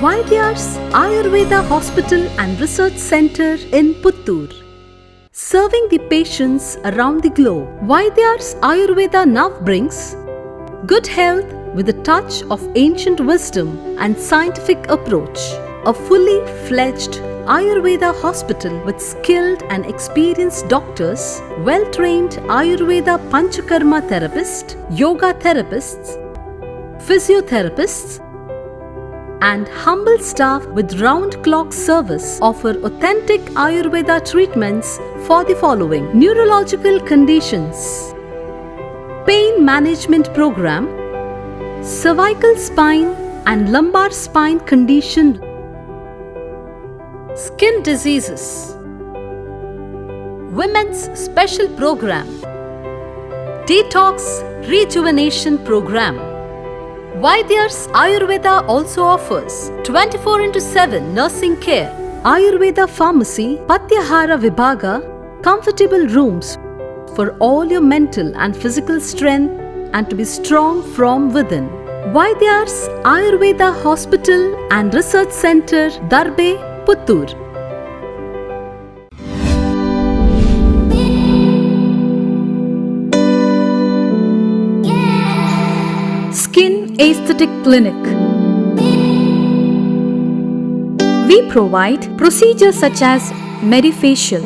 Vaidyars Ayurveda Hospital and Research Center in Puttur. Serving the patients around the globe, Vaidyars Ayurveda now brings good health with a touch of ancient wisdom and scientific approach. A fully fledged Ayurveda hospital with skilled and experienced doctors, well trained Ayurveda Panchakarma therapists, yoga therapists, physiotherapists, and humble staff with round clock service offer authentic Ayurveda treatments for the following: neurological conditions, pain management program, cervical spine and lumbar spine condition, skin diseases, women's special program, detox rejuvenation program. Vaidyars Ayurveda also offers 24/7 nursing care, Ayurveda pharmacy, Patyahara Vibhaga, comfortable rooms for all your mental and physical strength and to be strong from within. Vaidyars Ayurveda Hospital and Research Center, Darbe, Puttur. Skin Aesthetic Clinic. We provide procedures such as Medifacial,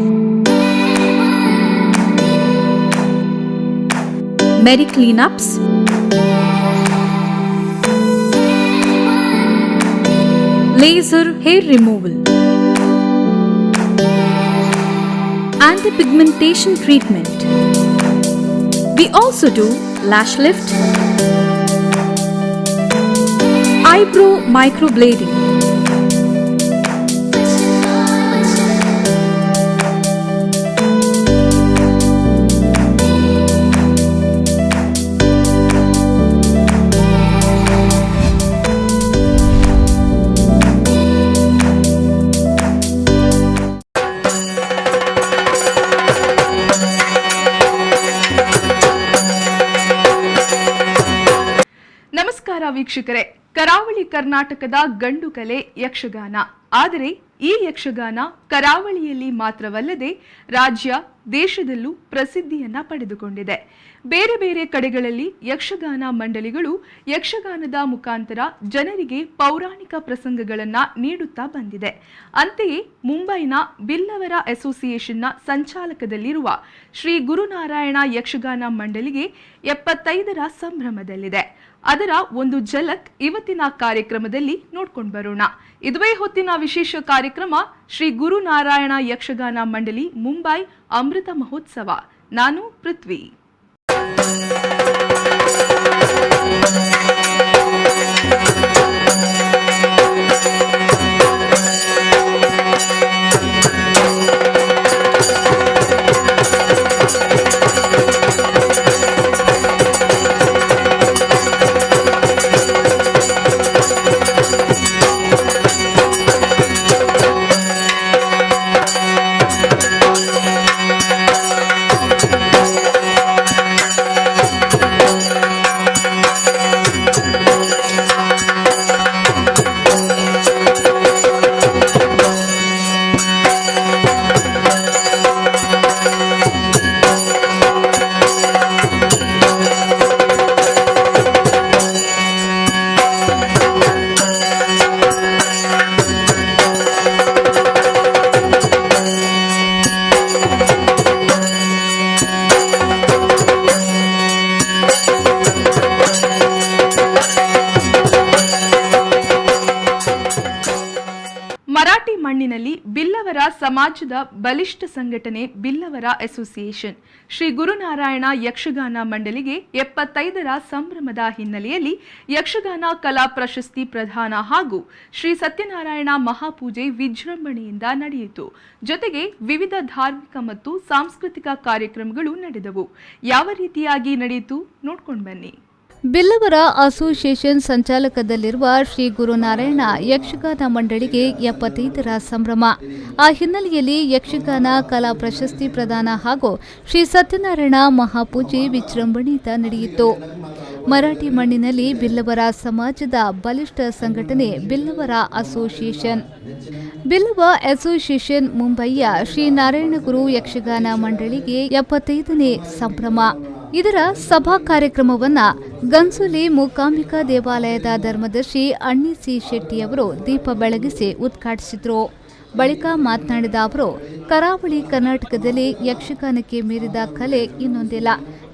Medicleanups, laser hair removal, anti-pigmentation treatment. We also do lash lift, eyebrow microblading. ನಮಸ್ಕಾರ ವೀಕ್ಷಕರೇ. ಕರಾವಳಿ ಕರ್ನಾಟಕದ ಗಂಡು ಕಲೆ ಯಕ್ಷಗಾನ. ಆದರೆ ಈ ಯಕ್ಷಗಾನ ಕರಾವಳಿಯಲ್ಲಿ ಮಾತ್ರವಲ್ಲದೆ ರಾಜ್ಯ, ದೇಶದಲ್ಲೂ ಪ್ರಸಿದ್ಧಿಯನ್ನ ಪಡೆದುಕೊಂಡಿದೆ. ಬೇರೆ ಬೇರೆ ಕಡೆಗಳಲ್ಲಿ ಯಕ್ಷಗಾನ ಮಂಡಳಿಗಳು ಯಕ್ಷಗಾನದ ಮುಖಾಂತರ ಜನರಿಗೆ ಪೌರಾಣಿಕ ಪ್ರಸಂಗಗಳನ್ನ ನೀಡುತ್ತಾ ಬಂದಿದೆ. ಅಂತೆಯೇ ಮುಂಬೈನ ಬಿಲ್ಲವರ ಅಸೋಸಿಯೇಷನ್ನ ಸಂಚಾಲಕದಲ್ಲಿರುವ ಶ್ರೀ ಗುರುನಾರಾಯಣ ಯಕ್ಷಗಾನ ಮಂಡಳಿಗೆ 75ರ ಸಂಭ್ರಮದಲ್ಲಿದೆ. ಅದರ ಒಂದು ಝಲಕ್ ಇವತ್ತಿನ ಕಾರ್ಯಕ್ರಮದಲ್ಲಿ ನೋಡ್ಕೊಂಡು ಬರೋಣ. ಇದುವೇ ಹೊತ್ತಿನ ವಿಶೇಷ ಕಾರ್ಯಕ್ರಮ, ಶ್ರೀ ಗುರುನಾರಾಯಣ ಯಕ್ಷಗಾನ ಮಂಡಳಿ ಮುಂಬೈ ಅಮೃತ ಮಹೋತ್ಸವ. ನಾನು ಪೃಥ್ವಿ. ಮರಾಠಿ ಮಣ್ಣಿನಲ್ಲಿ ಬಿಲ್ಲವರ ಸಮಾಜದ ಬಲಿಷ್ಠ ಸಂಘಟನೆ ಬಿಲ್ಲವರ ಅಸೋಸಿಯೇಷನ್ ಶ್ರೀ ಗುರುನಾರಾಯಣ ಯಕ್ಷಗಾನ ಮಂಡಳಿಗೆ 75ರ ಸಂಭ್ರಮದ ಹಿನ್ನೆಲೆಯಲ್ಲಿ ಯಕ್ಷಗಾನ ಕಲಾ ಪ್ರಶಸ್ತಿ ಪ್ರದಾನ ಹಾಗೂ ಶ್ರೀ ಸತ್ಯನಾರಾಯಣ ಮಹಾಪೂಜೆ ವಿಜೃಂಭಣೆಯಿಂದ ನಡೆಯಿತು. ಜೊತೆಗೆ ವಿವಿಧ ಧಾರ್ಮಿಕ ಮತ್ತು ಸಾಂಸ್ಕೃತಿಕ ಕಾರ್ಯಕ್ರಮಗಳು ನಡೆದವು. ಯಾವ ರೀತಿಯಾಗಿ ನಡೆಯಿತು, ನೋಡ್ಕೊಂಡು ಬನ್ನಿ. ಬಿಲ್ಲವರ ಅಸೋಸಿಯೇಷನ್ ಸಂಚಾಲಕದಲ್ಲಿರುವ ಶ್ರೀ ಗುರುನಾರಾಯಣ ಯಕ್ಷಗಾನ ಮಂಡಳಿಗೆ 75ರ ಸಂಭ್ರಮ. ಆ ಹಿನ್ನೆಲೆಯಲ್ಲಿ ಯಕ್ಷಗಾನ ಕಲಾ ಪ್ರಶಸ್ತಿ ಪ್ರದಾನ ಹಾಗೂ ಶ್ರೀ ಸತ್ಯನಾರಾಯಣ ಮಹಾಪೂಜೆ ವಿಜೃಂಭಣೆಯಿಂದ ನಡೆಯಿತು. Marathi ಮಣ್ಣಿನಲ್ಲಿ ಬಿಲ್ಲವರ ಸಮಾಜದ ಬಲಿಷ್ಠ ಸಂಘಟನೆ ಬಿಲ್ಲವರ ಅಸೋಸಿಯೇಷನ್. ಬಿಲ್ಲವ ಅಸೋಸಿಯೇಷನ್ ಮುಂಬಯಿಯ ಶ್ರೀ ನಾರಾಯಣಗುರು ಯಕ್ಷಗಾನ ಮಂಡಳಿಗೆ 75ನೇ ಸಂಭ್ರಮ. ಇದರ ಸಭಾ ಕಾರ್ಯಕ್ರಮವನ್ನ ಗನ್ಸುಲಿ ಮೂಕಾಂಬಿಕಾ ದೇವಾಲಯದ ಧರ್ಮದರ್ಶಿ ಅಣ್ಣಿ ಸಿ ಶೆಟ್ಟಿಯವರು ದೀಪ ಬೆಳಗಿಸಿ ಉದ್ಘಾಟಿಸಿದರು. ಬಳಿಕ ಮಾತನಾಡಿದ ಅವರು, ಕರಾವಳಿ ಕರ್ನಾಟಕದಲ್ಲಿ ಯಕ್ಷಗಾನಕ್ಕೆ ಮೀರಿದ ಕಲೆ ಇನ್ನೊಂದಿಲ್ಲ.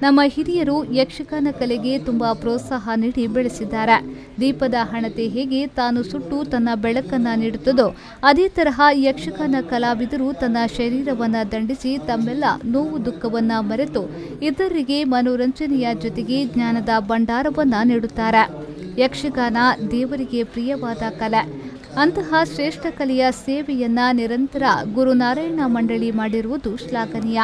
ನಮ್ಮ ಹಿರಿಯರು ಯಕ್ಷಗಾನ ಕಲೆಗೆ ತುಂಬಾ ಪ್ರೋತ್ಸಾಹ ನೀಡಿ ಬೆಳೆಸಿದ್ದಾರೆ. ದೀಪದ ಹಣತೆ ಹೇಗೆ ತಾನು ಸುಟ್ಟು ತನ್ನ ಬೆಳಕನ್ನ ನೀಡುತ್ತದೋ, ಅದೇ ತರಹ ಯಕ್ಷಗಾನ ಕಲಾವಿದರು ತನ್ನ ಶರೀರವನ್ನ ದಂಡಿಸಿ ತಮ್ಮೆಲ್ಲ ನೋವು ದುಃಖವನ್ನ ಮರೆತು ಇತರರಿಗೆ ಮನೋರಂಜನೆಯ ಜೊತೆಗೆ ಜ್ಞಾನದ ಭಂಡಾರವನ್ನ ನೀಡುತ್ತಾರೆ. ಯಕ್ಷಗಾನ ದೇವರಿಗೆ ಪ್ರಿಯವಾದ ಕಲೆ. ಅಂತಹ ಶ್ರೇಷ್ಠ ಕಲೆಯ ಸೇವೆಯನ್ನ ನಿರಂತರ ಗುರುನಾರಾಯಣ ಮಂಡಳಿ ಮಾಡಿರುವುದು ಶ್ಲಾಘನೀಯ.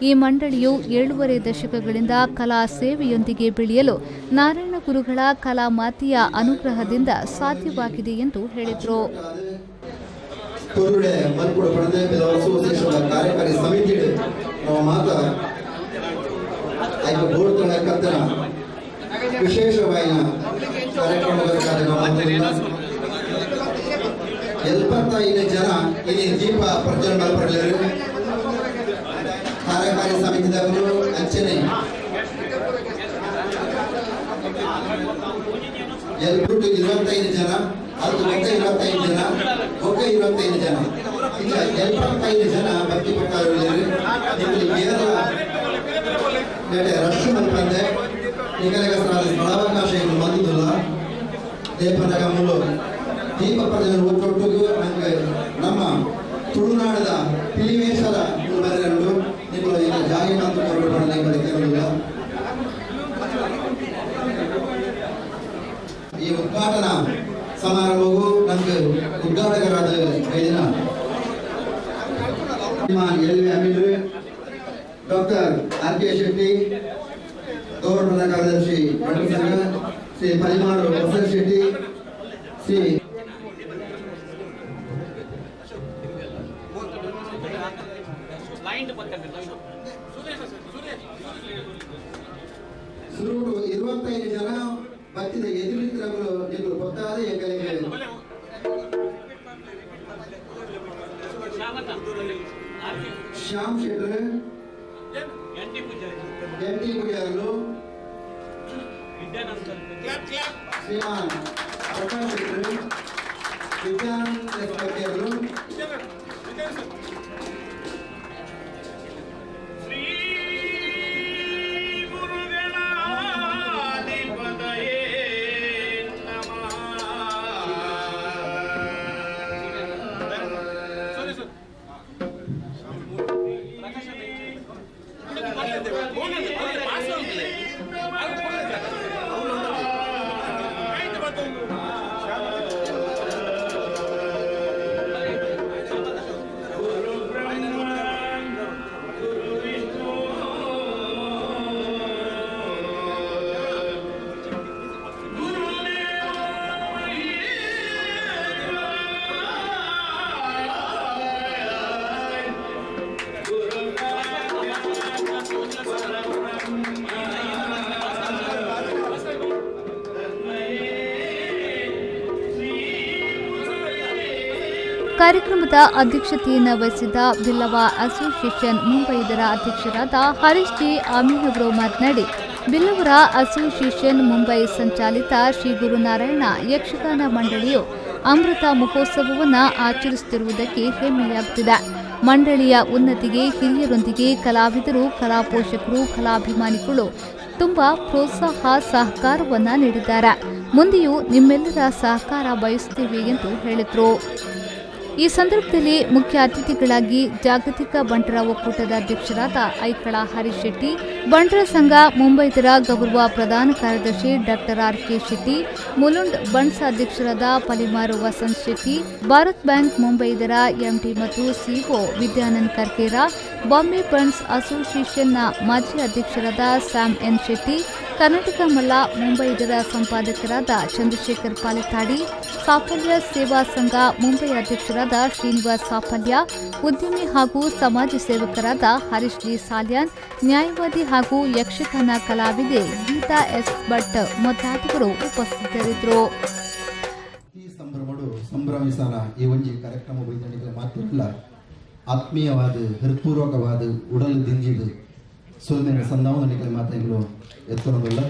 ಈ ಮಂಡಳಿಯು 7.5 ದಶಕಗಳಿಂದ ಕಲಾ ಸೇವೆಯೊಂದಿಗೆ ಬೆಳೆಯಲು ನಾರಾಯಣ ಗುರುಗಳ ಕಲಾ ಮಾತೆಯ ಅನುಗ್ರಹದಿಂದ ಸಾಧ್ಯವಾಗಿದೆ ಎಂದು ಹೇಳಿದರು. ಕೊರುಡೆ ಮಲ್ಪುಡು ಪಡೆದ ಅಸೋಸಿಯೇಷನ್ ಕಾರ್ಯಕಾರಿ ಸಮಿತಿ ನಾವು ಮಾತ ಐಕ ಬೋರ್ಡ್ ಕತ್ತನ ವಿಶೇಷವಾಯಿನ ಕಾರ್ಯಕ್ರಮದ ಕಾರ್ಯಕ್ರಮ. 75 ಜನ ಇಲ್ಲಿ ದೀಪ ಪ್ರಜ್ವಲನೆ ಮಲ್ಪಡಲೇರು. ಕಾರ್ಯಕಾರಿ ಸಮಿತಿದವರು ಅಂಚನೆ ಎಲ್ಬಿಟ್ಟು 25 ಜನ, ಅದು ಒಕ್ಕ 25 ಜನ, ಒಕ್ಕ 25 ಜನ, ಈಗ 75 ಜನ ಭಕ್ತಿ ಪಟ್ಟವರು. ಇಲ್ಲಿ ಕೇರಳ ರಶ್ ಮಲ್ಪಂದೆ ನಿಗಲಿಗ ಸ್ಥಳಾವಕಾಶ ಏನು ಬಂದಿಲ್ಲ. ದೇಪನಗ ಮೂಲ ದೀಪ ಪ್ರಜ್ವಲನೆ ಒಟ್ಟೊಟ್ಟಿಗೂ ನಮಗೆ ನಮ್ಮ ತುಳುನಾಡದ ಪಿಲಿವೇಶದ ಬರೆಯಲು ನೀವು ಈಗ ಜಾಗಿ ಮಾತು ಕೊರಗಡೆ. ಈ ಉದ್ಘಾಟನಾ ಸಮಾರಂಭವು ನಮಗೆ ಉದ್ಘಾಟಕರಾದ ಐದಿನ L V Ameen, doctor R K Shetty, ಗೌರವ ಕಾರ್ಯದರ್ಶಿ ಸಂಘ ಶ್ರೀ ಪರಿಮಾರು ವಸಂತ್ ಶೆಟ್ಟಿ, ಶ್ರೀ ಸುರುಡು 25 ಜನ ಬತ್ತಿದ ಎದುರಿದ್ರವರು ನೀವು ಗೊತ್ತಾದ ಏಕಲೆಗೆ. ಶ್ಯಾಮ್ ಶೆಟ್ಟರ್, ಎನ್ ಟಿ ಪೂಜಾರ್ಲು, ಶ್ರೀಮಾನ್ ಪ್ರಕಾಶ್ ಶೆಟ್ಟರ್, ವಿದ್ಯಾನಂದ ಎಸ್. ಕಾರ್ಯಕ್ರಮದ ಅಧ್ಯಕ್ಷತೆಯನ್ನು ವಹಿಸಿದ್ದ ಬಿಲ್ಲವ ಅಸೋಸಿಯೇಷನ್ ಮುಂಬೈದರ ಅಧ್ಯಕ್ಷರಾದ ಹರೀಶ್ ಜಿ ಅಮೀನ್ ಅವರು ಮಾತನಾಡಿ, ಬಿಲ್ಲವರ ಅಸೋಸಿಯೇಷನ್ ಮುಂಬೈ ಸಂಚಾಲಿತ ಶ್ರೀ ಗುರುನಾರಾಯಣ ಯಕ್ಷಗಾನ ಮಂಡಳಿಯು ಅಮೃತ ಮಹೋತ್ಸವವನ್ನು ಆಚರಿಸುತ್ತಿರುವುದಕ್ಕೆ ಹೆಮ್ಮೆಯಾಗುತ್ತಿದೆ. ಮಂಡಳಿಯ ಉನ್ನತಿಗೆ ಹಿರಿಯರೊಂದಿಗೆ ಕಲಾವಿದರು, ಕಲಾ ಪೋಷಕರು, ಕಲಾಭಿಮಾನಿಗಳು ತುಂಬ ಪ್ರೋತ್ಸಾಹ ಸಹಕಾರವನ್ನು ನೀಡಿದ್ದಾರೆ. ಮುಂದೆಯೂ ನಿಮ್ಮೆಲ್ಲರ ಸಹಕಾರ ಬಯಸುತ್ತೇವೆ ಎಂದು ಹೇಳಿದರು. ಈ ಸಂದರ್ಭದಲ್ಲಿ ಮುಖ್ಯ ಅತಿಥಿಗಳಾಗಿ ಜಾಗತಿಕ ಬಂಟರ ಒಕ್ಕೂಟದ ಅಧ್ಯಕ್ಷರಾದ ಐಕಳ ಹರೀಶ್ ಶೆಟ್ಟಿ, ಬಂಟರ ಸಂಘ ಮುಂಬೈದರ ಗೌರವ ಪ್ರಧಾನ ಕಾರ್ಯದರ್ಶಿ doctor R K Shetty, Mulund Bunts ಅಧ್ಯಕ್ಷರಾದ ಪಲಿಮಾರು ವಸಂತ್ ಶೆಟ್ಟಿ, ಭಾರತ್ ಬ್ಯಾಂಕ್ ಮುಂಬೈದರ ಎಂಡಿ ಮತ್ತು ಸಿಇಒ ವಿದ್ಯಾನಂದ್ ಕರ್ಕೇರಾ, ಬಾಂಬೆ ಬಂಟ್ಸ್ ಅಸೋಸಿಯೇಷನ್ನ ಮಾಜಿ ಅಧ್ಯಕ್ಷರಾದ ಸ್ಯಾಮ್ ಎನ್ ಶೆಟ್ಟಿ, Karnataka ಮಲ್ಲ ಮುಂಬೈ ಇದರ ಸಂಪಾದಕರಾದ ಚಂದ್ರಶೇಖರ್ ಪಾಲತಾಡಿ, ಸಾಫಲ್ಯ ಸೇವಾ ಸಂಘ ಮುಂಬೈ ಅಧ್ಯಕ್ಷರಾದ ಶ್ರೀನಿವಾಸ್ ಸಾಫಲ್ಯ, ಉದ್ಯಮಿ ಹಾಗೂ ಸಮಾಜ ಸೇವಕರಾದ ಹರೀಶ್ ಜಿ ಸಾಲ್ಯಾನ್, ನ್ಯಾಯವಾದಿ ಹಾಗೂ ಯಕ್ಷಗಾನ ಕಲಾವಿದೆ ಗೀತಾ ಎಸ್ ಭಟ್ ಮೊದಲಾದವರು ಉಪಸ್ಥಿತರಿದ್ದರು. ಈ ಸಂಭ್ರಮಡು ಸಂಭ್ರಮಿಸನ ಈ ಒಂಜಿ ಕಾರ್ಯಕ್ರಮ ಬೈದಣಿಗೆ ಮಾತ್ರ ಆತ್ಮೀಯವಾದ ಹೃತ್ಪೂರ್ವಕವಾದ ಉಡಲು ದಿಂಜಿದು ಸೊಲ್ಮೆನ ಸಂದಾವನಿಗೆ ಮಾತಾಡಲು ಎತ್ತರದಲ್ಲ.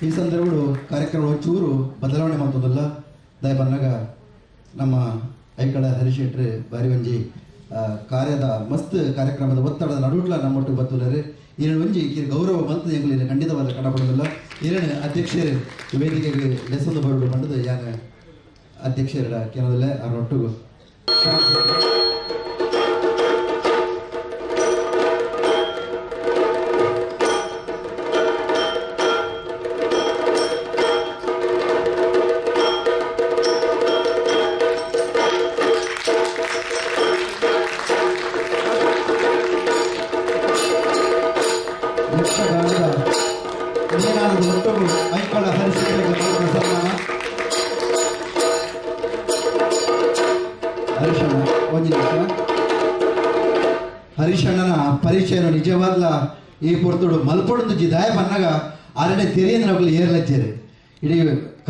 ಈ ಸಂದರ್ಭಗಳು ಕಾರ್ಯಕ್ರಮ ಚೂರು ಬದಲಾವಣೆ ಮಾಡ್ತದಲ್ಲ. ದಯ ಬಂದಾಗ ನಮ್ಮ ಐಕಳ ಹರಿಶೆಟ್ರು ಬಾರಿ ಒಂಜಿ ಕಾರ್ಯದ ಮಸ್ತ್ ಕಾರ್ಯಕ್ರಮದ ಒತ್ತಡದ ನಡುಟ್ಲ ನಮ್ಮೊಟ್ಟು ಬತ್ತುಲ್ಲರು ಏಳು ಒಂಜಿ ಕಿರು ಗೌರವ ಬಂತು ಎಂಗುಲಿನ ಖಂಡಿತವಾದ ಕಡಪಡೋದಿಲ್ಲ. ಏಳು ಅಧ್ಯಕ್ಷರು ವೇದಿಕೆಗೆ ಲೆಸೊಂದು ಬರಲು ಬಂದದ್ದು ಯಾನ ಅಧ್ಯಕ್ಷರ ಕೇಳೋದಿಲ್ಲ ಅವರೊಟ್ಟಿಗೂ. ಐಕಳ ಹರಿಶೆಟ್ಟರಿಗೆ ಸನ್ಮಾನ. ಹರಿಶಣ್ಣ ಒಂದು ನಿಮಿಷ. ಹರಿಶಣ್ಣನ ಪರಿಚಯ ನಿಜವಾದ್ಲ ಈ ಪೊರ್ತುಡು ಮಲ್ಪೊಡೊಂದು ಜಿದಾಯ ಬನ್ನಗ ಅರನೆ ತೆರಿಯಂದ್ರೆ ಏರ್ಲಜ್ಜೇರು ಇಡೀ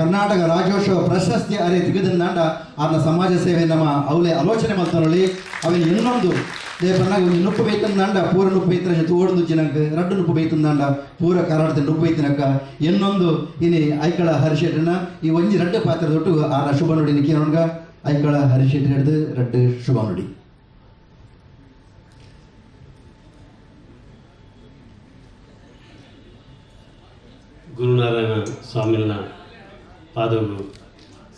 ಕರ್ನಾಟಕ ರಾಜ್ಯೋತ್ಸವ ಪ್ರಶಸ್ತಿ ಅರೆ ತಿಗದಂದಾಂಡ ಆರ್ನ ಸಮಾಜ ಸೇವೆ ನಮ್ಮ ಅವಲೆ ಆಲೋಚನೆ ಮಲ್ತನೊಳಿ ಅವೆ ಇನ್ನೊಂದು ಬನ್ನಾಗ ಒಂದು ನುಪ್ಪು ಬೇಯ್ತಂದಾಂಡ ಪೂರ ನುಪ್ಪು ಬೇಯ್ತನ ತೋಡು ಜಿನಂಕ ರಡ್ಡು ನುಪ್ಪು ಬೇಯ್ತಂದಾಂಡ ಪೂರ ಕರಾಡದ ನುಪ್ಪು ಬೇಯ್ತನಕ್ಕ ಇನ್ನೊಂದು ಇನಿ ಐಕಳ ಹರಿಶೆಟ್ಟನ ಈ ಒಂಜಿ ರಡ್ಡು ಪಾತ್ರ ದೊಟ್ಟು ಆರ್ನ ಶುಭ ನುಡಿ ನಿಕ್ಕೇನೊಣ್ಗ ಐಕಳ ಹರಿಶೆಟ್ಟಿ ಹಿಡಿದು ರಡ್ಡು ಶುಭ ನುಡಿ. ಗುರುನಾರಾಯಣ ಸ್ವಾಮಿನ ಪಾದವು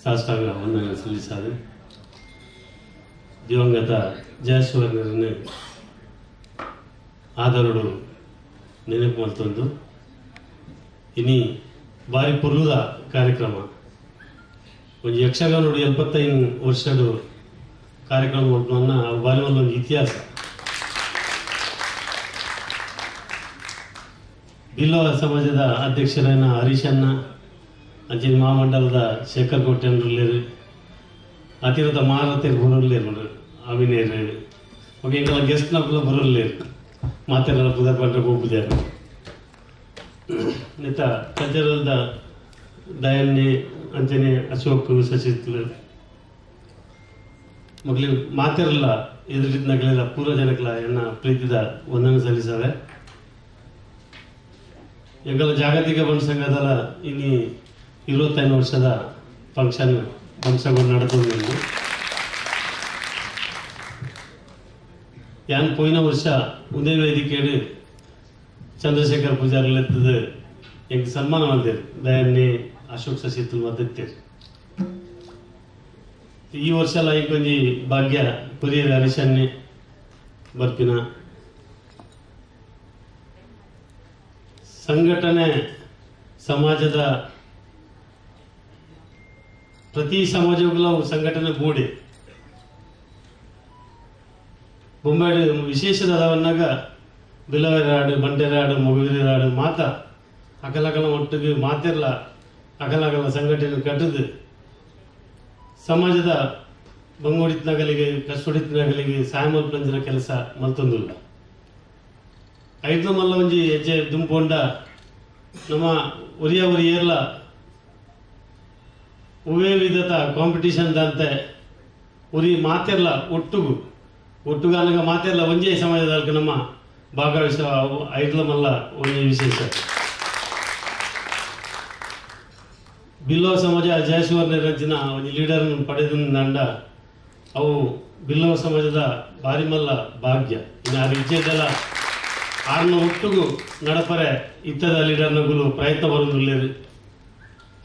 ಸಾಷ್ಟಾಂಗ ವಂದನೆ ಸಲ್ಲಿಸಾದೆ. ದಿವಂಗತ ಜಯಸುವರ್ಣರನ್ನು ಆದರಡು ನೆನಪು ಮಲ್ತೊಂದು ಇನಿ ಬಾರಿ ಪೊರ್ಲುದ ಕಾರ್ಯಕ್ರಮ. ಒಂದು ಯಕ್ಷಗಾನೋಡು 75 ವರ್ಷದ ಕಾರ್ಯಕ್ರಮ ಮಲ್ಪುನ ಬಾರಿ ಒಂದು ಇತಿಹಾಸ. ಬಿಲ್ಲವ ಸಮಾಜದ ಅಧ್ಯಕ್ಷರಾದ ಹರೀಶಣ್ಣ, ಅಂಚಿನ ಮಹಾಮಂಡಲದ ಶೇಖರ್ ಕೋಟೆಯನ್ರುಲ್ಲೇರು, ಅತಿರಥ ಮಹಾರಥಿಯರು ಬರೋಲ್ಲೇರು, ಅಭಿನಯರು ಓಕೆ ಎಂಗೆಲ್ಲ ಗೆಸ್ಟ್ನಕುಲ ಬರೋಲ್ಲೇರು ಮಾತೆಲ್ಲ ಪುದರ್ ಪಂಡ್ರೆ ಪೋಪುಜಾರು. ನೆತ್ತ ಕಲ್ಚರಲ್ದ ದಯನ್ನೆ ಅಂಚನೆ ಅಶೋಕ್ ಸಚಿತ್ಲು ಮಗಲಿ ಮಾತೆರಲ್ಲ ಎದುರಿದ್ನಗಲೆಲ್ಲ ಪೂರ್ವ ಜನಕ್ಲ ಎನ್ನ ಪ್ರೀತಿದ ವಂದನೆ ಸಲ್ಲಿಸಾವೆ. ಎಂಗಲ ಜಾಗತಿಕ ಬಂಡ ಸಂಘದಲ್ಲ ಇನ್ನು 25 ವರ್ಷದ ಫಂಕ್ಷನ್ ಬಂಸಗಳು ನಡೆದು. ಯಾನ್ ಪೋಯಿನ ವರ್ಷ ಉದಯ ವೇದಿಕೆಯಡು ಚಂದ್ರಶೇಖರ್ ಪೂಜಾರಿ ಎಂಕ್ ಸನ್ಮಾನ ಮಾಡ್ತೇವೆ ದಯನ್ನೇ ಅಶೋಕ್ ಸಸಿತು ಮತ್ತಿತ್ತೇರು. ಈ ವರ್ಷ ಎಲ್ಲ ಇಂಕೊಂಜಿ ಭಾಗ್ಯ ಕುರಿಯರ್ ಹರೀಶನ್ನೇ ಬರ್ಪಿನ ಸಂಘಟನೆ ಸಮಾಜದ ಪ್ರತಿ ಸಮಾಜಕ್ಕೂ ಸಂಘಟನೆ ಗೂಡೆ ಬೊಂಬೆ ವಿಶೇಷದವನ್ನಾಗ ಬಿಲ್ಲವರಾಡು ಬಂಟೆರಾಡು ಮೊಗವೀರರಾಡು ಮಾತ ಅಕಲಕಲ ಒಟ್ಟಿಗೆ ಮಾತಿರಲ ಅಕಲಕಲ ಸಂಘಟನೆ ಕಟ್ಟದು ಸಮಾಜದ ಬಂಗೋಡಿತ್ನಗಲಿಗೆ ಕಷ್ಟೊಡಿತ್ನಗಲಿಗೆ ಸಹಾಯ ಮಲ್ಪಂಜಿನ ಕೆಲಸ ಮಲ್ತೊಂದುಲ್ಲ. ಐದು ಮಲ್ಲ ಒಂಜಿ ಹೆಜ್ಜೆ ದುಂಪೊಂಡ ನಮ್ಮ ಒರಿಯ ಒರಿಯರ್ಲ ಉವೇ ವಿಧದ ಕಾಂಪಿಟೇಷನ್ ದಂತೆ ಉರಿ ಮಾತಿರ್ಲ ಒಟ್ಟುಗು ಒಟ್ಟುಗಾನಗ ಮಾತಿರ್ಲ ಒಂಜೇ ಸಮಾಜದ ನಮ್ಮ ಭಾಗವಹಿಸ ಐದ್ಲ ಮಲ್ಲ ಒಂಜಿ ವಿಶೇಷ. ಬಿಲ್ಲವ ಸಮಾಜ ಜಯಸುವರ್ಣ ರಚಿನ ಒಂಜಿ ಲೀಡರ್ ಪಡೆದ ದಂಡ ಅವು ಬಿಲ್ಲವ ಸಮಾಜದ ಬಾರಿ ಮಲ್ಲ ಭಾಗ್ಯ. ಇನ್ನು ಆ ವಿಜಯದಲ್ಲ ಆರ್ನ ಒಟ್ಟುಗು ನಡಪರೆ ಇತ್ತದ ಲೀಡರ್ನಗುಲು ಪ್ರಯತ್ನ ಬರೋದಿಲ್ಲೇರು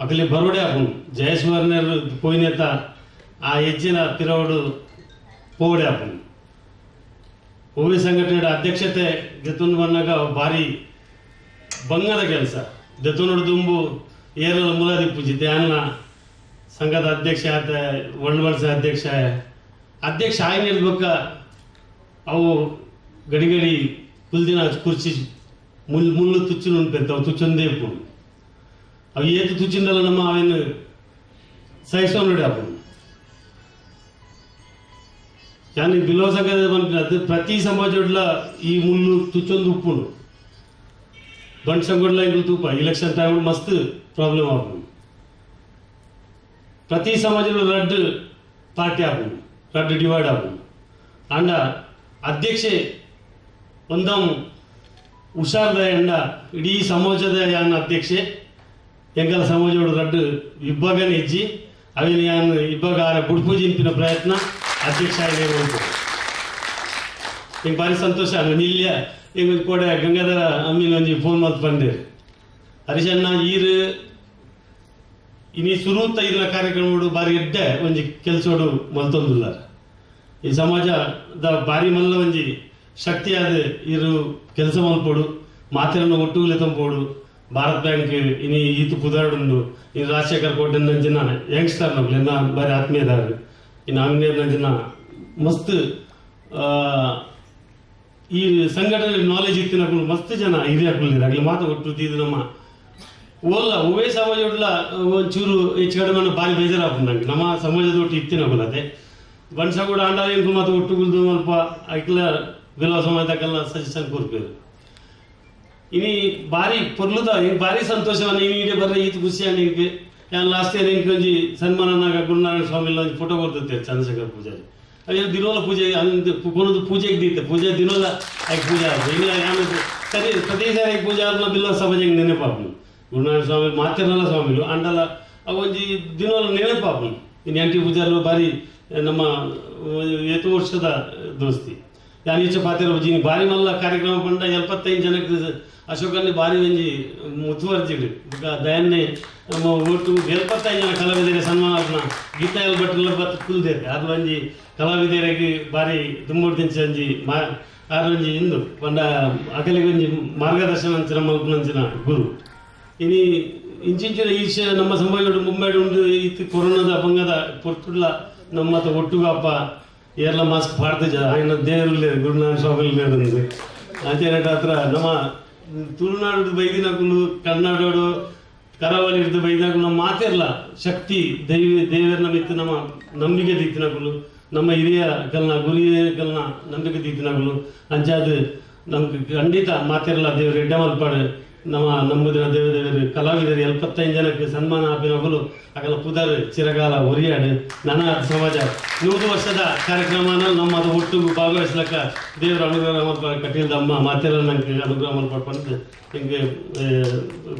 ಅಕಲಿ ಬರೋಡೆ ಆಪುಂಡು. ಜಯಸುವರ್ಣರು ಪೋಯಿನೇತ ಆ ಹೆಜ್ಜಿನ ತಿರವಡು ಪೋವಡೆ ಆಪುಂಡು. ಓವಿ ಸಂಘಟನೆ ಅಧ್ಯಕ್ಷತೆ ದೆತೊಂದು ಬಂದಾಗ ಭಾರಿ ಬಂಗದ ಕೆಲಸ. ದೆತೊನುಡು ದುಂಬು ಏರಲ ಮುಲಾದಿಪ್ಪುಜಿತೆ ಅನ್ನ ಸಂಘದ ಅಧ್ಯಕ್ಷ ಆತ ವರ್ಲ್ಡ್ ಅಧ್ಯಕ್ಷ ಅಧ್ಯಕ್ಷ ಆಯ್ನಿರ್ಬೇಕ ಅವು ಗಡಿ ಗಡಿ ಕುಲ್ದಿನ ಕುರ್ಚಿ ಮುಳ್ಳು ಮುಳ್ಳು ತುಚ್ಚು ಉಂಟು ತುಚ್ಚೊಂದೇ ಇಪ್ಪು ಅವು ಏತು ತುಚ್ಚಿಂದಲ್ಲ ನಮ್ಮ ಅವೇನು ಸಹಿಸೋನುಡೆ ಆಪುಂಡು. ಯಾನ್ ಬಿಲ್ಲವ ಸಂಘದ ಪನ್ಪಿನದ್ದು ಪ್ರತಿ ಸಮಾಜಡ್ಲ ಈ ಮುಳ್ಳು ತುಚ್ಚೊಂದು ಉಪ್ಪುಂಡು. ಬಂಟ್ ಸಂಘಡ್ಲ ಇಂಗ್ಲು ತೂಪ ಇಲೆಕ್ಷನ್ ಟೈಮ್ ಮಸ್ತ್ ಪ್ರಾಬ್ಲಮ್ ಆಪುಂಡು. ಪ್ರತಿ ಸಮಾಜಡ್ ರಡ್ಡ್ ಪಾರ್ಟಿ ಆಪುಂಡು, ರಡ್ಡ್ ಡಿವೈಡ್ ಆಪುಂಡು. ಆಂಡ ಅಧ್ಯಕ್ಷೆ ಒಂದಂ ಹುಷಾರ್ದ ಎಂಡ ಇಡೀ ಸಮಾಜದ ಯಾನ್ ಅಧ್ಯಕ್ಷೆ ಎಂಕಲ ಸಮಾಜೋಡು ರಡ್ಡ್ ವಿಭಾಗನೇ ಇಜ್ಜಿ ಅವೇನು ಯಾನ್ ವಿಭಾಗ ಆರ ಬುಡ್ಪು ಜಿಂಪಿನ ಪ್ರಯತ್ನ ಅಧ್ಯಕ್ಷ ಆಗಿ ಹಿಂಗೆ ಭಾರಿ ಸಂತೋಷ. ನಿಲ್ಯ ಹಿಂಗೆ ಕೋಡೆ ಗಂಗಾಧರ ಅಮ್ಮಿನ ಒಂಜಿ ಫೋನ್ ಮಲ್ತ್ ಪಂಡೇರು ಹರೀಶಣ್ಣ ಈರು ಇನಿ ಸುರೂತ ಇರ್ನ ಕಾರ್ಯಕ್ರಮಡು ಭಾರಿ ಎಡ್ಡೆ ಒಂಜಿ ಕೆಲಸೋಡು ಮಲ್ತೊಂದುಲ್ಲಾರ. ಈ ಸಮಾಜದ ಭಾರಿ ಮಲ್ಲ ಒಂಜಿ ಶಕ್ತಿಯಾದ ಇರು ಕೆಲಸ ಮಲ್ಪೋಡು, ಮಾತೆರನ್ನು ಒಟ್ಟುಗುಲೆ ತಂಪೋಡು. ಭಾರತ್ ಬ್ಯಾಂಕ್ ಇನಿ ಈತು ಪುದಾರುಂಡು ಇನ್ನು ರಾಜಶೇಖರ್ ಕೋಟೆ ನಂಚಿನ ಯಂಗ್ಸ್ಟರ್ ನಕುಲು ಎನ್ನ ಭಾರಿ ಆತ್ಮೀಯದಾರು. ಇನ್ನು ಆಂಜನೇಯರ್ ನಂಚಿನ ಮಸ್ತ್ ಈ ಸಂಘಟನೆ ನಾಲೆಜ್ ಇತ್ತಿನಕುಲು ಮಸ್ತ್ ಜನ ಹಿರಿಯಕುಲು ಅಗ್ಲಿ ಮಾತು ಒಟ್ಟು ತೀದು ನಮ್ಮ ಓಲ್ಲ ಒವ್ವೇ ಸಮಾಜ ಒಂಚೂರು ಹೆಚ್ಚು ಕಡಿಮೆ ಭಾರಿ ಬೇಜಾರಾಪುಂಡು ನಂಗೆ. ನಮ್ಮ ಸಮಾಜದ ಒಟ್ಟು ಇತ್ತಿನಕುಲು ಅದೇ ಬನ್ಸ ಕೂಡ ಆಂಡಾಲ ಇಂಕು ಮಾತು ಒಟ್ಟು ಗುಲ್ದು ಅಲ್ಪ ಐಕ್ಲ ಬಿಲ್ಲವ ಸಮಾಜದಕ್ಕೆಲ್ಲ ಸಜೆಷನ್ ಕೊರ್ಪೇರು. ಇನಿ ಭಾರಿ ಪೊರ್ಲುದ ಇಂಕ್ ಭಾರಿ ಸಂತೋಷವನ್ನು ಇನಿ ಇಡೀ ಬರ್ರೆ ಈತ ಖುಷಿ ಇಂಕ್ ಯಾನ್ ಲಾಸ್ಟ್ ಇಯರ್ ಇಂಕ್ ಒಂಜಿ ಸನ್ಮಾನನಾಗ ಗುರುನಾರಾಯಣ ಸ್ವಾಮಿ ಒಂಜಿ ಫೋಟೋ ಕೊಡ್ತಿರ್ತಾರೆ ಚಂದ್ರಶೇಖರ್ ಪೂಜಾರಿ. ಅದೇ ದಿನೋಲ ಪೂಜೆ ಅಂದು ಕೊನದು ಪೂಜೆಗೆ ದೀತೆ ಪೂಜೆ ದಿನೋಲ ಐಕ್ ಪೂಜೆ ಆಪುಂಡು. ಇಲ್ಲ ಯಾನ್ ಸರಿ ಪ್ರತಿ ಸಾರಿ ಪೂಜೆ ಆಪುನ ಬಿಲ್ಲವ ಸಮಾಜಕ್ಕೆ ನೆನಪಾಪುಂಡು. ಗುರುನಾರಾಯಣ ಸ್ವಾಮಿ ಮಾತಿರಲ್ಲ ಸ್ವಾಮಿಲು ಅಂಡಲ ಅವು ಒಂಜಿ ದಿನೋಲ ನೆನಪಾಪುಂಡು. ಇನ್ನು ಎಂಟಿ ಪೂಜಾರು ಭಾರಿ ನಮ್ಮ ಏತು ವರ್ಷದ ದೋಸ್ತಿ. ಯಾನ್ ಈಚೆ ಪಾತಿರ ಜೀನಿ ಭಾರಿ ಮಲ್ಲ ಕಾರ್ಯಕ್ರಮ ಪಂಡ 75 ಜನಕ್ಕೆ ಅಶೋಕನ್ನೇ ಭಾರಿ ಒಂಜಿ ಮುತುವರ್ಜಿಡ್ ಬೊಕ ದಯನ್ನೇ ನಮ್ಮ ಒಟ್ಟು 75 ಜನ ಕಲಾವಿದರ ಸನ್ಮಾನ ಆಪುನ ಗೀತಾ ಎಲ್ ಭಟ್ಲ ಬತ್ತ್ ಕುಲ್ದೆರ್. ಆರ್ ಒಂಜಿ ಕಲಾವಿದರಿಗೆ ಭಾರಿ ದುಂಬುಡ್ದಿಂಚ ಒಂಜಿ ಆರ್ ಒಂಜಿ ಇಂದು ಪಂಡ ಅಕಲೆಗ್ ಒಂಜಿ ಮಾರ್ಗದರ್ಶನ ಅಂಚಿನ ಮಲ್ಪುನಂಚಿನ ಗುರು. ಇನಿ ಇಂಚಿಂಚಿನ ಈಶ ನಮ್ಮ ಸಮಾಜಡ್ ಮುಂಬೈಡ್ ಉಂಡು ಇತ್ತು ಕೊರೋನಾದ ಬಂಗದ ಪೊರ್ತುಡ್ಲ ನಮ್ಮತ ಒಟ್ಟುಗಪ್ಪ ಏರ್ಲ ಮಾಸ್ಕ್ ಪಾಡ್ದು ఆయన ದೇವರು ಗುರುನಾರಾಯಣ ಸ್ವಾಮಿ ಲೇರು ಅಂಚೆನೆಟ್ ಹತ್ರ ನಮ್ಮ ತುಳುನಾಡು ಬೈದಿನಕುಲು ಕನ್ನಡೋಡು ಕರಾವಳಿ ಹಿಡಿದು ಬೈದಿನಕುಲು ನಮ್ಮ ಮಾತಿರಲ್ಲ ಶಕ್ತಿ ದೈವ ದೇವರನ್ನ ಮಿತ್ತು ನಮ್ಮ ನಂಬಿಕೆ ದಿತ್ತಿನಕುಲು ನಮ್ಮ ಹಿರಿಯ ಕಲ್ನ ಗುರಿಯ ಕಲ್ನ ನಂಬಿಕೆ ದಿತ್ತಿನಕುಲು ಅಂಚಾದ ನಮ್ಗೆ ಖಂಡಿತ ಮಾತಿರಲ್ಲ ದೇವರು ಎಡ್ಡೆ ಮಲ್ಪಾಡು. ನಮ್ಮ ನಂಬುದಿನ ದೇವದೇವರು ಕಲಾವಿದರು 75 ಜನಕ್ಕೆ ಸನ್ಮಾನ ಆಪಿನಕುಲು ಅಗಲ ಪುದರ್ ಚಿರಕಾಲ ಒರಿಯಾಡು. ನನ್ನ ಸಮಾಜ 100 ವರ್ಷದ ಕಾರ್ಯಕ್ರಮನ ನಮ್ಮ ಅದು ಒಟ್ಟು ಭಾಗವಹಿಸ್ಲಕ್ಕ ದೇವರ ಅನುಗ್ರಹ ಮಲ್ಪ ಕಟೀಲ್ದ ಅಮ್ಮ ಮಾತೆಲ್ಲ ನಂಗೆ ಅನುಗ್ರಹ ಮಲ್ಪ ಬಂದು ಹಿಂಗೆ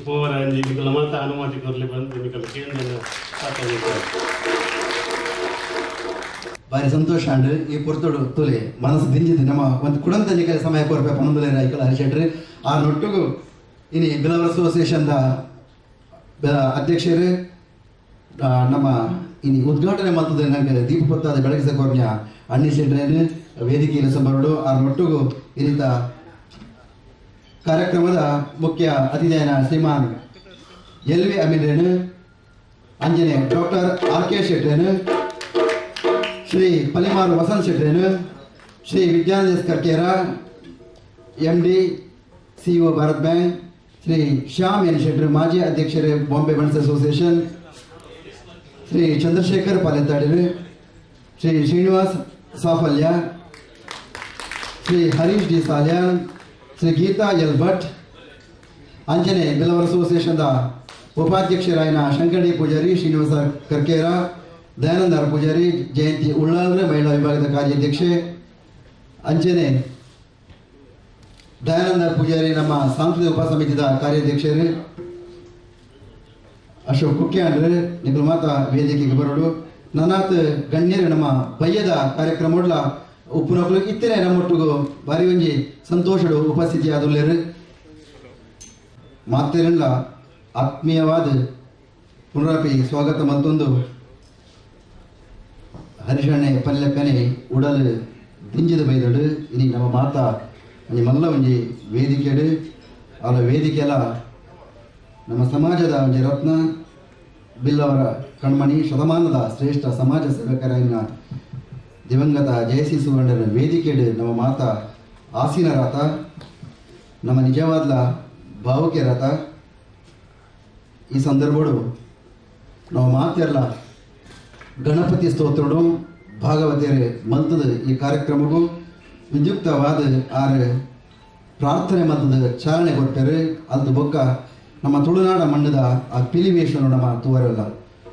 ಪೋವರ ನಿಕಲ ಮಾತ ಅನುಮತಿ ಕೊರಲಿ ಬಂದು ನಿಕಲ ಕೇಂದ್ರ. ಭಾರಿ ಸಂತೋಷ ಅಂಡ್ ಈ ಪೊರ್ತುಡು ತುಲೆ ಮನಸ್ಸು ದಿಂಜಿದ್ದು ನಮ್ಮ ಒಂದು ಕುಡಂತ ನಿಕಲ ಸಮಯ ಕೊರಪೆ ಪನ್ನೊಂದು ಐಕಲ್ ಹರಿಶೆಟ್ರಿ ಆ ನೊಟ್ಟುಗು ಇನಿ ಬಿಲ್ಲವರ ಅಸೋಸಿಯೇಷನ್ದ ಅಧ್ಯಕ್ಷರು ನಮ್ಮ ಇನಿ ಉದ್ಘಾಟನೆ ಮಲ್ತದೆ ನಂಗೆ ದೀಪಪತ್ತಾದ ಬೆಳಗಿಸ ಕೊರ್ನ್ಯ ಅಣ್ಣಿ ಶೆಟ್ರೇನು ವೇದಿಕೆಯಲ್ಲಿ ಸಂಬರಡು ಆ ನೊಟ್ಟುಗು ಇನ್ನಿತ ಕಾರ್ಯಕ್ರಮದ ಮುಖ್ಯ ಅತಿಥಿಯನ ಶ್ರೀಮಾನ್ ಎಲ್ ವಿ ಅಮೀನ್ರೇನು, ಅಂಜನೆ ಡಾಕ್ಟರ್ ಆರ್ ಕೆ ಶೆಟ್ರೇನು, ಶ್ರೀ ಪಲಿಮಾರು ವಸಂತ್ ಶೆಟ್ರೇನು, Shri Vidyananda S Karkera M D CEO Bharat bank, Shri Shyam N Shettar ಮಾಜಿ ಅಧ್ಯಕ್ಷರು ಬಾಂಬೆ ಬಂಟ್ಸ್ ಅಸೋಸಿಯೇಷನ್, ಶ್ರೀ ಚಂದ್ರಶೇಖರ್ ಪಾಲೆತ್ತಾಡಿರು, ಶ್ರೀ ಶ್ರೀನಿವಾಸ್ ಸಾಫಲ್ಯ, ಶ್ರೀ ಹರೀಶ್ ಡಿ ಸಾಲ್ಯಾನ್, ಶ್ರೀ ಗೀತಾ ಎಲ್ ಭಟ್, ಅಂಜನೆ ಬಿಲ್ಲವರ ಅಸೋಸಿಯೇಷನ್ದ ಉಪಾಧ್ಯಕ್ಷರಾಯನ ಶಂಕರ್ ಡಿ ಪೂಜಾರಿ, ಶ್ರೀನಿವಾಸ ಕರ್ಕೇರ, ದಯಾನಂದ ಆರ್ ಪೂಜಾರಿ, ಜಯಂತಿ ಉಳ್ಳಾಲ್ರೆ ಮಹಿಳಾ ವಿಭಾಗದ ಕಾರ್ಯಾಧ್ಯಕ್ಷೆ, ಅಂಜನೆ ದಯಾನಂದ ಪೂಜಾರಿ ನಮ್ಮ ಸಾಂಸ್ಕೃತಿಕ ಉಪಸಮಿತಿದ ಕಾರ್ಯಾಧ್ಯಕ್ಷರು, ಅಶೋಕ್ ಕುಕ್ಯಾಂಡ್ರೆ ನಿಕುಲು ಮಾತ ವೇದಿಕೆಗೆ ಬರೋಡು. ನನಾತ್ ಗಣ್ಯರು ನಮ್ಮ ಬಯ್ಯದ ಕಾರ್ಯಕ್ರಮಡ್ಲ ಉಪ್ಪುನಕುಲು ಇತ್ತನೆ ನಮ್ಮೊಟ್ಟಿಗೂ ಭಾರಿ ಒಂಜಿ ಸಂತೋಷಡು ಉಪಸ್ಥಿತಿ ಆದುಲ್ಲೇರು. ಮಾತೆರೆಲ್ಲ ಆತ್ಮೀಯವಾದ ಪುನರಪಿ ಸ್ವಾಗತ ಮತ್ತೊಂದು ಹರಿಷಣೆ ಪಲ್ಲೆಕ್ಕನೆ ಉಡಲು ದಿಂಜಿದ ಬೈದಡು. ಇನಿ ನಮ್ಮ ಮಾತಾ ಒಂಜಿ ಮಲ್ಲ ಒಂಜಿ ವೇದಿಕೆಡು ಆಲ ವೇದಿಕೆಲ ನಮ್ಮ ಸಮಾಜದ ಒಂಜಿ ರತ್ನ ಬಿಲ್ಲವರ ಕಣ್ಮಣಿ ಶತಮಾನದ ಶ್ರೇಷ್ಠ ಸಮಾಜ ಸೇವಕರಾಗಿನ ದಿವಂಗತ ಜಯಸಿ ಸುವರ್ಣರ ವೇದಿಕೆಡು ನಮ್ಮ ಮಾತಾ ಆಸೀನರಾತ. ನಮ್ಮ ನಿಜವಾದ ಭಾವುಕೆರತ ಈ ಸಂದರ್ಭಡು ನಾವು ಮಾತೆಲ್ಲ ಗಣಪತಿ ಸ್ತೋತ್ರಡು ಭಾಗವತಿಯರು ಮಂತದ ಈ ಕಾರ್ಯಕ್ರಮಕ್ಕೂ ವಿದ್ಯುಕ್ತವಾದ ಆರು ಪ್ರಾರ್ಥನೆ ಮಂತದ ಚಾಲನೆ ಕೊಟ್ಟರು. ಅದು ಬೊಕ್ಕ ನಮ್ಮ ತುಳುನಾಡ ಮಣ್ಣದ ಆ ಪಿಲಿವೇಶನು ನಮ್ಮ ತೂವರಲ್ಲ.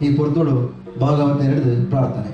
ಈ ಪೊರ್ತುಡು ಭಾಗವತ ಹಿಡಿದು ಪ್ರಾರ್ಥನೆ.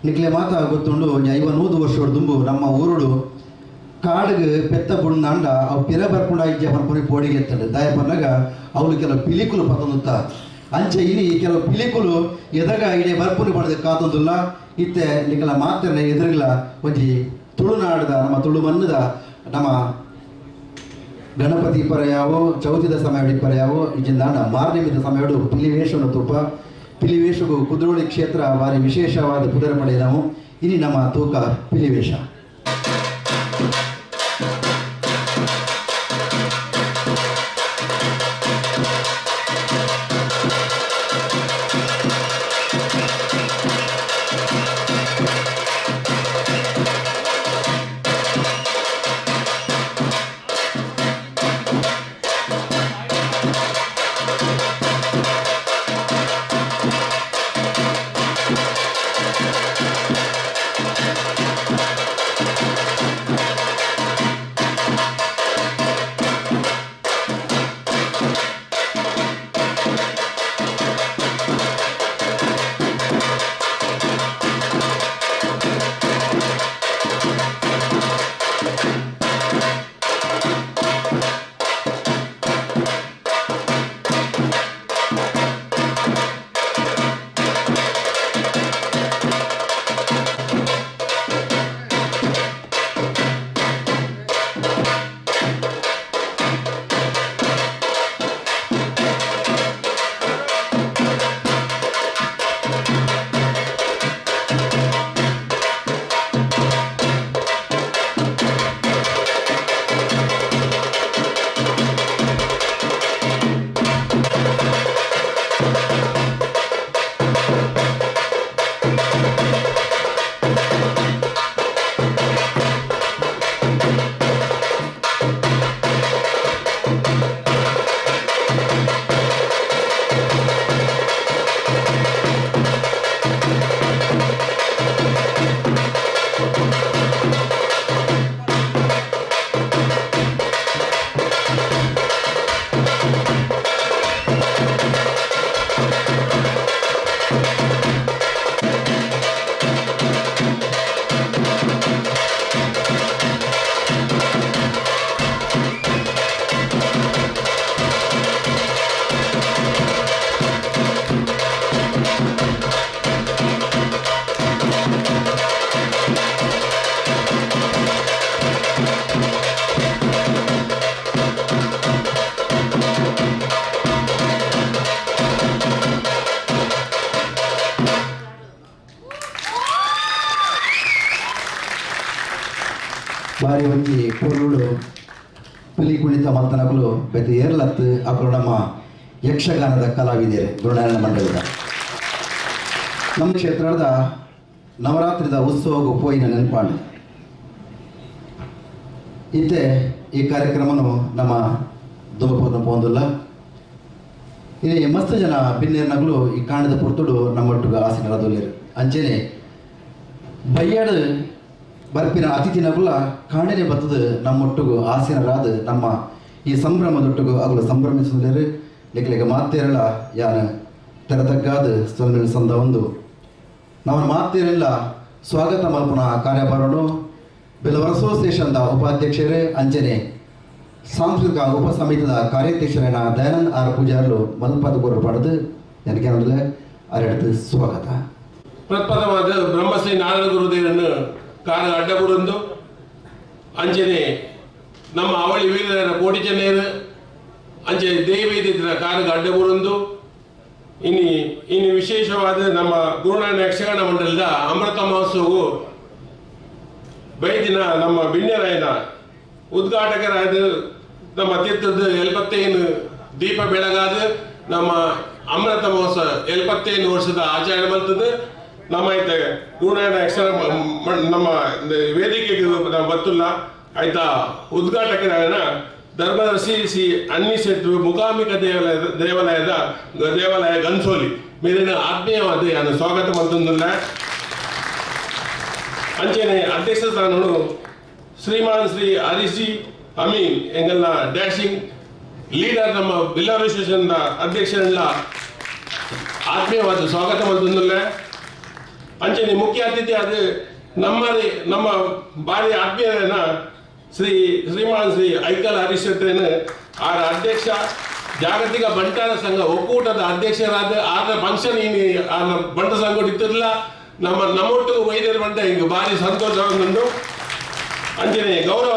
ನಿಕ್ಲೆ ಮಾತಾ ಗೊತ್ತುಂಡು 50 ವರ್ಷ ದುಂಬು ನಮ್ಮ ಊರುಡು ಕಾಡಿಗೆ ಪೆತ್ತ ಬುಣ್ಣಾಂಡ ಅವು ಪಿರ ಬರ್ಪುಂಡ ಇಜ್ಜೆ ಪನ್ಪುನಿ ಪೋಡಿಗೆ ಎತ್ತಂಡು ದಾಯ ಪನ್ನಗ ಅವಳು ಕೆಲವು ಪಿಲಿಕುಲು ಪತ್ತೊಂದುತ್ತ ಅಂಚೆ ಇನಿ ಕೆಲವು ಪಿಲಿಕುಲು ಎದಗ ಇಡೆ ಬರ್ಪುನಿ ಪಡೆದ ಕಾತೊಂದುಲ್ಲ. ಇತ್ತೆ ನಿಕಲ ಮಾತ್ರನೆ ಎದುರುಗಳ ಒಂಜಿ ತುಳುನಾಡದ ನಮ್ಮ ತುಳು ಮಣ್ಣದ ನಮ್ಮ ಗಣಪತಿ ಪರಯಾವೋ ಚೌತಿದ ಸಮಯ ಪರಯಾವೋ ಇಜ್ಜಿಂದಾಂಡ ಮಾರ್ನೆಮಿದ ಸಮಯಡು ಪಿಲಿವೇಶನು ತುಪ್ಪ ಪಿಲಿವೇಶಗೂ ಕುದ್ರೋಳಿ ಕ್ಷೇತ್ರ ಭಾರಿ ವಿಶೇಷವಾದ ಪುದರ ಪಡೆಯ ನಾವು. ಇನಿ ನಮ್ಮ ತೂಕ ಪಿಲಿವೇಶ. ಬಾರಿ ಒಂಜಿ ಪೊರ್ಲುಡು ಪಿಲಿ ಕುಣಿತ ಮಲ್ತನಕುಲು ಬೇತೆ ಏರ್ಲತ್ತು ಅಕುಲು ನಮ್ಮ ಯಕ್ಷಗಾನದ ಕಲಾವಿದರು ಗುರುನಾರಾಯಣ ಮಂಡಳಿದ ನಮ್ಮ ಕ್ಷೇತ್ರದ ನವರಾತ್ರಿದ ಉತ್ಸವಗೂ ಪೋಯಿನ ನೆನಪಾಂಡು. ಇತ್ತೆ ಈ ಕಾರ್ಯಕ್ರಮನು ನಮ್ಮ ದುಮಪೋದ ಪೋಂದುಲ್ಲ. ಇನಿ ಮಸ್ತ್ ಜನ ಬಿನ್ನೆರ್ನಗುಲು ಈ ಕಾಣದ ಪೊರ್ತುಡು ನಮ್ಮೊಟ್ಟುಗು ಆಸೀನರಾದುಲ್ಲೆರ್. ಅಂಚನೆ ಬಯ್ಯಾಡು ಬರ್ಪಿನ ಅತಿಥಿನಗುಲ ಕಾಂಡೆನೆ ಬತ್ತದು ನಮ್ಮೊಟ್ಟುಗು ಆಸೀನರಾದ ನಮ್ಮ ಈ ಸಂಭ್ರಮದೊಟ್ಟುಗು ಅಗುಲು ಸಂಭ್ರಮಿಸುಲ್ಲೆರ್. ನಿಕ್ಲೆಗ್ ಮಾತೆರೆಲ ಯಾನ್ ತೆರತಗ್ಗಾದ್ ಸೊಲ್ಮೆಲು ಸಂದವೊಂದು ನಮ್ಮ ಮಾತೆರೆಲ್ಲ ಸ್ವಾಗತ ಮಲ್ಪುನ ಕಾರ್ಯಭಾರನು ಬಿಲ್ಲವರ ಅಸೋಸಿಯೇಷನ್ದ ಉಪಾಧ್ಯಕ್ಷರೇ, ಅಂಚನೆ ಸಾಂಸ್ಕೃತಿಕ ಉಪಸಮಿತಿದ ಕಾರ್ಯಾಧ್ಯಕ್ಷರಾದ ದಯಾನಂದ್ ಆರ್ ಪೂಜಾರ್ಲು ಮಲ್ಪದ ಕೊರು ಪಡೆದು ನನಗೆ ಅರೆಡ್ದು ಸ್ವಾಗತ. ಪ್ರಪ್ರಥಮವಾದ ಬ್ರಹ್ಮಶ್ರೀ ನಾರಾಯಣ ಗುರುದೇವರನ್ನು ಕಾರ ಅಡ್ಡಗುರಂದು, ಅಂಚನೆ ನಮ್ಮ ಅವಳಿ ವೀರರ ಕೋಟಿ ಚೆನ್ನೆಯರು, ಅಂಚೆ ದೇವೇದಿದ್ರ ಕಾರಗ ಅಡ್ಡಗುರಂದು, ಇನಿ ಇನಿ ವಿಶೇಷವಾದ ನಮ್ಮ ಗುರುನಾರಾಯಣ ಯಕ್ಷಗಾನ ಮಂಡಲದ ಅಮೃತ ಮಹೋತ್ಸವವು ಬೈದಿನ ನಮ್ಮ ಬಿಣ್ಯರಾಯನ ಉದ್ಘಾಟಕರಾದ ನಮ್ಮ ತೀರ್ಥದ 75 ದೀಪ ಬೆಳಗಾದ ನಮ್ಮ ಅಮೃತ ಮಹೋತ್ಸವ 75 ವರ್ಷದ ಆಚರಣೆ ಮಾಡ್ತದೆ. ನಮ್ಮ ಐತೆ ಗುರುನಾರಾಯಣ ಯಕ್ಷಗಾನ ನಮ್ಮ ವೇದಿಕೆಗೆ ಬತ್ತುಲ್ಲ ಆಯ್ತಾ ಉದ್ಘಾಟಕರಾಯನ ಧರ್ಮದರ್ಶಿ ಶ್ರೀ ಅನ್ನಿ ಶೆಟ್ರು ಮುಖಾಮಿಕ ದೇವಾಲಯ ಗನ್ಸೋಲಿ ಮೇಲಿನ ಆತ್ಮೀಯವಾದ ಯಾನು ಸ್ವಾಗತ ಮಾಡ್ತಂದಿಲ್ಲ. ಅಂಚನೆ ಅಧ್ಯಕ್ಷ ಸ್ಥಾನನು ಶ್ರೀಮಾನ್ ಶ್ರೀ ಹರೀಶ್ ಅಮೀನ್ ಎಂಗಲ್ನ ಡ್ಯಾಶಿಂಗ್ ಲೀಡರ್ ನಮ್ಮ ಬಿಲ್ಲವ ಅಸೋಸಿಯೇಷನ್ ಅಧ್ಯಕ್ಷರೆಲ್ಲ ಆತ್ಮೀಯವಾದ ಸ್ವಾಗತ ಮಾಡ್ತಂದಿಲ್ಲ. ಅಂಚನೆ ಮುಖ್ಯ ಅತಿಥಿ ಅದು ನಮ್ಮ ನಮ್ಮ ಬಾರಿ ಆತ್ಮೀಯನ ಶ್ರೀಮಾನ್ ಶ್ರೀ ಐಕಲ್ ಹರೀಶ್ ಶೆಟ್ಟರೇನು ಆರ ಅಧ್ಯಕ್ಷ, ಜಾಗತಿಕ ಬಂಟಾರ ಸಂಘ ಒಕ್ಕೂಟದ ಅಧ್ಯಕ್ಷರಾದ ಆದ ಫಂಕ್ಷನ್ ಇನಿ ಆನ ಬಂಟ ಸಂಘ ಇತ್ತಿರಲಿಲ್ಲ ನಮ್ಮ ನಮ್ಮೊಟ್ಟಿಗೆ ವೈದ್ಯರು ಬಂಟ ಹಿಂಗೆ ಭಾರಿ ಸಂತೋಷ ಒಂದು. ಅಂಚನೆ ಗೌರವ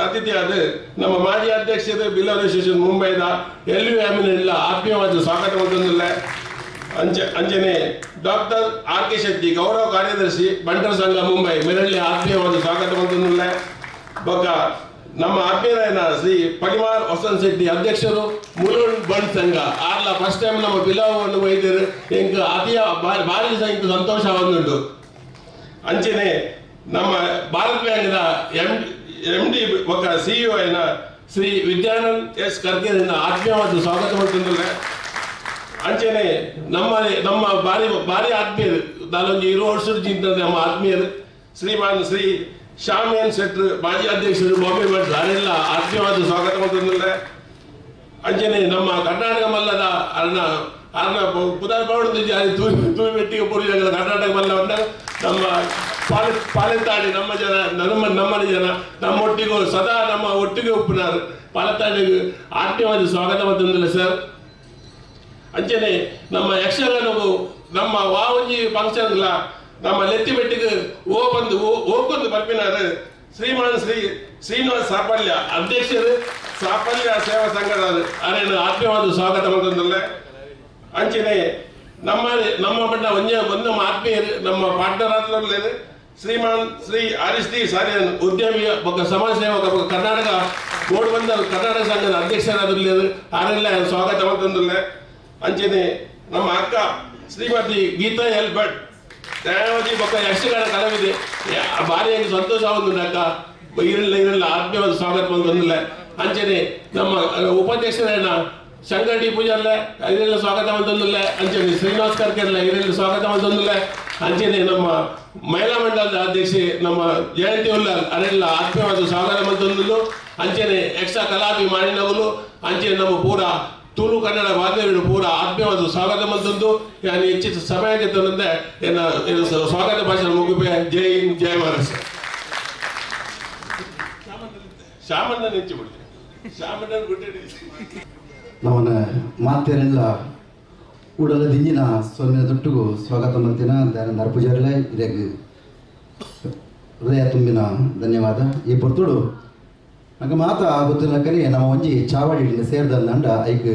ಅತಿಥಿಯಾದ ನಮ್ಮ ಮಾಜಿ ಅಧ್ಯಕ್ಷರು ಬಿಲ್ಲವ ಅಸೋಸಿಯೇಷನ್ ಮುಂಬೈದ ಎಲ್ ಯು ಎಲ್ಲ ಆತ್ಮೀಯವಾದ ಸ್ವಾಗತ ಮಾಡ್ತಂದಿಲ್ಲ. ಅಂಚನೆ ಡಾಕ್ಟರ್ ಆರ್ ಕೆ ಶೆಟ್ಟಿ ಗೌರವ ಕಾರ್ಯದರ್ಶಿ ಬಂಟರ ಸಂಘ ಮುಂಬೈ ಮೆರಳ್ಳಿ ಆತ್ಮೀಯವಾದ ಸ್ವಾಗತ ಮಾಡ್ತಂದಿಲ್ಲ. ಬೊಕ್ಕ ನಮ್ಮ ಆತ್ಮೀಯರಾಯನ ಶ್ರೀ ಪಡಿಮಾರ್ ವಸಂತ್ ಶೆಟ್ಟಿ ಅಧ್ಯಕ್ಷರು ಮುಲುಂಡ್ ಬಂಟ್ ಸಂಘ ಆರ್ಲ ಫಸ್ಟ್ ಟೈಮ್ ನಮ್ಮ ಬಿಲಾವನ್ನು ವೈದ್ಯರು ಎಂಕ್ ಅತಿಯ ಭಾರಿ ಇಂಕ್ ಸಂತೋಷ ಬಂದುಂಟು. ಅಂಚನೆ ನಮ್ಮ ಭಾರತ್ ಬ್ಯಾಂಕ್ನ ಎಂ ಎಂ ಡಿ ಬೊಕ್ಕ ಸಿಇಒ అయిన ಶ್ರೀ ವಿದ್ಯಾನಂದ್ ಎಸ್ ಕರ್ಕೇರಿನ ಆತ್ಮೀಯವಾದ ಸ್ವಾಗತ ಮಾಡ್ತಂದಿಲ್ಲ. ಅಂಚನೆ ನಮ್ಮ ನಮ್ಮ ಭಾರಿ ಭಾರಿ ಆತ್ಮೀಯರು ನಾನೊಂದು 20 ವರ್ಷದ ಜಿಂತ ನಮ್ಮ ಆತ್ಮೀಯರು ಶ್ರೀಮಾನ್ ಶ್ರೀ ಶ್ಯಾಮ್ ಎನ್ ಶೆಟ್ರು ಮಾಜಿ ಅಧ್ಯಕ್ಷರು ಬಾಂಬೆ ಭಟ್ ಅವರೆಲ್ಲ ಆತ್ಮೀಯವಾದ ಸ್ವಾಗತ ಮಾಡ್ತಂದಿಲ್ಲ. ಅಂಚನೆ ನಮ್ಮ ಕರ್ನಾಟಕ ಮಲ್ಲದ ಅರ್ಣ ಅರ್ಣ ಪುದಾರ್ ಪೌಡದ ಜಾರಿ ತೂಯಿ ತೂಯಿ ಮೆಟ್ಟಿಗೆ ಪೂರಿ ಕರ್ನಾಟಕ ಮಲ್ಲವನ್ನ ನಮ್ಮ ಪಾಲೆತ್ತಾಡಿ ನಮ್ಮ ಜನ ನಮ್ಮ ನಮ್ಮನೆ ಜನ ನಮ್ಮೊಟ್ಟಿಗೂ ಸದಾ ನಮ್ಮ ಒಟ್ಟಿಗೆ ಉಪ್ಪುನಾರು ಪಾಲತ್ತಾಡಿ ಆತ್ಮೀಯವಾದ ಸ್ವಾಗತ ಮಾಡ್ತಂದಿಲ್ಲ ಸರ್. ಅಂಚನೆ ನಮ್ಮ ಯಕ್ಷಗಾನವು ನಮ್ಮ ವಾವಂಜಿ ಫಂಕ್ಷನ್ ಇಲ್ಲ ನಮ್ಮ ಲೆತ್ತಿ ಬೆಟ್ಟಿಗೆ ಓ ಬಂದು ಓಕೊಂದು ಬರ್ಪಿನಾರು ಶ್ರೀಮಾನ್ ಶ್ರೀ ಶ್ರೀನಿವಾಸ್ ಸಾಫಲ್ಯ ಅಧ್ಯಕ್ಷರು ಸಾಫಲ್ಯ ಸೇವಾ ಸಂಘದ ಅರೇನು ಆತ್ಮೀಯವಾದ ಸ್ವಾಗತ ಮಾಡ್ತಂದಿಲ್ಲ. ಅಂಚನೆ ನಮ್ಮ ನಮ್ಮ ಬಣ್ಣ ಒಂಜೆ ಒಂದು ನಮ್ಮ ಆತ್ಮೀಯರು ನಮ್ಮ ಪಾರ್ಟ್ನರ್ ಆದ್ರಲ್ಲಿ ಶ್ರೀಮಾನ್ ಶ್ರೀ ಹರೀಶ್ ಡಿ ಸಾರಿಯನ್ ಉದ್ಯಮಿ ಬೊಕ್ಕ ಸಮಾಜ ಸೇವಕ ಬೊಕ್ಕ ಕರ್ನಾಟಕ ಬೋರ್ಡ್ ಬಂದ ಕರ್ನಾಟಕ ಸಂಘದ ಅಧ್ಯಕ್ಷರಾದ್ರಲ್ಲಿ ಆರೆಲ್ಲ ಸ್ವಾಗತ ಮಾಡ್ತಂದಿಲ್ಲ. ಅಂಚನೆ ನಮ್ಮ ಅಕ್ಕ ಶ್ರೀಮತಿ ಗೀತಾ ಎಲ್ ಭಟ್ ನ್ಯಾಯವಾದಿ ಬೊಕ್ಕ ಯಕ್ಷಗಾನ ಕಲಾವಿದೆ ಭಾರಿ ಸಂತೋಷ ಒಂದು ಅಕ್ಕ ಇರಲ್ಲ ಇರಲ್ಲ ಆತ್ಮೀಯವಾದ ಸ್ವಾಗತ ಬಂದಿಲ್ಲ. ಅಂಚನೆ ನಮ್ಮ ಉಪಾಧ್ಯಕ್ಷರನ್ನ ಶಂಕರ್ ಡಿ ಪೂಜಾರ್ಲೆ ಇದೆಲ್ಲ ಸ್ವಾಗತ ಬಂದಿಲ್ಲ. ಅಂಚನೆ ಶ್ರೀನಿವಾಸ್ ಕರ್ಕೆರ್ಲೆ ಇದೆಲ್ಲ ಸ್ವಾಗತ ಬಂದಿಲ್ಲ. ಅಂಚನೆ ನಮ್ಮ ಮಹಿಳಾ ಮಂಡಲದ ಅಧ್ಯಕ್ಷೆ ನಮ್ಮ ಜಯಂತಿ ಉಲ್ಲಾಲ್ ಅದೆಲ್ಲ ಆತ್ಮೀಯವಾದ ಸ್ವಾಗತ ಬಂತಂದಿಲ್ಲ. ಅಂಚನೆ ಯಕ್ಷ ಕಲಾಪಿ ಮಾಡಿನವರು ಅಂಚನೆ ನಮ್ಮ ಪೂರ ತುಳು ಕನ್ನಡ ಬಾಂಧವ್ಯರು ಪೂರ ಆತ್ಮೀಯವಾದ ಸ್ವಾಗತ ಬಂತಂದು ನಾನು ಹೆಚ್ಚಿನ ಸಮಯ ತಂದೆ ಎನ್ನ ಸ್ವಾಗತ ಭಾಷಣ ಮುಗಿಪೆ. ಜೈ ಹಿಂದ್, ಜೈ ಮಹಾರಾಷ್ಟ್ರ. ಶಾಮಣ್ಣ ಹೆಚ್ಚು ಬಿಡ್ತೀನಿ ಶಾಮಣ್ಣ ಬಿಟ್ಟು ನಮ್ಮನ್ನ ಮಾತೇನೆಲ್ಲ ಉಡಲ ದಿಂಜಿನ ಸೊನ್ನೆ ದುಟ್ಟುಗು ಸ್ವಾಗತ ಮಾಡ್ತೀನ ದಯಾನಂದ ಪೂಜಾರ್ಲೆ ಇದಕ್ಕೆ ಹೃದಯ ತುಂಬಿನ ಧನ್ಯವಾದ. ಈ ಪೊರ್ತುಡು ನಂಗೆ ಮಾತ ಗೊತ್ತಿಲ್ಲಕ್ಕನೆ ನಮ್ಮ ಒಂಜಿ ಚಾವಡಿ ಸೇರಿದಂಡ ಐಕ್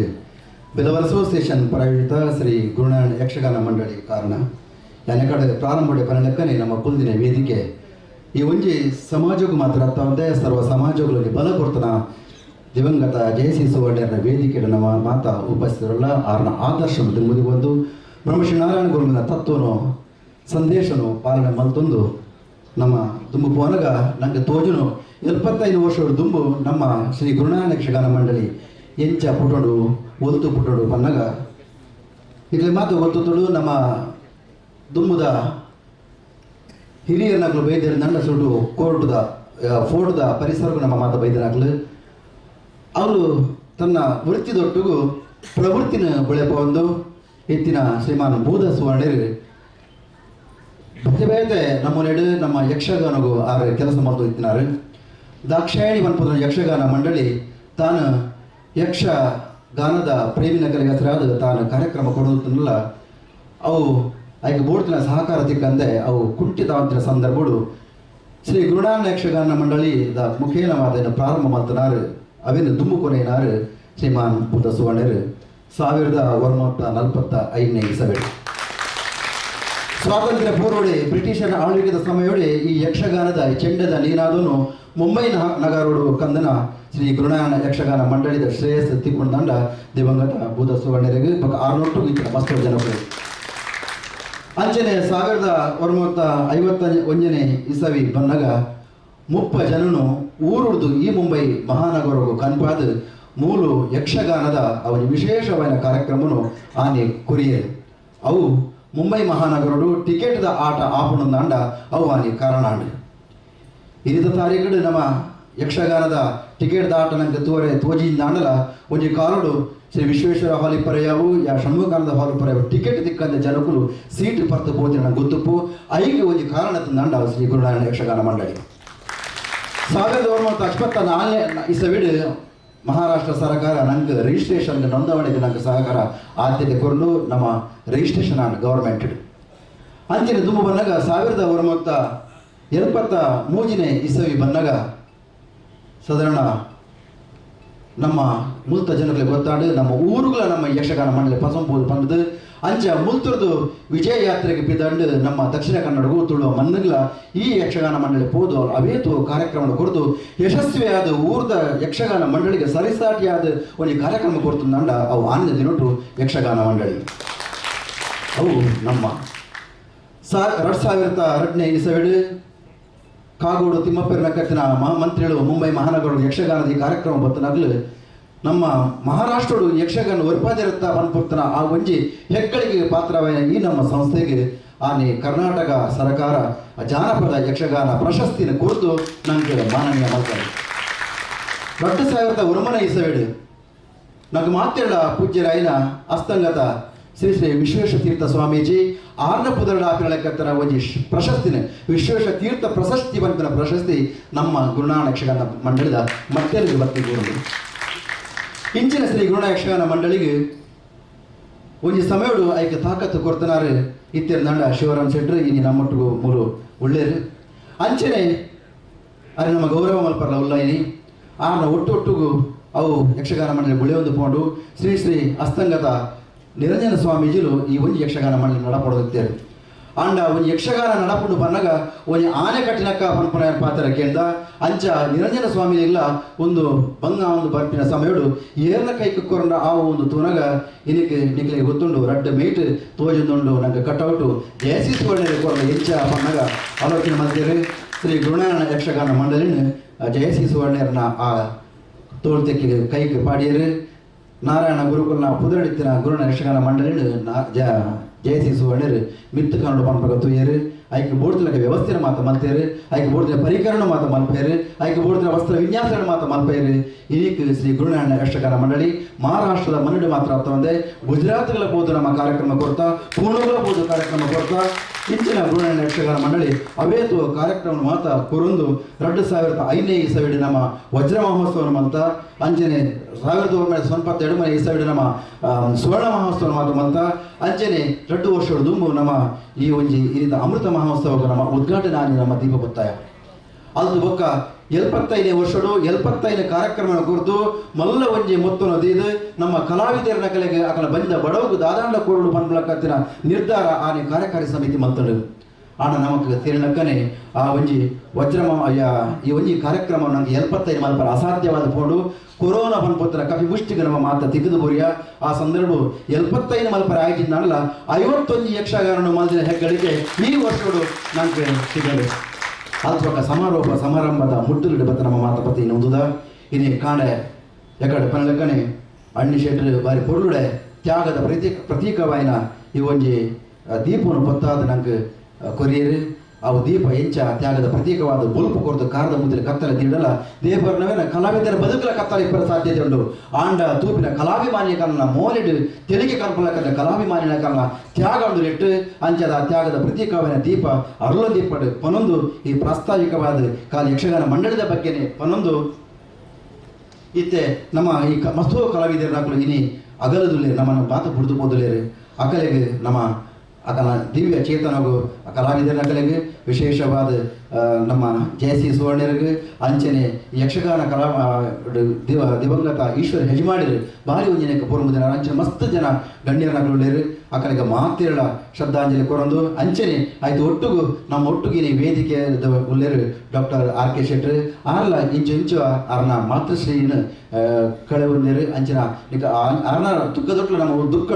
ಬಿಲ್ಲವರ ಅಸೋಸಿಯೇಷನ್ ಪ್ರಾಯೋಜಿತ ಶ್ರೀ ಗುರುನಾರಾಯಣ ಯಕ್ಷಗಾನ ಮಂಡಳಿ ಕಾರಣ ಯಾನೆ ಕಡೆ ಪ್ರಾರಂಭ ಪನಲೆಕ್ಕನೆ ನಮ್ಮ ಕುಲ್ದಿನ ವೇದಿಕೆ ಈ ಒಂಜಿ ಸಮಾಜಕ್ಕೂ ಮಾತ್ರ ಅರ್ಥವಂತೆ ಸರ್ವ ಸಮಾಜಗಳಲ್ಲಿ ಬಲ ಕೊಡ್ತನ ದಿವಂಗತ ಜಯಸಿ ಸುವರ್ಣರ ವೇದಿಕೆ ನಮ್ಮ ಮಾತಾ ಉಪಸ್ಥಿತರಲ್ಲ ಆರ್ನ ಆದರ್ಶ ಒಂದು ಬ್ರಹ್ಮಶ್ರೀ ನಾರಾಯಣ ಗುರುವಿನ ತತ್ವನು ಸಂದೇಶನು ಪಾಲನೆ ಮಲ್ತೊಂದು ನಮ್ಮ ದುಂಬು ಪೋನಗ ನಂಗೆ ತೋಜುನು 75 ವರ್ಷದ ದುಂಬು ನಮ್ಮ ಶ್ರೀ ಗುರುನಾರಾಯಣ ಯಕ್ಷಗಾನ ಮಂಡಳಿ ಎಂಚ ಪುಟೋಡು ಒಲ್ತು ಪುಟೋಡು ಪನ್ನಗ ಇಲ್ಲಿ ಮಾತು ಗೊತ್ತುತ್ತಳು ನಮ್ಮ ದುಮ್ಮುದ ಹಿರಿಯರ್ನಕ್ಲು ಬೈದರು ನಂಡ ಸುಡು ಕೋರ್ಟುದ ಫೋರ್ಟ್ದ ಪರಿಸರಕ್ಕೂ ನಮ್ಮ ಮಾತ ಬೈದನಾಗ್ಲು ಅವರು ತನ್ನ ವೃತ್ತಿದೊಟ್ಟಿಗೂ ಪ್ರವೃತ್ತಿನ ಬೆಳೆಪೊಂದು ಇತ್ತಿನ ಶ್ರೀಮಾನ್ ಬೂದ ಸುವರ್ಣರು ಬೇತೆ ಬೇತೆ ನಮ್ಮ ನೆಡು ನಮ್ಮ ಯಕ್ಷಗಾನಗೂ ಆರು ಕೆಲಸ ಮಾಡ್ತು ಇತ್ತಿನಾರು. ದಾಕ್ಷಾಯಣಿ ಮನ್ಪದ ಯಕ್ಷಗಾನ ಮಂಡಳಿ ತಾನು ಯಕ್ಷಗಾನದ ಪ್ರೇಮಿನ ಕಲೆಗಸರಾದ ತಾನು ಕಾರ್ಯಕ್ರಮ ಕೊಡುತ್ತನ್ನಲ್ಲ ಅವು ಆಯ್ಕೆ ಬೋರ್ತಿನ ಸಹಕಾರ ತಿಕ್ಕಂದೆ ಅವು ಕುಂಠಿತಾವಂತಿನ ಸಂದರ್ಭಗಳು ಶ್ರೀ ಗುರುನಾರಾಯಣ ಯಕ್ಷಗಾನ ಮಂಡಳಿ the ಮುಖೇನವಾದ ಪ್ರಾರಂಭ ಮಲ್ತನಾರು ಅವೇನು ದುಂಬು ಕೊನೆಯನಾರು ಶ್ರೀಮಾನ್ ಬುದ್ಧ ಸುವರ್ಣರು 1945ನೇ ಇಸವಿ ಸ್ವಾತಂತ್ರ್ಯ ಪೂರ್ವಡೆ ಬ್ರಿಟಿಷರ ಆಳ್ವಿಕೆದ ಸಮಯೊಡೆ ಈ ಯಕ್ಷಗಾನದ ಚೆಂಡದ ನೀನಾದನು ಮುಂಬೈ ನಗರೋಡು ಕಂದನ ಶ್ರೀ ಗುರುನಾರಾಯಣ ಯಕ್ಷಗಾನ ಮಂಡಳಿದ ಶ್ರೇಯಸ್ ತಿಕ್ಕೊಂಡಂಡ ದಿವಂಗತ ಬೂದ ಸುವರ್ಣರಿಗೆ ಬೊಕ ಆರ್ನೊಟ್ಟು ಇತ್ತಿನ ಮಸ್ತ್ ಜನರು. ಅಂಚನೆ 1951ನೇ ಇಸವಿ ಬನ್ನಗ ಮುಪ್ಪ ಜನನು ಊರುಡ್ದು ಈ ಮುಂಬೈ ಮಹಾನಗರಗು ಕನ್ಪಾದ ಮೂಲು ಯಕ್ಷಗಾನದ ಅವನ ವಿಶೇಷವಾದ ಕಾರ್ಯಕ್ರಮನು ಆನೆ ಕೊರಿಯರು. ಅವು ಮುಂಬೈ ಮಹಾನಗರಡು ಟಿಕೆಟ್ದ ಆಟ ಆಪಣಂದಾಂಡ ಅವು ಆನೆ ಕಾರಣಾಂಡ. ಇರಿದ ತಾರೀಕಡು ನಮ್ಮ ಯಕ್ಷಗಾನದ ಟಿಕೆಟ್ದ ಆಟ ನಂಗೆ ತೋರೆ ತೋಜಿಂದಾಂಡಲ ಒಂಜಿ ಕಾಲಡು ಶ್ರೀ ವಿಶ್ವೇಶ್ವರ ಹಾಲಿ ಪರ್ಯಾವು ಯಾ ಷಣ್ಮುಖಾನಂದ ಹಾಲು ಪರ್ಯಾವು ಟಿಕೆಟ್ ತಿಕ್ಕಂದ ಜನಕುಲು ಸೀಟ್ ಪರ್ತು ಪೋತಿನ ನಂಗೆ ಗೊತ್ತುಪ್ಪು ಐಗೆ ಒಂಜಿ ಕಾರಣ ತಂದಾಂಡ ಶ್ರೀ ಗುರುನಾರಾಯಣ ಯಕ್ಷಗಾನ ಮಂಡಳಿ. 1974ನೇ ಇಸವಿಡು ಮಹಾರಾಷ್ಟ್ರ ಸರ್ಕಾರ ನಂಗೆ ರಿಜಿಸ್ಟ್ರೇಷನ್ ನೋಂದಾವಣಿಗೆ ನಂಗೆ ಸಹಕಾರ ಆದ್ಯತೆ ಕೊರಲು ನಮ್ಮ ರಿಜಿಸ್ಟ್ರೇಷನ್ ಆನ್ ಗವರ್ಮೆಂಟ್. ಅಂಚಿನ ದುಂಬು ಬಂದಾಗ 1973ನೇ ಇಸವಿ ಬಂದಾಗ ಸಾಧಾರಣ ನಮ್ಮ ಮುಲ್ತ ಜನಗಳಿಗೆ ಗೊತ್ತಾಡು ನಮ್ಮ ಊರುಗಳ ನಮ್ಮ ಯಕ್ಷಗಾನ ಮಂಡಳಿ ಪಸಂಪೋದು ಪಂಡದು ಅಂಚ ಮುಲ್ತರದು ವಿಜಯ ಯಾತ್ರೆಗೆ ಬಿದಂಡು ನಮ್ಮ ದಕ್ಷಿಣ ಕನ್ನಡಗೂ ತುಳುವ ಮಣ್ಣುಗಳ ಈ ಯಕ್ಷಗಾನ ಮಂಡಳಿ ಪೋದು ಅವೇತು ಕಾರ್ಯಕ್ರಮ ಕೊರತು ಯಶಸ್ವಿಯಾದ ಊರ್ದ ಯಕ್ಷಗಾನ ಮಂಡಳಿಗೆ ಸರಿಸಾಟಿಯಾದ ಒಂದು ಕಾರ್ಯಕ್ರಮ ಕೊಡ್ತಂಡ ಅವು ಆನಂದ ದಿನೊಟ್ಟು ಯಕ್ಷಗಾನ ಮಂಡಳಿ. ಅವು ನಮ್ಮ 2002ನೇ ಇಸವಿಡು ಕಾಗೋಡು ತಿಮ್ಮಪ್ಪರ ಕತ್ತಿನ ಮಹಾಮಂತ್ರಿಗಳು ಮುಂಬೈ ಮಹಾನಗರ ಯಕ್ಷಗಾನದ ಈ ಕಾರ್ಯಕ್ರಮ ಬತ್ತನಾಗಲು ನಮ್ಮ ಮಹಾರಾಷ್ಟ್ರಡು ಯಕ್ಷಗಾನ ಒರ್ಪಾದಿರತ್ತ ಪನ್ಪುರ್ತನ ಆ ಒಂಜಿ ಹೆಕ್ಕಳಿಗೆ ಪಾತ್ರವಾದ ಈ ನಮ್ಮ ಸಂಸ್ಥೆಗೆ ಆನೆ ಕರ್ನಾಟಕ ಸರ್ಕಾರ ಜಾನಪದ ಯಕ್ಷಗಾನ ಪ್ರಶಸ್ತಿನ ಕುರಿತು ನನಗೆ ಮಾನನೀಯ ಮಾಡ್ತಾರೆ. 2009ನೇ ಇಸವಿಡು ನನಗೆ ಮಾತೆಲ್ಲ ಪೂಜ್ಯರಾಯನ ಅಸ್ತಂಗತ ಶ್ರೀ ಶ್ರೀ ವಿಶ್ವೇಶ ತೀರ್ಥ ಸ್ವಾಮೀಜಿ ಆರ್ನ ಪುದರಡಾಪಿರಳಕ್ಕತ್ತರ ಒಂಜಿ ಪ್ರಶಸ್ತಿನ ವಿಶ್ವೇಶ ತೀರ್ಥ ಪ್ರಶಸ್ತಿ ಬಂತನ ಪ್ರಶಸ್ತಿ ನಮ್ಮ ಗುರುನಾರಾಯಣ ಯಕ್ಷಗಾನ ಮಂಡಳಿದ ಮತ್ತೆಲ್ಲರಿಗೂ ಬರ್ತಿ ಗುರು. ಇಂಚಿನ ಶ್ರೀ ಗುರುನಾರಾಯಣ ಯಕ್ಷಗಾನ ಮಂಡಳಿಗೆ ಒಂಜಿ ಸಮಯಡು ಐಕೆ ತಾಕತ್ತು ಕೊರ್ತನಾರು ಇತ್ತಿರ ಶಿವರಾಮ್ ಶೆಟ್ರು ಇನಿ ನಮ್ಮೊಟ್ಟಿಗೂ ಮೂರು ಒಳ್ಳೇರು ಅಂಚನೆ ಅರೆ ನಮ್ಮ ಗೌರವ ಮಲ್ಪರ್ಲ ಉಲ್ಲ ಇನಿ ಆರ್ನ ಒಟ್ಟು ಒಟ್ಟುಗೂ ಅವು ಯಕ್ಷಗಾನ ಮಂಡಳಿ ಬುಳೆಯೊಂದು ಪೋಂಡು ಶ್ರೀ ಶ್ರೀ ಅಸ್ತಂಗತ ನಿರಂಜನ ಸ್ವಾಮೀಜಿಲು ಈ ಒಂದು ಯಕ್ಷಗಾನ ಮಂಡಳಿ ನಡಪಡುತ್ತೇವೆ. ಅಂಡ ಒಂದು ಯಕ್ಷಗಾನ ನಡಪುಂಡು ಬನ್ನಗ ಒಂಜಿ ಆನೆ ಕಟ್ಟಿನಕ್ಕ ಪನ್ಪುನ ಪಾತ್ರ ಕೇಂದ ಅಂಚ ನಿರಂಜನ ಸ್ವಾಮೀಜಿಗಳ ಒಂದು ಬಂಗ ಒಂದು ಬರ್ಪಿನ ಸಮಯಡು ಏರ್ನ ಕೈக்கு ಕೊರಂಡ ಆ ಒಂದು ತೂನಗ ಇನಿಕ್ ನಿಕ್ಲಿಗೆ ಗೊತ್ತುಂಡು ರಡ್ಡ ಮೇಟ್ ತೋಜೊಂದುಂಡು ನಂಗೆ ಕಟೌಟು ಜಯಸಿ ಸುವರ್ಣ ಕೊರಂಡ ಎಂಚ ಪನ್ನಗ ಆಲೋಚನೆ ಮಾಡ್ತೇವೆ. ಶ್ರೀ ಗುರುನಾರಾಯಣ ಯಕ್ಷಗಾನ ಮಂಡಳಿನ ಜಯಸಿ ಸುವರ್ಣರನ್ನ ಆ ತೋಳ್ತೆಕ್ಕೆ ಕೈಗೆ ಪಾಡಿಯರು. ನಾರಾಯಣ ಗುರುಕುಲ್ನ ಪುದರಡಿತ್ತಿನ ಗುರುನ ಯಕ್ಷಗಾನ ಮಂಡಳಿನ ಜಯಸಿ ಸುವರ್ಣರು ಮಿತ್ತು ಕನ್ನಡ ಪನ್ಪಗ ತೂಯರು ಐಕೆ ಬೋರ್ತಿನ ವ್ಯವಸ್ಥೆನ ಮಾತ ಮಲ್ತೇರು ಐಕೆ ಬೋರ್ತಿನ ಪರಿಕರಣ ಮಾತ ಮಲ್ಪೇರು ಐಕೆ ಬೋರ್ತಿನ ವಸ್ತ್ರ ವಿನ್ಯಾಸನ ಮಾತ ಮಲ್ಪೇರು. ಇದಕ್ಕೆ ಶ್ರೀ ಗುರುನಾರಾಯಣ ಯಕ್ಷಗಾನ ಮಂಡಳಿ ಮಹಾರಾಷ್ಟ್ರದ ಮನ್ನಡಿ ಮಾತ್ರ ಅರ್ಥವಂದೆ ಗುಜರಾತ್ಗಳ ಬೋದು ನಮ್ಮ ಕಾರ್ಯಕ್ರಮ ಕೊಡ್ತಾ ಪೂರ್ಣಗಳ ಬೋದು ಕಾರ್ಯಕ್ರಮ ಕೊಡ್ತಾ ಇಂಚಿನ ಗುರುನಾರಾಯಣ ಯಕ್ಷಗಾನ ಮಂಡಳಿ ಅವೇತು ಕಾರ್ಯಕ್ರಮ ಮಾತ ಕುರುಂದು 2005ನೇ ಇಸವಿಡು ನಮ್ಮ ವಜ್ರ ಮಹೋತ್ಸವ ಮಂತ ಅಂಚನೆ 1992ನೇ ಇಸವಿಡು ನಮ್ಮ ಸುವರ್ಣ ಮಹೋತ್ಸವ ಮಾತ ಮಂತ ಅಂಚನೆ 2 ವರ್ಷಗಳು ದುಂಬು ನಮ್ಮ ಈ ಒಂಜಿ ಈ ರೀತಿ ಅಮೃತ ಮಹೋತ್ಸವ ನಮ್ಮ ಉದ್ಘಾಟನೆ ಆಗಿ ನಮ್ಮ ದೀಪ ಬತ್ತಾಯ ಅದು ಬೊಕ್ಕ 75ನೇ ವರ್ಷಡು 75ನೇ ಕಾರ್ಯಕ್ರಮ ಕುರಿತು ಮಲ್ಲ ಒಂಜಿ ಮೊತ್ತನ ದೀದು ನಮ್ಮ ಕಲಾವಿದರ ಕಲೆಗೆ ಅಕಲ ಬಂದ ಬಡವಗು ದಾದಾಂಡ ಕೋರಡು ಪನ್ಪಲಕತ್ತಿನ ನಿರ್ಧಾರ ಆನೆ ಕಾರ್ಯಕಾರಿ ಸಮಿತಿ ಮಲ್ತಡು. ಆಣ ನಮಕ್ ತೀರ್ಣಕ್ಕನೆ ಆ ಒಂಜಿ ವಜ್ರಮ ಈ ಒಂಜಿ ಕಾರ್ಯಕ್ರಮ ನನಗೆ 75 ಮಲ್ಪರ ಅಸಾಧ್ಯವಾದ ಪೋಡು ಕೊರೋನಾ ಪನ್ಪುತ್ರ ಕಪಿ ಮುಷ್ಟಿಗೆ ನಮ್ಮ ಮಾತ ತಿಕ್ಕದು ಬುರಿಯ ಆ ಸಂದರ್ಭ 75 ಮಲ್ಪರ ಆಯ್ತಿದ್ದಲ್ಲ 51 ಯಕ್ಷಗಾನ ಮಲ್ದಿನ ಹೆಗ್ಗಳಿಗೆ ಈ ವರ್ಷಗಳು ನನಗೆ ಸಿಗಲು ಅಲ್ಪಕ ಸಮಾರೋಪ ಸಮಾರಂಭದ ಮುಟ್ಟುಲಿಡು ಬತ್ತ ನಮ್ಮ ಮಾತಪತಿ ಇನ್ನೊಂದುದ ಇನಿ ಕಾಣೆ ಎಕಡೆ ಪನಲಕ್ಕನೆ ಅಣ್ಣಿ ಶೆಟ್ರು ಬಾರಿ ಪೊರ್ಲುಡೆ ತ್ಯಾಗದ ಪ್ರತೀಕವಾಯಿನ ಈ ಒಂಜಿ ದೀಪವನ್ನು ಪೊತ್ತಾದ ನಂಗೆ ಕೊರಿಯರು ಅವು ದೀಪ ಎಂಚ ತ್ಯಾಗದ ಪ್ರತೀಕವಾದ ಬೊಲ್ಪು ಕೊರದು ಕಾರದ ಮುದ್ರೆ ಕತ್ತಲೆ ತೀಡಲ ದೇವರನವೇನ ಕಲಾವಿದರ ಬದುಕಲ ಕತ್ತಲೆ ಇಪ್ಪರ ಸಾಧ್ಯತೆ ಉಂಡು ಆಂಡ ತೂಪಿನ ಕಲಾಭಿಮಾನಿಯ ಕಾರಣ ಮೋಲಿಡು ತೆಲಿಗೆ ಕಲ್ಪಲಕ್ಕಂದ್ರೆ ಕಲಾಭಿಮಾನಿಯ ಕಾರಣ ತ್ಯಾಗ ಉಂಡು ನೆಟ್ಟು ಅಂಚದ ತ್ಯಾಗದ ಪ್ರತೀಕವಾದ ದೀಪ ಅರುಳ ದೀಪಡು ಪನೊಂದು ಈ ಪ್ರಾಸ್ತಾವಿಕವಾದ ಕಾಲ ಯಕ್ಷಗಾನ ಮಂಡಳಿದ ಬಗ್ಗೆನೆ ಪನೊಂದು ಇತ್ತೆ ನಮ್ಮ ಈ ಮಸ್ತು ಕಲಾವಿದರ ಇನಿ ಅಗಲದುಲ್ಲೇರು ನಮ್ಮನ್ನು ಬಾತ ಬುಡ್ದು ಪೋದುಲೇರು ಅಕಲೆಗೆ ನಮ್ಮ ಅಕಲ ದಿವ್ಯ ಚೇತನಗು ಕಲಾವಿದರ ಅಕಲೆಗೆ ವಿಶೇಷವಾದ ನಮ್ಮ ಜಯಸಿ ಸುವರ್ಣರಿಗೆ ಅಂಚನೆ ಯಕ್ಷಗಾನ ಕಲಾ ದಿವಂಗತ ಈಶ್ವರ ಯಜಮಾನಿರು ಭಾರಿ ಒಂಜಿನಕ್ಕೆ ಪೂರ್ವ ಜನ ಅಂಚನೆ ಮಸ್ತ್ ಜನ ಗಣ್ಯರನಗಲುಳ್ಳೇರು ಅಕಲೆಗೆ ಮಾತಿರಳ ಶ್ರದ್ಧಾಂಜಲಿ ಕೊರೊಂದು ಅಂಚನೆ ಆಯ್ತು ಒಟ್ಟುಗು ನಮ್ಮ ಒಟ್ಟುಗಿನಿ ವೇದಿಕೆ ಉಳ್ಳೇರು ಡಾಕ್ಟರ್ ಆರ್ ಕೆ ಶೆಟ್ರು ಆರ್ಲ ಇಂಚು ಇಂಚು ಆರ್ನ ಮಾತೃಶ್ರೀನ ಕಳೆ ಉಳ್ಳೇರು ಅಂಚಿನ ಆರ್ನ ದುಃಖದೊಟ್ಟು ನಮ್ಮ ದುಃಖ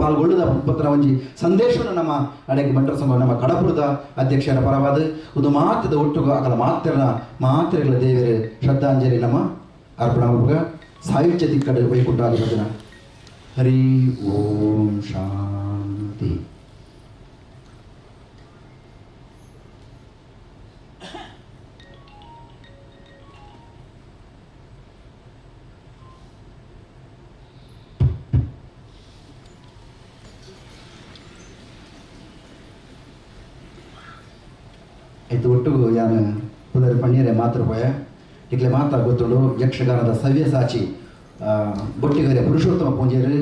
ಪಾಲ್ಗೊಳ್ಳುದ ಪತ್ರ ಒಂಜಿ ಸಂದೇಶವನ್ನು ನಮ್ಮ ಅಡೆಗೆ ಬಂಟರ ಸಂಘ ನಮ್ಮ ಕಡಪುರದ ಅಧ್ಯಕ್ಷರ ಪರವಾದ ಒಂದು ಮಾತದ ಒಟ್ಟುಗು ಅಕಲ ಮಾತ್ರನ ಮಾತ್ರೆಗಳ ದೇವರ ಶ್ರದ್ಧಾಂಜಲಿ ನಮ್ಮ ಅರ್ಪಣ ಸಾಯುಜ್ಯ ದಿಕ್ಕಡೆ ವೈಕುಂಠಾಧಿಪತಿನ ಹರಿ ಓಂ ಶಾಂತಿ. ಇದು ಒಟ್ಟುಗು ಯಾನು ಪುದರ್ ಪಣ್ಣೀರೆ ಮಾತ್ರ ಪೋಯ ಇಕ್ಲೆ ಮಾತಾ ಗೊತ್ತುಂಡು ಯಕ್ಷಗಾನದ ಸವ್ಯಸಾಚಿ ಬೊಟ್ಟಿಗರೆ ಪುರುಷೋತ್ತಮ ಪೂಂಜೇರು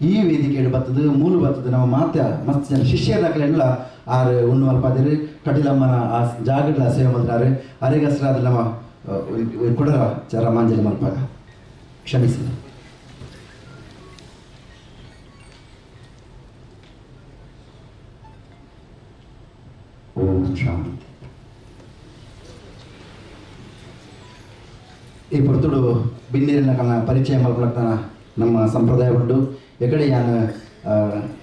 ಈ ವೇದಿಕೆಯಲ್ಲಿ ಬರ್ತದೆ ಮೂಲ ಬರ್ತದೆ ನಮ್ಮ ಮಾತ ಮಸ್ತ್ ಜನ ಶಿಷ್ಯರ ಆರು ಉಣ್ಣು ಮಲ್ಪಾದಿರು ಕಟಿಲಮ್ಮನ ಆ ಜಾಗಡ್ಲ ಸೇವೆ ಮಲ್ತಾರು ಅರೆಗಸ್ರಾದ ನಮ್ಮ ಕುಡರ ಚರಮಾಂಜಲಿ ಮಲ್ಪಾಗ ಕ್ಷಮಿಸಿ. ಓಂ ಶಾಂತಿ. ಈ ಪೊರ್ತುಡು ಬಿನ್ನೇರಿನ ಕಣ ಪರಿಚಯ ಮಲ್ಪಲಕ್ತನ ನಮ್ಮ ಸಂಪ್ರದಾಯ ಉಂಟು ಎಕಡೆ ಯಾನ್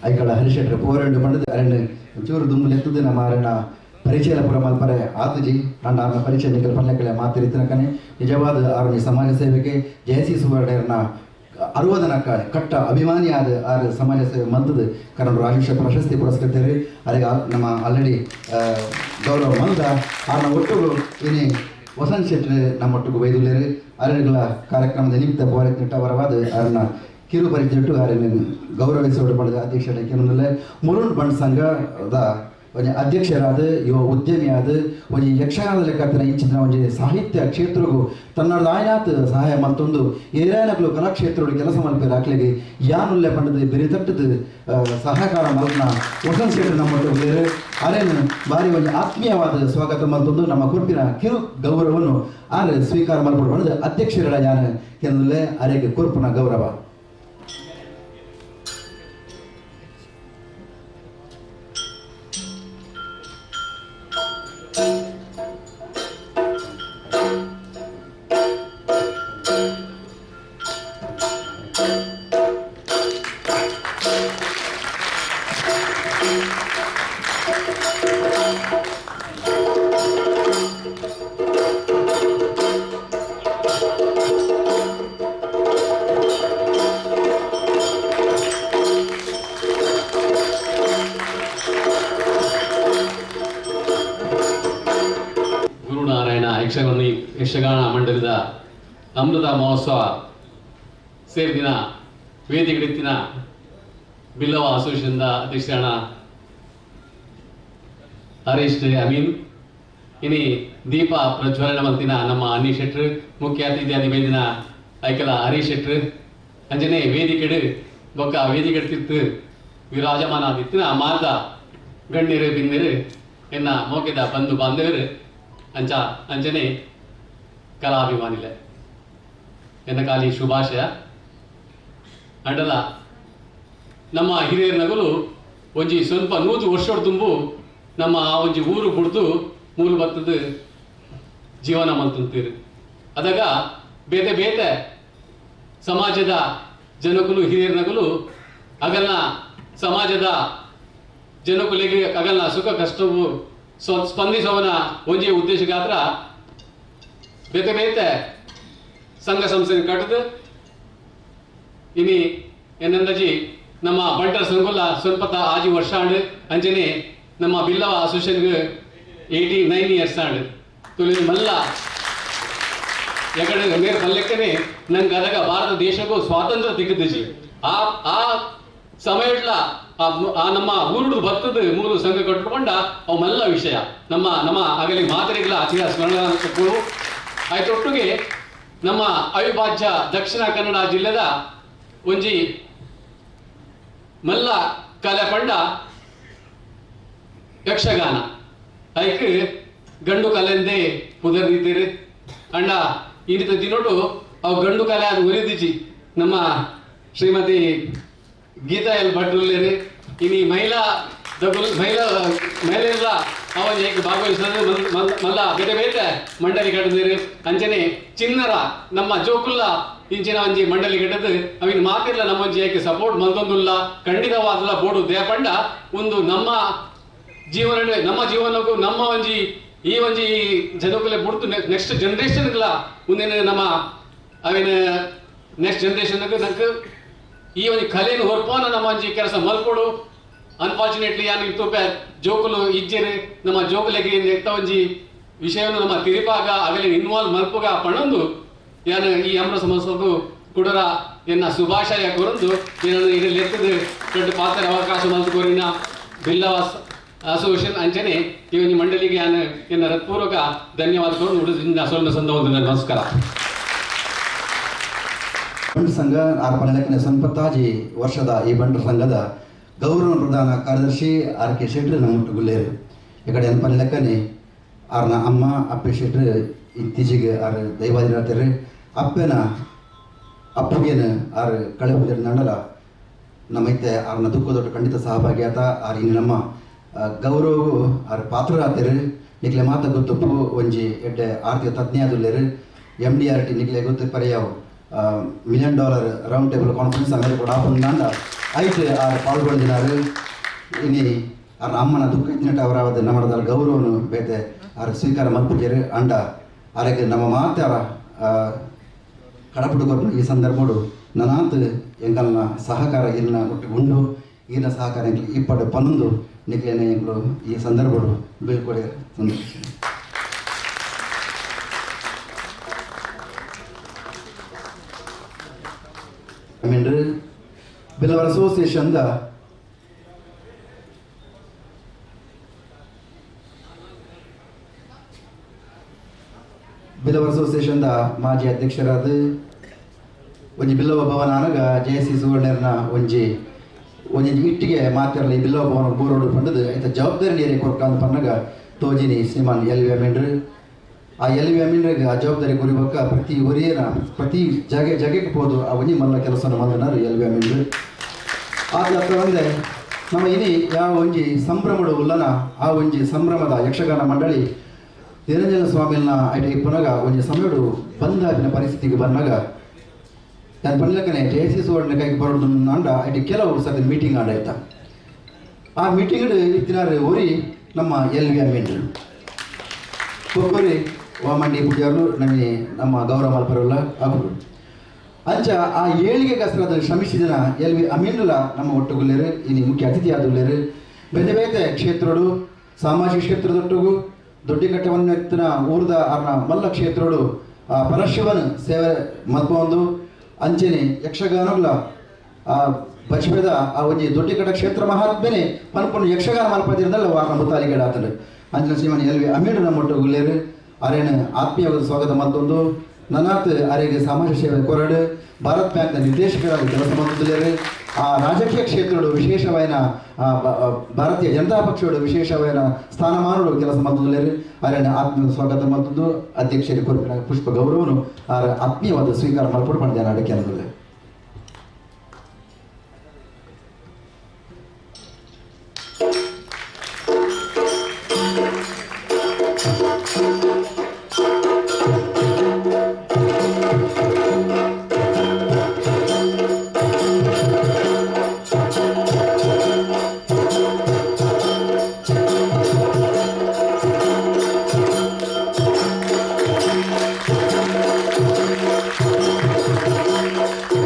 ಐಕಳ ಹರಿಶೆಟ್ರ ಪೋರೆಂಡು ಪಂಡದು ಅರೆಂಡು ಚೂರು ದುಮ್ಮು ಎತ್ತದು ನಮ್ಮ ಅರಣ್ಣ ಪರಿಚಯ ಪುರ ಮಲ್ಪರೆ ಆತುಜಿ ಅಂಡ್ ಆರ್ನ ಪರಿಚಯ ನಿಕಲ್ ಪನ್ಲೆಕಲೆ ಮಾತಿರಿತನಕನೆ ನಿಜವಾದ ಆರ್ನ ಸಮಾಜ ಸೇವೆಗೆ ಜಯಸಿ ಸುವರ್ಣರ್ನ ಅರುವದನ ಕಟ್ಟ ಅಭಿಮಾನಿಯಾದ ಆರ್ ಸಮಾಜ ಸೇವೆ ಮಂದದ ಕನ್ನಡ ರಾಷ್ಟ್ರೀಯ ಪ್ರಶಸ್ತಿ ಪುರಸ್ಕೃತರು ಅರೆಗೆ ನಮ್ಮ ಆಲ್ರೆಡಿ ಗೌರವ ಮಂದ ಆರ್ನ ಒಟ್ಟುಗು ಇನಿ ವಸಂತ್ ಶೆಟ್ರು ನಮ್ಮೊಟ್ಟಿಗೆ ಬೈದುಲ್ಲೇರು ಅರಣ್ಯಗಳ ಕಾರ್ಯಕ್ರಮದ ನಿಮಿತ್ತ ಪೋರೆತ್ನಿಟ್ಟವರವಾದ ಅರಣ್ಯ ಕಿರು ಪರಿಚಯಟ್ಟು ಅರಣ್ಯ ಗೌರವಿಸೋಡು ಪಡೆದ ಅಧ್ಯಕ್ಷರ ಕೆಲವೊಂದಲ್ಲೇ ಮುರುಣ್ ಬಂಡ್ ಸಂಘದ ಒಂಜಿ ಅಧ್ಯಕ್ಷರಾದ ಯುವ ಉದ್ಯಮಿಯಾದ ಒಂಜಿ ಯಕ್ಷಗಾನದ ಲೆಕ್ಕತ್ತಿನ ಇಂಚಿನ ಒಂಜಿ ಸಾಹಿತ್ಯ ಕ್ಷೇತ್ರಗೂ ತನ್ನಡ ಆಯ್ನಾತ್ ಸಹಾಯ ಮಲ್ತೊಂದು ಏರಾಯನಕ್ಲು ಕಲಾಕ್ಷೇತ್ರಡು ಕೆಲಸ ಮಲ್ಪೇರು ಅಕ್ಲೆಗೆ ಯಾನುಲ್ಲೆ ಪಂಡದ ಬೆರಿತಟ್ಟದ ಸಹಕಾರ ಮಲ್ಪನ ವಸಂತ್ ಶೆಟ್ರು ನಮ್ಮೊಟ್ಟಿಗೆ ಅರೇನು ಬಾರಿ ಒಂಜಿ ಆತ್ಮೀಯವಾದ ಸ್ವಾಗತ ಮಲ್ತೊಂದು ನಮ್ಮ ಕುರ್ಪಿನ ಕಿರು ಗೌರವವನ್ನು ಆರೆ ಸ್ವೀಕಾರ ಮಲ್ಪಡು ಪಂಡದ ಅಧ್ಯಕ್ಷರ ಯಾನು ಕೆನಲ್ಲೇ ಅರೆಗೆ ಕುರ್ಪನ ಗೌರವ. ಯಕ್ಷಗಾನ ಮಂಡಲದ ಅಮೃತ ಮಹೋತ್ಸವ ಸೇರಿದಿನ ವೇದಿಕೆಡಿತ್ತಿನ ಬಿಲ್ಲವ ಅಸೋಸಿಯೇಷನ್ದ ಅಧ್ಯಕ್ಷರಾಣ ಹರೀಶ್ ಅಮೀನ್, ಇನಿ ದೀಪ ಪ್ರಜ್ವಲನ ಮಂತಿನ ನಮ್ಮ ಅನ್ನಿ ಶೆಟ್ರು, ಮುಖ್ಯ ಅತಿಥಿಯಾದಿ ಬೇದಿನ ಐಕಲ ಹರೀಶ್ ಶೆಟ್ರು, ಅಂಜನೆ ವೇದಿಕೆಡು ಬೊಕ್ಕ ವೇದಿಕೆಡ್ತಿತ್ತು ವಿರಾಜಮಾನ ಆದಿತ್ತಿನ ಮಾತ ಗಣ್ಯರು ಬಿನ್ನಿರು ಎನ್ನ ಮೋಕೆದ ಬಂಧು ಬಾಂಧವರು ಅಂಚ ಅಂಜನೆ ಕಲಾಭಿಮಾನಿಲೆ ಎನ್ನ ಕಾಲಿ ಶುಭಾಶಯ. ಅಂಡಲ ನಮ್ಮ ಹಿರಿಯರ ನಗಲು ಒಂಜಿ ಸ್ವಲ್ಪ 100 ವರ್ಷ ತುಂಬು ನಮ್ಮ ಆ ಒಂಜಿ ಊರು ಬುಡ್ದು ಮೂಲು ಬತ್ತದ ಜೀವನ ಮಲ್ತಂತೀರಿ. ಅದಾಗ ಬೇತೆ ಬೇತೆ ಸಮಾಜದ ಜನಕುಲು ಹಿರಿಯರ ನಗಲು ಅಗಲ್ನ ಸಮಾಜದ ಜನಕುಲಿಗೆ ಅಗಲ್ನ ಸುಖ ಕಷ್ಟವು ಸ್ಪಂದಿಸುವನ ಒಂಜಿ ಉದ್ದೇಶಗಾತ್ರ ಬೇತೆ ಬೇತೆ ಸಂಘ ಸಂಸ್ಥೆ ಕಟ್ಟದು ಇನಿ ಎನ್ನಂದಜಿ ನಮ್ಮ ಬಂಟರ ಸಂಘಲ ಸ್ವಲ್ಪ 6 ವರ್ಷ ಆಂಡ್ ಅಂಚನೆ ನಮ್ಮ ಬಿಲ್ಲವ ಅಸೋಸಿಯೇಷನ್ಗೆ 89 ಇಯರ್ಸ್ ಆಂಡ್ ತುಳಿ ಮಲ್ಲ ಯಾಕಂದ್ರೆ ಮೇರ್ ಪಲ್ಲೆಕ್ಕನೆ ನಂಗೆ ಅದಾಗ ಭಾರತ ದೇಶಕ್ಕೂ ಸ್ವಾತಂತ್ರ್ಯ ತಿಕ್ಕದಿಜಿ ಆ ಆ ಸಮಯಡ್ಲ ಆ ನಮ್ಮ ಊರುಡು ಬತ್ತದ ಮೂರು ಸಂಘ ಕಟ್ಟುಕೊಂಡ ಅವು ಮಲ್ಲ ವಿಷಯ ನಮ್ಮ ನಮ್ಮ ಆಗಲಿ ಮಾತರಿಗಳ ಅತಿಯ ಸ್ಮರಣ ಆಯ್ತೊಟ್ಟಿಗೆ ನಮ್ಮ ಅವಿಭಾಜ್ಯ ದಕ್ಷಿಣ ಕನ್ನಡ ಜಿಲ್ಲೆದ ಒಂಜಿ ಮಲ್ಲ ಕಲೆ ಪಂಡ ಯಕ್ಷಗಾನ ಐಕ್ ಗಂಡು ಕಲೆಂದೇ ಪುದರ್ದಿದ್ದೀರಿ ಅಂಡ ಈ ರೀತಿ ದಿನೋಟು ಅವು ಗಂಡು ಕಲೆ ಅದು ಉರಿದಿಜಿ ನಮ್ಮ ಶ್ರೀಮತಿ ಗೀತಾ ಎಲ್ ಭಟ್ರುಲ್ಲೇರಿ ಇನಿ ಮಹಿಳಾ ಮಹಿಳಾ ಮಹಿಳೆಯರ ಅವನ್ ಏಕ ಭಾಗವಹಿಸೋದು ಮಲ್ಲ ಬೇರೆ ಬೇರೆ ಮಂಡಳಿ ಕಟ್ಟದಿರಿ ಅಂಚನೆ ಚಿನ್ನರ ನಮ್ಮ ಜೋಕುಲ್ಲ ಇಂಚಿನ ಒಂಜಿ ಮಂಡಳಿ ಕಟ್ಟದು ಅವಿನ ಮಾತಿರ್ಲ ನಮ್ಮ ಒಂಜಿ ಏಕೆ ಸಪೋರ್ಟ್ ಮಲ್ತೊಂದುಲ್ಲ ಖಂಡಿತವಾದಲ್ಲ ಬೋಡು ದೇಪಂಡ ಒಂದು ನಮ್ಮ ಜೀವನ ನಮ್ಮ ಜೀವನಕ್ಕೂ ನಮ್ಮ ಒಂಜಿ ಈ ಒಂಜಿ ಜನಕುಲೆ ಬುಡ್ತು ನೆಕ್ಸ್ಟ್ ಜನರೇಷನ್ಗಳ ಮುಂದಿನ ನಮ್ಮ ಅವಿನ ನೆಕ್ಸ್ಟ್ ಜನರೇಷನ್ ನಂಗೆ ಈ ಒಂಜಿ ಕಲೆಯನ್ನು ಹೊರ್ಪೋನ ನಮ್ಮ ಒಂಜಿ ಕೆಲಸ ಮಲ್ಕೊಡು. ಅನ್ಫಾರ್ಚುನೇಟ್ಲಿ ಯಾನು ತೂಪೆ ಜೋಕುಲು ಇಜ್ಜೆರು ನಮ್ಮ ಜೋಕುಲೆಗೆ ಎತ್ತ ಒಂಜಿ ವಿಷಯವನ್ನು ನಮ್ಮ ತಿರಿಪಾಗ ಆಗಲಿ ಇನ್ವಾಲ್ವ್ ಮಲ್ಪುಗ ಪಣೊಂದು ಯಾನು ಈ ಅಮೃತ ಸಮಸ್ಯೆಗೂ ಕುಡರ ಎನ್ನ ಶುಭಾಶಯ ಕೊರಂದು ಏನನ್ನು ಇದರಲ್ಲಿ ಎತ್ತದು ದೊಡ್ಡ ಪಾತ್ರ ಅವಕಾಶ ಮಲ್ತು ಬಿಲ್ಲವ ಅಸೋಸಿಯೇಷನ್ ಅಂಚನೆ ಈ ಒಂದು ಮಂಡಳಿಗೆ ಯಾನು ಎನ್ನ ಹೃತ್ಪೂರ್ವಕ ಧನ್ಯವಾದ ಕೊರಂದು ಸೊಲ್ಮ ಸಂದ ಒಂದು ನಮಸ್ಕಾರ. ಬಂಟರ ಸಂಘ 6 ಸಂಪತ್ತಾಜಿ ವರ್ಷದ ಈ ಬಂಟರ ಸಂಘದ ಗೌರವ ಪ್ರಧಾನ ಕಾರ್ಯದರ್ಶಿ ಆರ್ ಕೆ ಶೆಟ್ರು ನಮ್ಮ ಗುಲ್ಲೇರು ಈ ಕಡೆ ಅನ್ಪನ ಲೆಕ್ಕನೆ ಆರ್ನ ಅಮ್ಮ ಅಪ್ಪೆ ಶೆಟ್ರು ಇತ್ತೀಚೆಗೆ ಆರ್ ದೈವಾಧೀನ ಅಪ್ಪೆನ ಅಪ್ಪಗೇನು ಆರ್ ಕಳೆ ಬಂದಿರ ನಮ್ಮೈತೆ ಆರ್ನ ದುಃಖ ದೊಡ್ಡ ಖಂಡಿತ ಸಹಭಾಗಿ ಆತ ಆರ್ ಇನ್ನು ನಮ್ಮ ಗೌರವವು ಆರ್ ಪಾತ್ರರಾತೇರು ನಿಕ್ಲೆ ಮಾತ ಗೊತ್ತಪ್ಪು ಒಂಜಿ ಎಡ್ಡೆ ಆರ್ಥಿಕ ತಜ್ಞ ಆದುಲ್ಲೇರು ಎಮ್ ಡಿ ಆರ್ ಟಿ ನಿಕ್ಲೆ ಗೊತ್ತು ಪರ್ಯಾವು $1 million round table conference America ಆಪುಂಡ ಐತೆ ಆರ್ ಪಾಲ್ಗೊಂಡಿನಾರು ಇನಿ ಆರ್ ಅಮ್ಮನ ದುಃಖ ಇತ್ತಿನಟ್ಟ ಅವರಾವದ ನಮ್ಮದ ಗೌರವನು ಬೇತೆ ಆರ್ ಸ್ವೀಕಾರ ಮಲ್ಪುಜೇರು ಅಂಡ ಆರೆಗೆ ನಮ್ಮ ಮಾತಾರ ಕಡಪುಡು ಕೊರ್ಪು ಈ ಸಂದರ್ಭಡು ನನಾತ್ ಎಂಕಲ್ನ ಸಹಕಾರ ಇನ್ನ ಒಟ್ಟು ಉಂಡು ಈನ ಸಹಕಾರ ಎಂಕ್ಲು ಇಪ್ಪಡು ಪನ್ನೊಂದು ನಿಕ್ಲೇನೆ ಎಂಕ್ಲು ಈ ಸಂದರ್ಭಡು ಬೀಳ್ಕೊಡೆ ಸಂದರ್ಭ. என்று ಬಿಲ್ಲವರ ಅಸೋಸಿಯೇಷನ್ದ ಬಿಲ್ಲವರ ಅಸೋಸಿಯೇಷನ್ದ ಮಾಜಿ ಅಧ್ಯಕ್ಷರಾದ ಒಂಜಿ ಬಿಲ್ಲವ ಭವನ ಅನಗ ಜೆ ಸಿ ಸುವರ್ಣರ್ನ ಒಂಜಿ ಒಂಜಿ ಇಟ್ಟಿಗೆ ಮಾತಿರಲಿ ಬಿಲ್ಲವ ಭವನ ಬೋರೋಡು ಪಂಡದು ಐತ ಜವಾಬ್ದಾರಿ ನೀರೇ ಕೊರ್ಕಾಂದು ಪನ್ನಗ ತೋಜಿನಿ ಶ್ರೀಮಾನ್ ಎಲ್ ವಿ ಅಮೀನ್ರು ಆ ಎಲ್ ವಿ ಅಮೀನ್ರಿಗೆ ಆ ಜವಾಬ್ದಾರಿ ಗುರಿಬಕ್ಕ ಪ್ರತಿ ಒರಿಯನ ಪ್ರತಿ ಜಾಗೆ ಜಾಗಕ್ಕೆ ಹೋದು ಆ ಒಂಜಿ ಮಲ್ಲ ಕೆಲಸನ ಮಲ್ಲನಾರು ಎಲ್ ವಿ ಅಮೀನ್ರು. ಆದ ಒಂದೇ ನಮ್ಮ ಇನಿ ಯಾವ ಒಂಜಿ ಸಂಭ್ರಮಡು ಉಲ್ಲನ ಆ ಒಂಜಿ ಸಂಭ್ರಮದ ಯಕ್ಷಗಾನ ಮಂಡಳಿ ನಿರಂಜನ ಸ್ವಾಮಿನ ಐಟ ಇಪ್ಪನಾಗ ಒಂಜಿ ಸಮಯಡು ಬಂದಾಪಿನ ಪರಿಸ್ಥಿತಿಗೆ ಬಂದಾಗ ನಾನು ಪನ್ಲಕ್ಕನೆ ಜೆ ಸಿ ಸುವರ್ಣ ಕೈಗೆ ಬರೋದು ಅಂಡ ಐಟ ಕೆಲವು ಸತಿ ಮೀಟಿಂಗ್ ಆಡಾಯ್ತ ಆ ಮೀಟಿಂಗ್ ಇತ್ತಿನಾರು ಒರಿ ನಮ್ಮ ಎಲ್ ವಿ ಅಮೀನ್ರು ಕೊಕ್ಕರಿ ವಾಮಂಡಿ ಪೂಜಾರು ನಮಗೆ ನಮ್ಮ ಗೌರವ ಮಲ್ಪರಲ್ಲ ಅವರು ಅಂಚ ಆ ಏಳಿಗೆ ಕಸರದ ಶ್ರಮಿಸಿದನ ಎಲ್ ವಿ ಅಮೀನುಲ ನಮ್ಮ ಒಟ್ಟುಗುಲ್ಲೇರು ಇನಿ ಮುಖ್ಯ ಅತಿಥಿ ಆದುಲ್ಲೇರು ಬೇರೆ ಬೇರೆ ಕ್ಷೇತ್ರಡು ಸಾಮಾಜಿಕ ಕ್ಷೇತ್ರದೊಟ್ಟಿಗೂ ದೊಡ್ಡಿಕಟ್ಟವನ್ನೆತ್ತಿನ ಊರ್ದ ಅರ್ನ ಮಲ್ಲ ಕ್ಷೇತ್ರಡು ಆ ಪರಶಿವನ ಸೇವೆ ಮಲ್ಪೊಂದು ಅಂಚನೆ ಯಕ್ಷಗಾನಗಳ ಆ ಬಚ್ಪೆದ ಆ ಒಂಜಿ ದೊಡ್ಡಿಕಟ್ಟ ಕ್ಷೇತ್ರ ಮಹಾತ್ಮೆನೆ ಪನ್ಪೊಂದು ಯಕ್ಷಗಾನ ಮಲ್ಪದಿರದಲ್ಲ ವಾರ್ನ ಮುತ್ತಾಲಿಗೇಡಾತನು ಅಂಚನ ಶ್ರೀಮನ್ ಎಲ್ ವಿ ಅಮೀನು ನಮ್ಮ ಒಟ್ಟುಗುಲ್ಲೇರು ಅರೇನ ಆತ್ಮೀಯವಾದ ಸ್ವಾಗತ ಮತ್ತೊಂದು ನನಾತ್ ಅರೆಗೆ ಸಮಾಜ ಸೇವೆ ಕೊರಡು ಭಾರತ್ ಬ್ಯಾಂಕ್ನ ನಿರ್ದೇಶಕರಾಗಿ ಕೆಲಸ ಮಾಡುತ್ತಿದ್ದಾರೆ. ಆ ರಾಜಕೀಯ ಕ್ಷೇತ್ರಡು ವಿಶೇಷವಾದ ಭಾರತೀಯ ಜನತಾ ಪಕ್ಷಗಳು ವಿಶೇಷವಾದ ಸ್ಥಾನಮಾನಗಳು ಕೆಲಸ ಮಾಡುತ್ತಿದ್ದಾರೆ. ಅರೇನ ಆತ್ಮೀಯ ಸ್ವಾಗತ ಮತ್ತೊಂದು ಅಧ್ಯಕ್ಷರಿಗೆ ಕೊರಪಿನ ಪುಷ್ಪ ಗೌರವನು ಆರ ಆತ್ಮೀಯವಾದ ಸ್ವೀಕಾರ ಮಲ್ಪಡು ಪಡೆದ ಅಡಕೆ ಅನ್ನೋದಿಲ್ಲ. Thank you.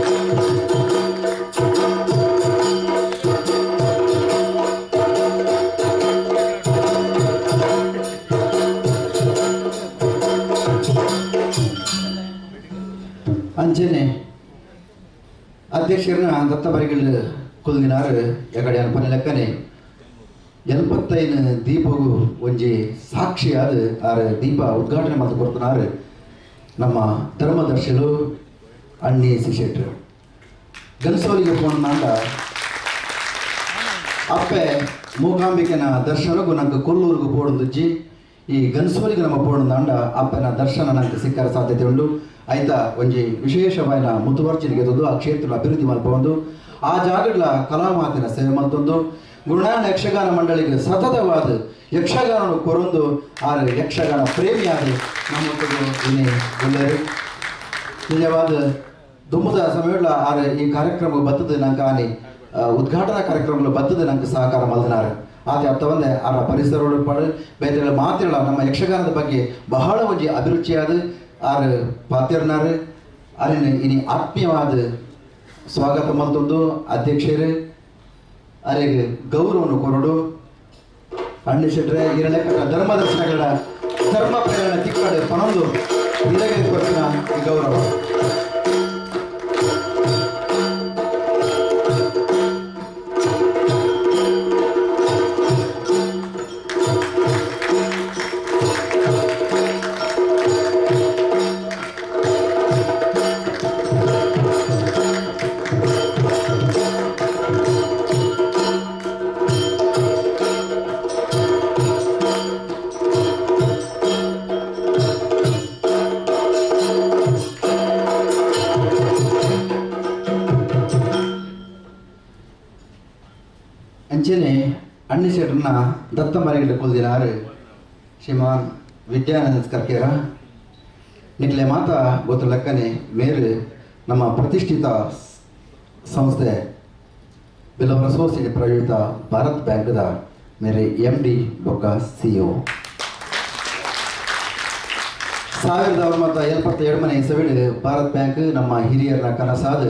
ಅಂಚನೆ ಅಧ್ಯಕ್ಷರನ್ನ ದತ್ತಬರಿಗಳು ಕುಲ್ದಿನಾರು ಎಗಡೆ ಅನ್ಪನೆ 75 ದೀಪಗೂ ಒಂಜಿ ಸಾಕ್ಷಿಯಾದ ಆರು ದೀಪ ಉದ್ಘಾಟನೆ ಮತ್ತು ಕೊಡ್ತನಾರು ನಮ್ಮ ಧರ್ಮದರ್ಶಿಗಳು ಅಣ್ಣಿ ಸಿ ಶೆಟ್ರು. ಗನ್ಸೋಲಿಗೆ ಫೋನ್ ಮಾಡ ಅಪ್ಪೆ ಮೂಕಾಂಬಿಕೆನ ದರ್ಶನಗೂ ನಂಗೆ ಕೊಲ್ಲೂರಿಗೂ ಪೋಡುಂದುಜ್ಜಿ ಈ ಗನ್ಸೋಲಿಗೆ ನಮ್ಮ ಪೋಡುಂದಾಂಡ ಅಪ್ಪನ ದರ್ಶನ ನಂಗೆ ಸಿಕ್ಕರ ಸಾಧ್ಯತೆ ಉಂಡು. ಆಯ್ತಾ ಒಂಜಿ ವಿಶೇಷವಾದ ಮುತುವರ್ಜಿನಿಗೆ ಆ ಕ್ಷೇತ್ರ ಅಭಿವೃದ್ಧಿ ಮಲ್ಪೊಂದು ಆ ಜಾಗಡ್ಲ ಕಲಾಮಾತಿನ ಸೇವೆ ಮಲ್ತೊಂದು ಗುರುನಾರಾಯಣ ಯಕ್ಷಗಾನ ಮಂಡಳಿಗೆ ಸತತವಾದ ಯಕ್ಷಗಾನ ಕೊರೊಂದು ಆರು ಯಕ್ಷಗಾನ ಪ್ರೇಮಿಯಾದ ನಮ್ಮೊಟ್ಟಿಗೆ ಇನ್ನೇ ಒಳ್ಳೆಯರು. ನಿಜವಾದ ದುಮ್ಮದ ಸಮಯಗಳ ಆರು ಈ ಕಾರ್ಯಕ್ರಮ ಬತ್ತದ ನಂಗೆ ಆನೆ ಉದ್ಘಾಟನಾ ಕಾರ್ಯಕ್ರಮಗಳು ಬತ್ತದ ನಂಗೆ ಸಹಕಾರ ಮಲ್ದನಾರು. ಆತ ಅರ್ಥವಂದೆ ಆರ ಪರಿಸರ ಪಾಡು ಬೇರೆ ಮಾತಿರಲ್ಲ ನಮ್ಮ ಯಕ್ಷಗಾನದ ಬಗ್ಗೆ ಬಹಳ ಒಂಜಿ ಅಭಿರುಚಿಯಾದ ಆರು ಪಾತಿರ್ನಾರು. ಅರಿನ ಇನಿ ಆತ್ಮೀಯವಾದ ಸ್ವಾಗತ ಮಲ್ತೊಂದು ಅಧ್ಯಕ್ಷರು ಅರೆಗೆ ಗೌರವವನ್ನು ಕೊರಡು ಅಣ್ಣಿ ಶೆಟ್ರೆ ಇರಲೆಕ್ಕ ಧರ್ಮದರ್ಶನಗಳ ಧರ್ಮ ಪ್ರೇರಣೆ ತಿಕ್ಕಡೆ ಪನೊಂದು ಇರಗೆ ಕೊಟ್ಟಿನ ಈ ಗೌರವ. ಅಂಚನೆ ಅಣ್ಣಿ ಶೆಟ್ರನ್ನ ದತ್ತ ಮನೆಗಳು ಕೊಲ್ದಿನಾರು ಶ್ರೀಮಾನ್ ವಿದ್ಯಾನಂದ ಕರ್ಕೇರ ನಿಕ್ಲೆ ಮಾತಾ ಗೊತ್ತಲಕ್ಕನೆ ಮೇರು ನಮ್ಮ ಪ್ರತಿಷ್ಠಿತ ಸಂಸ್ಥೆ ಬಿಲ್ಲವರ ಅಸೋಸಿಯೇಟ್ ಪ್ರಾಯೋಜಿತ ಭಾರತ್ ಬ್ಯಾಂಕ್ದ ಮೇರೆ ಎಂ ಡಿ ಬೊಕ್ಕ ಸಿ ಒ. 1972ನೇ ಇಸವಿಡ್ ಭಾರತ್ ಬ್ಯಾಂಕ್ ನಮ್ಮ ಹಿರಿಯರ ಕನಸಾದ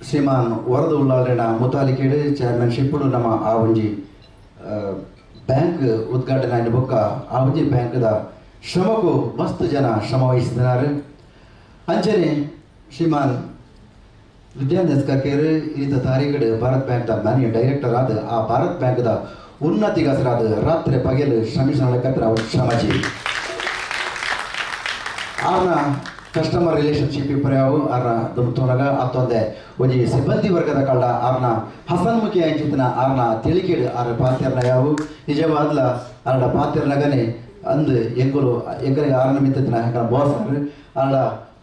ಶ್ರೀಮಾನ್ ವರದ ಉಳ್ಳಾಳಿನ ಮುತಾಲಿಕೇಡು ಚೇರ್ಮನ್ಶಿಪ್ ನಮ್ಮ ಆ ಒಂಜಿ ಬ್ಯಾಂಕ್ ಉದ್ಘಾಟನೆ ಬೊಕ್ಕ ಆ ಒಂಜಿ ಬ್ಯಾಂಕ್ದ ಶ್ರಮಕ್ಕೂ ಮಸ್ತ್ ಜನ ಶ್ರಮ ವಹಿಸಿದ್ದಾರೆ. ಅಂಚನೆ ಶ್ರೀಮಾನ್ ವಿದ್ಯಾನಂದ ಕರ್ಕೇರ್ ಈತ ತಾರೀಖು ಭಾರತ್ ಬ್ಯಾಂಕ್ದ ಮ್ಯಾನೇಜಿಂಗ್ ಡೈರೆಕ್ಟರ್ ಆದ ಆ ಭಾರತ್ ಬ್ಯಾಂಕ್ದ ಉನ್ನತಿಗಸರಾದ ರಾತ್ರಿ ಪಗೆಲು ಶ್ರಮಿಸಲಕ್ಕತ್ರ ಶ್ರಮಜೀವಿ. ಆರ್ನ ಕಸ್ಟಮರ್ ರಿಲೇಷನ್ಶಿಪ್ ಇಪ್ಪರ್ಯಾವು ಆರ್ನ ದುಮ್ತೋನಗ ಅತ್ತೊಂದೆ ಒಂಜಿ ಸಿಬ್ಬಂದಿ ವರ್ಗದ ಕಳ್ಳ ಆರ್ನ ಹಸನ್ಮುಖಿ ಅಂಚಿತನ ಆರ್ನ ತಿಳಿಕೇಡು ಆರ್ ಪಾತ್ರನ ಯಾವು ನಿಜವಾದ್ಲ ಆರ್ನ ಪಾತ್ರನಗನೆ ಅಂದು ಎಂಗುಲು ಎಂಗಲಿಗೆ ಆರ್ನ ಮಿತ್ತನ ಬಾಸ್ ಆರ್ನ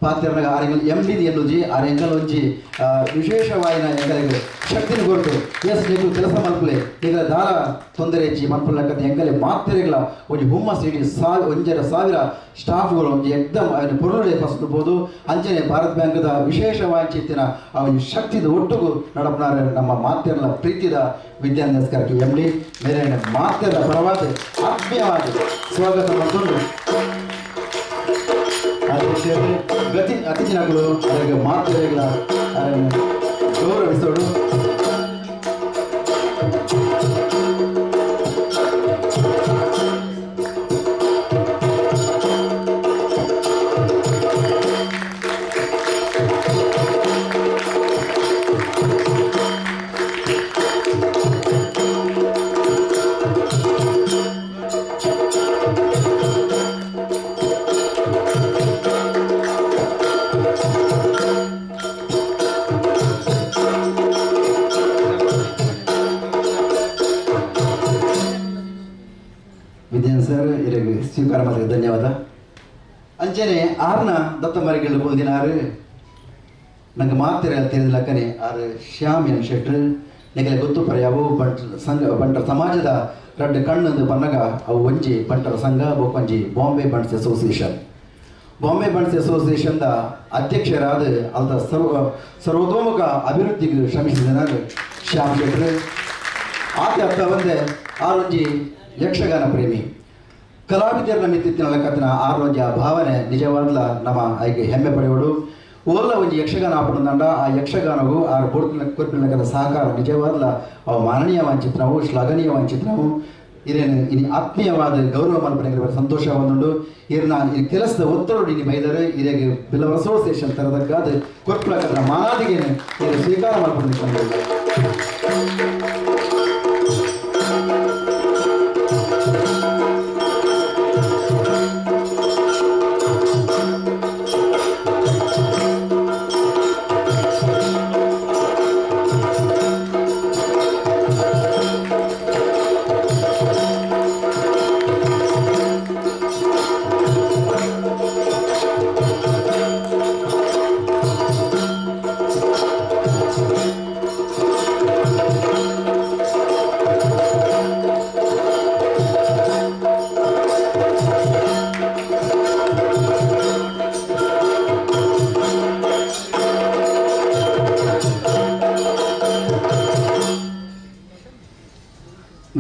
ಪಾತ್ರನಗ ಆರ್ ಎಂಗಲ್ ಎಂ ಡಿ ಎನ್ನುಜಿ ಆರ್ ಎಂಗಲ್ ಒಂಜಿ ವಿಶೇಷವಾಯಿನ ಎಂಗಲಿಗೆ ಶಕ್ತಿನ ಕೊರತು ಎಸ್ ನೀವು ಕೆಲಸ ಮಲ್ಪಲೆ ಈಗ ದಾರ ತೊಂದರೆ ಹೆಚ್ಚಿ ಮನ್ಪುಲಕ್ಕಂತ ಎಂಗಲೆ ಮಾತ್ರೆಗಳ ಒಂಜಿ ಹುಮ್ಮಸ್ ಇಡೀ 1,500 ಸ್ಟಾಫ್ಗಳು ಒಂಜಿ ಎಕ್ದಮ್ ಅವನ ಪೊರುಳೆ ಫಸ್ಬೋದು. ಅಂಚನೆ ಭಾರತ್ ಬ್ಯಾಂಕ್ದ ವಿಶೇಷವಾಗಿ ಚಿತ್ತಿನ ಆ ಒಂಜಿ ಶಕ್ತಿದ ಒಟ್ಟುಗು ನಡಪನಾರ ನಮ್ಮ ಮಾತೆರ್ಲ ಪ್ರೀತಿದ ವಿದ್ಯಾನಂದ ಕರ್ಕಿ ಎಂ ಡಿ ಮೇರೆ ಮಾತೆರ್ಲ ಪರವಾದ ಆತ್ಮೀಯವಾದ ಸ್ವಾಗತ ಮಾಡಿಕೊಂಡು ಗತಿ ಅತಿಥಿನಗಳು ಅದಕ್ಕೆ ಮಾತ್ರೆಗಳ ಗೌರವಿಸೋಡು. ಸರ್ ಇರಗೆ ಸ್ವೀಕಾರ ಮಾಡಿದ ಧನ್ಯವಾದ. ಅಂಚನೆ ಆರ್ನ ದತ್ತಮರಿಗಳು ಬೋದಿನಾರು ನಂಗೆ ಮಾತ್ರ ತಿಳಿದಲಕ್ಕನೆ ಆರು ಶ್ಯಾಮ್ ಎನ್ ಶೆಟ್ರು ನಿಗಲೆ ಗೊತ್ತು ಪರ್ಯಾವು ಬಂಟ್ ಸಂಘ ಬಂಟರ ಸಮಾಜದ ರಡ್ಡು ಕಣ್ಣು ಪನ್ನಗ ಅವು ಒಂಜಿ ಬಂಟರ ಸಂಘ ಬೊಕ್ಕೊಂಜಿ Bombay Bunts association. Bombay Bunts ಅಸೋಸಿಯೇಷನ್ದ ಅಧ್ಯಕ್ಷರಾದ ಅಲ್ದ ಸರ್ವತೋಮುಖ ಅಭಿವೃದ್ಧಿಗೆ ಶ್ರಮಿಸಿದ ಶ್ಯಾಮ್ ಶೆಟ್ರು. ಆತ ಅರ್ಥ ಬಂದೆ ಆರೊಂಜಿ ಯಕ್ಷಗಾನ ಪ್ರೇಮಿ ಕಲಾವಿದರನ್ನ ಮಿತ್ತಿತ್ತಿನ ಲೆಕ್ಕತ್ತಿನ ಆರೊಂಜಿ ಆ ಭಾವನೆ ನಿಜವಾದ್ಲ ನಮ್ಮ ಐಗೆ ಹೆಮ್ಮೆ ಪಡೆಯೋಡು. ಓಲ್ಲ ಒಂಜಿ ಯಕ್ಷಗಾನ ಆಪಡುಂದಂಡ ಆ ಯಕ್ಷಗಾನವು ಆರು ಬೋರ್ತಿನ ಕೊರ್ಪಿನ ಲೆಕ್ಕದ ಸಹಕಾರ ನಿಜವಾದ್ಲ ಅವು ಮಾನನೀಯ ವಾಂಚಿತ್ರವು ಶ್ಲಾಘನೀಯ ವಾಂಚಿತ್ರವು. ಇರೇನು ಇನಿ ಆತ್ಮೀಯವಾದ ಗೌರವ ಮಲ್ಪನೆಗೆ ಸಂತೋಷ ಒಂದುಂಡು. ಇರ್ನ ಈ ಕೆಲಸದ ಒತ್ತಡ ಇನಿ ಬೈದರೆ ಇರೆಗೆ ಬಿಲ್ಲವರ ಅಸೋಸಿಯೇಷನ್ ತರದಕ್ಕಾದ ಕೊರ್ಪುಲಕದ್ರ ಮಾನಾದಿಗೆನು ಇರು ಸ್ವೀಕಾರ ಮಲ್ಪನೆ.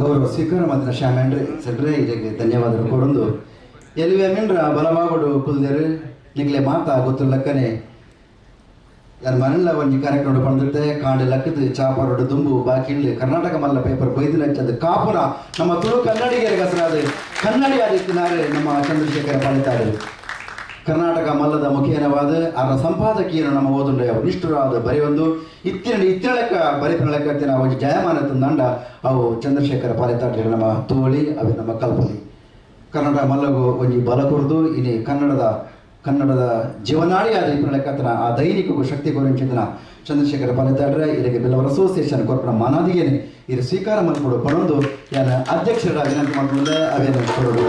ಗೌರವ ಸ್ವೀಕಾರ ಮಾತ್ರ ಶ್ಯಾಮೇಂಡ್ರೆ ಸೆಡ್ರೆ ಇದಕ್ಕೆ ಧನ್ಯವಾದ ಕೊಡೊಂದು. ಎಲ್ವೆ ಮಿಂಡ್ರ ಬಲವಾಗುಡು ಕುಲ್ದೇರು ನಿಗ್ಲೆ ಮಾತಾ ಗೊತ್ತಿಲ್ಲಕ್ಕನೆ ಯಾರು ಮನೆಲ್ಲ ಒಂಜಿ ಕಾರ್ಯಕ್ರಮ ಪಂದಿರ್ತೆ ಕಾಂಡೆ ಲಕ್ಕದು ಚಾಪರೋಡು ದುಂಬು ಬಾಕಿಳ್ಳು ಕರ್ನಾಟಕ ಮಲ್ಲ ಪೇಪರ್ ಬೈದು ಹಚ್ಚದು ಕಾಪುನ ನಮ್ಮ ತುಳು ಕನ್ನಡಿಗರ ಹೆಸರಾದ ಕನ್ನಡಿ ಆದಿತ್ಯನಾರು ನಮ್ಮ ಚಂದ್ರಶೇಖರ ಪಾಲಿತಾದರು. ಕರ್ನಾಟಕ ಮಲ್ಲದ ಮುಖೇನವಾದ ಅವರ ಸಂಪಾದಕೀಯನು ನಮ್ಮ ಓದುಂಡ ನಿಷ್ಠುರಾದ ಬರೆಯೊಂದು ಇತ್ತಿನ ಇತ್ತಿಳಕ್ಕ ಬರೆಪಿನಳಕ್ಕ ನಾವು ಜಯಮಾನ ತಂದಂಡ ಅವು ಚಂದ್ರಶೇಖರ ಪಾಲಿತಾಡ್ಲಿ ನಮ್ಮ ತೋಳಿ ಅವೆ ನಮ್ಮ ಕಲ್ಪನೆ. ಕನ್ನಡ ಮಲ್ಲಗು ಒಂಜಿ ಬಲ ಕೊರದು ಇನಿ ಕನ್ನಡದ ಕನ್ನಡದ ಜೀವನಾಡಿಯಾದ ಇಪ್ಪನಲೆಕ್ಕತನ ಆ ದೈನಿಕಗೂ ಶಕ್ತಿ ಕೊರಿಂಚಿತನ ಚಂದ್ರಶೇಖರ ಪಾಲಿತಾಡ್ರೆ ಇದಕ್ಕೆ ಬಿಲ್ಲವರ ಅಸೋಸಿಯೇಷನ್ ಕೊರ್ಪಣ ಮಾನಾದಿಗೇನೆ ಇದು ಸ್ವೀಕಾರ ಮಲ್ಕೊಡು ಪಣೊಂದು ಯಾನ ಅಧ್ಯಕ್ಷರ ವಿನಂತಿ ಮಾಡಿಕೊಂಡೆ ಅವೇನು ಕೊರಡು.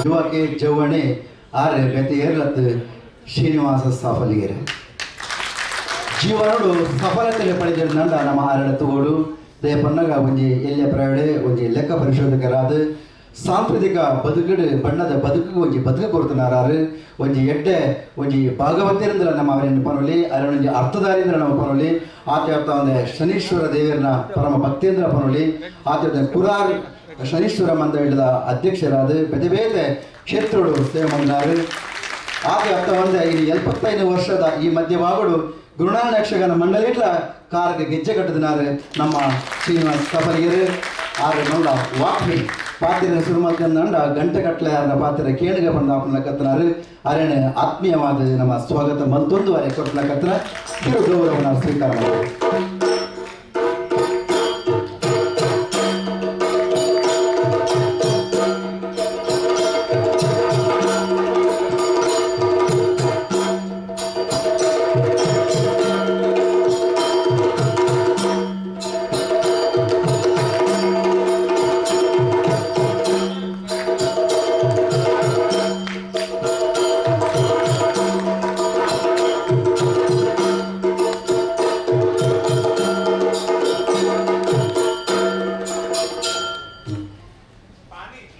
ಯುವಕೆ ಜವಣೆ ಆರೆ ಬೆತೆಯರ್ಲತ್ ಶ್ರೀನಿವಾಸ ಸಾಫಲಿಗೆರೆ ಜೀವನಡು ಸಫಲತೆ ಪಡೆದ ನಂಡ ನಮ್ಮ ಆರಡ ತಗೋಡು ದಯಪನ್ನಗ ಒಂಜಿ ಎಲ್ಯ ಪ್ರಯೋಡೆ ಒಂಜಿ ಲೆಕ್ಕ ಪರಿಶೋಧಕರಾದ ಸಾಂಸ್ಕೃತಿಕ ಬದುಕಡು ಬಣ್ಣದ ಬದುಕು ಒಂಜಿ ಬದುಕು ಕೊರತನಾರಾರು ಒಂಜಿ ಎಡ್ಡೆ ಒಂಜಿ ಭಾಗವತಿಯರಿಂದಲ ನಮ್ಮ ಅವರನ್ನು ಪನೊಲಿ ಅರೊಂಜಿ ಅರ್ಥಧಾರಿಂದ್ರ ನಮ್ಮ ಪನೊಲಿ ಆತ ಒಂದು ಶನೀಶ್ವರ ದೇವರನ್ನ ಪರಮ ಭಕ್ತೇಂದ್ರ ಪನೊಲಿ ಆತ ಕುರಾರ್ ಶನೀಶ್ವರ ಮಂಡಳಿದ ಅಧ್ಯಕ್ಷರಾದ ಬೇತೆ ಬೇತೆ ಕ್ಷೇತ್ರಗಳು ಸೇವೆ ಮಾಡಿದ್ದಾರೆ. ಆತ ಅರ್ಥ ಒಂದೇ ಇಲ್ಲಿ 75 ವರ್ಷದ ಈ ಮಧ್ಯಭಾಗಗಳು ಗುರುನಾರಾಯಣ ಯಕ್ಷಗಾನ ಮಂಡಳಿಟ್ಲ ಕಾರಕ್ಕೆ ಗೆಜ್ಜೆ ಕಟ್ಟದಿನಾರು ನಮ್ಮ ಶ್ರೀನಿವಾಸ ಸಫಲಿಗರು ಆರು ನಲ್ಲ ವಾಕ್ಮಿ ಪಾತಿರ ಸುರುಮಲ್ತಂಡ ಗಂಟೆ ಕಟ್ಟಲೆ ಯಾರನ್ನ ಪಾತಿರ ಕೇಣಿಗೆ ಬಂದ ಕತ್ತನಾರು ಅರೇಣ ಆತ್ಮೀಯವಾದ ನಮ್ಮ ಸ್ವಾಗತ ಮತ್ತೊಂದು ಅರೆ ಕೊಟ್ಟಲಕತ್ತನ ಕಿರು ಗೌರವನ ಸ್ವೀಕಾರ ಮಾಡಿ.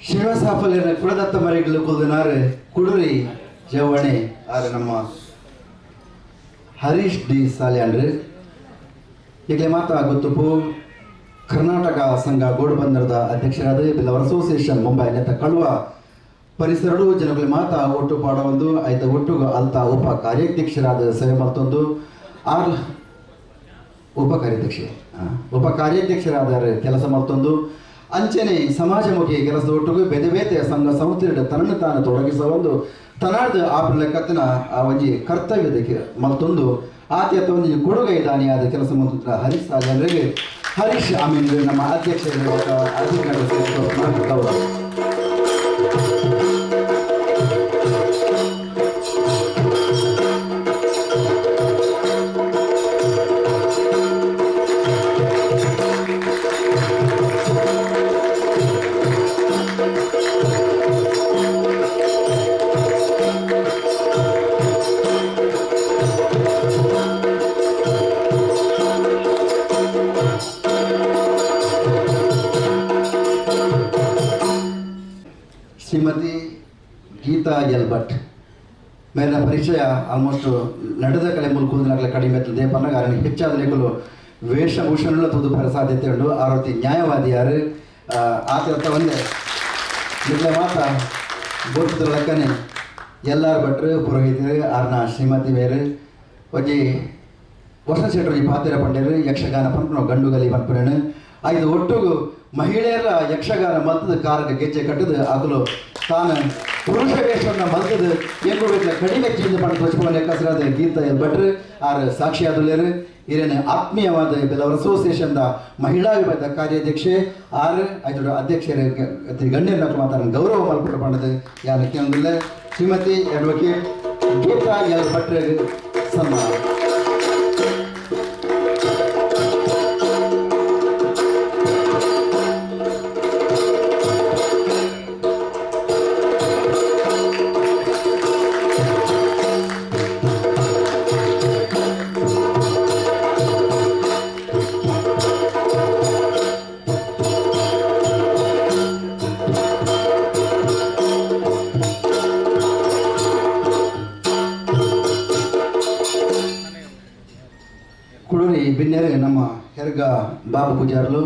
ಶಿವಸಾಫಲ್ಯನ ಕುಲದತ್ತ ಮರಿಗಳು ಕುಲ್ದನಾರು ಕುಡುರಿ ಜವಣೆ ಆರು ನಮ್ಮ ಹರೀಶ್ ಡಿ ಸಾಲ್ಯಾಂಡ್ರು. ಈಗಲೇ ಮಾತಾ ಗೊತ್ತುಪು ಕರ್ನಾಟಕ ಸಂಘ ಗೋಡುಬಂದರದ ಅಧ್ಯಕ್ಷರಾದ ಬಿಲ್ಲವರ ಅಸೋಸಿಯೇಷನ್ ಮುಂಬೈ ನೆತ್ತ ಕಳುವ ಪರಿಸರಡು ಜನಗಳ ಮಾತಾ ಒಟ್ಟು ಪಾಡವೊಂದು ಆಯ್ತ ಒಟ್ಟುಗು ಅಲ್ತ ಉಪ ಕಾರ್ಯಾಧ್ಯಕ್ಷರಾದ ಸೇವೆ ಮಲ್ತೊಂದು ಆರ್ ಉಪ ಕಾರ್ಯಾಧ್ಯಕ್ಷ ಉಪ ಕಾರ್ಯಾಧ್ಯಕ್ಷರಾದ ಕೆಲಸ ಮಲ್ತೊಂದು ಅಂಚನೆ ಸಮಾಜಮುಖಿ ಕೆಲಸದ ಒಟ್ಟಿಗೂ ಬೇತೆ ಬೇತೆ ಸಂಘ ಸಂಸ್ಥೆಯ ತನ್ನನ್ನು ತಾನು ತೊಡಗಿಸುವ ಒಂದು ತನಾರ್ದ ಆಪಲಕ್ಕತ್ತಿನ ಆ ಒಂಜಿ ಕರ್ತವ್ಯದ ಮತ್ತೊಂದು ಆತ್ಯತ ಒಂದು ಕೊಡುಗೆ ದಾನಿಯಾದ ಕೆಲಸ ಮತ್ತು ಹರೀಶ್ ಸಾಗರಿಗೆ ಹರೀಶ್ ಅಮೀನ್ ನಮ್ಮ ಅಧ್ಯಕ್ಷರ ಅಧಿಕಾರಿ ಗೌರವ. ಶ್ರೀಮತಿ ಗೀತಾ ಎಲ್ ಭಟ್ ಮೇಲಿನ ಪರಿಚಯ ಆಲ್ಮೋಸ್ಟ್ ನಡೆದ ಕಲೆ ಮುಲ್ಕುಂದನಾಗಲ ಕಡಿಮೆ ದೇಪನ್ನಾಗ ಅರಣ್ಯ ಹೆಚ್ಚಾದ ಲೇಖಲು ವೇಷಭೂಷಣಗಳು ತುದು ಬರ ಸಾಧ್ಯತೆ ಉಂಟು. ಆರೋತಿ ನ್ಯಾಯವಾದಿ ಯಾರು ಆತ ಒಂದೇ ನಿಲ್ಲ ಮಾತ ಗೊತ್ತದ ಲೆಕ್ಕನೆ ಎಲ್ಲಾರು ಭಟ್ರು ಪುರೋಹಿತರು ಆರ್ನ ಶ್ರೀಮತಿ ಮೇರು ಒಂಜಿ ವರ್ಷ ಶೆಟ್ಟರು ಈ ಪಾತ್ರ ಪಂಡೇರು ಯಕ್ಷಗಾನ ಪನ್ಪುನ ಗಂಡುಗಲಿ ಪನ್ಪುನೇನು ಐದು ಒಟ್ಟುಗು ಮಹಿಳೆಯರ ಯಕ್ಷಗಾನ ಮಲ್ತದ ಕಾರಕ್ಕೆ ಗೆಜ್ಜೆ ಕಟ್ಟದು ಆಗಲು ತಾನು ಪುರುಷ ವೇಷವನ್ನು ಮಲ್ತದ ಎಂಗು ಕಡಿಮೆ ಚೀಂದ ಪಂಡ ತೋಚ್ಕೊಂಡು ಲೆಕ್ಕಸರಾದ ಗೀತಾ ಎಲ್ ಭಟ್ರು ಆರ್ ಸಾಕ್ಷಿಯಾದುಲ್ಲೇರು. ಇರೇನು ಆತ್ಮೀಯವಾದ ಬಿಲ್ಲವರ ಅಸೋಸಿಯೇಷನ್ದ ಮಹಿಳಾ ವಿಭಾಗದ ಕಾರ್ಯಾಧ್ಯಕ್ಷೆ ಆರ್ ಐದು ಅಧ್ಯಕ್ಷರು ಗಣ್ಯರ ಮಾತಾಡ ಗೌರವ ಮಲ್ಪಟ್ಟು ಪಂಡದು ಯಾರು ಕೇಳೋದಿಲ್ಲ. ಶ್ರೀಮತಿ ಅಡ್ವೊಕೇಟ್ ಗೀತಾ ಎಲ್ ಭಟ್ರ ಸನ್ಮಾನ. ಕುಡೂರಿ ಬಿನ್ನೆರೆ ನಮ್ಮ ಹೆರ್ಗ ಬಾಬು ಪೂಜಾರ್ಲು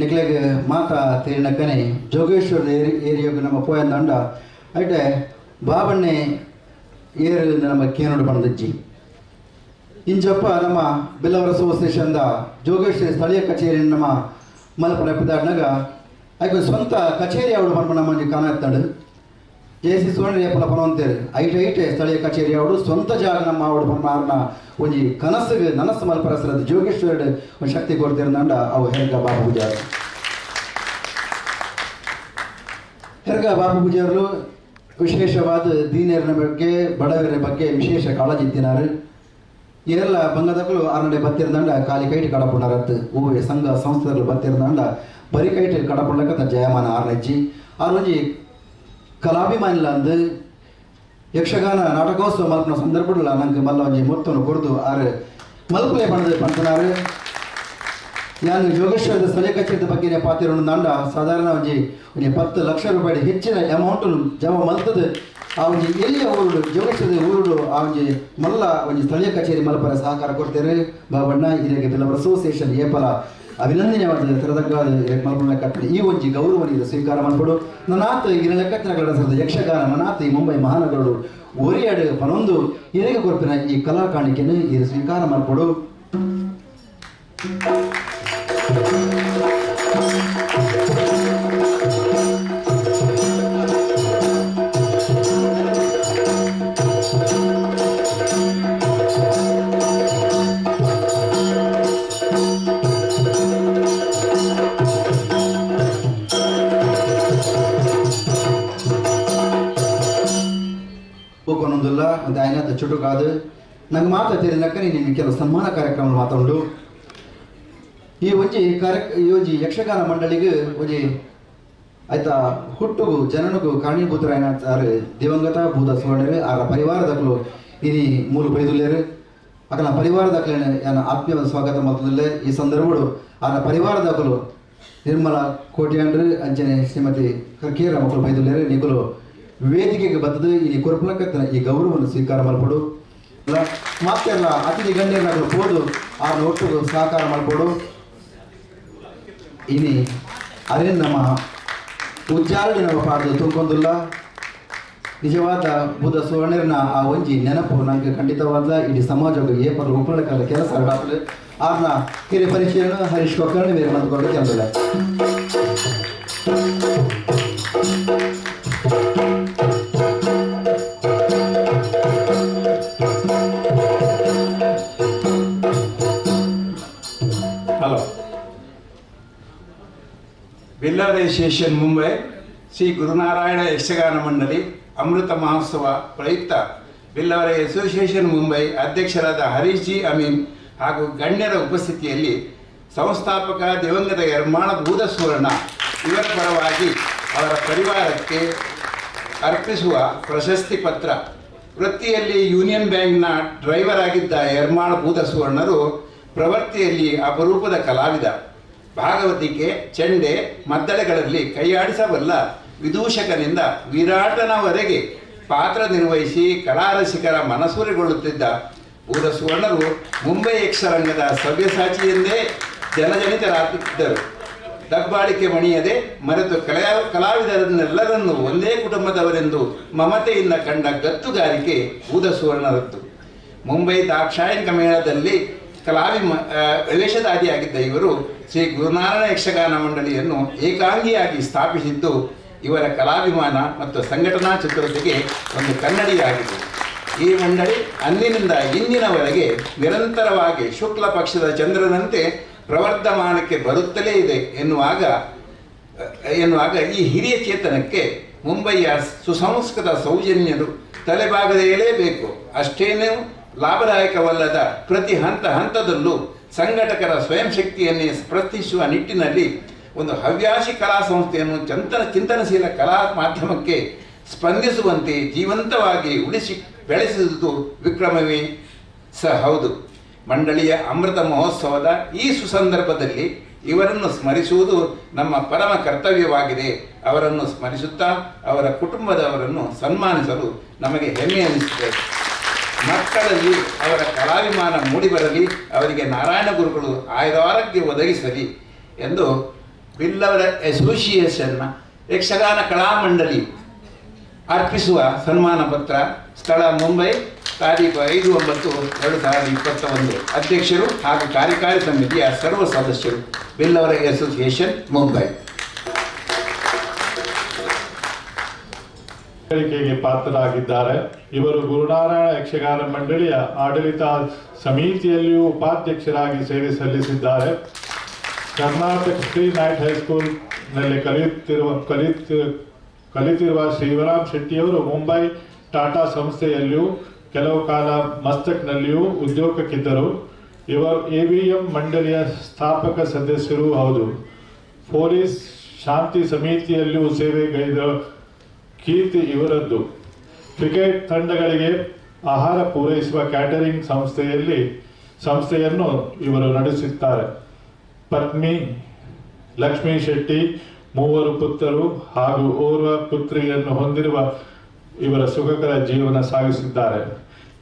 ನಿಕ್ಲೆಗ್ ಮಾತಾ ತೇರಿನಕ್ಕನೆ ಜೋಗೇಶ್ವರದ ಏರಿಯೋಗ ನಮ್ಮ ಪೋಯಂದಂಡ ಐಟೆ ಬಾಬಣ್ಣೆ ಏರು ನಮ್ಮ ಕೇನೋಡು ಬಂದಜ್ಜಿ ಇಂಚಪ್ಪ ನಮ್ಮ ಬಿಲ್ಲವರ ಅಸೋಸಿಯೇಷನ್ದ ಜೋಗೇಶ್ವರಿ ಸ್ಥಳೀಯ ಕಚೇರಿ ನಮ್ಮ ಮಲಪುರ ಪಿದಾಡ್ನಾಗ ಐಕು ಸ್ವಂತ ಕಚೇರಿ ಅವಳು ಪನ್ಪ ನಮ್ಮ ಕಾಣತ್ತಾಡು ಜೆ ಸಿ ಸುವರ್ಣ ಏಪಲ ಪನವಂತೇರು ಐಟೆ ಐಟೆ ಸ್ಥಳೀಯ ಕಚೇರಿ ಅವಳು ಸ್ವಂತ ಜಾಗ ನಮ್ಮ ಅವಳು ಪನ್ಮಾರ್ನ ಒಂಜಿ ಕನಸಿಗೆ ನನಸು ಮಲ್ಪರಸರದ ಜೋಗೇಶ್ವರ ಒಂದು ಶಕ್ತಿ ಕೊಡ್ತಿರಂದಂಡ ಅವು ಹೆರ್ಗ ಬಾಬು ಪೂಜಾರು. ಹೆರ್ಗ ಬಾಬು ಪೂಜಾರರು ವಿಶೇಷವಾದ ದೀನರ ಬಗ್ಗೆ ಬಡವರ ಬಗ್ಗೆ ವಿಶೇಷ ಕಾಳಜಿ ಇತ್ತಿನಾರು. ಏರೆಲ್ಲ ಬಂಗದಕ್ಕಲು ಆರ್ನಡೆ ಬತ್ತಿರಂದಂಡ ಖಾಲಿ ಕೈಟ್ ಕಡಪುಣರತ್ತು ಓವೆ ಸಂಘ ಸಂಸ್ಥೆಗಳು ಬತ್ತಿರಂದಂಡ ಬರಿ ಕೈಟ್ ಕಡಪುಣಕ್ಕ ಜಯಮಾನ ಆರ್ನಜ್ಜಿ ಆರ್ನೊಂಜಿ ಕಲಾಭಿಮಾನಿಲ ಅಂದು ಯಕ್ಷಗಾನ ನಾಟಕೋತ್ಸವ ಮಲ್ಪನ ಸಂದರ್ಭ ನಂಗೆ ಮಲ್ಲ ಒಂಜಿ ಮೊತ್ತವನ್ನು ಕೊಡ್ದು ಆರು ಮಲ್ಪಲೆ ಪಣದು ಪಂತನಾರು. ನಾನು ಜೋಗೇಶ್ವರದ ಸ್ಥಳೀಯ ಕಚೇರಿದ ಬಗ್ಗೆ ಪಾತಿರೋಣ ದಂಡ ಸಾಧಾರಣ ಒಂಜಿ ಒಂಜಿ 10 ಲಕ್ಷ ರೂಪಾಯಿ ಹೆಚ್ಚಿನ ಅಮೌಂಟ್ ಜಮಾ ಮಲ್ತದ ಆ ಒಂಜಿ ಎಲ್ಲಿಯ ಊರುಡು ಜೋಗೇಶ್ವರದ ಊರುಡು ಆ ಒಂಜಿ ಮಲ್ಲ ಒಂಜಿ ಸ್ಥಳೀಯ ಕಚೇರಿ ಮಲ್ಪರ ಸಹಕಾರ ಕೊಡ್ತೇವೆ. ಬಾಬಣ್ಣ ಹಿರಿಯ ಬಿಲ್ಲವರ ಅಸೋಸಿಯೇಷನ್ ಏಪಲ ಅಭಿನಂದನೆವಾದ ತೆರೆದಕ್ಕಾದ ಮಲ್ಪನ ಲೆಕ್ಕ ಈ ಒಂಜಿ ಗೌರವನಿಗೆ ಸ್ವೀಕಾರ ಮಲ್ಪಡು. ನನಾತ್ ಇರ ಲೆಕ್ಕತ್ತಿನ ಯಕ್ಷಗಾನ ನನಾತ್ ಈ ಮುಂಬೈ ಮಹಾನಗರಡು ಒರಿಯಾಡು ಪನೊಂದು ಇರೆಗೆ ಕೊರ್ಪಿನ ಈ ಕಲಾ ಕಾಣಿಕೆಯನ್ನು ಈ ಸ್ವೀಕಾರ ಮಲ್ಪಡು. ಅಂತ ఆయన చుట్టూ కాదు ನಂಗೆ ಮಾತ್ರ ತಿಳಿನಕ್ಕ ನೀನು ಕೆಲವು ಸನ್ಮಾನ ಕಾರ್ಯಕ್ರಮ ಮಾತಾಡು. ಈ ಒಂಜಿ ಈ ಒಂಜಿ ಯಕ್ಷಗಾನ ಮಂಡಳಿಗೆ ಒಂಜಿ ಆಯ್ತಾ ಹುಟ್ಟುಗು ಜನನಗೂ ಕಾರಣೀಭೂತರಾಯನ ದಿವಂಗತ ಭೂತ ಸುವರ್ಣರು ಆರ ಪರಿವಾರದಕ್ಕಲು ಇನಿ ಮೂಲು ಬೈದುಲ್ಲೇರು ಅಕಲ ಪರಿವಾರದಕ್ಕಲೇನೆ ಯಾನ ಆತ್ಮೀಯವಾದ ಸ್ವಾಗತ ಮಾಡ್ತದಿಲ್ಲ. ಈ ಸಂದರ್ಭಡು ಆರ ಪರಿವಾರದಕ್ಕಲು ನಿರ್ಮಲಾ ಕೋಟ್ಯಾಂಡ್ರು ಅಂಚನೆ ಶ್ರೀಮತಿ ಕರ್ಕೇರ ಮಕ್ಕಳು ಬೈದುಲ್ಲೇರು ನಿಕಲು ವೇದಿಕೆಗೆ ಬತ್ತದು ಈ ಕೊರಪಲಕ್ಕತ್ತನ ಈ ಗೌರವವನ್ನು ಸ್ವೀಕಾರ ಮಲ್ಪಡು. ಮಾತೆಲ್ಲ ಅತಿಥಿ ಗಣ್ಯರನ್ನಾಗಲು ಹೋದು ಆ ಒಟ್ಟು ಸಹಕಾರ ಮಲ್ಪಡು. ಇನಿ ಅರೆ ನಮ್ಮ ಉಜ್ಜಾರಡಿ ನಮ್ಮ ಪಾಡ್ದು ತುಂಕೊಂದುಲ್ಲ ನಿಜವಾದ ಬುದ್ಧ ಸುವರ್ಣರನ ಆ ಒಂಜಿ ನೆನಪು ನಂಗೆ ಖಂಡಿತವಾದ ಇಡೀ ಸಮಾಜಕ್ಕೆ ಏಪಲ್ಲ ಉಪ್ಪಳಕಾಲ ಕೆಲಸ ಆರ್ನ ಹಿರಿಯ ಪರಿಚಯನು ಹರೀಶ್ ಕೊಕ್ಕರ್ಣಿ ಬೇರೆ ಮಂದುಕೊಂಡು ಕೆಲಸ. ಹಲೋ, ಬಿಲ್ಲವರ ಅಸೋಸಿಯೇಷನ್ ಮುಂಬೈ ಶ್ರೀ ಗುರುನಾರಾಯಣ ಯಕ್ಷಗಾನ ಮಂಡಳಿ ಅಮೃತ ಮಹೋತ್ಸವ ಪ್ರಯುಕ್ತ ಬಿಲ್ಲವರ ಅಸೋಸಿಯೇಷನ್ ಮುಂಬೈ ಅಧ್ಯಕ್ಷರಾದ ಹರೀಶ್ ಜಿ ಅಮೀನ್ ಹಾಗೂ ಗಣ್ಯರ ಉಪಸ್ಥಿತಿಯಲ್ಲಿ ಸಂಸ್ಥಾಪಕ ದಿವಂಗತ ಯರ್ಮಾಣ ಭೂತ ಸುವರ್ಣ ಇವರ ಪರವಾಗಿ ಅವರ ಪರಿವಾರಕ್ಕೆ ಅರ್ಪಿಸುವ ಪ್ರಶಸ್ತಿ ಪತ್ರ. ವೃತ್ತಿಯಲ್ಲಿ ಯೂನಿಯನ್ ಬ್ಯಾಂಕ್ನ ಡ್ರೈವರ್ ಆಗಿದ್ದ ಯರ್ಮಾಣ ಭೂತ ಸುವರ್ಣರು ಪ್ರವೃತ್ತಿಯಲ್ಲಿ ಅಪರೂಪದ ಕಲಾವಿದ. ಭಾಗವತಿಕೆ, ಚೆಂಡೆ, ಮದ್ದಳೆಗಳಲ್ಲಿ ಕೈಯಾಡಿಸಬಲ್ಲ ವಿದೂಷಕನಿಂದ ವಿರಾಟನವರೆಗೆ ಪಾತ್ರ ನಿರ್ವಹಿಸಿ ಕಲಾರಸಿಕರ ಮನಸೂರೆಗೊಳ್ಳುತ್ತಿದ್ದ ಊರ ಸುವರ್ಣರು ಮುಂಬೈ ಯಕ್ಷರಂಗದ ಸವ್ಯಸಾಚಿ ಎಂದೇ ಜನಜನಿತರಾಗುತ್ತಿದ್ದರು. ದಬ್ಬಾಳಿಕೆ ಮಣಿಯದೆ ಮರೆತು ಕಲಾವಿದರನ್ನೆಲ್ಲರನ್ನೂ ಒಂದೇ ಕುಟುಂಬದವರೆಂದು ಮಮತೆಯಿಂದ ಕಂಡ ಗತ್ತುಗಾರಿಕೆ ಊದ ಸುವರ್ಣರದ್ದು. ಮುಂಬೈ ದಾಕ್ಷಾಯಣಿಕ ಮೇಳದಲ್ಲಿ ವೇಷಧಾರಿಯಾಗಿದ್ದ ಇವರು ಶ್ರೀ ಗುರುನಾರಾಯಣ ಯಕ್ಷಗಾನ ಮಂಡಳಿಯನ್ನು ಏಕಾಂಗಿಯಾಗಿ ಸ್ಥಾಪಿಸಿದ್ದು ಇವರ ಕಲಾಭಿಮಾನ ಮತ್ತು ಸಂಘಟನಾ ಚತುರತೆಗೆ ಒಂದು ಕನ್ನಡಿಯಾಗಿದೆ. ಈ ಮಂಡಳಿ ಅಂದಿನಿಂದ ಇಂದಿನವರೆಗೆ ನಿರಂತರವಾಗಿ ಶುಕ್ಲ ಪಕ್ಷದ ಚಂದ್ರನಂತೆ ಪ್ರವರ್ಧಮಾನಕ್ಕೆ ಬರುತ್ತಲೇ ಇದೆ ಎನ್ನುವಾಗ ಈ ಹಿರಿಯ ಚೇತನಕ್ಕೆ ಮುಂಬಯಿಯ ಸುಸಂಸ್ಕೃತ ಸೌಜನ್ಯರು ತಲೆಬಾಗದೇಳೇಬೇಕು. ಅಷ್ಟೇನೂ ಲಾಭದಾಯಕವಲ್ಲದ ಪ್ರತಿ ಹಂತ ಹಂತದಲ್ಲೂ ಸಂಘಟಕರ ಸ್ವಯಂ ಶಕ್ತಿಯನ್ನೇ ಪ್ರಶ್ನಿಸುವ ನಿಟ್ಟಿನಲ್ಲಿ ಒಂದು ಹವ್ಯಾಸಿ ಕಲಾ ಸಂಸ್ಥೆಯನ್ನು ಚಿಂತನಶೀಲ ಕಲಾ ಮಾಧ್ಯಮಕ್ಕೆ ಸ್ಪಂದಿಸುವಂತೆ ಜೀವಂತವಾಗಿ ಉಳಿಸಿ ಬೆಳೆಸಿದುದು ವಿಕ್ರಮವೇ ಸಹ ಹೌದು. ಮಂಡಳಿಯ ಅಮೃತ ಮಹೋತ್ಸವದ ಈ ಸುಸಂದರ್ಭದಲ್ಲಿ ಇವರನ್ನು ಸ್ಮರಿಸುವುದು ನಮ್ಮ ಪರಮ ಕರ್ತವ್ಯವಾಗಿದೆ. ಅವರನ್ನು ಸ್ಮರಿಸುತ್ತಾ ಅವರ ಕುಟುಂಬದವರನ್ನು ಸನ್ಮಾನಿಸಲು ನಮಗೆ ಹೆಮ್ಮೆ ಅನಿಸುತ್ತದೆ. ಮಕ್ಕಳಲ್ಲಿ ಅವರ ಕಲಾಭಿಮಾನ ಮೂಡಿಬರಲಿ, ಅವರಿಗೆ ನಾರಾಯಣ ಗುರುಗಳು ಆಯುರಾರೋಗ್ಯ ಒದಗಿಸಲಿ ಎಂದು ಬಿಲ್ಲವರ ಅಸೋಸಿಯೇಷನ್ನ ಯಕ್ಷಗಾನ ಕಲಾಮಂಡಳಿ ಅರ್ಪಿಸುವ ಸನ್ಮಾನ ಪತ್ರ. ಸ್ಥಳ ಮುಂಬೈ, ತಾರೀಕು 5/9/2021. ಅಧ್ಯಕ್ಷರು ಹಾಗೂ ಕಾರ್ಯಕಾರಿ ಸಮಿತಿಯ ಸರ್ವ ಸದಸ್ಯರು, ಬಿಲ್ಲವರ ಅಸೋಸಿಯೇಷನ್ ಮುಂಬೈ. ಪಾತ್ರರಾಗಿದ್ದಾರೆ. ಇವರು ಗುರುನಾರಾಯಣ ಯಕ್ಷಗಾನ ಮಂಡಳಿಯ ಆಡಳಿತ ಸಮಿತಿಯಲ್ಲಿಯೂ ಉಪಾಧ್ಯಕ್ಷರಾಗಿ ಸೇವೆ ಸಲ್ಲಿಸಿದ್ದಾರೆ. ಕರ್ನಾಟಕ ಶ್ರೀ ನೈಟ್ ಹೈಸ್ಕೂಲ್ನಲ್ಲಿ ಕಲಿತಿರುವ ಶಿವರಾಮ್ ಶೆಟ್ಟಿಯವರು ಮುಂಬೈ ಟಾಟಾ ಸಂಸ್ಥೆಯಲ್ಲಿಯೂ ಕೆಲವು ಕಾಲ ಮಸ್ತಕ್ನಲ್ಲಿಯೂ ಉದ್ಯೋಗಕ್ಕಿದ್ದರು. ಇವರು ಎವಿಎಂ ಮಂಡಳಿಯ ಸ್ಥಾಪಕ ಸದಸ್ಯರೂ ಹೌದು. ಪೊಲೀಸ್ ಶಾಂತಿ ಸಮಿತಿಯಲ್ಲಿಯೂ ಸೇವೆಗೈದ ಕೀರ್ತಿ ಇವರದ್ದು. ಕ್ರಿಕೆಟ್ ತಂಡಗಳಿಗೆ ಆಹಾರ ಪೂರೈಸುವ ಕ್ಯಾಟರಿಂಗ್ ಸಂಸ್ಥೆಯನ್ನು ಇವರು ನಡೆಸುತ್ತಾರೆ. ಪತ್ನಿ ಲಕ್ಷ್ಮೀ ಶೆಟ್ಟಿ, 3 ಪುತ್ರರು ಹಾಗೂ ಓರ್ವ ಪುತ್ರಿಯನ್ನು ಹೊಂದಿರುವ ಇವರ ಸುಖಕರ ಜೀವನ ಸಾಗಿಸಿದ್ದಾರೆ.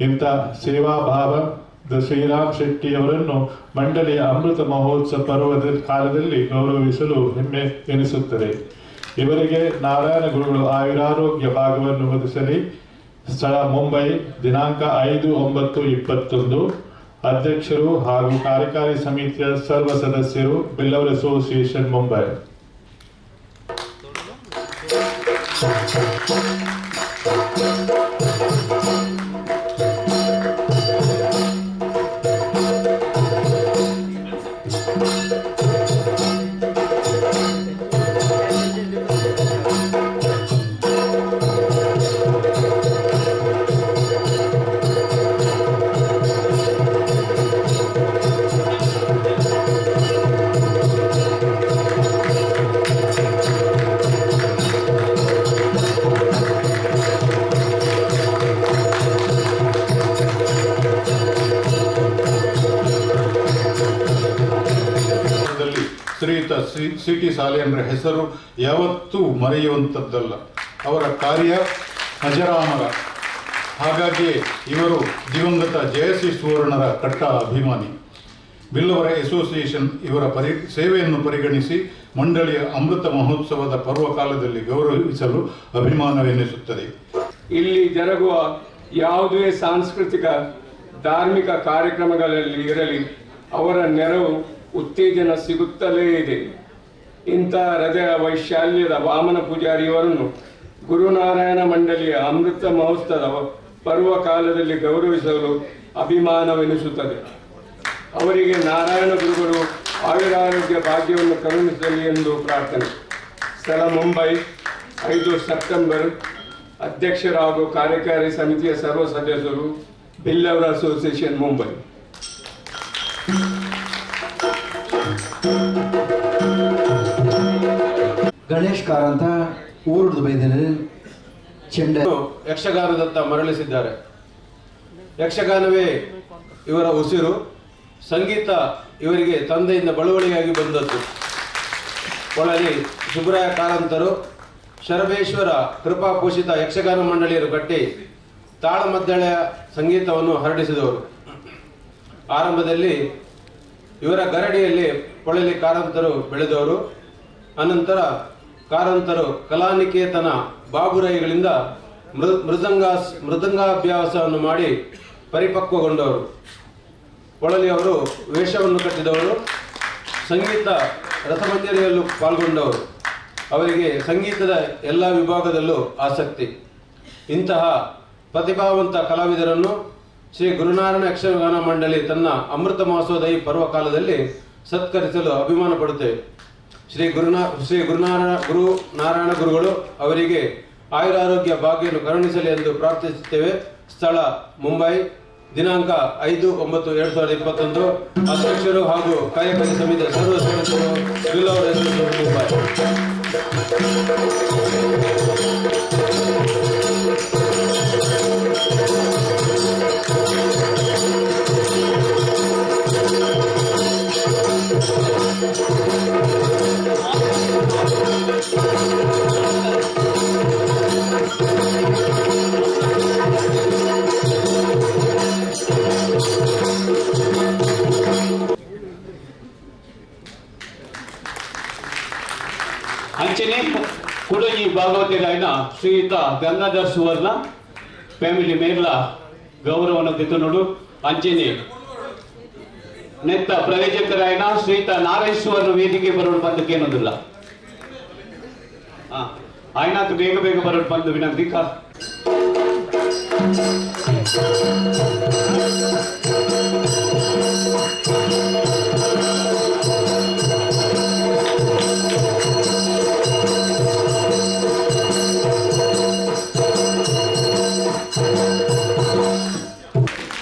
ಇಂಥ ಸೇವಾಭಾವದ ಶ್ರೀರಾಮ್ ಶೆಟ್ಟಿಯವರನ್ನು ಮಂಡಳಿಯ ಅಮೃತ ಮಹೋತ್ಸವ ಪರ್ವದ ಕಾಲದಲ್ಲಿ ಗೌರವಿಸಲು ಹೆಮ್ಮೆ ಎನಿಸುತ್ತದೆ. ಇವರಿಗೆ ನಾರಾಯಣ ಗುರುಗಳು ಆಯುರಾರೋಗ್ಯ ಭಾಗವನ್ನು ಒದಗಿಸಲಿ. ಸ್ಥಳ ಮುಂಬೈ, ದಿನಾಂಕ 5/9/21. ಅಧ್ಯಕ್ಷರು ಹಾಗೂ ಕಾರ್ಯಕಾರಿ ಸಮಿತಿಯ ಸರ್ವ ಸದಸ್ಯರು, ಬಿಲ್ಲವರ ಅಸೋಸಿಯೇಷನ್ ಮುಂಬೈ. ಶ್ರೀಯುತ ಸಿ ಟಿ ಸಾಲಿಯನ್ರ ಹೆಸರು ಯಾವತ್ತೂ ಮರೆಯುವಂಥದ್ದಲ್ಲ. ಅವರ ಕಾರ್ಯ ಅಜರಾಮರ. ಹಾಗಾಗಿ ಇವರು ದಿವಂಗತ ಜಯಶ್ರೀ ಸುವರ್ಣರ ಕಟ್ಟ ಅಭಿಮಾನಿ. ಬಿಲ್ಲವರ ಅಸೋಸಿಯೇಷನ್ ಇವರ ಸೇವೆಯನ್ನು ಪರಿಗಣಿಸಿ ಮಂಡಳಿಯ ಅಮೃತ ಮಹೋತ್ಸವದ ಪರ್ವಕಾಲದಲ್ಲಿ ಗೌರವಿಸಲು ಅಭಿಮಾನವೆನ್ನಿಸುತ್ತದೆ. ಇಲ್ಲಿ ಜರುಗುವ ಯಾವುದೇ ಸಾಂಸ್ಕೃತಿಕ ಧಾರ್ಮಿಕ ಕಾರ್ಯಕ್ರಮಗಳಲ್ಲಿ ಇರಲಿ ಅವರ ನೆರವು ಉತ್ತೇಜನ ಸಿಗುತ್ತಲೇ ಇದೆ. ಇಂಥ ಹೃದಯ ವೈಶಾಲ್ಯದ ವಾಮನ ಪೂಜಾರಿಯವರನ್ನು ಗುರುನಾರಾಯಣ ಮಂಡಳಿಯ ಅಮೃತ ಮಹೋತ್ಸವದ ಪರ್ವಕಾಲದಲ್ಲಿ ಗೌರವಿಸಲು ಅಭಿಮಾನವೆನಿಸುತ್ತದೆ. ಅವರಿಗೆ ನಾರಾಯಣ ಗುರುಗಳು ಆಯುರಾರೋಗ್ಯ ಭಾಗ್ಯವನ್ನು ಕರುಣಿಸಲಿ ಎಂದು ಪ್ರಾರ್ಥನೆ. ಸ್ಥಳ ಮುಂಬೈ, 5 ಸೆಪ್ಟೆಂಬರ್. ಅಧ್ಯಕ್ಷರು ಹಾಗೂ ಕಾರ್ಯಕಾರಿ ಸಮಿತಿಯ ಸರ್ವ ಸದಸ್ಯರು, ಬಿಲ್ಲವರ ಅಸೋಸಿಯೇಷನ್ ಮುಂಬೈ. ಗಣೇಶ್ ಕಾರಂತ ಊರುದು ಬೈದರು ಚೆಂಡ ಯಕ್ಷಗಾನದತ್ತ ಮರಳಿಸಿದ್ದಾರೆ. ಯಕ್ಷಗಾನವೇ ಇವರ ಉಸಿರು. ಸಂಗೀತ ಇವರಿಗೆ ತಂದೆಯಿಂದ ಬಳುವಳಿಯಾಗಿ ಬಂದದ್ದು. ಒಳಲಿ ಸುಬ್ರಾಯ ಕಾರಂತರು, ಶರಬೇಶ್ವರ ಕೃಪಾಪೋಷಿತ ಯಕ್ಷಗಾನ ಮಂಡಳಿಯರು ಕಟ್ಟಿ ತಾಳಮದ್ದಳೆಯ ಸಂಗೀತವನ್ನು ಹರಡಿಸಿದವರು. ಆರಂಭದಲ್ಲಿ ಇವರ ಗರಡಿಯಲ್ಲಿ ಪೊಳಲಿ ಕಾರಂತರು ಬೆಳೆದವರು. ಅನಂತರ ಕಾರಂತರು ಕಲಾನಿಕೇತನ ಬಾಬುರೈಗಳಿಂದ ಮೃದಂಗಾಭ್ಯಾಸವನ್ನು ಮಾಡಿ ಪರಿಪಕ್ವಗೊಂಡವರು. ಪೊಳಲಿಯವರು ವೇಷವನ್ನು ಕಟ್ಟಿದವರು, ಸಂಗೀತ ರಸಮಂಜರಿಯಲ್ಲೂ ಪಾಲ್ಗೊಂಡವರು. ಅವರಿಗೆ ಸಂಗೀತದ ಎಲ್ಲ ವಿಭಾಗದಲ್ಲೂ ಆಸಕ್ತಿ. ಇಂತಹ ಪ್ರತಿಭಾವಂತ ಕಲಾವಿದರನ್ನು ಶ್ರೀ ಗುರುನಾರಾಯಣ ಯಕ್ಷಗಾನ ಮಂಡಳಿ ತನ್ನ ಅಮೃತ ಮಹೋತ್ಸವದ ಈ ಪರ್ವಕಾಲದಲ್ಲಿ ಸತ್ಕರಿಸಲು ಅಭಿಮಾನ ಪಡುತ್ತೇವೆ. ಶ್ರೀ ಗುರುನಾರಾಯಣ ಗುರುಗಳು ಅವರಿಗೆ ಆಯುರಾರೋಗ್ಯ ಭಾಗ್ಯವನ್ನು ಕರುಣಿಸಲಿ ಎಂದು ಪ್ರಾರ್ಥಿಸುತ್ತೇವೆ. ಸ್ಥಳ ಮುಂಬೈ, ದಿನಾಂಕ 5/9/2021. ಅಧ್ಯಕ್ಷರು ಹಾಗೂ ಕಾರ್ಯಕಾರಿ ಸಮಿತಿಯ ಸರ್ವ ಸದಸ್ಯರು, ಬಿಲ್ಲವರ ಮುಂಬೈ. ಅಂಚನೆ ಕುಡಗಿ ಭಾಗವತರಾಯನ ಶ್ರೀಯುತ ಗಂಗಾಧರ್ ಸುವರ್ಣ ಫ್ಯಾಮಿಲಿ ಮೇರ್ಲ ಗೌರವನ ದಿತನುಡು. ಅಂಚನೆ ನೆತ್ತ ಪ್ರಯೋಜಕರಾಯನ ಶ್ರೀಯುತ ನಾರಾಯಣ ಸುವರ್ಣ ವೇದಿಕೆ ಬರೋಡು ಬಂದಕ್ಕೇನೊಂದಿಲ್ಲ. ಆಯ್ನಾಥ್ ಬೇಗ ಬೇಗ ಬರೋಡು ಬಂದು ವಿನಂತಿ.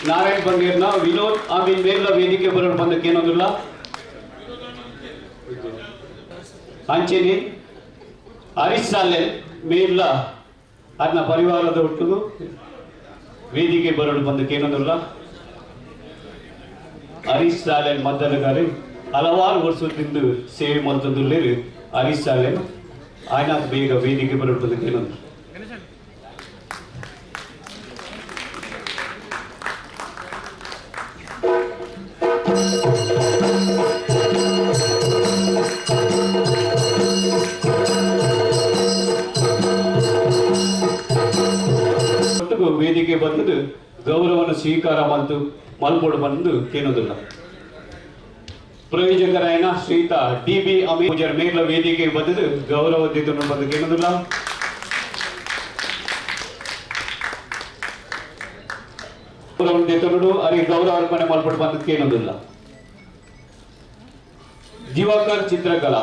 ನಾರಾಯಣ್ ಬಂಗೇರ್ನ ವಿನೋದ್ ಆಮೀನ್ ಮೇರ್ಲ ವೇದಿಕೆ ಬರೋಡು ಬಂದಕ್ಕೇನೊಂದಿಲ್ಲ. ಅಂಚೆನೆ ಹರೀಶ್ ಸಾಲೆ ಮೇರ್ಲ ಅದನ್ನ ಪರಿವಾರದ ಒಟ್ಟಿಗೂ ವೇದಿಕೆ ಬರೋಡು ಬಂದಕ್ಕೇನೊಂದಿಲ್ಲ. ಹರೀಶ್ ಸಾಲೆ ಮದ್ದಲಗಾರಿ ಹಲವಾರು ವರ್ಷದಿಂದ ಸೇವೆ ಮಾಡ್ತಂದುಳ್ಳೇರು ಹರೀಶ್ ಸಾಲೆ ಆಯ್ನಾಥ್ ಬೇಗ ವೇದಿಕೆ ಬರೋಡು ಬಂದಕ್ಕೇನೊಂದಿಲ್ಲ. ವೇದಿಕೆ ಬಂದು ಗೌರವವನ್ನು ಸ್ವೀಕಾರ ಬಂತು ಮಲ್ಪೋಡು ಬಂದು ಕೇಳೋದಿಲ್ಲ. ಪ್ರಯೋಜಕರಾಯನ ಶ್ರೀಯುತ ಡಿ ಬಿ ಅಮೀರ್ ಮೇರ್ಲ ವೇದಿಕೆ ಬಂದು ಗೌರವ ಬಂದು ಕೇಳೋದಿಲ್ಲ. ಅವರಿಗೆ ಗೌರವ ಅರ್ಪಣೆ ಮಲ್ಪೋಡು ಬಂದು ಕೇಳೋದಿಲ್ಲ. ದಿವಾಕರ್ ಚಿತ್ರಕಲಾ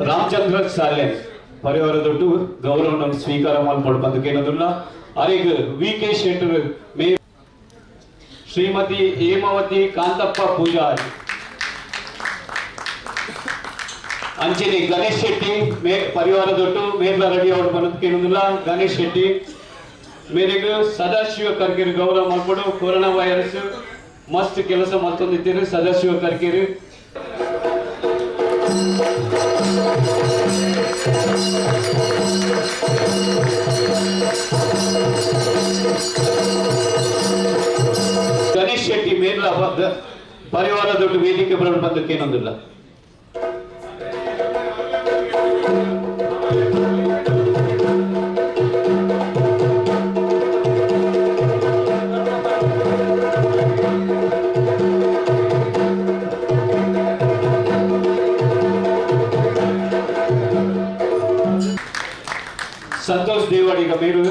ರಾಮಚಂದ್ರ ಸಾಲೆ ಪರಿವಾರ ದೊಡ್ಡ ಗೌರವವನ್ನು ಸ್ವೀಕಾರ ಮಲ್ಪೋಡು ಬಂದಕ್ಕೇನೊಂದಿಲ್ಲ. ಅರೆಗ್ ವಿ ಕೆ ಶೆಟ್ಟರ್ ಮೇ ಶ್ರೀಮತಿ ಹೇಮಾವತಿ ಕಾಂತಪ್ಪ ಪೂಜಾರಿ ಅಂಚನೆ ಗಣೇಶ್ ಶೆಟ್ಟಿ ಮೇ ಪರಿವಾರ ದೊಡ್ಡ ಮೇರ್ಲ ರೆಡಿ ಅವರು ಬಂದಕ್ಕೇನೊಂದಿಲ್ಲ. ಗಣೇಶ್ ಶೆಟ್ಟಿ ಮೇರೆಗೆ ಸದಾಶಿವ ಕರ್ಕೇರಿ ಗೌರವ ಮಲ್ಪೋಡು. ಕೊರೋನಾ ವೈರಸ್ ಮಸ್ತ್ ಕೆಲಸ ಮತ್ತೊಂದಿದ್ದೀರಿ ಸದಾಶಿವ ಕರ್ಕೇರಿ. ಗಣೇಶ್ ಶೆಟ್ಟಿ ಮೇರ್ಲ ಪರಿವಾರ ದೊಡ್ಡ ವೇದಿಕೆ ಬರೋಣ ಬಂದಕ್ಕೇನೊಂದಿಲ್ಲ. ಸಂತೋಷ್ ದೇವಾಡಿಗ ಮೇರು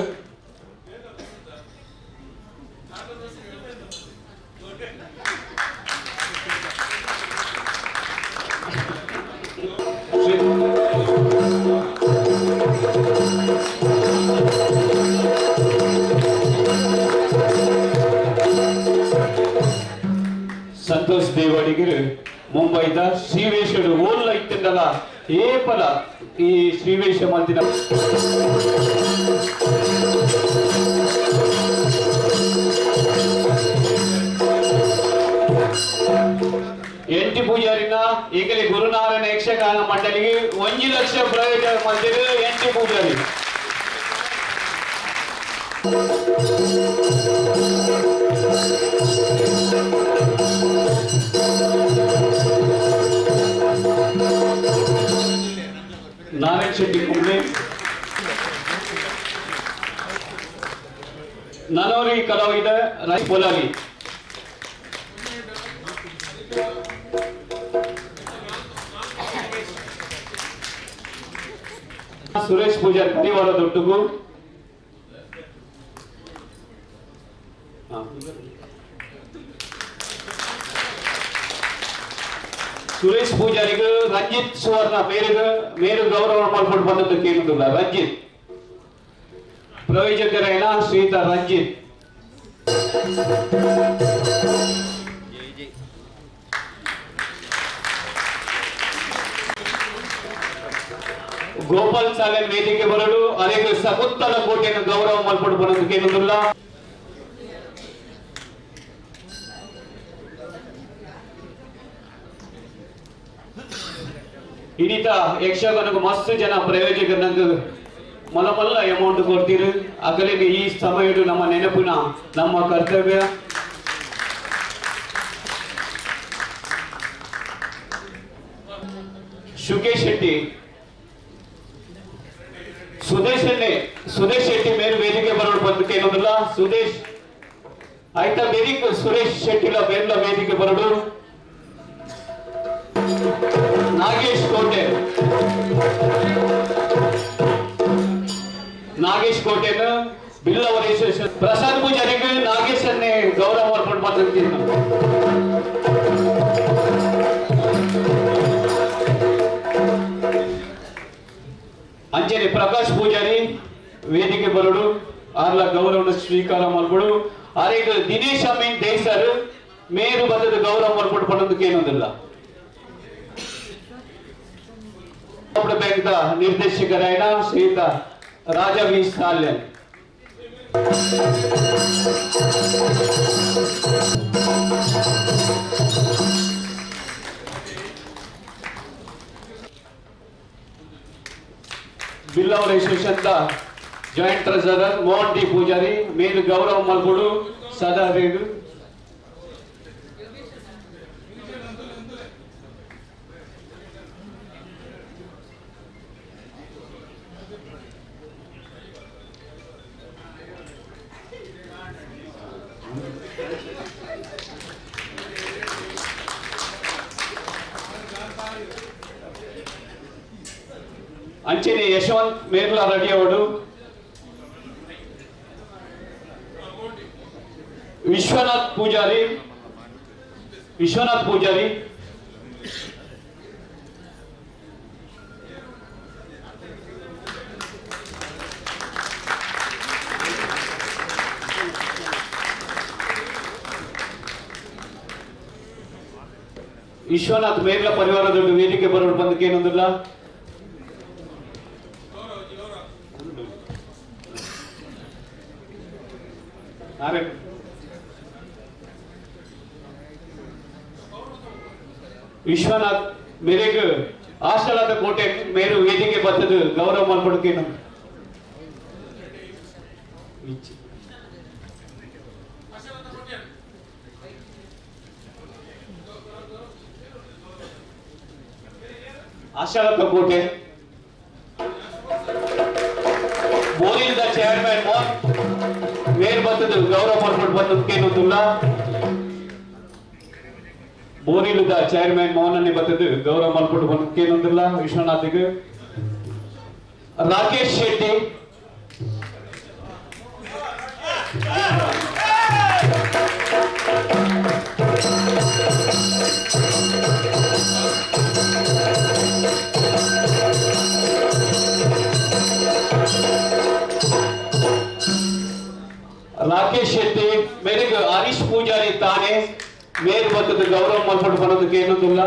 ಸಂತೋಷ್ ದೇವಾಡಿಗರು ಮುಂಬೈದ ಬೈದ ಶ್ರೀವೇಶಡು ಓಲ್ಲ ಇತ್ತಿಂದಲ ಏಪಲ ಈ ಶ್ರೀವೇಶ ಮಲ್ತಿನ ಎಂಟಿ ಪೂಜಾರಿನ ಈಗಲೇ ಗುರುನಾರಾಯಣ ಯಕ್ಷಗಾನ ಮಂಡಳಿಗೆ 1 ಲಕ್ಷ ಪ್ರಯೋಜನ ಮಂದಿರ ಎಂಟಿ ಪೂಜಾರಿ. ನಾರಾಯಣ ಶೆಟ್ಟಿ ಕುಂಬ್ಳೆ, ನನೋರಿ ಕಲಾವಿದ ರೈ ಪೊಲಾಲಿ, ಸುರೇಶ್ ಪೂಜಾರಿ ಪರಿವಾರ ದೊಡ್ಡಗು, ಸುರೇಶ್ ಪೂಜಾರಿಗೂ ರಂಜಿತ್ ಸುವರ್ಣ ಮೇರೆಗೆ ಮೇರು ಗೌರವ ಮಾಡ್ಕೊಂಡು ಬಂದದ್ದು ಕೇಳುದಿಲ್ಲ. ರಂಜಿತ್ ಪ್ರಯೋಜಕರೇನ ಶ್ರೀತ ರಂಜಿತ್. ಗೋಪಾಲ್ ಸಾಲೆ ವೇದಿಕೆ ಬರಲು ಅನೇಕ ಸಕುತ್ತಲ ಕೋಟೆಯನ್ನು ಗೌರವ ಮಲ್ಪಟ್ಟು ಬರೋದು ಕೇಳುದಿಲ್ಲ. ಇನ್ನಿತ ಯಕ್ಷಗಾನಕ್ಕೆ ಮಸ್ತ್ ಜನ ಪ್ರಯೋಜಕರು ನಂಗೆ ಮಲ್ಲ ಮಲ್ಲ ಅಮೌಂಟ್ ಕೊಡ್ತೀರಿ. ಅಗಲಿಗೆ ಈ ಸಮಯಡು ನಮ್ಮ ನೆನಪಿನ ನಮ್ಮ ಕರ್ತವ್ಯ. ಸುಖೇಶ್ ಶೆಟ್ಟಿ, ಸುದೇಶ್ ಶೆಟ್ಟಿ ಮೇಲು ವೇದಿಕೆ ಬರೋಣ ಬಂದಕ್ಕೆ ಏನೋದಿಲ್ಲ. ಸುದೇಶ್ ಆಯ್ತಾ ವೇದಿಕೆ ಸುರೇಶ್ ಶೆಟ್ಟಿಲ ಮೇಲ ವೇದಿಕೆ ಬರೋಡು. ನಾಗೇಶ್ ಕೋಟೆ, ನಾಗೇಶ್ ಕೋಟೆನ ಬಿಲ್ಲವರೇಶ್ವರ ಪ್ರಸಾದ್ ಪೂಜಾರಿಗೆ ನಾಗೇಶ್ ಅನ್ನೇ ಗೌರವ ಅರ್ಪಣೆ ಮಾಡ್ತಿರ್ತೀನಿ. ಅಂಜಲಿ ಪ್ರಕಾಶ್ ಪೂಜಾರಿ ವೇದಿಕೆ ಬರೋಡು ಆರ್ಲ ಗೌರವನ ಸ್ವೀಕಾರ ಮಾಡ್ಬಿಡು. ಆರೇಗ ದಿನೇಶ್ ಅಮೀನ್ ದೇಸರ್ ಮೇರು ಬದಲು ಗೌರವ ಮರ್ಪಟ್ಟು ಪಡೋದಕ್ಕೆ ಏನೊಂದಿಲ್ಲ. ಬ್ಯಾಂಕ್ ನಿರ್ದೇಶಕರಾಯಣ ಶ್ರೀಯುತ ರಾಜ ವಿ ಸಾಲ್ಯನ್. ಬಿಲ್ಲವರ association joint treasurer Mohan D Poojary ಮೇಲು ಗೌರವ ಮಲ್ಪಡು ಸದಾ ರೇಡು. ಅಂಚನೆ ಯಶವಂತ್ ಮೇರ್ಲಾ ರೆಡಿ ಅವಡು. ವಿಶ್ವನಾಥ್ ಪೂಜಾರಿ, ವಿಶ್ವನಾಥ್ ಪೂಜಾರಿ, ವಿಶ್ವನಾಥ್ ಮೇರ್ಲಾ ಪರಿವಾರ ದೊಡ್ಡ ವೇದಿಕೆ ಬರೋಡು ಬಂದಕ್ಕೆ ಏನೊಂದಿಲ್ಲ. ವಿಶ್ವನಾಥ್ ಮೇರೆಗೆ ಆಶಲಾದ ಕೋಟೆ ಮೇರು ವೇದಿಕೆ ಬರ್ತದೆ ಗೌರವ ಮಲ್ಪಡಕೇನು. ಆಶಾಲತ ಕೋಟೆ ಬೋರಿಲ್ದ ಚೇರ್ಮನ್ ಮೋಹನ್ ಮೇರು ಬರ್ತದೆ ಗೌರವ ಮಲ್ಪಡ್ ಬಂದಕ್ಕೇನೊಂದಿಲ್ಲ. ಬೋರಿಲುದ ಚೇರ್ಮನ್ ಮೋಹನ್ ಬರ್ತದೆ ಗೌರವ ಮಲ್ಪಟ್ಟು ಬಂದಕ್ಕೇನೊಂದಿಲ್ಲ ವಿಶ್ವನಾಥ್ಗೆ. ರಾಕೇಶ್ ಶೆಟ್ಟಿ, ರಾಕೇಶ್ ಶೆಟ್ಟಿ ಮೇರೆಗೆ ಹರೀಶ್ ಪೂಜಾರಿ ತಾನೆ ಮೇರು ಬರ್ತದೆ ಗೌರವ ಮಲ್ಪಟ್ಟು ಬರೋದಕ್ಕೆ ಏನೊಂದಿಲ್ಲ.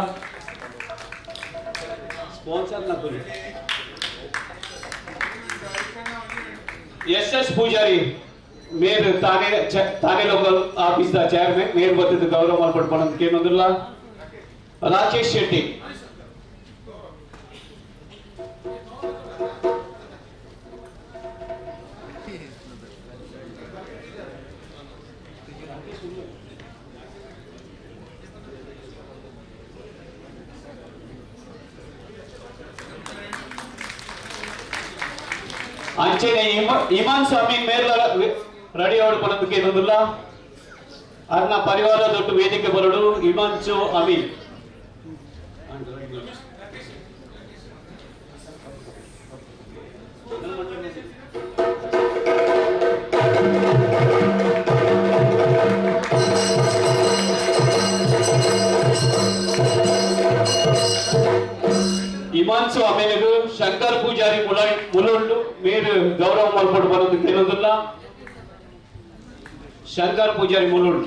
ಸ್ಪಾನ್ಸರ್ ನಕುಲು ಎಸ್ ಎಸ್ ಪೂಜಾರಿ ಮೇರ್ ತಾನೇ ತಾನೇ local office the chairman ಮೇರ್ ಬತ್ತಿದ ಗೌರವ ಮಲ್ಪಡ್ ಪನಂದ್ ಕೇನೊಂದುಲ್ಲ. ರಾಜೇಶ್ ಶೆಟ್ಟಿ ಅಂಚನೆ ಇಮಾನ್ ಸ್ವಾಮಿ ಮೇರ್ಲ ರೆಡಿ ಅವಡು ಪನಂದಕ್ಕೆ ಏನೊಂದುಲ್ಲ. ಅರ್ನ ಪರಿವಾರ ದೊಡ್ಡ ವೇದಿಕೆ ಬರಡು ಇಮಾನ್ ಚೋ ಅಮೀನ್. ಇಮಾನ್ಸು ಅಮೀನ್ಗೂ ಶಂಕರ್ ಪೂಜಾರಿ ಮುಲುಂಡು ಮೇರು ಗೌರವ ಮಲ್ಪಡು ಬರೋದಕ್ಕೆ ಏನೊಂದಿಲ್ಲ. ಶಂಕರ್ ಪೂಜಾರಿ ಮುಲುಂಡು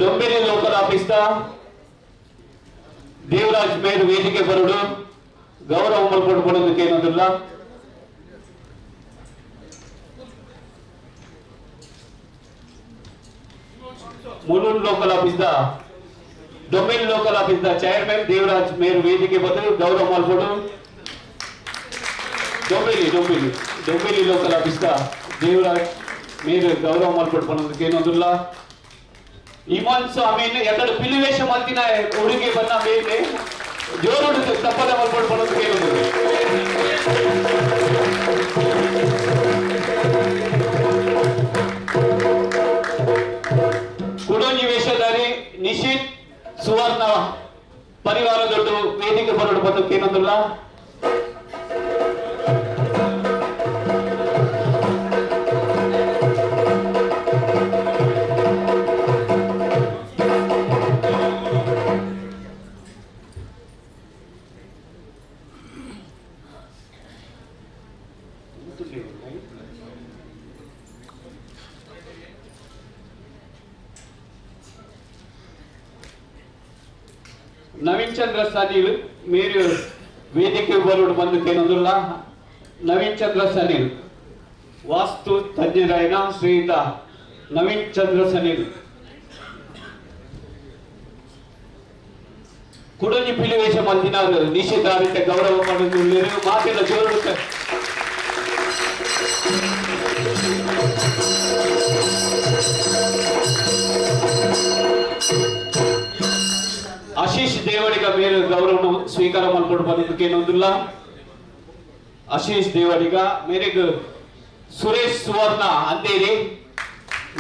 ಡೊಂಬಿರಿ ಲೋಕಲ್ ಆಫೀಸ್ ದೇವರಾಜ್ ಮೇರ್ ವೇದಿಕೆ ಬರಡು ಗೌರವ ಮಲ್ಪಡು ಬರೋದಕ್ಕೆ ಏನೊಂದಿಲ್ಲ. Mulund local office the Dombivli local office the chairman Devaraj ಮೇರ್ ವೇದಿಕೆ ಬದಲು ಗೌರವ ಮಲ್ಪಡು. ಡೊಂಬಿಲಿ ಡೊಂಬಿಲಿ ಡೊಂಬಿಲಿ ಲೋಕಲ್ ಆಫೀಸ್ the Devaraj ಮೇರ್ ಗೌರವ ಮಲ್ಪಡು ಬರೋದಕ್ಕೆ ಏನೊಂದಿಲ್ಲ. ಇಮಾನ್ ಸ್ವಾಮಿ ಎಕಡೆ ಪಿಲಿವೇಶ ಮಲ್ತಿನ ಉಡುಗೆ ಬನ್ನ ಮೇಲೆ ಜೋರು ತಪ್ಪದ ಮಲ್ಪಡು ಬರೋದಕ್ಕೆ ಏನೊಂದಿಲ್ಲ. ಕುಡೊಂಜಿ ವೇಷಧಾರಿ ನಿಶಿತ್ ಸುವರ್ಣ ಪರಿವಾರ ದೊಡ್ಡ ವೇದಿಕೆ ಬರಡು ಬದಕ್ಕೆ ಏನೊಂದಿಲ್ಲ. ನವೀನ್ ಚಂದ್ರ ಸನೀಲ್ ಮೇರು ವೇದಿಕೆ ಬರೋಡು ಬಂದಕ್ಕೇನೊಂದಿಲ್ಲ. ನವೀನ್ ಚಂದ್ರ ಸನೀಲ್ ವಾಸ್ತು ತಜ್ಞರಾಯನ ಶ್ರೀಯುತ ನವೀನ್ ಚಂದ್ರ ಸನೀಲ್ ಕುಡೊಂಜಿ ಪಿಲಿವೇಶ ಮಲ್ದಿನಾರು ನಿಷೇಧಾರಿತ ಗೌರವ ಪಡೆದುಳ್ಳೇರು ಮಾತೆಲ್ಲ ಜೋರು. ಆಶೀಶ್ ದೇವಡಿಗ ಮೇರು ಗೌರವ ಸ್ವೀಕಾರ ಮಲ್ಪಡು ಬಂದಕ್ಕೇನೊಂದಿಲ್ಲ. ಆಶೀಶ್ ದೇವಡಿಗ ಮೇರೆಗ್ ಸುರೇಶ್ ಸುವರ್ಣ ಅಂದೇರಿ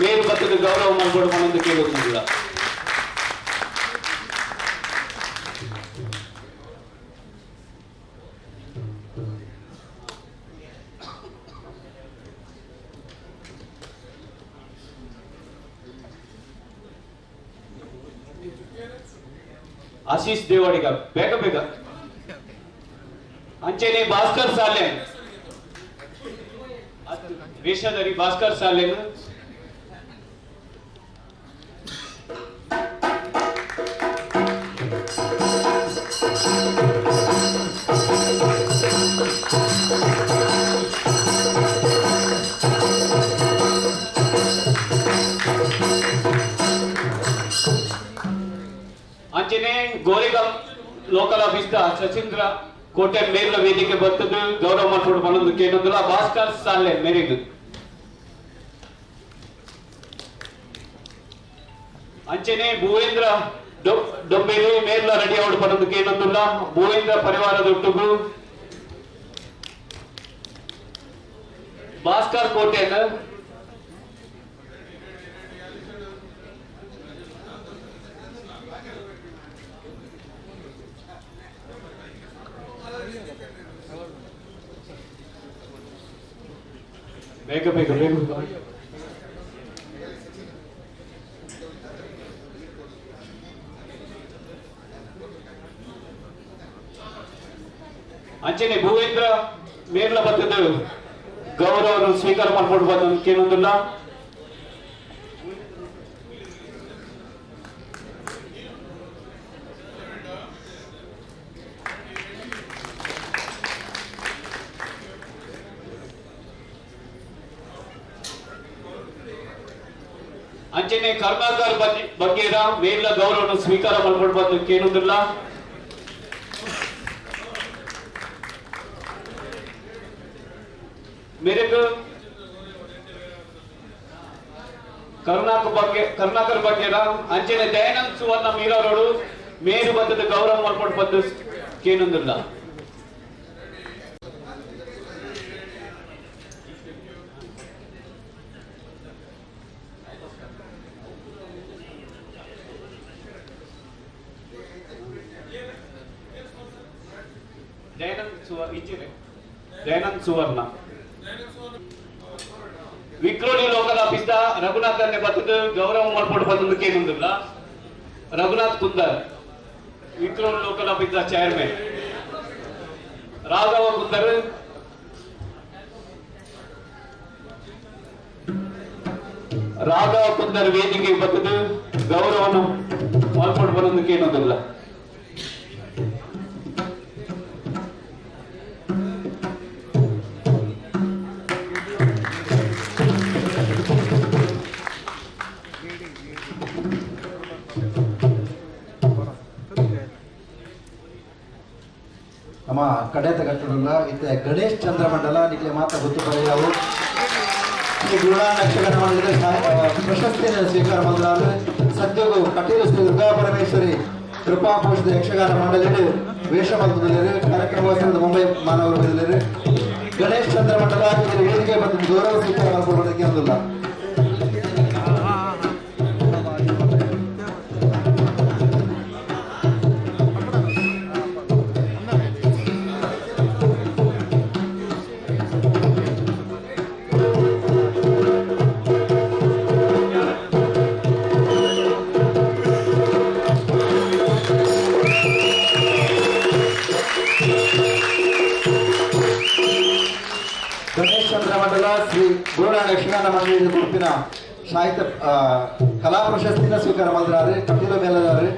ಮೇರು ಬತ್ತದ ಗೌರವ ಮಲ್ಪಡು ಬಂದಕ್ಕೇನೊಂದಿಲ್ಲ. ಆಶೀಶ್ ದೇವಡಿಗ ಬೇಗ ಬೇಗ. ಅಂಚೆನೆ ಭಾಸ್ಕರ್ ಸಾಲೇನ್ ವೇಷಧಾರಿ ಭಾಸ್ಕರ್ ಸಾಲೇನ್ ಅಂಚೆನೆ ಗೋರೆಗಾಂ ಲೋಕಲ್ ಆಫೀಸ್ the Shashindra ಕೋಟೆ ಮೇರ್ಲ ವೇದಿಕೆ ಬರ್ತದೆ ಗೌರವ ಮಲ್ಪಡು ಬನ್ನೊಂದು ಕೇನೊಂದುಲ. ಭಾಸ್ಕರ್ ಸಾಲೆ ಮೇರೆಗ್ ಅಂಚೆನೆ ಭೂವೇಂದ್ರ ಡೊಂಬೇಲಿ ಮೇರ್ಲ ರೆಡಿ ಅವಡು ಬನ್ನೊಂದು ಕೇನೊಂದುಲ. ಭೂವೇಂದ್ರ ಪರಿವಾರದೊಟ್ಟುಗು ಭಾಸ್ಕರ್ ಕೋಟೆನ ಬೇಗ ಬೇಗ ಬೇಗ ಅಂಚನೆ ಭೂವೇಂದ್ರ ಮೇರ್ಲ ಬತ್ತದ ಗೌರವವನ್ನು ಸ್ವೀಕಾರ ಮಾಡ್ಕೊಂಡು ಬಂದ ಕೇಳೋದಿಲ್ಲ. ಅಂಚನೆ ಕರ್ಮಾಕರ್ ಬಗ್ಗೇರ ಮೇರ್ಲ ಗೌರವವನ್ನು ಸ್ವೀಕಾರ ಮಾಡ್ಕೊಂಡು ಬಂದು ಕೇಳುವುದಿಲ್ಲ. ಮೇರೆಗೆ ಕರುಣಾಕರ್ ಬಗ್ಗೇರ ಅಂಚನೆ ದಯಾನಂದ್ ಸುವರ್ಣ ಮೀರಾರೋಡು ಮೇರು ಬದ್ಧದ ಗೌರವ ಮಾಡ್ಕೊಂಡು ಬಂದು ಕೇಳುವುದಿಲ್ಲ. ದಯಾನಂದ್ ಸುವರ್ಣ ವಿಕ್ರೋಡಿ ಲೋಕಲ್ ಆಫೀಸ್ ರಘುನಾಥ್ ಬತ್ತದ ಗೌರವ ಮಾಡ್ಕೊಂಡು ಬಂದ ಕೇಳಿಲ್ಲ. Raghunath Kundar Vikhroli local office chairman. Raghava Kundar Raghava Kundar ವೇದಿಕೆ ಬತ್ತದ ಗೌರವವನ್ನು ಮಾಡ್ಕೊಂಡು ಬಂದ ಕೇಳೋದಿಲ್ಲ. ನಮ್ಮ ಕಡೆತ ಕಟ್ಟಡಲ್ಲ ಇತ್ತೆ ಗಣೇಶ್ ಚಂದ್ರ ಮಂಡಲ ನಿಕ್ಲೆ ಮಾತ ಗೊತ್ತು ಬರೆಯವು ಶ್ರೀ ಗುರುನಾರಾಯಣ ಯಕ್ಷಗಾನ ಮಂಡಲದ ಪ್ರಶಸ್ತಿಯನ್ನು ಸ್ವೀಕಾರ ಮಾಡಿದ ಸದ್ಯಗೂ ಕಟೀಲು ಶ್ರೀ ದುರ್ಗಾ ಪರಮೇಶ್ವರಿ ಕೃಪಾ ಪೋಷಿತ ಯಕ್ಷಗಾನ ಮಂಡಳಿ ವೇಷ ಮಲ್ತದಲ್ಲಿ ಕಾರ್ಯಕ್ರಮ ಮುಂಬೈ ಮಾನವರು ಬರಲಿದ್ದಾರೆ. ಗಣೇಶ್ ಚಂದ್ರ ಮಂಡಲ ಇದರ ವೇದಿಕೆ ಮತ್ತು ಗೌರವ ಸ್ವೀಕಾರ ಮಾಡಿಕೊಳ್ಳೋದಕ್ಕೆ ಒಂದಿಲ್ಲ. ಶ್ರೀ ಗುರುನಾರಾಯಣ ಯಕ್ಷಗಾನ ಮಂಡಳಿ ಗುರುಪಿನ ಸಾಹಿತ್ಯ ಕಲಾ ಪ್ರಶಸ್ತಿನ ಸ್ವೀಕಾರ ಮಾಡಿದ್ದಾರೆ. ಕಟೀಲು ಮೇಲದವರು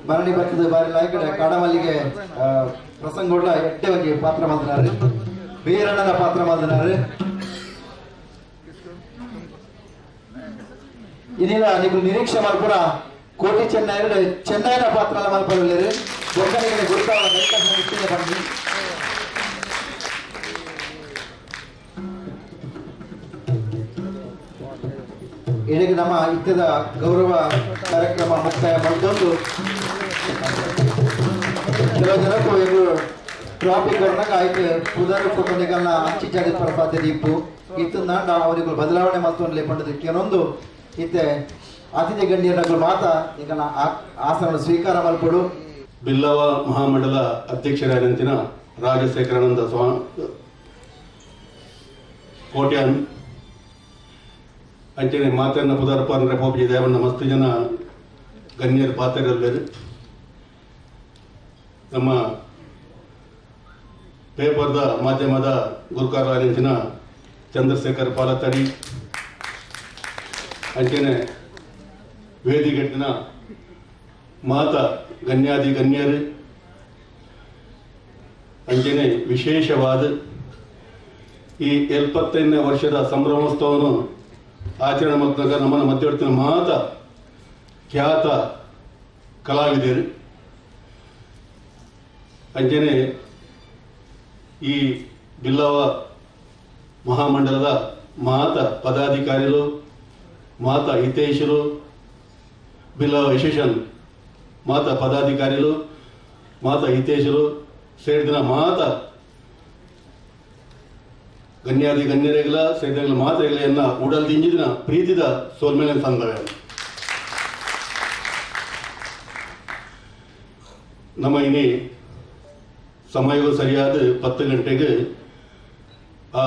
ಭರಣಿ ಭತ್ತದ ಬಾರಿ ಲಾಯ್ಕಡೆ ಕಾಡಮಲ್ಲಿಗೆ ಪ್ರಸಂಗೋಡ ಎಡ್ಡೆ ಒಂಜಿ ಪಾತ್ರ ಮಾಡಿದ್ದಾರೆ. ವೀರಣ್ಣನ ಪಾತ್ರ ಮಾಡಿದ್ದಾರೆ. ಇನ್ನಿಲ್ಲ ನೀವು ನಿರೀಕ್ಷೆ ಮಲ್ಪುರ ಕೋಟಿ ಚೆನ್ನೈ ಚೆನ್ನೈನ ಪಾತ್ರ ಮಲ್ಪಲ್ಲಿ ಒಕ್ಕಲಿಗೆ ಗುರುತಾವ ಬನ್ನಿ. ಇದಕ್ಕೆ ನಮ್ಮ ಇತ್ಯದ ಗೌರವ ಕಾರ್ಯಕ್ರಮ ಮುಕ್ತಾಯ ಮಾಡಿಕೊಂಡು ಕೆಲವು ಜನಕ್ಕೂ ಇವರು ಟ್ರಾಫಿಕ್ ವರ್ಣಗ ಆಯ್ತು ಪುದರ್ ಫೋಟೋನಿಗಲ್ನ ಅಂಚಿಚಾಡಿ ಪರ ದೀಪು ಇತ್ತು ನಾಂಡ ಅವರಿಗೆ ಬದಲಾವಣೆ ಮಲ್ತೊಂಡ್ಲೆ ಪಂಡದ ಕೆಲವೊಂದು ಇತ್ತೆ ಅತಿಥಿ ಗಣ್ಯರಗಳು ಮಾತ ಈಗ ಆಸನ ಸ್ವೀಕಾರ ಮಲ್ಪಡು. ಬಿಲ್ಲವ ಮಹಾಮಂಡಲ ಅಧ್ಯಕ್ಷರಾದಂತಿನ ರಾಜಶೇಖರಾನಂದ ಸ್ವಾಮಿ ಕೋಟ್ಯಾನ್ ಅಂಚನೆ ಮಾತನ್ನ ಪುದರ್ಪ ಪೋಪಿ ದೇವಣ್ಣ ಮಸ್ತು ಜನ ಗಣ್ಯರು ಪಾತ್ರರಲ್ಲರು. ನಮ್ಮ ಪೇಪರ್ದ ಮಾಧ್ಯಮದ ಗುರುಕಾರಾದಂತಿನ ಚಂದ್ರಶೇಖರ್ ಪಾಲತಡಿ ಅಂಚನೆ ವೇದಿಗೆಟ್ಟಿನ ಮಾತ ಗಣ್ಯಾದಿ ಗಣ್ಯರು ಅಂಚನೆ ವಿಶೇಷವಾದ ಈ 75ನೇ ವರ್ಷದ ಸಂಭ್ರಮೋತ್ಸವವನ್ನು ಆಚರಣೆ ಮಾಡಿದಾಗ ನಮ್ಮನ್ನು ಮಧ್ಯವರ್ತಿನ ಮಾತ ಖ್ಯಾತ ಕಲಾವಿದರು ಅಂಚನೆ ಈ ಬಿಲ್ಲವ ಮಹಾಮಂಡಲದ ಮಾತ ಪದಾಧಿಕಾರಿಗಳು ಮಾತ ಹಿತೈಷಿಗಳು ಬಿಲ್ಲವ ಅಸೋಸಿಯೇಷನ್ ಮಾತ ಪದಾಧಿಕಾರಿಗಳು ಮಾತ ಹಿತೈಷಿಗಳು ಸೇರಿದಿನ ಮಾತ ಗಣ್ಯಾದಿ ಗಣ್ಯರಿಗಳ ಸೇರಿದ ಮಾತೆಗಳನ್ನ ಉಡಲ್ ದಿಂಜಿದಿನ ಪ್ರೀತಿದ ಸೋಲ್ಮೇಲೆ ಸಂದವೆ. ನಮ್ಮ ಇನಿ ಸಮಯವು ಸರಿಯಾದ 10 ಗಂಟೆಗೆ ಆ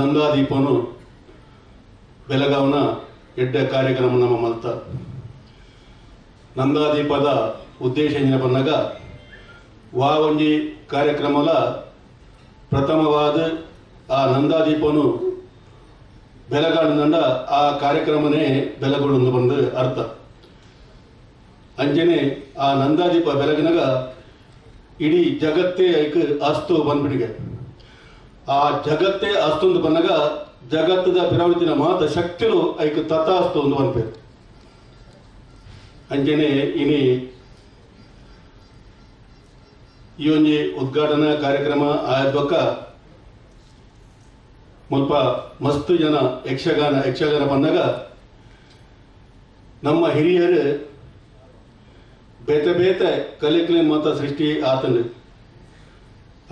ನಂದಾದೀಪನು ಬೆಳಗಾವನ ಎಡ್ಡೆ ಕಾರ್ಯಕ್ರಮ ನಮ್ಮ ಮಲ್ತ ನಂದಾದೀಪದ ಉದ್ದೇಶ ಏನ ಬಂದಾಗ ವಾ ಒಂಜಿ ಕಾರ್ಯಕ್ರಮಲ ಪ್ರಥಮವಾದ ಆ ನಂದಾದೀಪನು ಬೆಲಗಾಡಿದಂಡ ಆ ಕಾರ್ಯಕ್ರಮನೇ ಬೆಲಗೊಳ್ಳೊಂದು ಬಂದು ಅರ್ಥ. ಅಂಜನೆ ಆ ನಂದಾದೀಪ ಬೆಲಗಿನಾಗ ಇಡೀ ಜಗತ್ತೇ ಐಕ್ ಅಸ್ತು ಬಂದ್ಬಿಟ್ಟಿಗೆ. ಆ ಜಗತ್ತೇ ಅಸ್ತೊಂದು ಬಂದಾಗ ಜಗತ್ತದ ಪಿರವೃತ್ತಿನ ಮಾತ ಶಕ್ತಿಲು ಐಕ್ ತಥಾಸ್ತು ಒಂದು ಬಂದ್ಪೇರು. ಅಂಜನೆ ಇನಿ ಈ ಒಂಜಿ ಉದ್ಘಾಟನಾ ಕಾರ್ಯಕ್ರಮ ಆಯದ್ಬಕ್ಕ ಮುಲ್ಪ ಮಸ್ತ್ ಜನ ಯಕ್ಷಗಾನ ಯಕ್ಷಗಾನ ಬಂದಾಗ ನಮ್ಮ ಹಿರಿಯರು ಬೇತೆ ಬೇತೆ ಕಲೆಕ್ಲೆ ಮಾತ ಸೃಷ್ಟಿ ಆತನು.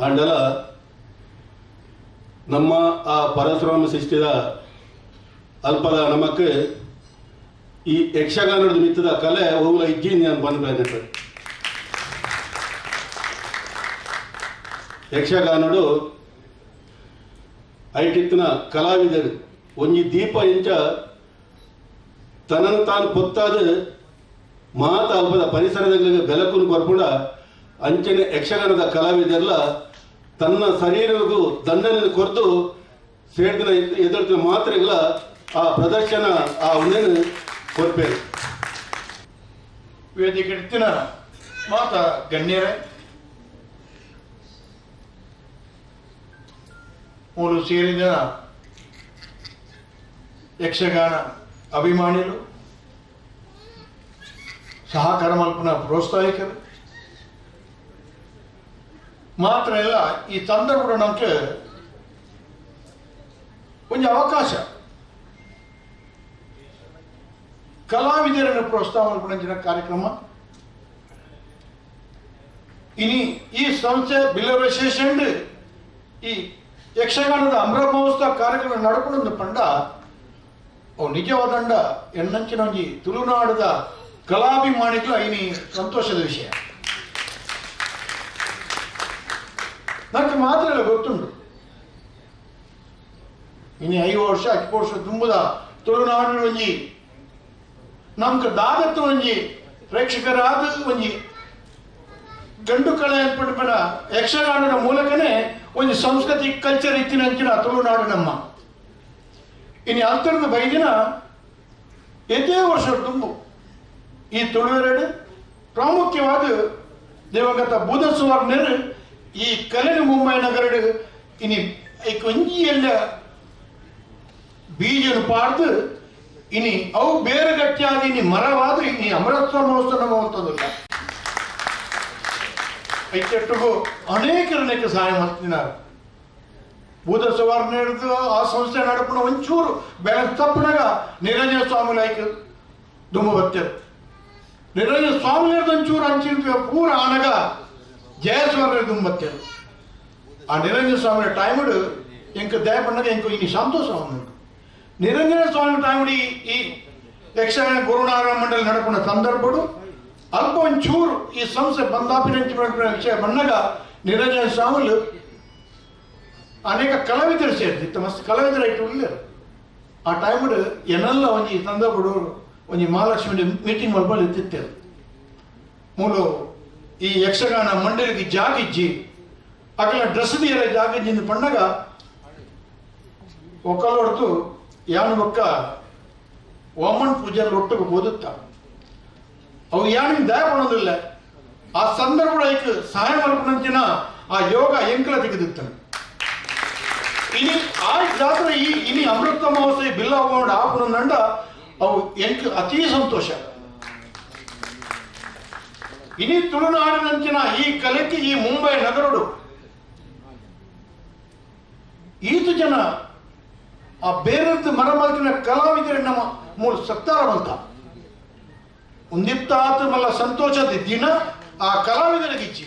ಆಂಡಲ ನಮ್ಮ ಆ ಪರಶುರಾಮ ಸೃಷ್ಟಿದ ಅಲ್ಪದ ನಮಕ್ ಈ ಯಕ್ಷಗಾನದ ಮಿತ್ತದ ಕಲೆ ಹೋಗಲ ಇಜ್ಜಿ ನಾನು ಬಂದ. ಯಕ್ಷಗಾನಡು ಐಟಿತ್ತಿನ ಕಲಾವಿದರು ಒಂಜಿ ದೀಪ ಇಂಚ ತನ್ನನ್ನು ತಾನು ಪೊತ್ತಾದ ಮಾತ ಅಲ್ಪದ ಪರಿಸರದಲ್ಲಿ ಬೆಲಕನ್ನು ಕೊರ್ಪುಂಡ ಅಂಚನೆ ಯಕ್ಷಗಾನದ ಕಲಾವಿದರೆಲ್ಲ ತನ್ನ ಶರೀರಕ್ಕೂ ದಂಡನೆ ಕೊರೆದು ಸೇಡ್ದಿನ ಎದುರ್ತಿನ ಮಾತ್ರೆಗಳ ಆ ಪ್ರದರ್ಶನ ಆ ಒಂದೇನು ಕೊರ್ಪೇರು. ವೇದಿಕೆ ಮಾತ ಗಣ್ಯರೇ, ಮೂರು ಸೇರಿದ ಯಕ್ಷಗಾನ ಅಭಿಮಾನಿಗಳು, ಸಹಕಾರ ಮಲ್ಪನ ಪ್ರೋತ್ಸಾಹಿಕರು ಮಾತ್ರ ಇಲ್ಲ, ಈ ಸಂದರ್ಭ ನಮಗೆ ಒಂದು ಅವಕಾಶ ಕಲಾವಿದರನ್ನು ಪ್ರೋತ್ಸಾಹ ಮಲ್ಪನ ಕಾರ್ಯಕ್ರಮ. ಇನಿ ಈ ಸಂಸ್ಥೆ ಬಿಲ್ಲವ ಅಸೋಸಿಯೇಷನ್ ಈ ಯಕ್ಷಗಾನದ ಅಮೃತ ಮಹೋತ್ಸವ ಕಾರ್ಯಕ್ರಮ ನಡ್ಕೊಂಡು ಪಂಡ ಅವು ನಿಜವಾದಂಡ ಎಣ್ಣಂಚಿನ ಒಂಜಿ ತುಳುನಾಡದ ಕಲಾಭಿಮಾನಿಗಳು ಇನಿ ಸಂತೋಷದ ವಿಷಯ. ನನಗೆ ಮಾತ್ರ ಎಲ್ಲ ಗೊತ್ತುಂಟು, ಇನಿ 5 ವರ್ಷ 10 ವರ್ಷ ತುಂಬುದ ತುಳುನಾಡಿನ ಒಂಜಿ ನಮ್ಗೆ ದಾದತ್ತು ಒಂಜಿ ಪ್ರೇಕ್ಷಕರಾದ ಒಂಜಿ ಗಂಡು ಕಲೆ ಅನ್ಪಡ ಯಕ್ಷಗಾನದ ಮೂಲಕನೇ ಒಂದು ಸಂಸ್ಕೃತಿ ಕಲ್ಚರ್ ಇತ್ತಿನಂಚಿನ ತುಳುನಾಡು ನಮ್ಮ. ಇನ್ನು ಅಂತರದ ಬೈದಿನ ಎದೇ ವರ್ಷ ತುಂಬು ಈ ತುಳುವೆರಡು ಪ್ರಾಮುಖ್ಯವಾದ ದಿವಂಗತ ಬೂದ ಸುವರ್ಣರು ಈ ಕಲೆನ ಮುಂಬೈ ನಗರಡು ಇನಿ ಒಂಜಿ ಎಲ್ಲ ಬೀಜನು ಪಾಡ್ದು ಇನಿ ಅವು ಬೇರೆ ಗಟ್ಟಿಯಾದ ಇನಿ ಮರವಾದ ಇನಿ ಅಮೃತ ಮಹೋತ್ಸವ ಮಹೋತ್ಸವಲ್ಲ ಐತೆಟ್ಟಿಗೂ ಅನೇಕರನೇಕ ಸಹಾಯ ಮಾಡ್ತಿದ್ದಾರೆ. ಬೂದ ಸುವರ್ಣ ಹಿಡಿದು ಆ ಸಂಸ್ಥೆ ನಡಪುನ ಒಂಚೂರು ಬ್ಯಾಲೆನ್ಸ್ ತಪ್ಪನಾಗ ನಿರಂಜನ ಸ್ವಾಮಿ ಲೈಕ್ ದುಮ್ಮ ಬರ್ತೇವೆ. ನಿರಂಜನ ಸ್ವಾಮಿ ಹಿಡಿದು ಒಂಚೂರು ಅಂಚಿನ ಪೂರ ಆನಗ ಜಯಸ್ವಾಮಿ ದುಮ್ಮ ಬರ್ತೇವೆ. ಆ ನಿರಂಜನ ಸ್ವಾಮಿ ಟೈಮ್ಡು ಎಂಕ ದಯ ಪಣ್ಣಾಗ ಎಂಕ ಇನ್ನು ಸಂತೋಷ ಉಂಟು. ನಿರಂಜನ ಸ್ವಾಮಿ ಟೈಮ್ಡು ಈ ಯಕ್ಷಗಾನ ಗುರುನಾರಾಯಣ ಮಂಡಳಿ ನಡಪುನ ಸಂದರ್ಭಡು ಅಲ್ಪ ಒಂಚೂರು ಈ ಸಂಸ್ಥೆ ಬಂದಾಪಿನಂಚಿ ವಿಷಯ ಬಂದಾಗ ನಿರಂಜನ ಸ್ವಾಮಿಲು ಅನೇಕ ಕಲಾವಿದರು ಸೇರ್ತಿತ್ತು, ಮಸ್ತ್ ಕಲಾವಿದರು ಐಟು ಉಳ್ಳೇರು. ಆ ಟೈಮ್ಡು ಎನ್ನೆಲ್ಲ ಒಂಜಿ ಸಂದರ್ಭಡು ಒಂಜಿ ಮಹಾಲಕ್ಷ್ಮಿ ಮೀಟಿಂಗ್ ಮಲ್ಪಲ್ಲಿ ಇತ್ತಿತ್ತೇವೆ. ಮೂಲು ಈ ಯಕ್ಷಗಾನ ಮಂಡಳಿಗೆ ಜಾಗಿಜ್ಜಿ ಅಕಲ ಡ್ರೆಸ್ ದಿಯರ ಜಾಗಿಜ್ಜಿಂದ ಪಣ್ಣಾಗ ಒಕ್ಕಲೊಡ್ತು ಯಾನು ಬೊಕ್ಕ ವಾಮನ್ ಪೂಜೆಯಲ್ಲಿ ಒಟ್ಟಿಗೆ ಓದುತ್ತ ಅವು ಯಾನಿಗೆ ದಯ ಪಡೋದಿಲ್ಲ. ಆ ಸಂದರ್ಭ ಐಕ್ ಸಹಾಯ ಮಲ್ಪನಂಚಿನ ಆ ಯೋಗ ಎಂಕಲ ತೆಗೆದಿತ್ತಾನೆ. ಇನಿ ಆ ಜಾತ್ರೆ ಈ ಇನಿ ಅಮೃತ ಮಹೋತ್ಸವ ಬಿಲ್ಲ ಆಪುನಂಡ ಅವು ಎಂಕ್ ಅತಿ ಸಂತೋಷ. ಇನಿ ತುಳುನಾಡಿನಂಚಿನ ಈ ಕಲೆಕ್ಕೆ ಈ ಮುಂಬೈ ನಗರಡು ಈತು ಜನ ಆ ಬೇರೆದ್ದು ಮರಮಲ್ತಿನ ಕಲಾವಿದರು ನಮ್ಮ ಮೂರು ಸತ್ತಾರ ಮಲ್ತ ಒಂದಿತ್ತಾತ ಮಲ್ಲ ಸಂತೋಷದ ದಿನ ಆ ಕಲಾವಿದರಿಗೆ ಇಚ್ಚಿ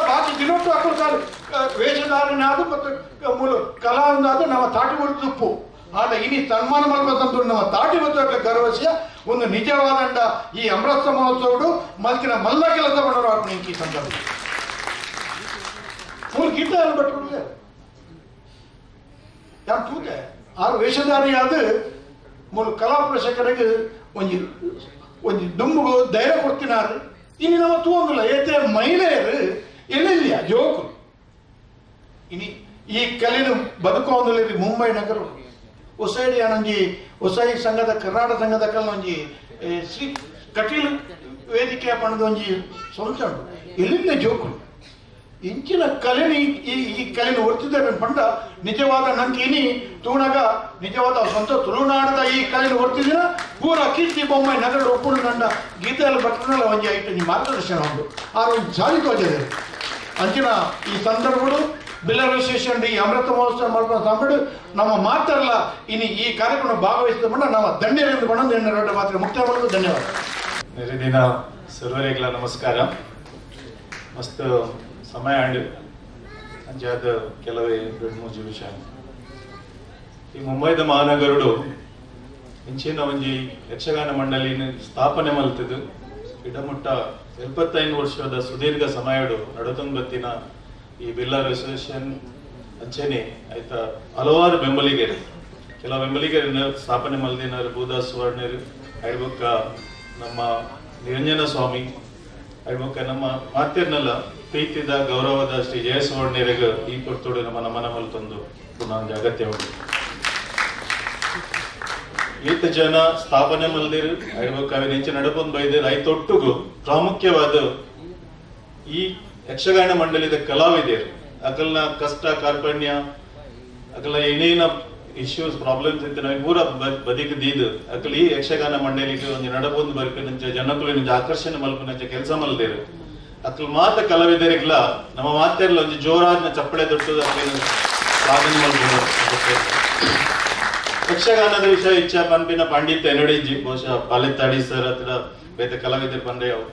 ಬಾಕಿ ದಿನೊಟ್ಟು ಹಾಕೋದು ವೇಷಧಾರಣೆ ಮತ್ತು ಮೂಲ ಕಲಾವಿದಾದ ನಮ್ಮ ತಾಟಿ ತುಪ್ಪು ಆದ ಇನಿ ಸನ್ಮಾನ ಮಲ್ಪಂತ ನಮ್ಮ ತಾಟಿ ಮತ್ತು ಗರ್ವಸಿಯ ಒಂದು ನಿಜವಾದಂಡ ಈ ಅಮೃತ ಮಹೋತ್ಸವಡು ಮಲ್ತಿನ ಮಲ್ಲ ಕೆಲಸ ಮಾಡೋರು ಈ ಸಂದರ್ಭ ಮೂರು ಗೀತ ಭಟ್ರು ಯಾರು ತೂತೆ ಆರು ವೇಷಧಾರಿಯಾದ ಮೂಲ ಕಲಾ ಪ್ರೇಕ್ಷಕರಿಗೆ ಒಂಜಿ ಒಂಜಿ ದುಂಬುಗು ಧೈರ್ಯ ಕೊಡ್ತಿನಾರು. ಇನಿ ನಮ್ಮ ತೂವೊಂದುಲ್ಲ ಏತೆ ಮಹಿಳೆಯರು ಎಲ್ಲೆಲ್ಲಿಯ ಜೋಕುಲು ಇನಿ ಈ ಕಲೆನು ಬದುಕೊಂದುಲ್ಲ ಮುಂಬೈ ನಗರ ಒಸೈಡಿ ಒಂಜಿ ಒಸೈ ಸಂಘದ ಕರ್ನಾಟಕ ಸಂಘದ ಕಲ್ನ ಒಂಜಿ ಶ್ರೀ ಕಟೀಲು ವೇದಿಕೆ ಪಣದ ಒಂಜಿ ಸಂಸ್ಥೆ ಉಂಟು ಎಲ್ಲಿಂದ ಜೋಕುಲು ಇಂಚಿನ ಕಲೆನ ಈ ಈ ಕಲೆನ ಒರ್ತಿದ್ದಾರೆ ಪಂಡ ನಿಜವಾದ ನಂಗೆ ಇನಿ ತೂಣಗ ನಿಜವಾದ ಸ್ವಂತ ತುಳುನಾಡದ ಈ ಕಲೆನ ಒರ್ತಿದಿನ ಪೂರ ಕೀರ್ತಿ ಬೊಮ್ಮೈ ನಗರ ಒಪ್ಪುಡು ನನ್ನ ಗೀತೆಯಲ್ಲಿ ಭಟ್ರನೆಲ್ಲ ಒಂಜಿ ಐಟು ನಿಮ್ಮ ಮಾರ್ಗದರ್ಶನ ಉಂಟು ಆ ಒಂದು ಜಾರಿ ತೋಜದೆ ಅಂಚಿನ ಈ ಸಂದರ್ಭಗಳು ಬಿಲ್ಲರ್ ಅಸೋಸಿಯೇಷನ್ ಈ ಅಮೃತ ಮಹೋತ್ಸವ ಮಾಡ್ಕೊಂಡು ತಂಬಿಡು ನಮ್ಮ ಮಾತ್ರಲ್ಲ ಇನ್ನು ಈ ಕಾರ್ಯಕ್ರಮ ಭಾಗವಹಿಸಿದ ಬಣ್ಣ ನಮ್ಮ ಧನ್ಯರಿಂದ ಬಣ್ಣ ಎರಡು ಮಾತ್ರ ಮುಕ್ತಾಯ ಮಾಡೋದು. ಧನ್ಯವಾದ. ದಿನ ಸರ್ವರಿಗಳ ನಮಸ್ಕಾರ. ಮಸ್ತ್ ಸಮಯ ಅಂಡ್ ಅಂಚಾದ ಕೆಲವೇ ಎರಡು ಮೂಜಿ ವಿಷಯ. ಈ ಮುಂಬೈದ ಮಹಾನಗರುಡು ಇಂಚಿನ ಒಂಜಿ ಯಕ್ಷಗಾನ ಮಂಡಳಿನ ಸ್ಥಾಪನೆ ಮಲ್ತದು ಇಡಮುಟ್ಟ 75 ವರ್ಷದ ಸುದೀರ್ಘ ಸಮಯಡು ನಡತೊಂಬತ್ತಿನ ಈ ಬಿಲ್ಲರ್ ಅಸೋಸಿಯೇಷನ್ ಅಂಚೆನೆ ಆಯ್ತಾ ಹಲವಾರು ಬೆಂಬಲಿಗರು ಕೆಲವು ಬೆಂಬಲಿಗರನ್ನು ಸ್ಥಾಪನೆ ಮಲ್ದಿನಾರು ಭೂದಾಸ್ ಸುವರ್ಣರು ಐಬೊಕ್ಕ ನಮ್ಮ ನಿರಂಜನ ಸ್ವಾಮಿ ಐಬೊಕ್ಕ ನಮ್ಮ ಮಾತಿರ್ನಲ್ಲ ಪ್ರೀತಿದ ಗೌರವದ ಶ್ರೀ ಜಯ ಸುವರ್ಣರಿಗೆ ಈ ಕೊಡ್ತೋಡು ನಮ್ಮ ನಮನ ಮಲ್ತೊಂದು ಪುನಃ ಅಗತ್ಯ ಉಂಟು. ಈತ ಜನ ಸ್ಥಾಪನೆ ಮಲ್ದಿರು ಐಬೊಕ್ಕ ಅವಿನ ನಡಪೊಂದು ಬೈದಿರು ಐತೊಟ್ಟುಗು ಪ್ರಾಮುಖ್ಯವಾದ ಈ ಯಕ್ಷಗಾನ ಮಂಡಳಿದ ಕಲಾವಿದರು ಅಕಲ್ನ ಕಷ್ಟ ಕಾರ್ಪಣ್ಯ ಅಕಲ್ನ ಏನೇನ ಇಶ್ಯೂಸ್ ಪ್ರಾಬ್ಲಮ್ಸ್ ಇತ್ತು ನಮಗೆ ಪೂರ ಬದಿಗೆ ದೀದು ಅಕಲ್ ಈ ಯಕ್ಷಗಾನ ಮಂಡಳಿಗೆ ಒಂದು ನಡಪೊಂದು ಬರ್ಪಿನಂಚ ಜನಕುಲಿನ ಆಕರ್ಷಣೆ ಮಲ್ಪನಂಚ ಕೆಲಸ ಮಲ್ದೇರು ಅಕಲ್ ಮಾತ ಕಲಾವಿದರಿಗ್ಲ ನಮ್ಮ ಮಾತೆರ್ಲ ಒಂಜಿ ಜೋರಾದ ಚಪ್ಪಳೆ ದೊಡ್ಡದು ಅಕಲಿನ ಸಾಧನೆ ಮಲ್ಪುಂಡು. ಯಕ್ಷಗಾನದ ವಿಷಯ ಇಚ್ಛಾ ಪನ್ಪಿನ ಪಾಂಡಿತ್ಯ ಎನ್ನಡಿಜ್ಜಿ ಬಹುಶಃ ಪಾಲೆತ್ತಾಡಿ ಸರ್ ಹತ್ರ ಬೇತ ಕಲಾವಿದರು ಪಂಡ್ರೆ ಅವು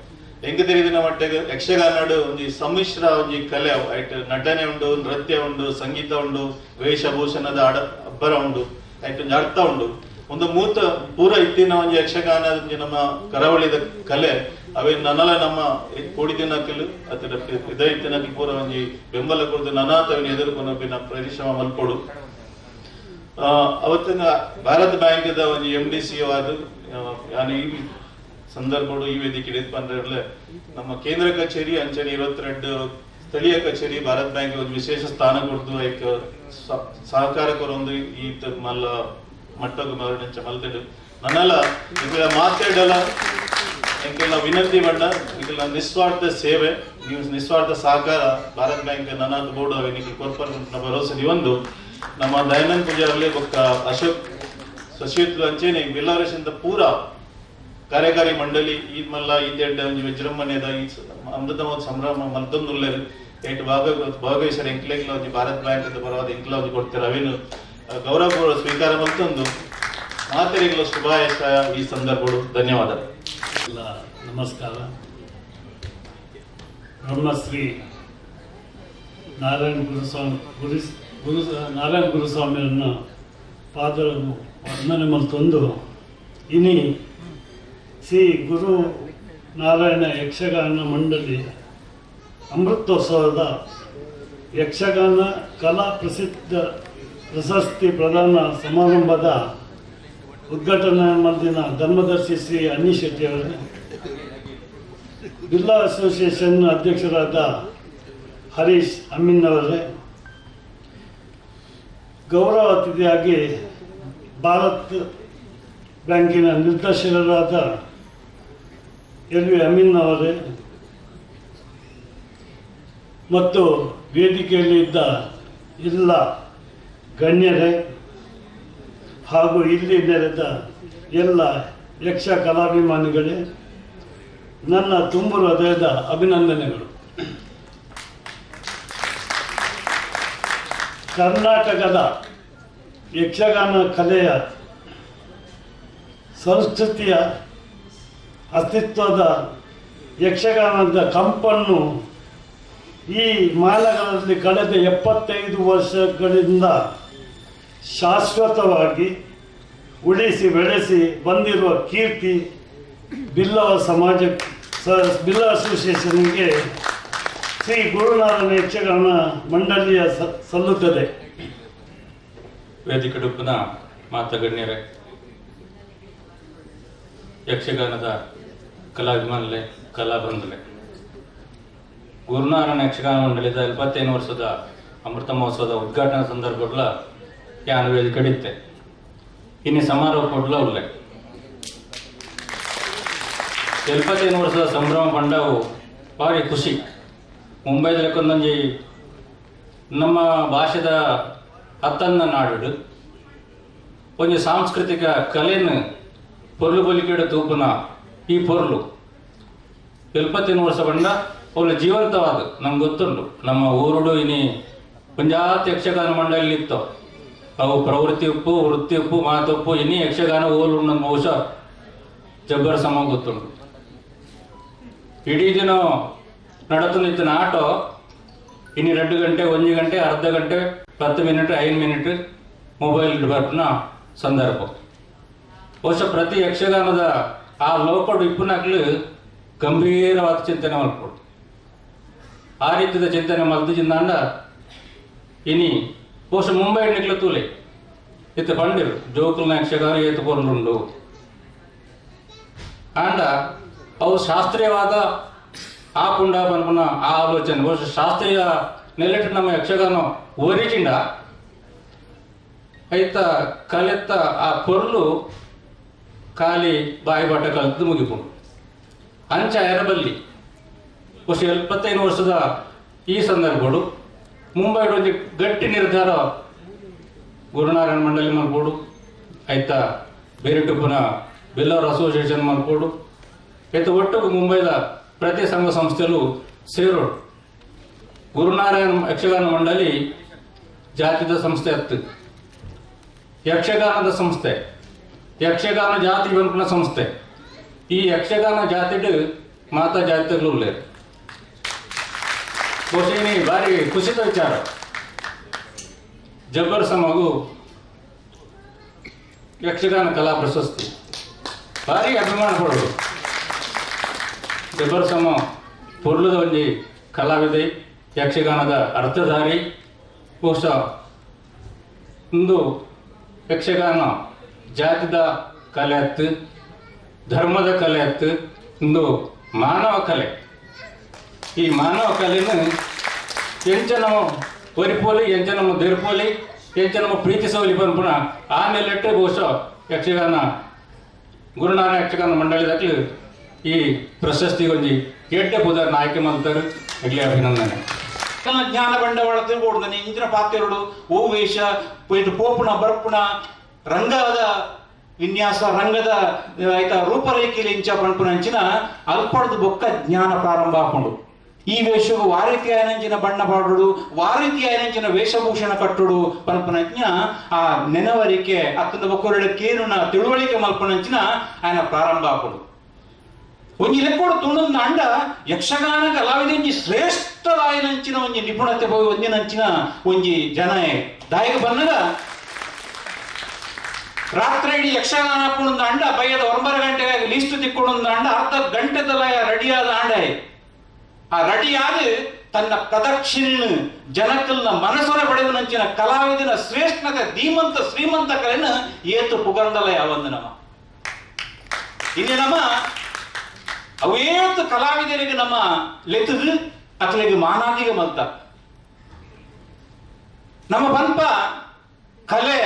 ಹೆಂಗ ತೆರಿದಿನ ಮಟ್ಟಿಗೆ ಯಕ್ಷಗಾನಡು ಒಂಜಿ ಸಮ್ಮಿಶ್ರ ಒಂಜಿ ಕಲೆ ಐಟ್ ನಟನೆ ಉಂಡು, ನೃತ್ಯ ಉಂಡು, ಸಂಗೀತ ಉಂಡು, ವೇಷಭೂಷಣದ ಅಬ್ಬರ ಉಂಡು, ಐಟ್ ಒಂಜಿ ಅರ್ಥ ಉಂಡು. ಒಂದು ಮೂತ ಪೂರ ಇತ್ತಿನ ಒಂಜಿ ಯಕ್ಷಗಾನ ಒಂಜಿ ನಮ್ಮ ಕರಾವಳಿದ ಕಲೆ ಅವೇ ನನಲ ನಮ್ಮ ಕೋಡಿದಿನಕಲು ಅತರ ಇದ ಪೂರ ಒಂಜಿ ಬೆಂಬಲ ಕೊಡ್ದು ನನಾತವಿನ ಎದುರುಕೊನಪಿನ ಪರಿಶ್ರಮ ಮಲ್ಪೊಡು. ಅವತ್ತಿನ ಭಾರತ್ ಬ್ಯಾಂಕ್ದ ಒಂಜಿ MD CEO ಆದ ಯಾನು ಈ ಸಂದರ್ಭಡು ಈ ವೇದಿಕೆ ಪಂಡ್ರೆ ನಮ್ಮ ಕೇಂದ್ರ ಕಚೇರಿ ಅಂಚನೆ 22 ಸ್ಥಳೀಯ ಕಚೇರಿ ಭಾರತ್ ಬ್ಯಾಂಕ್ ಒಂದು ವಿಶೇಷ ಸ್ಥಾನ ಕೊಡ್ದು ಐಕ್ ಸಹಕಾರ ಕೊರೊಂದು ಈ ಮಲ್ಲ ಮಟ್ಟకు ಮರಣಿಂಚ ಮಲ್ತೆಡು ನನ್ನಲ ಇಗಳ ಮಾತಾಡಲ್ಲ ಎಂಕೆಲ್ಲ ವಿನಂತಿ ಬಣ್ಣ ಇಗೆಲ್ಲ ನಿಸ್ವಾರ್ಥ ಸೇವೆ ನೀವು ನಿಸ್ವಾರ್ಥ ಸಹಕಾರ ಭಾರತ್ ಬ್ಯಾಂಕ್ ನನ್ನದು ಬೋರ್ಡ್ ಅವೆನಿಗೆ ಕೊರ್ಪರ್ ಭರವಸೆ ಒಂದು ನಮ್ಮ ದಯಾನಂದ್ ಪೂಜಾರಲ್ಲಿ ಬೊಕ್ಕ ಅಶೋಕ್ ಸಶಿತ್ಲು ಅಂಚೆನೆ ಬಿಲ್ಲಾರೇಶನ್ ಪೂರ ಕಾರ್ಯಕಾರಿ ಮಂಡಳಿ ಈ ಮಲ್ಲ ಈ ತೆಡ್ಡ ಒಂಜಿ ವಿಜೃಂಭಣೆದ ಈ ಅಮೃತ ಸಂಭ್ರಮ ಮಲ್ತೊಂದುಲ್ಲೆರ್ ಏಟ್ ಭಾಗವಹಿಸರ ಎಂಕ್ಲೆಗ್ಲ ಒಂಜಿ ಭಾರತ್ ಬ್ಯಾಂಕ್ ಅಂತ ಬರವಾದ ಎಂಕ್ಲ ಒಂಜಿ ಕೊಡ್ತಾರೆ ಅವೇನು ಗೌರವ ಸ್ವೀಕಾರ ಮಲ್ತೊಂದು ಮಾತೆರಿಗಳ ಶುಭಾಶಯ ಈ ಸಂದರ್ಭಗಳು. ಧನ್ಯವಾದ. ಎಲ್ಲ ನಮಸ್ಕಾರ. ಬ್ರಹ್ಮಶ್ರೀ ನಾರಾಯಣ ಗುರುಸ್ವಾಮಿ ಗುರು ನಾರಾಯಣ ಗುರುಸ್ವಾಮಿಯನ್ನು ಪಾದ ವಂದನೆ ಮಲ್ತೊಂದು ಇನಿ ಶ್ರೀ ಗುರು ನಾರಾಯಣ ಯಕ್ಷಗಾನ ಮಂಡಳಿ ಅಮೃತೋತ್ಸವದ ಯಕ್ಷಗಾನ ಕಲಾ ಪ್ರಸಿದ್ಧ ಪ್ರಶಸ್ತಿ ಪ್ರದಾನ ಸಮಾರಂಭದ ಉದ್ಘಾಟನಾ ಮಲ್ದಿನ ಧರ್ಮದರ್ಶಿ ಶ್ರೀ ಅನೀಶ್ ಶೆಟ್ಟಿಯವರೇ, ಬಿರ್ಲಾ ಅಸೋಸಿಯೇಷನ್ ಅಧ್ಯಕ್ಷರಾದ ಹರೀಶ್ ಅಮೀನ್ ಅವರೇ, ಗೌರವ ಅತಿಥಿಯಾಗಿ ಭಾರತ್ ಬ್ಯಾಂಕಿನ ನಿರ್ದೇಶಕರಾದ ಎಲ್ ವಿ ಅಮೀನ್ ಅವರೇ ಮತ್ತು ವೇದಿಕೆಯಲ್ಲಿ ಇದ್ದ ಎಲ್ಲ ಗಣ್ಯರೇ ಹಾಗೂ ಇಲ್ಲಿ ನೆರೆದ ಎಲ್ಲ ಯಕ್ಷ ಕಲಾಭಿಮಾನಿಗಳೇ, ನನ್ನ ತುಂಬು ಹೃದಯದ ಅಭಿನಂದನೆಗಳು. ಕರ್ನಾಟಕದ ಯಕ್ಷಗಾನ ಕಲೆಯ ಸಂಸ್ಕೃತಿಯ ಅಸ್ತಿತ್ವದ ಯಕ್ಷಗಾನದ ಕಂಪನ್ನು ಈ ಮಾಲಗಳಲ್ಲಿ ಕಳೆದ 75 ವರ್ಷಗಳಿಂದ ಶಾಶ್ವತವಾಗಿ ಉಳಿಸಿ ಬೆಳೆಸಿ ಬಂದಿರುವ ಕೀರ್ತಿ ಬಿಲ್ಲವ ಸಮಾಜ ಬಿಲ್ಲವ ಅಸೋಸಿಯೇಷನ್ಗೆ ಶ್ರೀ ಗುರುನಾರಾಯಣ ಯಕ್ಷಗಾನ ಮಂಡಳಿಯ ಸಲ್ಲುತ್ತದೆ. ವೇದಿಕೆಡುಪ್ಪನ ಮಾತಗಣ್ಯರೇ, ಯಕ್ಷಗಾನದ ಕಲಾಭಿಮಾನಿಗಳೇ, ಕಲಾಬಂಧುಲೆ, ಗುರುನಾರಾಯಣ ಯಕ್ಷಗಾನ ಮಂಡಳಿದ 75 ವರ್ಷದ ಅಮೃತ ಮಹೋತ್ಸವದ ಉದ್ಘಾಟನಾ ಸಂದರ್ಭಗಳ ಯಾನು ವೇದಿಕೆ ಇತ್ತೆ. ಇನ್ನು ಸಮಾರೋಹ ಕೊಡ್ಲ ಉಲ್ಲೆ 75 ವರ್ಷದ ಸಂಭ್ರಮ ಪಂಡವು ಭಾರಿ ಖುಷಿ. ಮುಂಬೈದ ಲೆಕ್ಕೊಂದೊಂಜಿ ನಮ್ಮ ಭಾಷೆದ ಅತ್ತನ್ನ ನಾಡು ಒಂಜಿ ಸಾಂಸ್ಕೃತಿಕ ಕಲೆಯನ್ನು ಪೊರ್ಲು ಬೊಲಿಕೆಡು ತೂಪುನ ಈ ಪೊರ್ಲು 75 ವರ್ಷ ಬಂಡ ಅವಳು ಜೀವಂತವಾದ ನಮ್ಗೆ ಗೊತ್ತುಂಟು. ನಮ್ಮ ಊರುಡು ಇನಿ ಒಂಜಾತಿ ಯಕ್ಷಗಾನ ಮಂಡಳಿ ಇತ್ತು. ಅವು ಪ್ರವೃತ್ತಿ ಉಪ್ಪು ವೃತ್ತಿ ಉಪ್ಪು ಮಾತುಪ್ಪು ಇನಿ ಯಕ್ಷಗಾನ ಓಲು ನಮ್ಮ ಬಹುಶಃ ಜಬ್ಬರ್ ಸಮ ಗೊತ್ತುಂಟು. ಇಡೀ ದಿನ ನಡತು ನಿಂತಿನ ಆಟೋ ಇನ್ನು 2 ಗಂಟೆ 1 ಗಂಟೆ ಅರ್ಧ ಗಂಟೆ 10 ಮಿನಿಟ್ 5 ಮಿನಿಟ್ ಮೊಬೈಲ್ ಬರ್ಪುನ ಸಂದರ್ಭ. ಬಹುಶಃ ಪ್ರತಿ ಯಕ್ಷಗಾನದ ಆ ಲೋಕಡು ಇಪ್ಪುನಾಗ್ಲು ಗಂಭೀರವಾದ ಚಿಂತನೆ ಮಲ್ಪೊಡು. ಆ ರೀತಿಯ ಚಿಂತನೆ ಮಲ್ತಿಜಿಂದಾಂಡ ಇನಿ ಬಹುಶಃ ಮುಂಬೈ ನಿಕ್ಲ ತೂಲೆ ಇತ್ತ ಪಂಡಿರು ಜೋಕುಲ್ನ ಯಕ್ಷಗಾನ ಏತು ಪೊರ್ಲುಂಡು ಆಂಡ ಅವು ಶಾಸ್ತ್ರೀಯವಾದ ಆ ಪುಂಡ ಪನ್ಪುನ ಆ ಆಲೋಚನೆ. ಬಹುಶಃ ಶಾಸ್ತ್ರೀಯ ನೆಲೆಟ್ಟು ನಮ್ಮ ಯಕ್ಷಗಾನ ಒರಿಜಿಂಡ ಐತ ಕಲೆತ್ತ ಆ ಪೊರ್ಲು ಖಾಲಿ ಬಾಯಿ ಬಾಟ ಕಲಿತು ಮುಗಿಪುಂಡು. ಅಂಚ ಎರಬಲ್ಲಿ ಬಹುಶಃ 75 ವರ್ಷದ ಈ ಸಂದರ್ಭಗಳು ಮುಂಬೈ ಒಂಜಿ ಗಟ್ಟಿ ನಿರ್ಧಾರ ಗುರುನಾರಾಯಣ ಮಂಡಳಿ ಮಲ್ಪೋಡು, ಆಯ್ತಾ ಬೇರೆಟುಪ್ಪುನ ಬಿಲ್ಲವರ ಅಸೋಸಿಯೇಷನ್ ಮಲ್ಪೋಡು, ಆಯ್ತು ಒಟ್ಟು ಮುಂಬೈದ ಪ್ರತಿ ಸಂಘ ಸಂಸ್ಥೆಯಲ್ಲೂ ಸೇರೋಡು. ಗುರುನಾರಾಯಣ ಯಕ್ಷಗಾನ ಮಂಡಳಿ ಜಾತಿದ ಸಂಸ್ಥೆ ಅತ್ತು, ಯಕ್ಷಗಾನದ ಸಂಸ್ಥೆ, ಯಕ್ಷಗಾನ ಜಾತಿ ಬಂಪುನ ಸಂಸ್ಥೆ. ಈ ಯಕ್ಷಗಾನ ಜಾತಿಡು ಮಾತಾ ಜಾತಿಗಳು ಉಳ್ಳೇರು. ಬಹುಶಃ ಭಾರಿ ಖುಷಿತ ವಿಚಾರ. ಜಬ್ಬರ್ ಸಮಗು ಯಕ್ಷಗಾನ ಕಲಾ ಪ್ರಶಸ್ತಿ ಭಾರಿ ಅಭಿಮಾನ ಪಡೋದು. ಜಬ್ಬರ್ ಸಮ ಪೊರ್ಲುದ ಒಂಜಿ ಕಲಾವಿದೆ, ಯಕ್ಷಗಾನದ ಅರ್ಥಧಾರಿ. ಬಹುಶಃ ಇಂದು ಯಕ್ಷಗಾನ ಜಾತಿದ ಕಲೆ ಅತ್ತು, ಧರ್ಮದ ಕಲೆ ಅತ್ತು, ಇಂದು ಮಾನವ ಕಲೆ. ಈ ಮಾನವ ಕಲೆಯನ್ನು ಎಂಚ ನಮ್ಮ ಒರಿಪೋಲಿ, ಎಂಚ ನಮ್ಮ ದೆರ್ಪೋಲಿ, ಎಂಚ ನಮ್ಮ ಪ್ರೀತಿಸೋಲಿ ಪನ್ಪುನ ಆ ನೆಲೆಟ್ಟು ಬಹುಶಃ ಯಕ್ಷಗಾನ ಗುರುನಾರಾಯಣ ಯಕ್ಷಗಾನ ಮಂಡಳಿದಾಗಲೂ ಈ ಪ್ರಶಸ್ತಿಗೊಂಜಿ ಎಡ್ಡೆ ಪುದರ್ ಆಯ್ಕೆ ಮಾಡ್ತಾರೆ. ಎಗ್ಲಿ ಅಭಿನಂದನೆ. ಜ್ಞಾನ ಬಂಡವಾಳ ತಿಳ್ಕೊಡ್ತಾನೆ ಇಂಚಿನ ಪಾತ್ರೆಗಳು ಓ ವೇಷ ಪೋಪುಣ ಬರ್ಪುಣ ರಂಗದ ವಿನ್ಯಾಸ ರಂಗದ ಆಯ್ತಾ ರೂಪರೇಖೆಯಲ್ಲಿ ಇಂಚ ಪಣಪುನ ಅಂಚಿನ ಅಲ್ಪಡ್ದು ಬೊಕ್ಕ ಜ್ಞಾನ ಪ್ರಾರಂಭ ಹಾಕೊಂಡು ಈ ವೇಷವು ವಾರೀತಿ ಆಯನಂಚಿನ ಬಣ್ಣ ಪಾಡುಡು ವಾರೀತಿ ಆಯನಂಚಿನ ವೇಷಭೂಷಣ ಕಟ್ಟುಡು ಪನ್ಪುನಂಚಿನ ಆ ನೆನವರಿಕೆ ಅತ್ತಂದ ಬೊಕ್ಕೊರಡೆ ಕೇರುನ ತಿಳುವಳಿಕೆ ಮಲ್ಪನಂಚಿನ ఆయన ಪ್ರಾರಂಭ ಹಾಕೊಂಡು ಒಂಜಿ ಲೆಕ್ಕೋಡು ತುಂಡೊಂದು ಅಂಡ ಯಕ್ಷಗಾನ ಕಲಾವಿದಂಜಿ ಶ್ರೇಷ್ಠವಾಯನಂಚಿನ ಒಂಜಿ ನಿಪುಣತೆ ಹೋಗಿ ಒಂಜಿನಂಚಿನ ಒಂಜಿ ಜನ ದಾಯಕ ಬನ್ನಗ ರಾತ್ರಿ ಇಡೀ ಯಕ್ಷಗಾನ ಹಾಕೊಂಡು ಅಂಡ ಬಯ್ಯದ 9 ಗಂಟೆಗಾಗಿ ಲೀಸ್ಟ್ ತಿಕ್ಕೊಂಡು ಅಂಡ ಅರ್ಧ ಗಂಟೆದಲ್ಲ ರೆಡಿಯಾದ ಅಂಡ ಆ ರೆಡಿಯಾದ ತನ್ನ ಪ್ರದಕ್ಷಿಣೆ ಜನಕಲ್ನ ಮನಸೊರ ಪಡೆಯುವನಂಚಿನ ಕಲಾವಿದನ ಶ್ರೇಷ್ಠತೆ ಧೀಮಂತ ಶ್ರೀಮಂತ ಕಲೆನ ಏತು ಪುಗಂಡಲ ಯಾವಂದು ನಮ್ಮ ಇಲ್ಲಿ ನಮ್ಮ ಅವೇತು ಕಲಾವಿದರಿಗೆ ನಮ್ಮ ಲೆತ್ತದು ಅತನಿಗೆ ಮಾನಾದಿಗೆ ಮಲ್ತ ನಮ್ಮ ಪಂಪ ಕಲೆ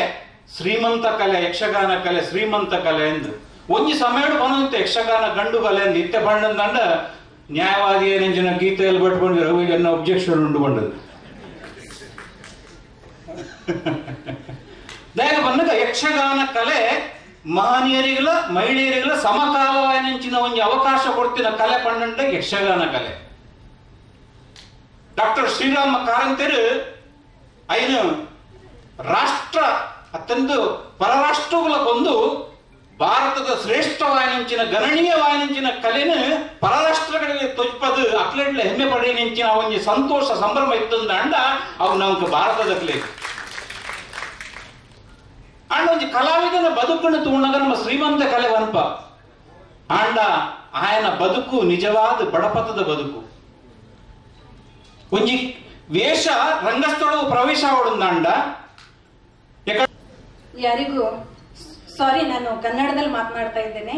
ಶ್ರೀಮಂತ ಕಲೆ ಯಕ್ಷಗಾನ ಕಲೆ ಶ್ರೀಮಂತ ಕಲೆ ಎಂದು ಒಂಜಿ ಸಮಯ ಬಂದಂತೆ ಯಕ್ಷಗಾನ ಗಂಡು ಕಲೆ ಎಂದು ಇತ್ತೆ ಬಣ್ಣಂದಂಡ ನ್ಯಾಯವಾದಿ ಏನೆಂಜಿನ ಗೀತೆಯಲ್ಲಿ ಬಟ್ಕೊಂಡು ರವಿಗೆ ಅಬ್ಜೆಕ್ಷನ್ ಉಂಡು ಬಂಡದು ದಯಗ ಬಂದಾಗ ಯಕ್ಷಗಾನ ಕಲೆ ಮಹನೀಯರಿಗಲ ಮಹಿಳೆಯರಿಗಲ ಸಮಕಾಲವಾಯಿನಂಚಿನ ಒಂದು ಅವಕಾಶ ಕೊಡ್ತಿನ ಕಲೆ ಪಂಡ ಯಕ್ಷಗಾನ ಕಲೆ. ಡಾಕ್ಟರ್ ಶ್ರೀರಾಮ ಕಾರಂತರು ಐನು ರಾಷ್ಟ್ರ ಅತ್ಯಂತ ಪರರಾಷ್ಟ್ರಗಳಕ್ಕೊಂದು ಭಾರತದ ಶ್ರೇಷ್ಠವಾಯಿನಂಚಿನ ಗಣನೀಯವಾಯಿನಂಚಿನ ಕಲೆನ ಪರರಾಷ್ಟ್ರಗಳಿಗೆ ತೊಜ್ಪದು ಅಕ್ಲೆಡ್ಲ ಹೆಮ್ಮೆ ಪಡೆಯನಿಂಚಿನ ಒಂದು ಸಂತೋಷ ಸಂಭ್ರಮ ಇತ್ತಂದ ಅಂಡ ಅವು ನಮ್ಗೆ ಭಾರತದ ಕಲೆ. ಆಂಡ ಒಂಜಿ ಕಲಾವಿದನ ಬದುಕನ್ನು ತೂಣಗ ನಮ್ಮ ಶ್ರೀಮಂತ ಕಲೆ ವನ್ಪ ಆಂಡ ಆಯನ ಬದುಕು ನಿಜವಾದ ಬಡಪತದ ಬದುಕು. ಒಂಜಿ ವೇಷ ರಂಗಸ್ಥಳವು ಪ್ರವೇಶ ಆವಡುಂದಾಂಡ. ಯಾರಿಗೂ ಸಾರಿ, ನಾನು ಕನ್ನಡದಲ್ಲಿ ಮಾತನಾಡ್ತಾ ಇದ್ದೇನೆ.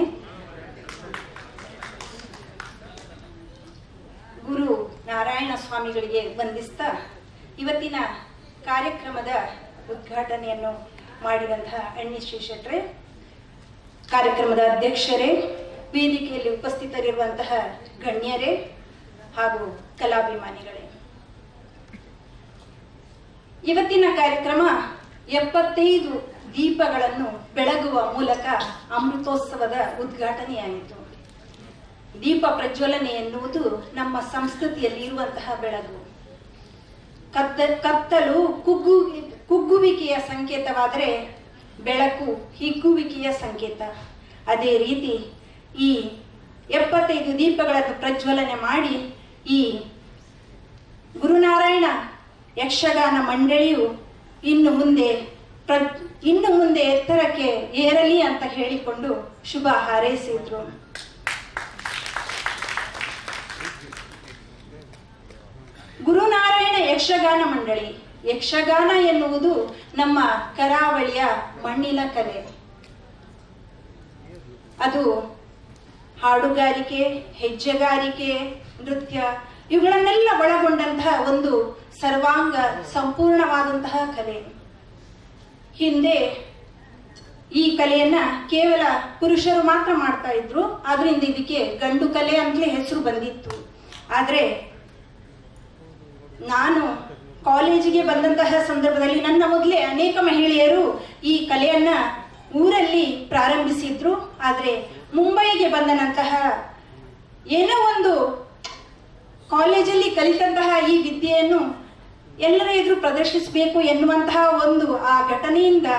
ಮಹಾಸ್ವಾಮಿಗಳಿಗೆ ವಂದಿಸ್ತಾ ಇವತ್ತಿನ ಕಾರ್ಯಕ್ರಮದ ಉದ್ಘಾಟನೆಯನ್ನು ಮಾಡಿದಂತಹ ಅಣ್ಣಿ ಶ್ರೀ ಶೆಟ್ರೆ, ಕಾರ್ಯಕ್ರಮದ ಅಧ್ಯಕ್ಷರೇ, ವೇದಿಕೆಯಲ್ಲಿ ಉಪಸ್ಥಿತರಿರುವಂತಹ ಗಣ್ಯರೇ ಹಾಗೂ ಕಲಾಭಿಮಾನಿಗಳೇ, ಇವತ್ತಿನ ಕಾರ್ಯಕ್ರಮ 75 ದೀಪಗಳನ್ನು ಬೆಳಗುವ ಮೂಲಕ ಅಮೃತೋತ್ಸವದ ಉದ್ಘಾಟನೆಯಾಯಿತು. ದೀಪ ಪ್ರಜ್ವಲನೆ ಎನ್ನುವುದು ನಮ್ಮ ಸಂಸ್ಕೃತಿಯಲ್ಲಿ ಇರುವಂತಹ ಬೆಳಗು. ಕತ್ತಲು ಕುಗ್ಗುವಿಕೆಯ ಸಂಕೇತವಾದರೆ ಬೆಳಕು ಹಿಗ್ಗುವಿಕೆಯ ಸಂಕೇತ. ಅದೇ ರೀತಿ ಈ 75 ದೀಪಗಳನ್ನು ಪ್ರಜ್ವಲನೆ ಮಾಡಿ ಈ ಗುರುನಾರಾಯಣ ಯಕ್ಷಗಾನ ಮಂಡಳಿಯು ಇನ್ನು ಮುಂದೆ ಎತ್ತರಕ್ಕೆ ಏರಲಿ ಅಂತ ಹೇಳಿಕೊಂಡು ಶುಭ ಹಾರೈಸಿದ್ರು. ಗುರುನಾರಾಯಣ ಯಕ್ಷಗಾನ ಮಂಡಳಿ, ಯಕ್ಷಗಾನ ಎನ್ನುವುದು ನಮ್ಮ ಕರಾವಳಿಯ ಮಣ್ಣಿನ ಕಲೆ. ಅದು ಹಾಡುಗಾರಿಕೆ, ಹೆಜ್ಜೆಗಾರಿಕೆ, ನೃತ್ಯ ಇವುಗಳನ್ನೆಲ್ಲ ಒಳಗೊಂಡಂತಹ ಒಂದು ಸರ್ವಾಂಗ ಸಂಪೂರ್ಣವಾದಂತಹ ಕಲೆ. ಹಿಂದೆ ಈ ಕಲೆಯನ್ನ ಕೇವಲ ಪುರುಷರು ಮಾತ್ರ ಮಾಡ್ತಾ ಇದ್ರು, ಆದ್ರಿಂದ ಇದಕ್ಕೆ ಗಂಡು ಕಲೆ ಅಂತಲೇ ಹೆಸರು ಬಂದಿತ್ತು. ಆದರೆ ನಾನು ಕಾಲೇಜಿಗೆ ಬಂದಂತಹ ಸಂದರ್ಭದಲ್ಲಿ ನನ್ನ ಮೊದಲೇ ಅನೇಕ ಮಹಿಳೆಯರು ಈ ಕಲೆಯನ್ನ ಊರಲ್ಲಿ ಪ್ರಾರಂಭಿಸಿದ್ರು. ಆದರೆ ಮುಂಬೈಗೆ ಬಂದ ನಂತಹ ಏನೋ ಒಂದು ಕಾಲೇಜಲ್ಲಿ ಕಲಿತಂತಹ ಈ ವಿದ್ಯೆಯನ್ನು ಎಲ್ಲರ ಎದುರು ಪ್ರದರ್ಶಿಸಬೇಕು ಎನ್ನುವಂತಹ ಒಂದು ಆ ಘಟನೆಯಿಂದ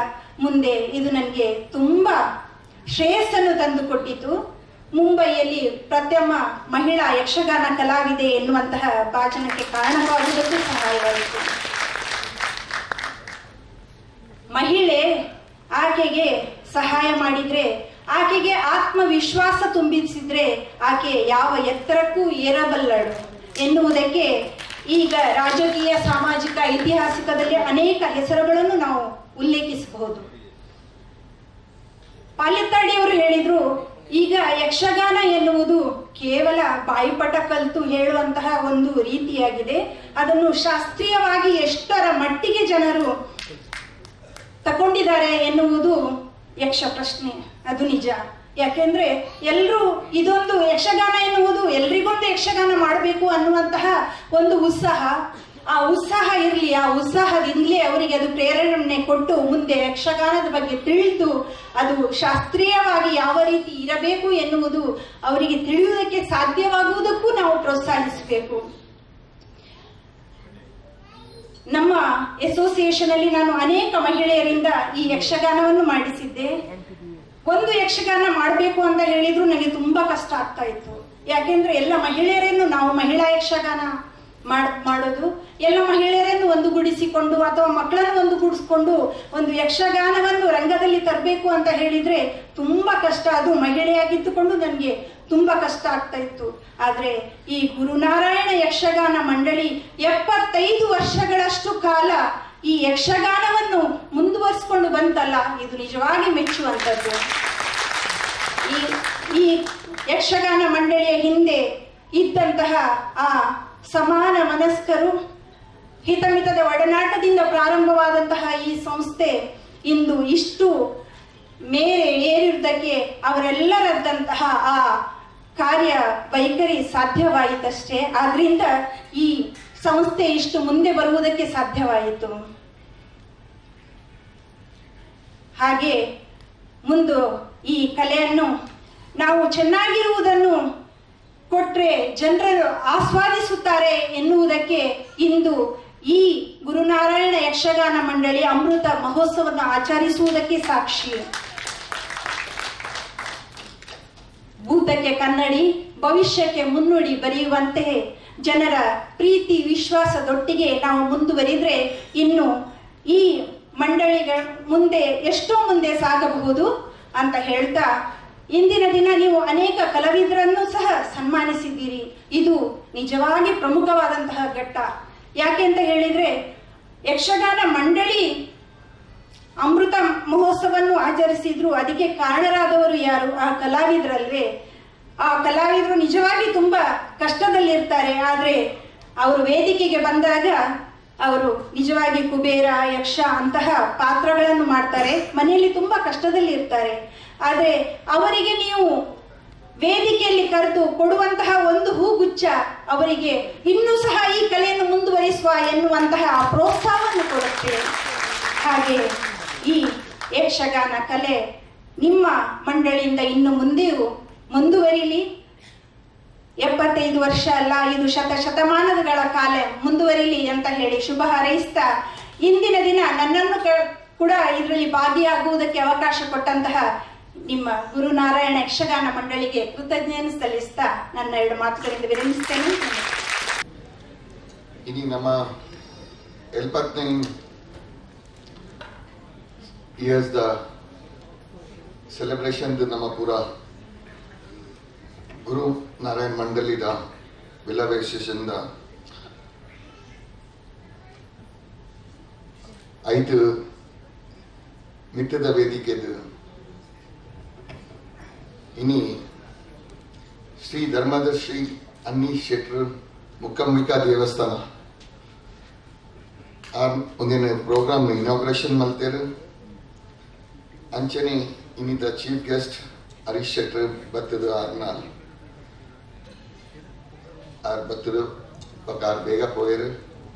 ಮುಂದೆ ಇದು ನನಗೆ ತುಂಬ ಶ್ರೇಯಸ್ಸನ್ನು ತಂದುಕೊಟ್ಟಿತು. ಮುಂಬೈಯಲ್ಲಿ ಪ್ರಥಮ ಮಹಿಳಾ ಯಕ್ಷಗಾನ ಕಲಾವಿದೆ ಎನ್ನುವಂತಹ ಭಾಜನಕ್ಕೆ ಕಾರಣವಾಗುವುದಕ್ಕೂ ಸಹಾಯವಾಯಿತು. ಮಹಿಳೆ ಆಕೆಗೆ ಸಹಾಯ ಮಾಡಿದರೆ, ಆಕೆಗೆ ಆತ್ಮವಿಶ್ವಾಸ ತುಂಬಿಸಿದ್ರೆ ಆಕೆ ಯಾವ ಎತ್ತರಕ್ಕೂ ಏರಬಲ್ಲಳು ಎನ್ನುವುದಕ್ಕೆ ಈಗ ರಾಜಕೀಯ, ಸಾಮಾಜಿಕ, ಐತಿಹಾಸಿಕದಲ್ಲಿ ಅನೇಕ ಹೆಸರುಗಳನ್ನು ನಾವು ಉಲ್ಲೇಖಿಸಬಹುದು. ಪಾಲ್ಯತ್ತಾಡಿಯವರು ಹೇಳಿದ್ರು, ಈಗ ಯಕ್ಷಗಾನ ಎನ್ನುವುದು ಕೇವಲ ಬಾಯಿಪಟ ಕಲಿತು ಹೇಳುವಂತಹ ಒಂದು ರೀತಿಯಾಗಿದೆ, ಅದನ್ನು ಶಾಸ್ತ್ರೀಯವಾಗಿ ಎಷ್ಟರ ಮಟ್ಟಿಗೆ ಜನರು ತಗೊಂಡಿದ್ದಾರೆ ಎನ್ನುವುದು ಯಕ್ಷ ಪ್ರಶ್ನೆ. ಅದು ನಿಜ. ಯಾಕೆಂದ್ರೆ ಎಲ್ಲರೂ ಇದೊಂದು ಯಕ್ಷಗಾನ ಎನ್ನುವುದು ಎಲ್ರಿಗೊಂದು ಯಕ್ಷಗಾನ ಮಾಡಬೇಕು ಅನ್ನುವಂತಹ ಒಂದು ಉತ್ಸಾಹ, ಆ ಉತ್ಸಾಹ ಇರಲಿ, ಆ ಉತ್ಸಾಹದಿಂದಲೇ ಅವರಿಗೆ ಅದು ಪ್ರೇರಣೆ ಕೊಟ್ಟು ಮುಂದೆ ಯಕ್ಷಗಾನದ ಬಗ್ಗೆ ತಿಳಿದು ಅದು ಶಾಸ್ತ್ರೀಯವಾಗಿ ಯಾವ ರೀತಿ ಇರಬೇಕು ಎನ್ನುವುದು ಅವರಿಗೆ ತಿಳಿಯುವುದಕ್ಕೆ ಸಾಧ್ಯವಾಗುವುದಕ್ಕೂ ನಾವು ಪ್ರೋತ್ಸಾಹಿಸಬೇಕು. ನಮ್ಮ ಅಸೋಸಿಯೇಷನ್ ಅಲ್ಲಿ ನಾನು ಅನೇಕ ಮಹಿಳೆಯರಿಂದ ಈ ಯಕ್ಷಗಾನವನ್ನು ಮಾಡಿಸಿದ್ದೆ. ಒಂದು ಯಕ್ಷಗಾನ ಮಾಡಬೇಕು ಅಂತ ಹೇಳಿದ್ರು ನನಗೆ ತುಂಬಾ ಕಷ್ಟ ಆಗ್ತಾ ಇತ್ತು. ಯಾಕೆಂದ್ರೆ ಎಲ್ಲ ಮಹಿಳೆಯರನ್ನು ನಾವು ಮಹಿಳಾ ಯಕ್ಷಗಾನ ಮಾಡೋದು, ಎಲ್ಲ ಮಹಿಳೆಯರನ್ನು ಒಂದುಗೂಡಿಸಿಕೊಂಡು ಅಥವಾ ಮಕ್ಕಳನ್ನು ಒಂದುಗೂಡಿಸಿಕೊಂಡು ಒಂದು ಯಕ್ಷಗಾನವನ್ನು ರಂಗದಲ್ಲಿ ತರಬೇಕು ಅಂತ ಹೇಳಿದ್ರೆ ತುಂಬಾ ಕಷ್ಟ. ಅದು ಮಹಿಳೆಯಾಗಿದ್ದುಕೊಂಡು ನನಗೆ ತುಂಬಾ ಕಷ್ಟ ಆಗ್ತಾ ಇತ್ತು. ಆದ್ರೆ ಈ ಗುರುನಾರಾಯಣ ಯಕ್ಷಗಾನ ಮಂಡಳಿ 75 ವರ್ಷಗಳಷ್ಟು ಕಾಲ ಈ ಯಕ್ಷಗಾನವನ್ನು ಮುಂದುವರಿಸಿಕೊಂಡು ಬಂತಲ್ಲ, ಇದು ನಿಜವಾಗಿ ಮೆಚ್ಚುವಂಥದ್ದು. ಈ ಯಕ್ಷಗಾನ ಮಂಡಳಿಯ ಹಿಂದೆ ಇದ್ದಂತಹ ಆ ಸಮಾನ ಮನಸ್ಕರು, ಹಿತಮಿತದ ಒಡನಾಟದಿಂದ ಪ್ರಾರಂಭವಾದಂತಹ ಈ ಸಂಸ್ಥೆ ಇಂದು ಇಷ್ಟು ಮೇರೆ ಏರಿರುವುದಕ್ಕೆ ಅವರೆಲ್ಲರದ್ದಂತಹ ಆ ಕಾರ್ಯ ವೈಖರಿ ಸಾಧ್ಯವಾಯಿತಷ್ಟೇ. ಆದ್ರಿಂದ ಈ ಸಂಸ್ಥೆ ಇಷ್ಟು ಮುಂದೆ ಬರುವುದಕ್ಕೆ ಸಾಧ್ಯವಾಯಿತು. ಹಾಗೆ ಮುಂದೆ ಈ ಕಲೆಯನ್ನು ನಾವು ಚೆನ್ನಾಗಿರುವುದನ್ನು ಕೊಟ್ಟರೆ ಜನರು ಆಸ್ವಾದಿಸುತ್ತಾರೆ ಎನ್ನುವುದಕ್ಕೆ ಇಂದು ಈ ಗುರುನಾರಾಯಣ ಯಕ್ಷಗಾನ ಮಂಡಳಿ ಅಮೃತ ಮಹೋತ್ಸವವನ್ನು ಆಚರಿಸುವುದಕ್ಕೆ ಸಾಕ್ಷಿ. ಭೂತಕ್ಕೆ ಕನ್ನಡಿ, ಭವಿಷ್ಯಕ್ಕೆ ಮುನ್ನುಡಿ ಬರೆಯುವಂತೆ ಜನರ ಪ್ರೀತಿ ವಿಶ್ವಾಸದೊಟ್ಟಿಗೆ ನಾವು ಮುಂದುವರಿದರೆ ಇನ್ನು ಈ ಮಂಡಳಿಗಳ ಮುಂದೆ ಎಷ್ಟೋ ಮುಂದೆ ಸಾಗಬಹುದು ಅಂತ ಹೇಳ್ತಾ, ಇಂದಿನ ದಿನ ನೀವು ಅನೇಕ ಕಲಾವಿದರನ್ನು ಸಹ ಸನ್ಮಾನಿಸಿದ್ದೀರಿ. ಇದು ನಿಜವಾಗಿ ಪ್ರಮುಖವಾದಂತಹ ಘಟ್ಟ. ಯಾಕೆ ಅಂತ ಹೇಳಿದ್ರೆ, ಯಕ್ಷಗಾನ ಮಂಡಳಿ ಅಮೃತ ಮಹೋತ್ಸವವನ್ನು ಆಚರಿಸಿದ್ರು, ಅದಕ್ಕೆ ಕಾರಣರಾದವರು ಯಾರು? ಆ ಕಲಾವಿದರಲ್ವೇ. ಆ ಕಲಾವಿದರು ನಿಜವಾಗಿ ತುಂಬ ಕಷ್ಟದಲ್ಲಿರ್ತಾರೆ. ಆದರೆ ಅವರು ವೇದಿಕೆಗೆ ಬಂದಾಗ ಅವರು ನಿಜವಾಗಿ ಕುಬೇರ, ಯಕ್ಷ ಅಂತಹ ಪಾತ್ರಗಳನ್ನು ಮಾಡ್ತಾರೆ. ಮನೆಯಲ್ಲಿ ತುಂಬ ಕಷ್ಟದಲ್ಲಿ ಇರ್ತಾರೆ. ಆದರೆ ಅವರಿಗೆ ನೀವು ವೇದಿಕೆಯಲ್ಲಿ ಕರೆದು ಕೊಡುವಂತಹ ಒಂದು ಹೂಗುಚ್ಛ ಅವರಿಗೆ ಇನ್ನೂ ಸಹ ಈ ಕಲೆಯನ್ನು ಮುಂದುವರಿಸುವ ಎನ್ನುವಂತಹ ಪ್ರೋತ್ಸಾಹವನ್ನು ಕೊಡುತ್ತೆ. ಹಾಗೆ ಈ ಯಕ್ಷಗಾನ ಕಲೆ ನಿಮ್ಮ ಮಂಡಳಿಯಿಂದ ಇನ್ನು ಮುಂದೆಯೂ ಮುಂದುವರಿಲಿ. 75 ವರ್ಷ ಅಲ್ಲ, ಇದು ಶತಶತಮಾನಗಳ ಕಾಲ ಮುಂದುವರಿಲಿ ಅಂತ ಹೇಳಿ ಶುಭ ಹಾರೈಸ್ತಾ, ಇಂದಿನ ದಿನ ನನ್ನನ್ನು ಕೂಡ ಇದರಲ್ಲಿ ಭಾಗಿಯಾಗುವುದಕ್ಕೆ ಅವಕಾಶ ಕೊಟ್ಟಂತಹ ನಿಮ್ಮ ಗುರುನಾರಾಯಣ ಯಕ್ಷಗಾನ ಮಂಡಳಿಗೆ ಕೃತಜ್ಞೆಯನ್ನು ಸಲ್ಲಿಸ್ತಾ ನನ್ನ ಎರಡು ಮಾತುಗಳಿಂದ ವಿರಮಿಸ್ತೇನೆ. ಇನಿ ನಮ್ಮ 79 ಇಯರ್ಸ್ the celebration ನಮ್ಮ ಪೂರ ಗುರು ನಾರಾಯಣ ಮಂಡಳಿದ ಬಿಲ್ಲವ ಅಸೋಸಿಯೇಷನ್ದ 5 ಮಿತ್ತದ ವೇದಿಕೆದು ಇನಿ ಶ್ರೀ ಧರ್ಮದ ಶ್ರೀ ಅನ್ನಿ ಶೆಟ್ರು ಮುಕ್ಕಂಬಿಕಾ ದೇವಸ್ಥಾನ ಆ ಒಂದಿನ ಪ್ರೋಗ್ರಾಮ್ ಇನಾಗ್ರೇಷನ್ ಮಲ್ತೇರು. ಅಂಚನೆ ಇನ್ನಿತ ಚೀಫ್ ಗೆಸ್ಟ್ ಹರೀಶ್ ಶೆಟ್ರು ಬತ್ತದು ಆರ್ನಾಲ್ ಆರ್ ಬತ್ತದು ಪಕ್ಕ ಆರ್ ಬೇಗ ಪೋಯರು.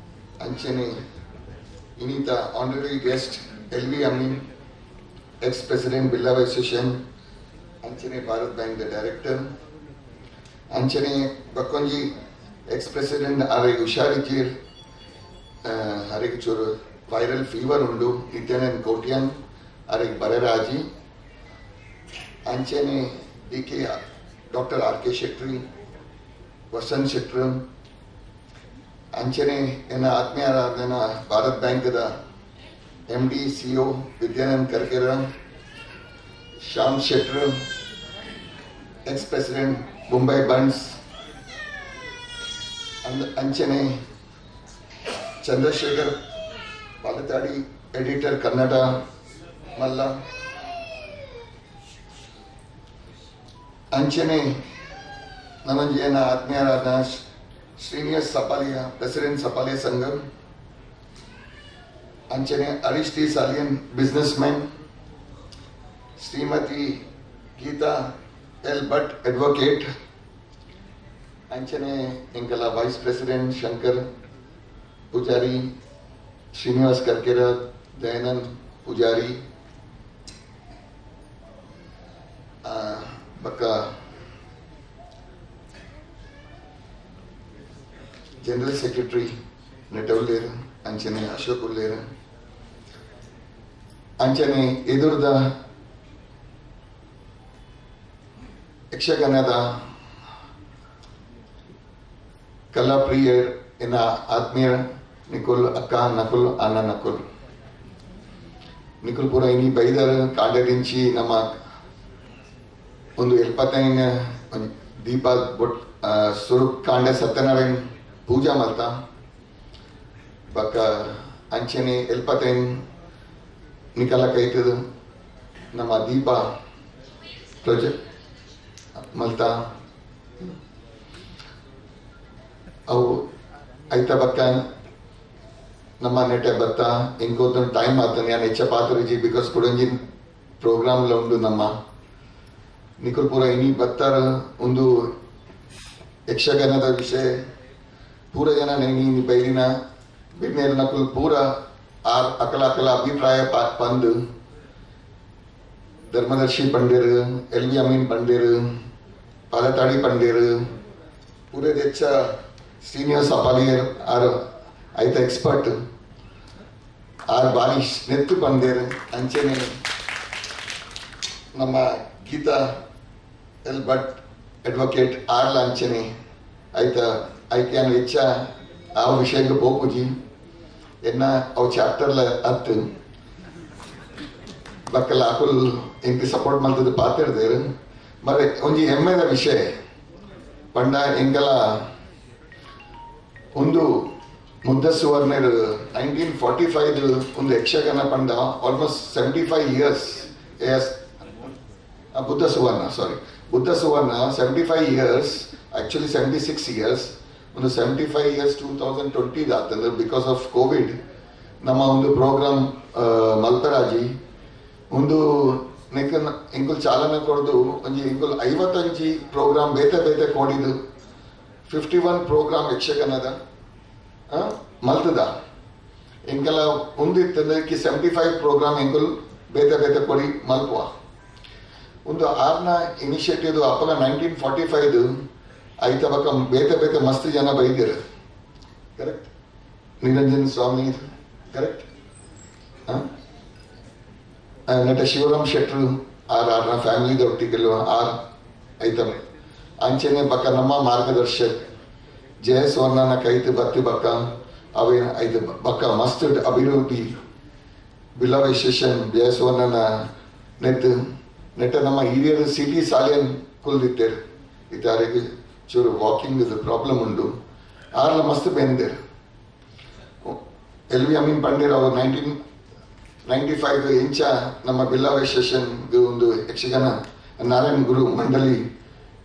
ಅಂಚನೆ ಇನ್ನಿತ honorary guest L V Amin, ex president Billava association, ಅಂಚನೆ ಭಾರತ್ ಬ್ಯಾಂಕ್ the director, ಅಂಚನೆ ಬಕ್ಕೊಂಜಿ ಎಕ್ಸ್ ಪ್ರೆಸಿಡೆಂಟ್ ಆರೆಗ್ ಹುಷಾರಿಜೀರ್, ಅರೆಗ್ ಚೂರು ವೈರಲ್ ಫೀವರ್ ಉಂಡು, ನಿತ್ಯಾನಂದ್ ಕೋಟ್ಯಾನ್ ಅರೆಗ್ ಬರರಾಜಿ, ಅಂಚನೆ D K doctor R K Shetty, Vasant Shetty, ಅಂಚನೆ ಎನ್ನ ಆತ್ಮೀಯರಾದ Bharat ಬ್ಯಾಂಕ್ದ M D C O Vidyanand Karkera, Shyam Shetty, ex president Mumbai Bunts, ಅಂಚನೆ ಚಂದ್ರಶೇಖರ್ ಪಾಲತಾಡಿ, ಎಡಿಟರ್ ಕನ್ನಡ ಮಲ್ಲ, ಅಂಚನೆ ನನ್ನೊಂಜಿಯನ ಆತ್ಮೀಯರಾದ ಶ್ರೀನಿವಾಸ್ ಸಪಾಲಿಯ, ಪ್ರೆಸಿಡೆಂಟ್ ಸಪಾಲಿಯ ಸಂಘ, ಅಂಚನೆ Harish T Salian, business man, Shrimati Geetha L Bhat, advocate, ಅಂಚನೆ ಎಂಕಲ vice president Shankar Poojary, Srinivas Karkera, Dayanand Poojary, ಬಕ್ಕ general secretary ನೆಟೌಲ್ಲೇರು, ಅಂಚನೆ ಅಶೋಕ್ ಉಲ್ಲೇರು, ಅಂಚನೆ ಎದುರ್ದ ಯಕ್ಷಗಾನದ ಕಲಾಪ್ರಿಯರ್ ಎನ್ನ ಆತ್ಮೀಯ ನಿಕುಲ್ ಅಕ್ಕ ನಕುಲ್ ಅಣ್ಣ ನಕುಲ್ ನಿಕುಲ್ ಪೂರ ಇನಿ ಬೈದರ್ ಕಾಂಡದಿಂಚಿ ನಮ್ಮ ಒಂದು 75 ದೀಪ ಬೊಟ್ ಸುರು ಕಾಂಡೆ ಸತ್ಯನಾರಾಯಣ ಪೂಜಾ ಮಲ್ತ ಬಕ್ಕ ಅಂಚನೆ 75 ನಿಕಲ ಕೈತದು ನಮ್ಮ ದೀಪ ಪ್ರಾಜೆಕ್ಟ್ ಮಲ್ತ ಅವು ಐತ ಬಕ್ಕ ನಮ್ಮ ನೆಟೆ ಬತ್ತ ಇಂಕೋತ ಟೈಮ್ ಆತನೆ ನಾನು ಹೆಚ್ಚ ಪಾತ್ರಜಿ because ಕುಡಂಜಿ ಪ್ರೋಗ್ರಾಮ್ಲ ಉಂಡು ನಮ್ಮ ನಿಕುಲ್ ಪೂರ ಇನಿ ಬತ್ತಾರ ಒಂದು ಯಕ್ಷಗಾನದ ವಿಷಯ ಪೂರ ಜನ ನೆನಿ ಬೈಲಿನ ಬಿನ್ನೇರು ನಕುಲ್ ಪೂರ ಆರ್ ಅಕಲ ಅಕಲ ಅಭಿಪ್ರಾಯ ಪಂದು ಧರ್ಮದರ್ಶಿ ಪಂಡೇರು, ಎಲ್ ವಿ ಅಮೀನ್ ಪಂಡೇರು, ಪಾಲತಾಡಿ ಪಂಡೇರು, ಪೂರ ಹೆಚ್ಚ ಶ್ರೀನಿವಾಸ ಅಪಾಲಿಯರ್ ಆರ್ ಐತ ಎಕ್ಸ್ಪರ್ಟ್ ಆರ್ ಬಾರಿ ನೆತ್ತು ಪಂಡೇರು. ಅಂಚನೆ ನಮ್ಮ ಗೀತಾ ಎಲ್ ಭಟ್ ಅಡ್ವೊಕೇಟ್ ಆರ್ಲ ಅಂಚನೆ ಐತ ಐಕ್ಯಾನ್ ಹೆಚ್ಚ ಆ ವಿಷಯಕ್ಕೆ ಪೋಪುಜಿ ಎನ್ನ ಅವು ಚಾಪ್ಟರ್ಲ ಅತ್ತು ಬಕ್ಕಲ ಅಕುಲ್ ಎಂಕ್ ಸಪೋರ್ಟ್ ಮಲ್ತದ ಪಾತಿರ್ದೇರು. ಮರೆ ಒಂಜಿ ಹೆಮ್ಮೆದ ವಿಷಯ ಪಂಡ ಎಂಕಲ ಒಂದು ಮುದ್ದ ಸುವರ್ಣರು 1945 ಒಂದು ಯಕ್ಷಗಾನ ಪಂಡ almost 75 years yes Buddha Suvarna, sorry Buddha Suvarna 75 years, actually 76 years. ಒಂದು 75 ಇಯರ್ಸ್ 2020 ಆತಂದ್ರೆ because of Covid ನಮ್ಮ ಒಂದು ಪ್ರೋಗ್ರಾಮ್ ಮಲ್ಪರಾಜಿ ಒಂದು ನೆಕ್ಕನ್ ಎಂಕುಲ್ ಚಾಲನೆ ಕೊಡ್ದು ಒಂಜಿ ಎಂಕುಲ್ 55 ಪ್ರೋಗ್ರಾಮ್ ಬೇತೆ ಬೇತೆ ಕೋಡಿದು 51 ಪ್ರೋಗ್ರಾಮ್ ಯಕ್ಷಗಾನದ ಮಲ್ತದ ಎಂಕೆಲ್ಲ ಒಂದಿತ್ತಂದ್ರೆ 75 ಪ್ರೋಗ್ರಾಮ್ ಎಂಕುಲ್ ಬೇತೆ ಬೇತೆ ಕೊಡಿ ಮಲ್ಪುವ ಒಂದು ಆರ್ನ ಇನಿಷಿಯೇಟಿವ್ ಅಪ್ಪಗ 1945 ಐತ ಬಕ್ಕ ಬೇತೆ ಬೇತೆ ಮಸ್ತ್ ಜನ ಬೈದಿರು ಕರೆಕ್ಟ್ ನಿರಂಜನ್ ಸ್ವಾಮಿ ಕರೆಕ್ಟ್ ನಟ ಶಿವರಾಮ್ ಶೆಟ್ರು ಆರ್ ಆರ್ನ ಫ್ಯಾಮಿಲಿದೊಟ್ಟಿಗೆಲ್ಲ ಆರ್ ಐತಮ್ ಅಂಚೆನೆ ಬಕ್ಕ ನಮ್ಮ ಮಾರ್ಗದರ್ಶಕ ಜಯ ಸುವರ್ಣನ ಕೈತು ಬತ್ತಿ ಬಕ್ಕ ಅವೇನು ಐದು ಬಕ್ಕ ಮಸ್ತ್ ಅಭಿವೃದ್ಧಿ ಬಿಲ್ಲವ ಅಸೋಸಿಯೇಷನ್ ಜಯ ಸುವರ್ಣನ ನೆಟ್ಟು ನೆಟ್ಟ ನಮ್ಮ ಹಿರಿಯರು ಸಿಟಿ ಸಾಲಿಯನ್ ಕುಲ್ದಿತ್ತೇರು ಇತ್ತಾರಿಗೆ ಚೂರು ವಾಕಿಂಗ್ ಪ್ರಾಬ್ಲಮ್ ಉಂಡು ಆರ್ಲ ಮಸ್ತ್ ಬೆಂದೇರು ಎಲ್ ವಿ ಅಮೀನ್ ಪಂಡೇರ್ ಅವರು 1995 ಇಂಚ ನಮ್ಮ ಬಿಲ್ಲವ ಅಸೋಸಿಯೇಷನ್ ಒಂದು ಯಕ್ಷಗಾನ ನಾರಾಯಣ ಗುರು ಮಂಡಳಿ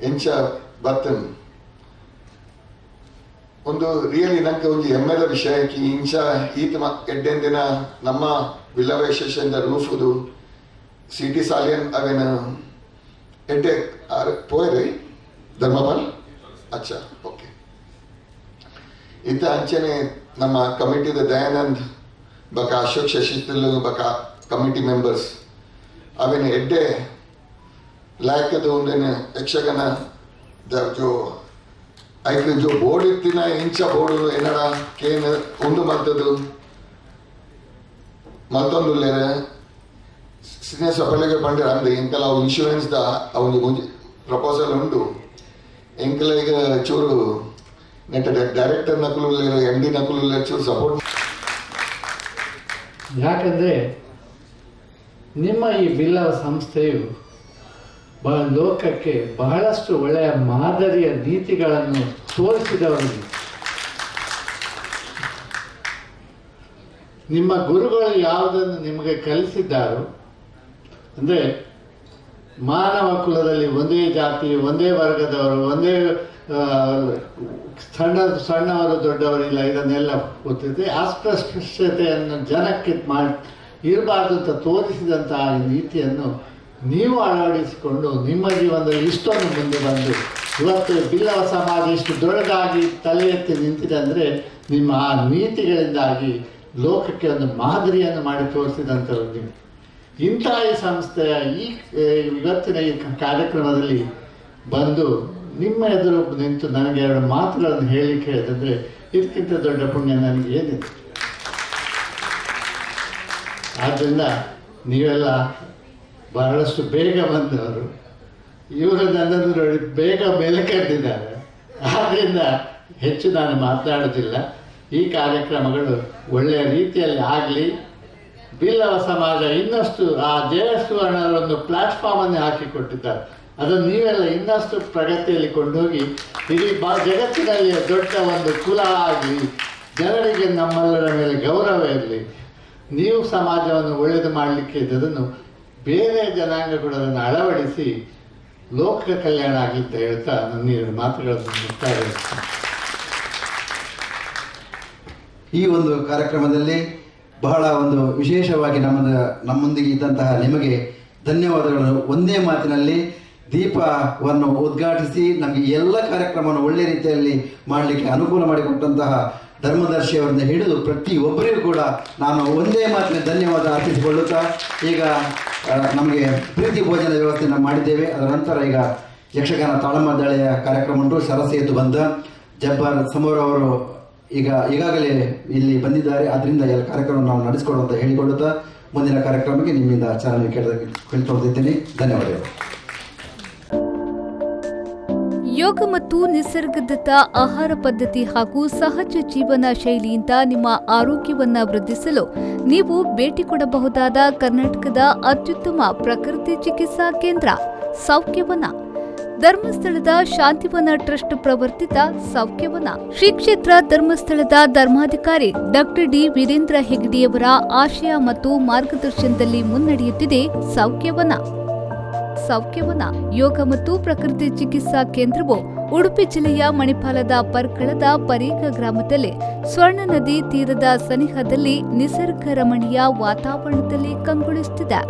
ಇಂಚ ಬರ್ತನ್ ಒಂದು ರಿಯಲಿ ನಂಗೆ ಒಂದು ಹೆಮ್ಮೆದ ವಿಷಯಕ್ಕೆ ಇಂಚ ಈತ ಎಡ್ಡೆಂದಿನ ನಮ್ಮ ಬಿಲ್ಲವ ಅಸೋಸಿಯೇಷನ್ ರೂಫುದು ಸಿ ಟಿ ಸಾಲಿಯನ್ ಅವೇನ ಎಡ್ಡೆ ಆರ್ ಪೋಯ್ ಧರ್ಮಪಾಲ್ ಅಚ್ಚಾ ಓಕೆ ಇತ್ತ ಅಂಚೆನೆ ನಮ್ಮ ಕಮಿಟಿದ ದಯಾನಂದ್ ಬಕ ಅಶೋಕ್ ಶಶಿತಲ್ ಬಕ ಕಮಿಟಿ ಮೆಂಬರ್ಸ್ ಅವೇನು ಎಡ್ಡೆ ಲಾಯಕದ ಒಂದೇನು ಯಕ್ಷಗಾನ ಜೋ ಐಕ್ ಜೋ ಬೋರ್ಡ್ ಇತ್ತಿನ ಇಂಚ ಬೋರ್ಡ್ ಏನಡ ಕೇನ್ ಒಂದು ಮಲ್ತದು ಮಲ್ತೊಂದುಲ್ಲೇರ ಸಿನೇ ಸಫಲಿಗೆ ಪಂಡಿರ ಅಂದೆ ಎಂಕೆಲ್ಲ ಅವು ಇನ್ಶೂರೆನ್ಸ್ the ಅವನು ಮುಂಚೆ ಪ್ರಪೋಸಲ್ ಉಂಟು ಎಂಕೆಲ್ಲ ಈಗ ಚೂರು ನೆಟ್ ಡೈರೆಕ್ಟರ್ ನಕಲು ಎಮ್ ಡಿ ನಕಲು ಚೂರು ಸಪೋರ್ಟ್. ಯಾಕಂದರೆ ನಿಮ್ಮ ಈ ಬಿಲ್ಲವ ಸಂಸ್ಥೆಯು ಲೋಕಕ್ಕೆ ಬಹಳಷ್ಟು ಒಳ್ಳೆಯ ಮಾದರಿಯ ನೀತಿಗಳನ್ನು ತೋರಿಸಿದವರು. ನಿಮ್ಮ ಗುರುಗಳು ಯಾವುದನ್ನು ನಿಮಗೆ ಕಲಿಸಿದ್ದಾರೋ, ಅಂದರೆ ಮಾನವ ಕುಲದಲ್ಲಿ ಒಂದೇ ಜಾತಿ, ಒಂದೇ ವರ್ಗದವರು, ಒಂದೇ ಸಣ್ಣವರು ದೊಡ್ಡವರಿಲ್ಲ, ಇದನ್ನೆಲ್ಲ ಗೊತ್ತಿದೆ. ಅಸ್ಪೃಶ್ಯತೆಯನ್ನು ಜನಕ್ಕೆ ಇರಬಾರ್ದು ಅಂತ ತೋರಿಸಿದಂತಹ ಈ ನೀತಿಯನ್ನು ನೀವು ಅಳವಡಿಸಿಕೊಂಡು ನಿಮ್ಮ ಜೀವನದಲ್ಲಿ ಇಷ್ಟೊಂದು ಮುಂದೆ ಬಂದು ಇವತ್ತು ಬಿಲ್ಲವ ಸಮಾಜ ಇಷ್ಟು ದೊಡ್ಡದಾಗಿ ತಲೆ ಎತ್ತಿ ನಿಂತಿದೆ ಅಂದರೆ ನಿಮ್ಮ ಆ ನೀತಿಗಳಿಂದಾಗಿ ಲೋಕಕ್ಕೆ ಒಂದು ಮಾದರಿಯನ್ನು ಮಾಡಿ ತೋರಿಸಿದಂಥವ್ರು ನೀವು. ಇಂಥ ಈ ಸಂಸ್ಥೆಯ ಈ ಇವತ್ತಿನ ಈ ಕಾರ್ಯಕ್ರಮದಲ್ಲಿ ಬಂದು ನಿಮ್ಮ ಎದುರು ನಿಂತು ನನಗೆ ಎರಡು ಮಾತುಗಳನ್ನು ಹೇಳಲಿಕ್ಕೆ ಹೇಳಿದಂದರೆ ಇದಕ್ಕಿಂತ ದೊಡ್ಡ ಪುಣ್ಯ ನನಗೆ ಏನಿದೆ. ಆದ್ದರಿಂದ ನೀವೆಲ್ಲ ಬಹಳಷ್ಟು ಬೇಗ ಬಂದವರು, ಇವರು ನನ್ನನ್ನು ನೋಡಿ ಬೇಗ ಮೇಲೆ ಕರೆದಿದ್ದಾರೆ. ಆದ್ದರಿಂದ ಹೆಚ್ಚು ನಾನು ಮಾತನಾಡೋದಿಲ್ಲ. ಈ ಕಾರ್ಯಕ್ರಮಗಳು ಒಳ್ಳೆಯ ರೀತಿಯಲ್ಲಿ ಆಗಲಿ, ಬಿಲ್ಲವ ಸಮಾಜ ಇನ್ನಷ್ಟು ಆ ಜಯಸುವರ್ಣರೊಂದು ಪ್ಲ್ಯಾಟ್ಫಾರ್ಮನ್ನೇ ಹಾಕಿಕೊಟ್ಟಿದ್ದಾರೆ, ಅದನ್ನು ನೀವೆಲ್ಲ ಇನ್ನಷ್ಟು ಪ್ರಗತಿಯಲ್ಲಿ ಕೊಂಡೋಗಿ ಇಡೀ ಜಗತ್ತಿನಲ್ಲಿ ದೊಡ್ಡ ಒಂದು ಕುಲ ಆಗಲಿ, ಜನರಿಗೆ ನಮ್ಮೆಲ್ಲರ ಮೇಲೆ ಗೌರವ ಇರಲಿ, ನೀವು ಸಮಾಜವನ್ನು ಒಳ್ಳೆಯದು ಮಾಡಲಿಕ್ಕೆ ಇದನ್ನು ಬೇರೆ ಜನಾಂಗ ಕೂಡ ಅದನ್ನು ಅಳವಡಿಸಿ ಲೋಕ ಕಲ್ಯಾಣ ಆಗಲಿ ಅಂತ ಹೇಳ್ತಾ ನನ್ನ ಎರಡು ಮಾತುಗಳನ್ನು ಮುಕ್ತಾಯಗೊಳಿಸ್ತೇನೆ. ಈ ಒಂದು ಕಾರ್ಯಕ್ರಮದಲ್ಲಿ ಬಹಳ ಒಂದು ವಿಶೇಷವಾಗಿ ನಮ್ಮೊಂದಿಗೆ ಇದ್ದಂತಹ ನಿಮಗೆ ಧನ್ಯವಾದಗಳನ್ನು. ಒಂದೇ ಮಾತಿನಲ್ಲಿ ದೀಪವನ್ನು ಉದ್ಘಾಟಿಸಿ ನಮಗೆ ಎಲ್ಲ ಕಾರ್ಯಕ್ರಮವನ್ನು ಒಳ್ಳೆಯ ರೀತಿಯಲ್ಲಿ ಮಾಡಲಿಕ್ಕೆ ಅನುಕೂಲ ಮಾಡಿಕೊಟ್ಟಂತಹ ಧರ್ಮದರ್ಶಿಯವರನ್ನ ಹಿಡಿದು ಪ್ರತಿಯೊಬ್ಬರಿಗೂ ಕೂಡ ನಾನು ಒಂದೇ ಮಾತಿನ ಧನ್ಯವಾದ ಅರ್ಪಿಸಿಕೊಳ್ಳುತ್ತಾ, ಈಗ ನಮಗೆ ಪ್ರೀತಿ ಭೋಜನ ವ್ಯವಸ್ಥೆಯನ್ನು ಮಾಡಿದ್ದೇವೆ. ಅದರ ನಂತರ ಈಗ ಯಕ್ಷಗಾನ ತಾಳಮದ್ದಳೆಯ ಕಾರ್ಯಕ್ರಮ ಉಂಟು. ಸರಸೇತು ಬಂದ ಜಬ್ಬಾರ್ ಸಮೂರ್ ಅವರು ಈಗಾಗಲೇ ಇಲ್ಲಿ ಬಂದಿದ್ದಾರೆ. ಅದರಿಂದ ಎಲ್ಲ ಕಾರ್ಯಕ್ರಮ ನಾವು ನಡೆಸಿಕೊಡುವಂತ ಹೇಳಿಕೊಳ್ಳುತ್ತಾ ಮುಂದಿನ ಕಾರ್ಯಕ್ರಮಕ್ಕೆ ನಿಮ್ಮಿಂದ ಚಾಲನೆ ಕೇಳಿಕೊಳ್ಳುತ್ತಿದ್ದೇನೆ. ಧನ್ಯವಾದಗಳು. ಯೋಗ ಮತ್ತು ನಿಸರ್ಗದತ್ತ ಆಹಾರ ಪದ್ಧತಿ ಹಾಗೂ ಸಹಜ ಜೀವನ ಶೈಲಿಯಿಂದ ನಿಮ್ಮ ಆರೋಗ್ಯವನ್ನು ವೃದ್ಧಿಸಲು ನೀವು ಭೇಟಿ ಕೊಡಬಹುದಾದ ಕರ್ನಾಟಕದ ಅತ್ಯುತ್ತಮ ಪ್ರಕೃತಿ ಚಿಕಿತ್ಸಾ ಕೇಂದ್ರ ಸೌಖ್ಯವನ. ಧರ್ಮಸ್ಥಳದ ಶಾಂತಿವನ ಟ್ರಸ್ಟ್ ಪ್ರವರ್ತಿತ ಸೌಖ್ಯವನ ಶ್ರೀ ಕ್ಷೇತ್ರ ಧರ್ಮಸ್ಥಳದ ಧರ್ಮಾಧಿಕಾರಿ ಡಾಕ್ಟರ್ ಡಿ ವೀರೇಂದ್ರ ಹೆಗ್ಗಡೆಯವರ ಆಶಯ ಮತ್ತು ಮಾರ್ಗದರ್ಶನದಲ್ಲಿ ಮುನ್ನಡೆಯುತ್ತಿದೆ ಸೌಖ್ಯವನ. ಸೌಖ್ಯವನ ಯೋಗ ಮತ್ತು ಪ್ರಕೃತಿ ಚಿಕಿತ್ಸಾ ಕೇಂದ್ರವು ಉಡುಪಿ ಜಿಲ್ಲೆಯ ಮಣಿಪಾಲದ ಪರ್ಕಳದ ಪರೀಕ ಗ್ರಾಮದಲ್ಲಿ ಸ್ವರ್ಣ ನದಿ ತೀರದ ಸನಿಹದಲ್ಲಿ ನಿಸರ್ಗ ರಮಣೀಯ ವಾತಾವರಣದಲ್ಲಿ ಕಂಗೊಳಿಸುತ್ತಿದೆ.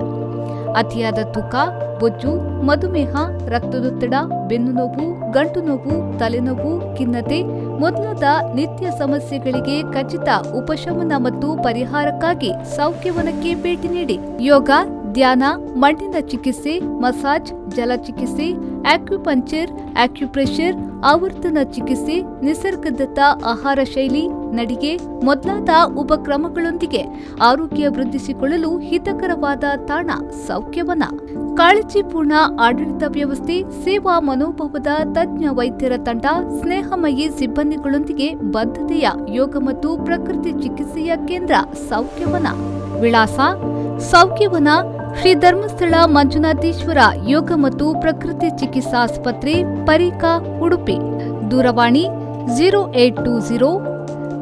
ಅತಿಯಾದ ತೂಕ, ಬೊಜ್ಜು, ಮಧುಮೇಹ, ರಕ್ತದೊತ್ತಡ, ಬೆನ್ನುನೋವು, ಗಂಟು ನೋವು, ತಲೆನೋವು, ಖಿನ್ನತೆ ಮೊದಲಾದ ನಿತ್ಯ ಸಮಸ್ಯೆಗಳಿಗೆ ಖಚಿತ ಉಪಶಮನ ಮತ್ತು ಪರಿಹಾರಕ್ಕಾಗಿ ಸೌಖ್ಯವನಕ್ಕೆ ಭೇಟಿ ನೀಡಿ. ಯೋಗ, ಧ್ಯಾನ, ಮಣ್ಣಿನ ಚಿಕಿತ್ಸೆ, ಮಸಾಜ್, ಜಲ ಚಿಕಿತ್ಸೆ, ಆಕ್ಯುಪಂಕ್ಚರ್, ಆಕ್ಯುಪ್ರೆಷರ್, ಆವರ್ತನ ಚಿಕಿತ್ಸೆ, ನಿಸರ್ಗದತ್ತ ಆಹಾರ ಶೈಲಿ, ನಡಿಗೆ ಮೊದಲಾದ ಉಪಕ್ರಮಗಳೊಂದಿಗೆ ಆರೋಗ್ಯ ವೃದ್ಧಿಸಿಕೊಳ್ಳಲು ಹಿತಕರವಾದ ತಾಣ ಸೌಖ್ಯವನ. ಕಾಳಜಿಪೂರ್ಣ ಆಡಳಿತ ವ್ಯವಸ್ಥೆ, ಸೇವಾ ಮನೋಭಾವದ ತಜ್ಞ ವೈದ್ಯರ ತಂಡ, ಸ್ನೇಹಮಯಿ ಸಿಬ್ಬಂದಿಗಳೊಂದಿಗೆ ಬದ್ಧತೆಯ ಯೋಗ ಮತ್ತು ಪ್ರಕೃತಿ ಚಿಕಿತ್ಸೆಯ ಕೇಂದ್ರ ಸೌಖ್ಯವನ. ವಿಳಾಸ: ಸೌಖ್ಯವನ, ಶ್ರೀ ಧರ್ಮಸ್ಥಳ ಮಂಜುನಾಥೇಶ್ವರ ಯೋಗ ಮತ್ತು ಪ್ರಕೃತಿ ಚಿಕಿತ್ಸಾ ಆಸ್ಪತ್ರೆ, ಪರೀಕಾ, ಉಡುಪಿ. ದೂರವಾಣಿ 0820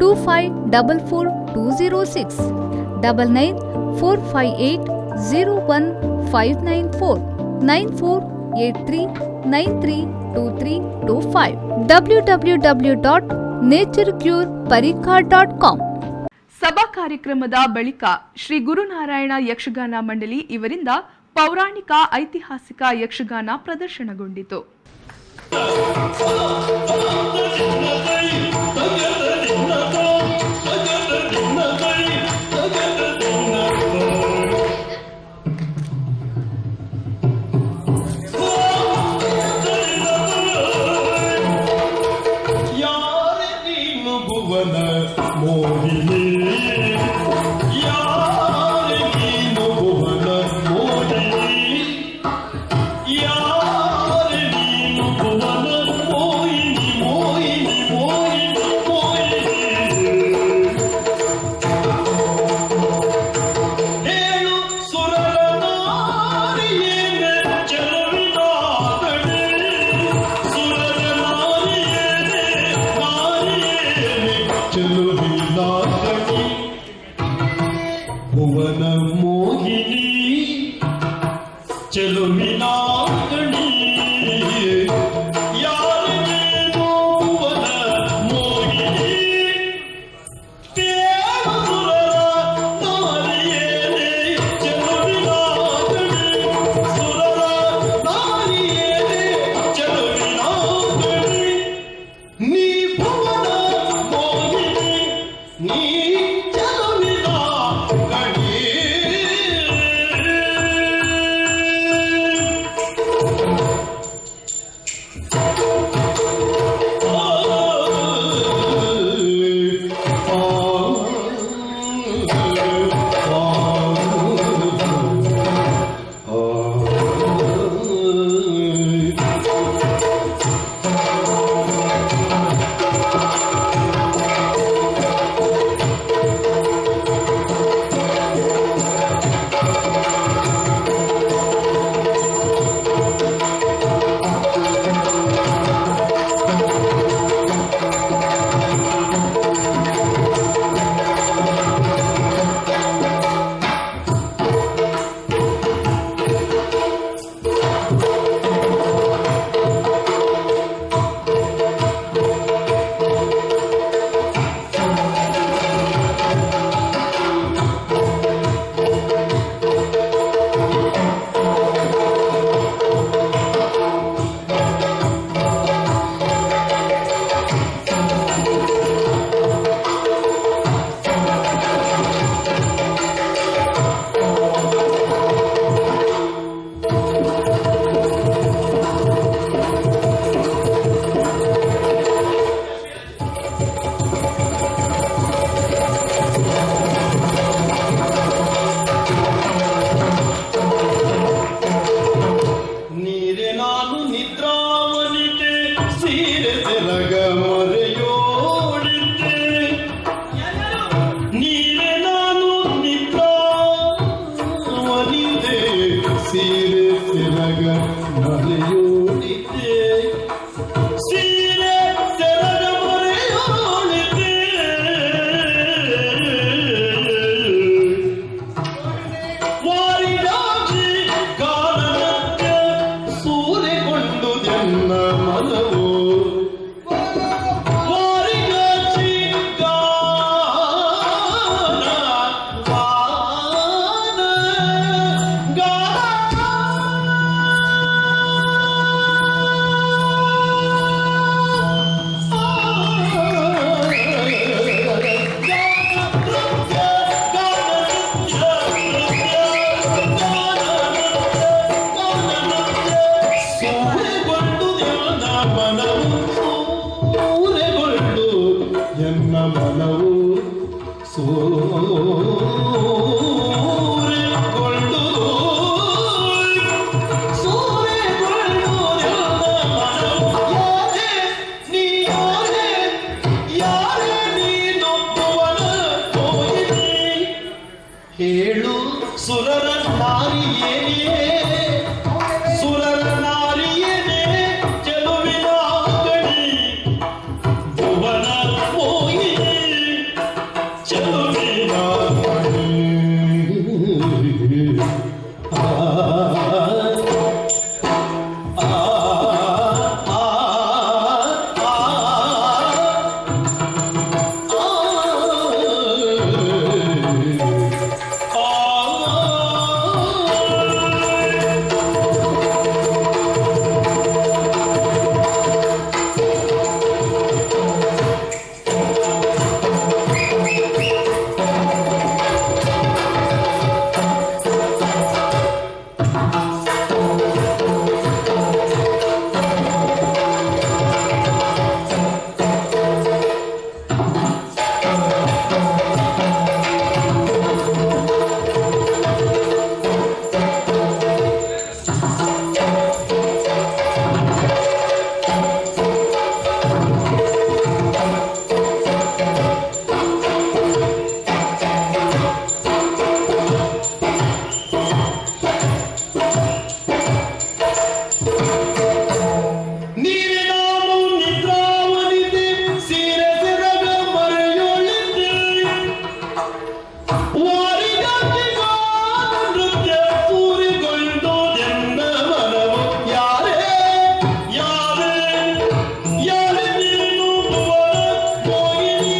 2544206, 9945801594, 9483932325, www.naturecureparika.com. ಸಭಾ ಕಾರ್ಯಕ್ರಮದ ಬಳಿಕ ಶ್ರೀ ಗುರುನಾರಾಯಣ ಯಕ್ಷಗಾನ ಮಂಡಳಿ ಇವರಿಂದ ಪೌರಾಣಿಕ ಐತಿಹಾಸಿಕ ಯಕ್ಷಗಾನ ಪ್ರದರ್ಶನಗೊಂಡಿತು. ಯಾರೆ ನೀನು ಭುವನ ಮೋಹಿನಿ, ಯಾರೆ ನೀನು ಭುವನ ಮೋಹಿನಿ, ಯಾರೆ ನೀನು ಭುವನ ಮೋಹಿನಿ, ಮೋಹಿನಿ ಮೋಹಿನಿ ಮೋಹಿನಿ. ಹೇಳು ಸುರರ ನಾರಿಯೇನೆ ಚೆಲುವಿನಾದಡೆ, ಸುರರ ನಾರಿಯೇನೆ ನಾರಿಯೇನೆ ಚೆಲುವಿನಾದಡಿ, ಭುವನ ಮೋಹಿನಿ ಚೆಲುವಿನಾಗಣಿ. ಯಾರು ನೀನು ಭುವನ ಮೋಹಿನಿ, ತೇಳು ಸುರರ ನಾರಿಯೇನೆ ಚೆಲುವಿನಾಗಣಿ, ಸುರರ ನಾರಿಯೇನೆ ಚೆಲುವಿನಾಗಣಿ. ನೀ ಭುವನ ಮೋಹಿನಿ, ನೀ ಚೆಲುವಿನಾಗಣಿ. ನೀರೆ ನಾನು ನಿದ್ರಾವನಿತೆ, ಸೀರೆ ಸೆರಗ ಮರೆಯೋಡಿದ್ದೆ. ನೀರೆ ನಾನು ನಿದ್ರಾವನಿತೆ, ಸೀರೆ ಸೆರಗ ಮರೆಯೋಡಿದ್ದೆ, ಸೀರೆ ಸೆರಗ ಮರೆಯೋಡಿದ್ದೆ. ವಾರಿದಾಕ್ಷಿ ಕಾರಣಕ್ಕೆ ಸೂರೆಗೊಂಡು ಜನ್ನ ಮನವು. ಮನವು ಸೂರೆಗೊಂಡು ಎನ್ನ ಮನವು ಸೂರೆಗೊಂಡು ಸೂರೆಗೊಂಡು ಎನ್ನ ಮನವು ಯಾರೇ ನೀ ಯಾರೇ ಯಾರೇ ನೀನು ಭುವನ ಮೋಹಿನಿ ಹೇಳು ಸುರರ ನಾರಿಯೇನೇ ಸುರರ ನಾರಿಯೇನೇ ಚೆಲುವಿನ ಗಣಿ ಭುವನ ಮೋಹಿನಿ ಚೆಲುವಿನ ಗಣಿ ಆ ಆ ಆ ಆ ನೀನೆ ನಾನು ನಿದ್ರಾವನಿದೆ ಸೀರೆ ಸೆರಗ ಮರೆಯೊಳಿದ್ದೆ ವಾರಿಗಾಗಿ ನಾನು ನೃತ್ಯ ಸೂರಿಗೊಂಡೋದೆನ್ನ ಮನವು ಯಾರೇ ಯಾರೇ ಯಾರೇ ನೀನು ಭುವನ ಮೋಹಿನಿ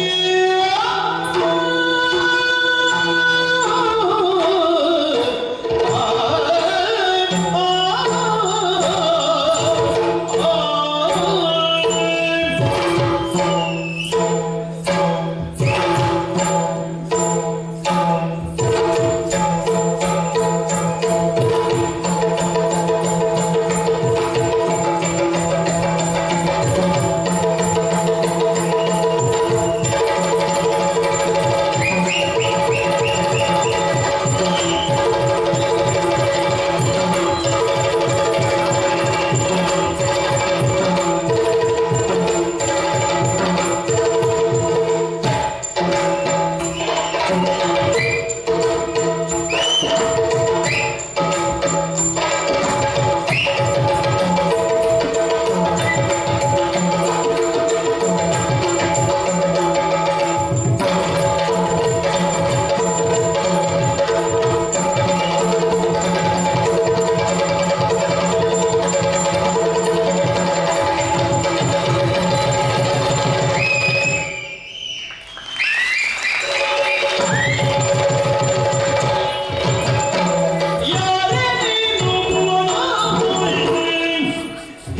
ಯಾರೇ ನೀನು ಭುವನ ಮೋಹಿನಿ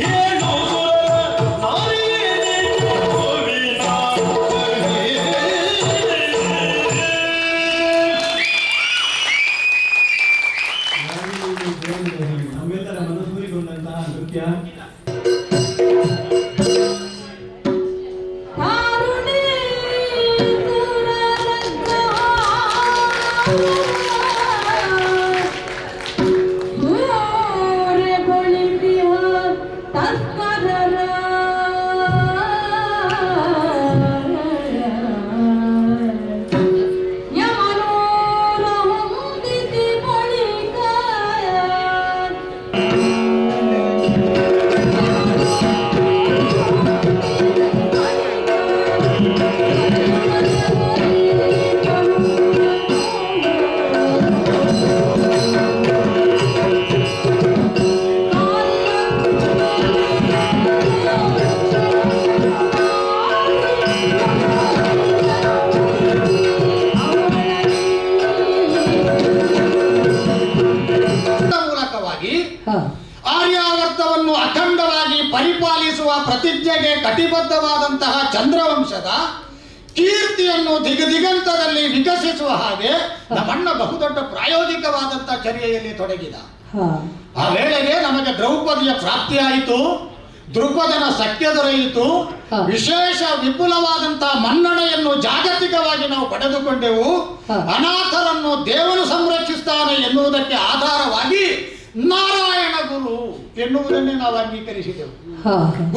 ಹೇಳು ಸುರರ ನಾರಿಯೇನೇ ಚೆಲುವಿನ ನಮ್ಮೆಲ್ಲರ ಮನಸೂರಿಗೊಂಡಂತಹ ನೃತ್ಯ. ಮೂಲಕವಾಗಿ ಆರ್ಯಾವರ್ತವನ್ನು ಅಖಂಡವಾಗಿ ಪರಿಪಾಲಿಸುವ ಪ್ರತಿಜ್ಞೆಗೆ ಕಟಿಬದ್ಧವಾದಂತಹ ಚಂದ್ರವಂಶದ ಕೀರ್ತಿಯನ್ನು ದಿಗದಿಗಂತದಲ್ಲಿ ವಿಕಸಿಸುವ ಹಾಗೆ ನಮ್ಮಣ್ಣ ಬಹುದೊಡ್ಡ ಪ್ರಾಯೋಗಿಕವಾದಂತಹ ಚರ್ಯೆಯಲ್ಲಿ ತೊಡಗಿದ. ಆ ವೇಳೆಗೆ ನಮಗೆ ದ್ರೌಪದಿಯ ಪ್ರಾಪ್ತಿಯಾಯಿತು. ದ್ರುಪದನ ಸಖ್ಯ ದೊರೆಯಿತು. ವಿಶೇಷ ವಿಪುಲವಾದಂತಹ ಮನ್ನಣೆಯನ್ನು ಜಾಗತಿಕವಾಗಿ ನಾವು ಪಡೆದುಕೊಂಡೆವು. ಅನಾಥರನ್ನು ದೇವರು ಸಂರಕ್ಷಿಸ್ತಾನೆ ಎನ್ನುವುದಕ್ಕೆ ಆಧಾರವಾಗಿ ನಾರಾಯಣ ಗುರು ಎನ್ನುವುದನ್ನೇ ನಾವು ಅಂಗೀಕರಿಸಿದೆವು.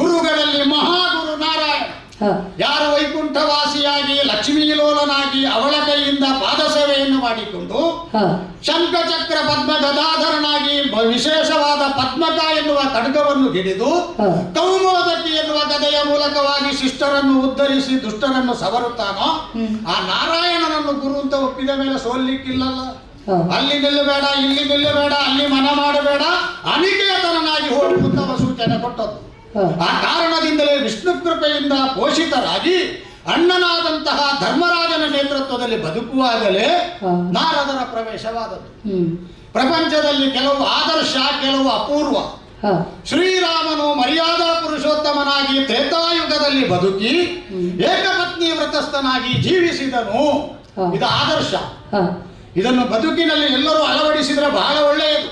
ಗುರುಗಳಲ್ಲಿ ಮಹಾಗುರು ನಾರಾಯಣ. ಯಾರು ವೈಕುಂಠವಾಸಿಯಾಗಿ ಲಕ್ಷ್ಮೀಲೋಲನಾಗಿ ಅವಳ ಕೈಯಿಂದ ಪಾದಸೇವೆಯನ್ನು ಮಾಡಿಕೊಂಡು ಶಂಖಚಕ್ರ ಪದ್ಮ ಗದಾಧರನಾಗಿ ವಿಶೇಷವಾದ ಪದ್ಮಕ ಎನ್ನುವ ಖಡ್ಗವನ್ನು ಹಿಡಿದು ಕೌಮೋದಕಿ ಎನ್ನುವ ಗದೆಯ ಮೂಲಕವಾಗಿ ಶಿಷ್ಟರನ್ನು ಉದ್ಧರಿಸಿ ದುಷ್ಟರನ್ನು ಸವರುತ್ತಾನೋ ಆ ನಾರಾಯಣನನ್ನು ಗುರು ಅಂತ ಒಪ್ಪಿದ ಮೇಲೆ ಸೋಲ್ಲಿಕ್ಕಿಲ್ಲಲ್ಲ. ಅಲ್ಲಿ ನಿಲ್ಲಬೇಡ, ಇಲ್ಲಿ ನಿಲ್ಲಬೇಡ, ಅಲ್ಲಿ ಮನ ಮಾಡಬೇಡ, ಅನಿಕೇತನನಾಗಿ ಹೋಗುವಂತ ಸೂಚನೆ ಕೊಟ್ಟದ್ದು. ಆ ಕಾರಣದಿಂದಲೇ ವಿಷ್ಣು ಕೃಪೆಯಿಂದ ಪೋಷಿತರಾಗಿ ಅಣ್ಣನಾದಂತಹ ಧರ್ಮರಾಜನ ನೇತೃತ್ವದಲ್ಲಿ ಬದುಕುವಾಗಲೇ ನಾರದರ ಪ್ರವೇಶವಾದದ್ದು. ಪ್ರಪಂಚದಲ್ಲಿ ಕೆಲವು ಆದರ್ಶ, ಕೆಲವು ಅಪೂರ್ವ. ಶ್ರೀರಾಮನು ಮರ್ಯಾದಾ ಪುರುಷೋತ್ತಮನಾಗಿ ತ್ರೇತಾಯುಗದಲ್ಲಿ ಬದುಕಿ ಏಕಪತ್ನಿ ವ್ರತಸ್ಥನಾಗಿ ಜೀವಿಸಿದನು. ಇದು ಆದರ್ಶ. ಇದನ್ನು ಬದುಕಿನಲ್ಲಿ ಎಲ್ಲರೂ ಅಳವಡಿಸಿದರೆ ಬಹಳ ಒಳ್ಳೆಯದು.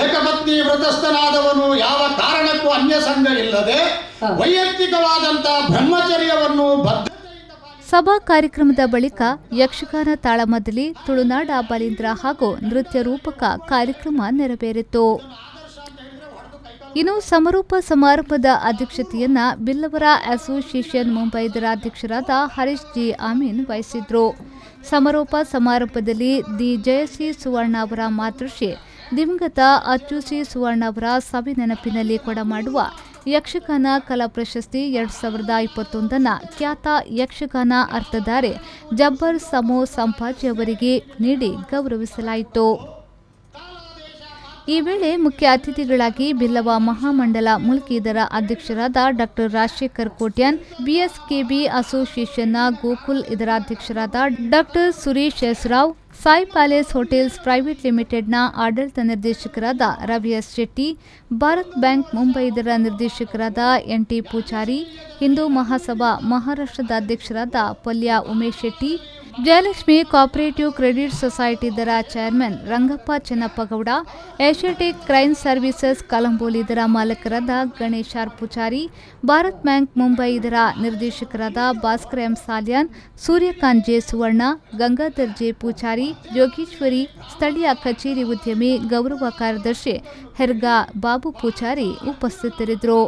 ಏಕಪತ್ನಿ ವ್ರತಸ್ಥನಾದವನು ಯಾವ ಕಾರಣಕ್ಕೂ ಅನ್ಯ ಸಂಘ ಇಲ್ಲದೆ ವೈಯಕ್ತಿಕವಾದಂತಹ ಬ್ರಹ್ಮಚರ್ಯವನ್ನು ಬದ್ಧ. ಸಭಾ ಕಾರ್ಯಕ್ರಮದ ಬಳಿಕ ಯಕ್ಷಗಾನ ತಾಳಮದ್ದಲಿ, ತುಳುನಾಡ ಬಲೀಂದ್ರ ಹಾಗೂ ನೃತ್ಯ ರೂಪಕ ಕಾರ್ಯಕ್ರಮ ನೆರವೇರಿತು. ಇನ್ನು ಸಮಾರೋಪ ಸಮಾರಂಭದ ಅಧ್ಯಕ್ಷತೆಯನ್ನು ಬಿಲ್ಲವರ ಅಸೋಸಿಯೇಷನ್ ಮುಂಬೈದರ ಅಧ್ಯಕ್ಷರಾದ ಹರೀಶ್ ಜಿ ಅಮೀನ್ ವಹಿಸಿದ್ರು. ಸಮಾರೋಪ ಸಮಾರಂಭದಲ್ಲಿ the Jayashree ಸುವರ್ಣ ಅವರ ಮಾತೃಶ್ರೀ ದಿವಂಗತ ಅಚ್ಚು ಸಿ ಸುವರ್ಣ ಅವರ ಸವಿ ನೆನಪಿನಲ್ಲಿ ಕೊಡಮಾಡುವ ಯಕ್ಷಗಾನ ಕಲಾ ಪ್ರಶಸ್ತಿ 2021 ಖ್ಯಾತ ಯಕ್ಷಗಾನ ಅರ್ಥಧಾರೆ ಜಬ್ಬರ್ ಸಮೋ ಸಂಪಾಜಿ ಅವರಿಗೆ ನೀಡಿ ಗೌರವಿಸಲಾಯಿತು. ಈ ವೇಳೆ ಮುಖ್ಯ ಅತಿಥಿಗಳಾಗಿ ಬಿಲ್ಲವ ಮಹಾಮಂಡಲ ಮುಲ್ಕಿದರ ಅಧ್ಯಕ್ಷರಾದ ಡಾಕ್ಟರ್ ರಾಜಶೇಖರ್ ಕೋಟ್ಯಾನ್, ಬಿಎಸ್ಕೆಬಿ ಅಸೋಸಿಯೇಷನ್ನ ಗೋಕುಲ್ ಇದರ ಅಧ್ಯಕ್ಷರಾದ doctor Suresh S Rao, Sai palace hotels private ಲಿಮಿಟೆಡ್ನ ಆಡಳಿತ ನಿರ್ದೇಶಕರಾದ ರವಿ ಎಸ್ ಶೆಟ್ಟಿ, ಭಾರತ್ ಬ್ಯಾಂಕ್ ಮುಂಬೈ ಇದರ ನಿರ್ದೇಶಕರಾದ ಎನ್ ಟಿ ಪೂಜಾರಿ, ಹಿಂದೂ ಮಹಾಸಭಾ ಮಹಾರಾಷ್ಟ್ರದ ಅಧ್ಯಕ್ಷರಾದ Palya Umesh Shetty, Jayalakshmi cooperative credit society ಇದರ chairman Rangappa Channappagowda, Asiatic crane services Kalamboli ಇದರ ಮಾಲಕರಾದ ಗಣೇಶ್ ಆರ್ ಪೂಜಾರಿ, ಭಾರತ್ ಬ್ಯಾಂಕ್ ಮುಂಬೈ ಇದರ ನಿರ್ದೇಶಕರಾದ Bhaskar M Salian, Suryakant J Suvarna, Gangadhar J Pujari, Jogeshwari ಸ್ಥಳೀಯ ಕಚೇರಿ ಉದ್ಯಮಿ ಗೌರವ ಕಾರ್ಯದರ್ಶಿ ಹೆರ್ಗಾ ಬಾಬು ಪೂಜಾರಿ ಉಪಸ್ಥಿತರಿದ್ದರು.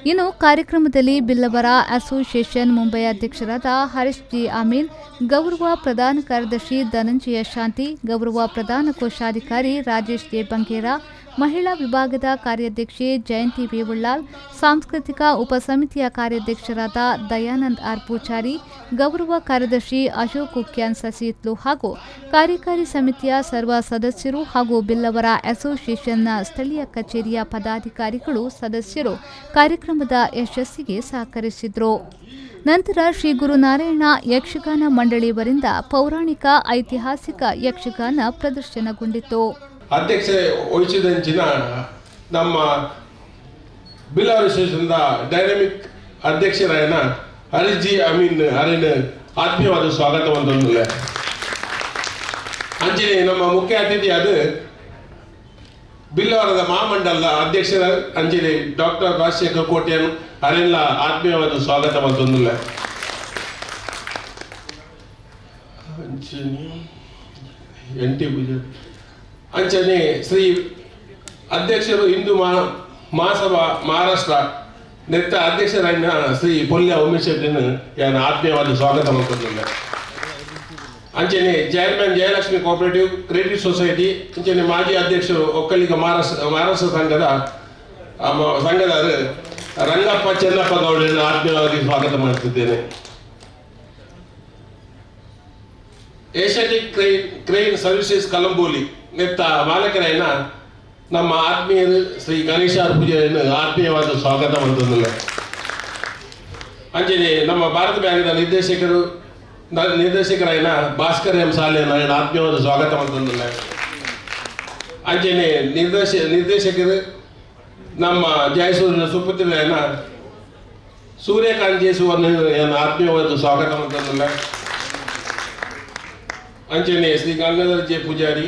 ಇನ್ನು ಕಾರ್ಯಕ್ರಮದಲ್ಲಿ ಬಿಲ್ಲವರ ಅಸೋಸಿಯೇಷನ್ ಮುಂಬೈ ಅಧ್ಯಕ್ಷರಾದ ಹರೀಶ್ ಜಿ ಅಮೀನ್, ಗೌರವ ಪ್ರಧಾನ ಕಾರ್ಯದರ್ಶಿ ಧನಂಜಯ ಶಾಂತಿ, ಗೌರವ ಪ್ರಧಾನ ಕೋಶಾಧಿಕಾರಿ ರಾಜೇಶ್ ಜೆ ಬಂಗೇರ, ಮಹಿಳಾ ವಿಭಾಗದ ಕಾರ್ಯಾಧ್ಯಕ್ಷೆ ಜಯಂತಿ ಬೇವುಳ್ಳಾಲ್, ಸಾಂಸ್ಕೃತಿಕ ಉಪಸಮಿತಿಯ ಕಾರ್ಯಾಧ್ಯಕ್ಷರಾದ ದಯಾನಂದ್ ಆರ್ ಪೂಜಾರಿ, ಗೌರವ ಕಾರ್ಯದರ್ಶಿ ಅಶೋಕ್ ಉಕ್ಯಾನ್ ಸಸಿತ್ಲು ಹಾಗೂ ಕಾರ್ಯಕಾರಿ ಸಮಿತಿಯ ಸರ್ವ ಸದಸ್ಯರು ಹಾಗೂ ಬಿಲ್ಲವರ ಅಸೋಸಿಯೇಷನ್ನ ಸ್ಥಳೀಯ ಕಚೇರಿಯ ಪದಾಧಿಕಾರಿಗಳು, ಸದಸ್ಯರು ಕಾರ್ಯಕ್ರಮದ ಯಶಸ್ಸಿಗೆ ಸಹಕರಿಸಿದರು. ನಂತರ ಶ್ರೀ ಗುರುನಾರಾಯಣ ಯಕ್ಷಗಾನ ಮಂಡಳಿಯವರಿಂದ ಪೌರಾಣಿಕ ಐತಿಹಾಸಿಕ ಯಕ್ಷಗಾನ ಪ್ರದರ್ಶನಗೊಂಡಿತು. ಅಧ್ಯಕ್ಷ ವಹಿಸಿದಂಚಿನ ನಮ್ಮ ಬಿಲ್ಲವ ಅಸೋಸಿಯೇಷನ್ದ ಡೈನಮಿಕ್ ಅಧ್ಯಕ್ಷರಾಯನ ಹರೀಶ್ ಜಿ ಅಮೀನ್ ಹರಿನ ಆತ್ಮೀಯವಾದ ಸ್ವಾಗತವನ್ನು. ಅಂಚನೆ ನಮ್ಮ ಮುಖ್ಯ ಅತಿಥಿ ಅದು ಬಿಲ್ಲವರದ ಮಹಾಮಂಡಲದ ಅಧ್ಯಕ್ಷರ ಅಂಜಲಿ ಡಾಕ್ಟರ್ ರಾಜಶೇಖರ್ ಕೋಟ್ಯಾನ್ ಹರಿನ ಆತ್ಮೀಯವಾದ ಸ್ವಾಗತವನ್ನು. ಅಂಚನೆ ಎನ್ ಟಿ ಪೂಜಾರಿ ಅಂಚನೆ ಶ್ರೀ ಅಧ್ಯಕ್ಷರು ಹಿಂದೂ ಮಹಾಸಭಾ ಮಹಾರಾಷ್ಟ್ರ ನೆತ್ತ ಅಧ್ಯಕ್ಷರಾದ ಶ್ರೀ ಪೊಲ್ಯ ಉಮೇಶ್ ಶೆಟ್ಟಿನ ಆತ್ಮೀಯವಾದ ಸ್ವಾಗತ ಮಾಡ್ಕೊಂಡಿಲ್ಲ. ಅಂಚನೆ chairman Jayalakshmi cooperative credit society ಅಂಚನೆ ಮಾಜಿ ಅಧ್ಯಕ್ಷರು ಒಕ್ಕಲಿಗ ಮಹಾರಾಷ್ಟ್ರ ಸಂಘದ ರಂಗಪ್ಪ ಚೆನ್ನಪ್ಪ ಗೌಡರನ್ನು ಆತ್ಮೀಯವಾಗಿ ಸ್ವಾಗತ ಮಾಡುತ್ತಿದ್ದೇನೆ. ಏಷ್ಯಾಟಿಕ್ ಕ್ರೈನ್ ಸರ್ವಿಸಸ್ ಕಲಂಬೋಲಿ ನೆತ್ತ ಮಾಲಕರೈನ ನಮ್ಮ ಆತ್ಮೀಯರು ಶ್ರೀ ಗಣೇಶ ಪೂಜಾರಿಯನ್ನು ಆತ್ಮೀಯವಾದ ಸ್ವಾಗತ ಮಾಡುತ್ತಿಲ್ಲ. ಅಂಚನೆ ನಮ್ಮ ಭಾರತ ಬ್ಯಾಂಕ್ನ ನಿರ್ದೇಶಕರಾಯನ ಭಾಸ್ಕರ್ ಎಂ ಸಾಲಿಯನ್ನ ಆತ್ಮೀಯವಾದ ಸ್ವಾಗತ ಮಾಡುತ್ತಿಲ್ಲ. ಅಂಚನೆ ನಿರ್ದೇಶಕರು ನಮ್ಮ ಜಯಸೂರ್ಯನ ಸುಪುತ್ರರಾಯನ ಸೂರ್ಯಕಾಂತ್ ಜಯಸುವರ್ಣ ಆತ್ಮೀಯವಾದ ಸ್ವಾಗತ ಮಾಡುತ್ತಿಲ್ಲ. ಅಂಚನೆ ಶ್ರೀ ಗಂಗಾಧರ್ ಜೆ ಪೂಜಾರಿ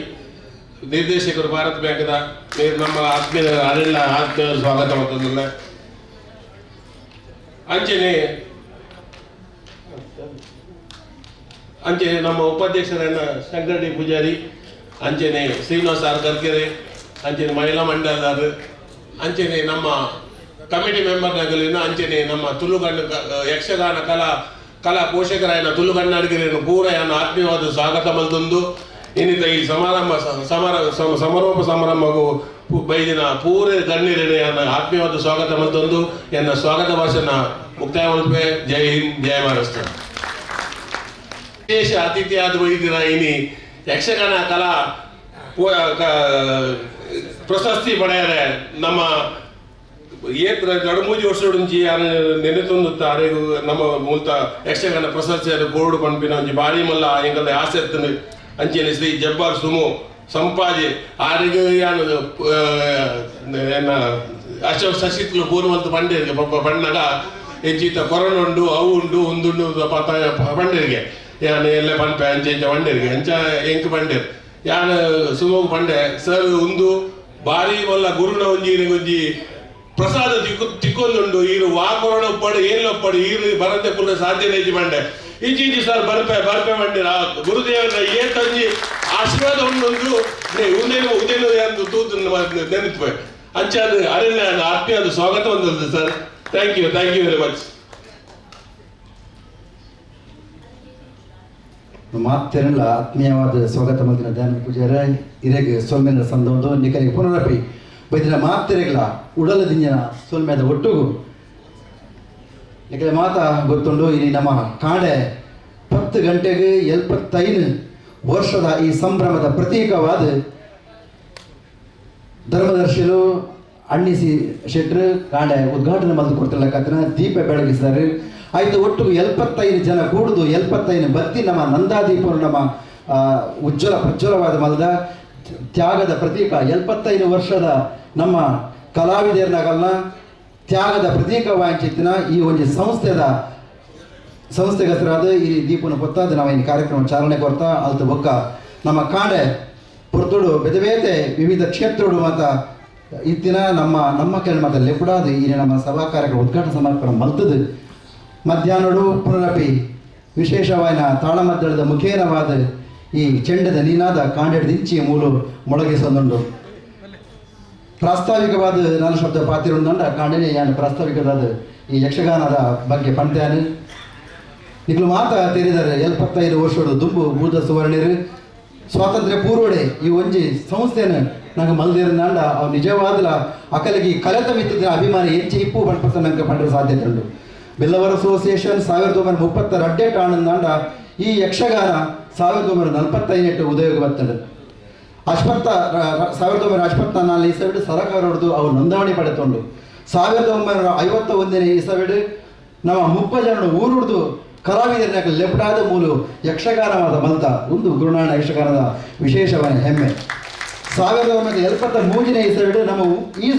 ನಿರ್ದೇಶಕರು ಭಾರತ್ ಬ್ಯಾಂಕ್ದ ನಮ್ಮ ಆತ್ಮೀಯ ಅರಣ್ಯ ಆತ್ಮೀಯ ಸ್ವಾಗತ ಮಾಡ್ತಂದಿಲ್ಲ. ಅಂಚನೆ ಅಂಚನೆ ನಮ್ಮ ಉಪಾಧ್ಯಕ್ಷರನ್ನ ಶಂಕರ ಡಿ ಪೂಜಾರಿ, ಅಂಚನೆ ಶ್ರೀನಿವಾಸ ಆರ್ ಕರ್ಕೆರೆ, ಅಂಚನೆ ಮಹಿಳಾ ಮಂಡಲದಾರು, ಅಂಚನೆ ನಮ್ಮ ಕಮಿಟಿ ಮೆಂಬರ್ನಗಲಿನ, ಅಂಚನೆ ನಮ್ಮ ತುಳುಗಣ್ಣ ಯಕ್ಷಗಾನ ಕಲಾ ಕಲಾ ಪೋಷಕರಾಯನ ತುಳುಗಣ್ಣಡಿಗರೇನು ಪೂರಯನ್ನು ಆತ್ಮೀಯವಾದ ಸ್ವಾಗತ ಮಲ್ತೊಂದು ಇನ್ನಿತ ಈ ಸಮಾರಂಭ ಸಮಾರೋಪ ಸಮಾರಂಭಗೂ ಬೈದಿನ ಪೂರ ಗಣ್ಯರೇನು ಆತ್ಮೀಯವಾದ ಸ್ವಾಗತ ಮಲ್ತೊಂದು ಎನ್ನ ಸ್ವಾಗತ ಭಾಷಣ ಮುಕ್ತಾಯ ಮಲ್ಪೆ. ಜೈ ಹಿಂದ್, ಜಯ ಮಹಾರಾಷ್ಟ್ರ. ವಿಶೇಷ ಅತಿಥಿಯಾದ ಬೈದಿನ ಇನಿ ಯಕ್ಷಗಾನ ಕಲಾ ಪ್ರಶಸ್ತಿ ಪಡೆಯರೆ ನಮ್ಮ ಏತ್ರ ನಡುಮೂಜಿ ವರ್ಷಡುಂಚಿ ನೆನೆತೊಂದುತ್ತಾರೆ ನಮ್ಮ ಮೂಲತ ಯಕ್ಷಗಾನ ಪ್ರಶಸ್ತಿಯನ್ನು ಕೋಡು ಪನ್ಪಿನ ಒಂಜಿ ಬಾರಿ ಮಲ್ಲ ಎಂಕಲ್ನ ಆಸೆ ಇತ್ತುಂಡು. ಅಂಚನೆ ಶ್ರೀ ಜಬ್ಬಾರ್ ಸುಮು ಸಂಪಾಜೆ ಆರಿಗೆ ಯಾನು ಎನ್ನ ಅಶೋಕ್ ಸಶಿತ್ಲು ಫೋನ್ ಮಲ್ತು ಪಂಡೇರಿಗೆ ಪಪ್ಪ ಪಣ್ಣಗ ಎಂಚಿತ್ತ ಕೊರೋನ ಉಂಡು ಅವು ಉಂಡು ಉಂದುಂಡು ಪಂಡೇರಿಗೆ ಯಾನು ಎಲ್ಲ ಪನ್ಪೆ ಅಂಚೆ ಇಂಚ ಪಂಡೇರಿಗೆ ಅಂಚ ಎಂಕ್ ಪಂಡೇರು ಯಾನು ಸುಮೋಗ್ ಪಂಡೆ ಸರ್ ಉಂದು ಬಾರಿ ಮಲ್ಲ ಗುರುನ ಒಂಜಿ ಒಂಜಿ ಪ್ರಸಾದ ತಿಕ್ಕೊಂದುಂಡು ಈರು ವಾ ಕೊರೋನ ಒಪ್ಪಡು ಏನ್ ಒಪ್ಪಡು ಈರು ಬರಂತೆ ಪುಲ್ಲ ಸಾಧ್ಯನೇ ಇಜ್ಜಿ ಪಂಡೆ ಇಂಚಿ ಇಂಚಿ ಸರ್ ಬರ್ಪೆ ಬರ್ಪೆ ಮಂಡೆ ಗುರುದೇವರ ಏತೊಂಜಿ ಆಶೀರ್ವಾದ ಉಂಡು ಉಂದೇನು ಉದೇನು ಎಂದು ತೂತು ನೆನಪು ಅಂಚಾದ ಅರಣ್ಯ ಆತ್ಮೀಯ ಸ್ವಾಗತ ಒಂದು sir. Thank you, thank you very much. ಮಾತೆಲ್ಲ ಆತ್ಮೀಯವಾದ ಸ್ವಾಗತ ಮಲ್ತಿನ ಧ್ಯಾನ ಪೂಜಾರ ಇರೆಗ್ ಸೊಲ್ಮೆನ ಸಂದೊಂದು ನಿಕಲಿಗೆ ಪುನರಪಿ ಬೈದಿನ ಮಾತೆರೆಗ್ಲ ಉಡಲ ದಿಂಜನ ಸೊಲ್ಮೆದ ಒಟ್ಟುಗು ನಿಕಲೆ ಮಾತಾ ಗೊತ್ತುಂಡು. ಇಲ್ಲಿ ನಮ್ಮ ಕಾಡೆ 10 ಗಂಟೆಗೆ 75 ವರ್ಷದ ಈ ಸಂಭ್ರಮದ ಪ್ರತೀಕವಾದ ಧರ್ಮದರ್ಶಿಲು ಅಣ್ಣಿಸಿ ಶೆಟ್ರು ಕಾಡೆ ಉದ್ಘಾಟನೆ ಮಲ್ದು ಕೊಡ್ತಿರ್ಲಕ್ಕತ್ತಿನ ದೀಪ ಬೆಳಗಿಸಿದ್ದಾರೆ. ಆಯಿತು, ಒಟ್ಟು 75 ಜನ ಕೂಡುದು 75 ಬತ್ತಿ ನಮ್ಮ ನಂದಾದೀಪರು ನಮ್ಮ ಉಜ್ವಲ ಪ್ರಜ್ವಲವಾದ ಮಲ್ದ ತ್ಯಾಗದ ಪ್ರತೀಕ. 75 ವರ್ಷದ ನಮ್ಮ ಕಲಾವಿದರನ್ನಾಗಲ್ಲ ತ್ಯಾಗದ ಪ್ರತೀಕವಾಂಚಿತ್ತಿನ ಈ ಒಂದು ಸಂಸ್ಥೆದ ಸಂಸ್ಥೆಗತರಾದ ಈ ದೀಪನ ಕೊತ್ತಾದ ನಾವು ಈ ಕಾರ್ಯಕ್ರಮ ಚಾಲನೆ ಕೊಡ್ತಾ ಅಲ್ತ ಬೊಕ್ಕ ನಮ್ಮ ಕಾಡೆ ಪೊರ್ತುಡು ಬೆದಬೇತೆ ವಿವಿಧ ಕ್ಷೇತ್ರಡು ಮಾತ ಇತ್ತಿನ ನಮ್ಮ ನಮ್ಮ ಕೆಲ ಮಾತ ಲೆಪುಡಾದ ಈ ನಮ್ಮ ಸಭಾ ಕಾರ್ಯಕ್ರಮ ಉದ್ಘಾಟನಾ ಸಮಾರಂಭ ಮಲ್ತದು. ಮಧ್ಯಾಹ್ನಡು ಪುನರಪಿ ವಿಶೇಷವಾದ ತಾಳಮದ್ದಳದ ಮುಖೇನವಾದ ಈ ಚೆಂಡದ ನೀನಾದ ಕಾಂಡೆಡ್ದಿಂಚಿ ಮೂಲು ಮೊಳಗಿಸೊಂದುಂಡು. ಪ್ರಾಸ್ತಾವಿಕವಾದ ನಾನು ಶಬ್ದ ಪಾತಿರುಂದಂಡ ಕಾಂಡನೆ ಯಾನು ಪ್ರಾಸ್ತಾವಿಕವಾದ ಈ ಯಕ್ಷಗಾನದ ಬಗ್ಗೆ ಪಂತ್ಯಾನು ನಿಕ್ಲು ಮಾತ ತೇರಿದರೆ 75 ವರ್ಷದ ದುಂಬು ಬೂದ ಸುವರ್ಣಿರು ಸ್ವಾತಂತ್ರ್ಯ ಪೂರ್ವಡೆ ಈ ಒಂಜಿ ಸಂಸ್ಥೆಯನ್ನು ನಂಗೆ ಮಲ್ದಿರಂದಾಂಡ ಅವು ನಿಜವಾದಲ ಅಕಲಿಗೆ ಕಲೆತ ಮಿತ್ತಿದ ಅಭಿಮಾನಿ ಹೆಚ್ಚು ಇಪ್ಪು ಪಂಡ್ಪರ್ಸ ನಂಗೆ ಪಂಡ್ರ ಸಾಧ್ಯತೆ ಉಂಟು. ಬಿಲ್ಲವರ ಅಸೋಸಿಯೇಷನ್ 1930 ಅಡ್ಡೇಟ್ ಆನಂದಾಂಡ ಈ ಯಕ್ಷಗಾನ 1945 ಉದಯೋಗ ಬರ್ತದೆ. ಅಶ್ವತ್ಥ 1984 ಇಸವಿಡು ಸರಕಾರದ್ದು ಅವು ನೋಂದಣಿ ಪಡೆದುಕೊಂಡು 1951 ಇಸವಿಡು ನಮ್ಮ 30 ಜನ ಊರುಡ್ದು ಕಲಾವಿದರನ್ನ ಲೆಪ್ಟಾದ ಮೂಲು ಯಕ್ಷಗಾನವಾದ ಮಲ್ತ ಒಂದು ಗುರುನಾರಾಯಣ ಯಕ್ಷಗಾನದ ವಿಶೇಷವಾದ ಹೆಮ್ಮೆ. 1973 ಇಸವಿಡು ನಮ್ಮ ಈ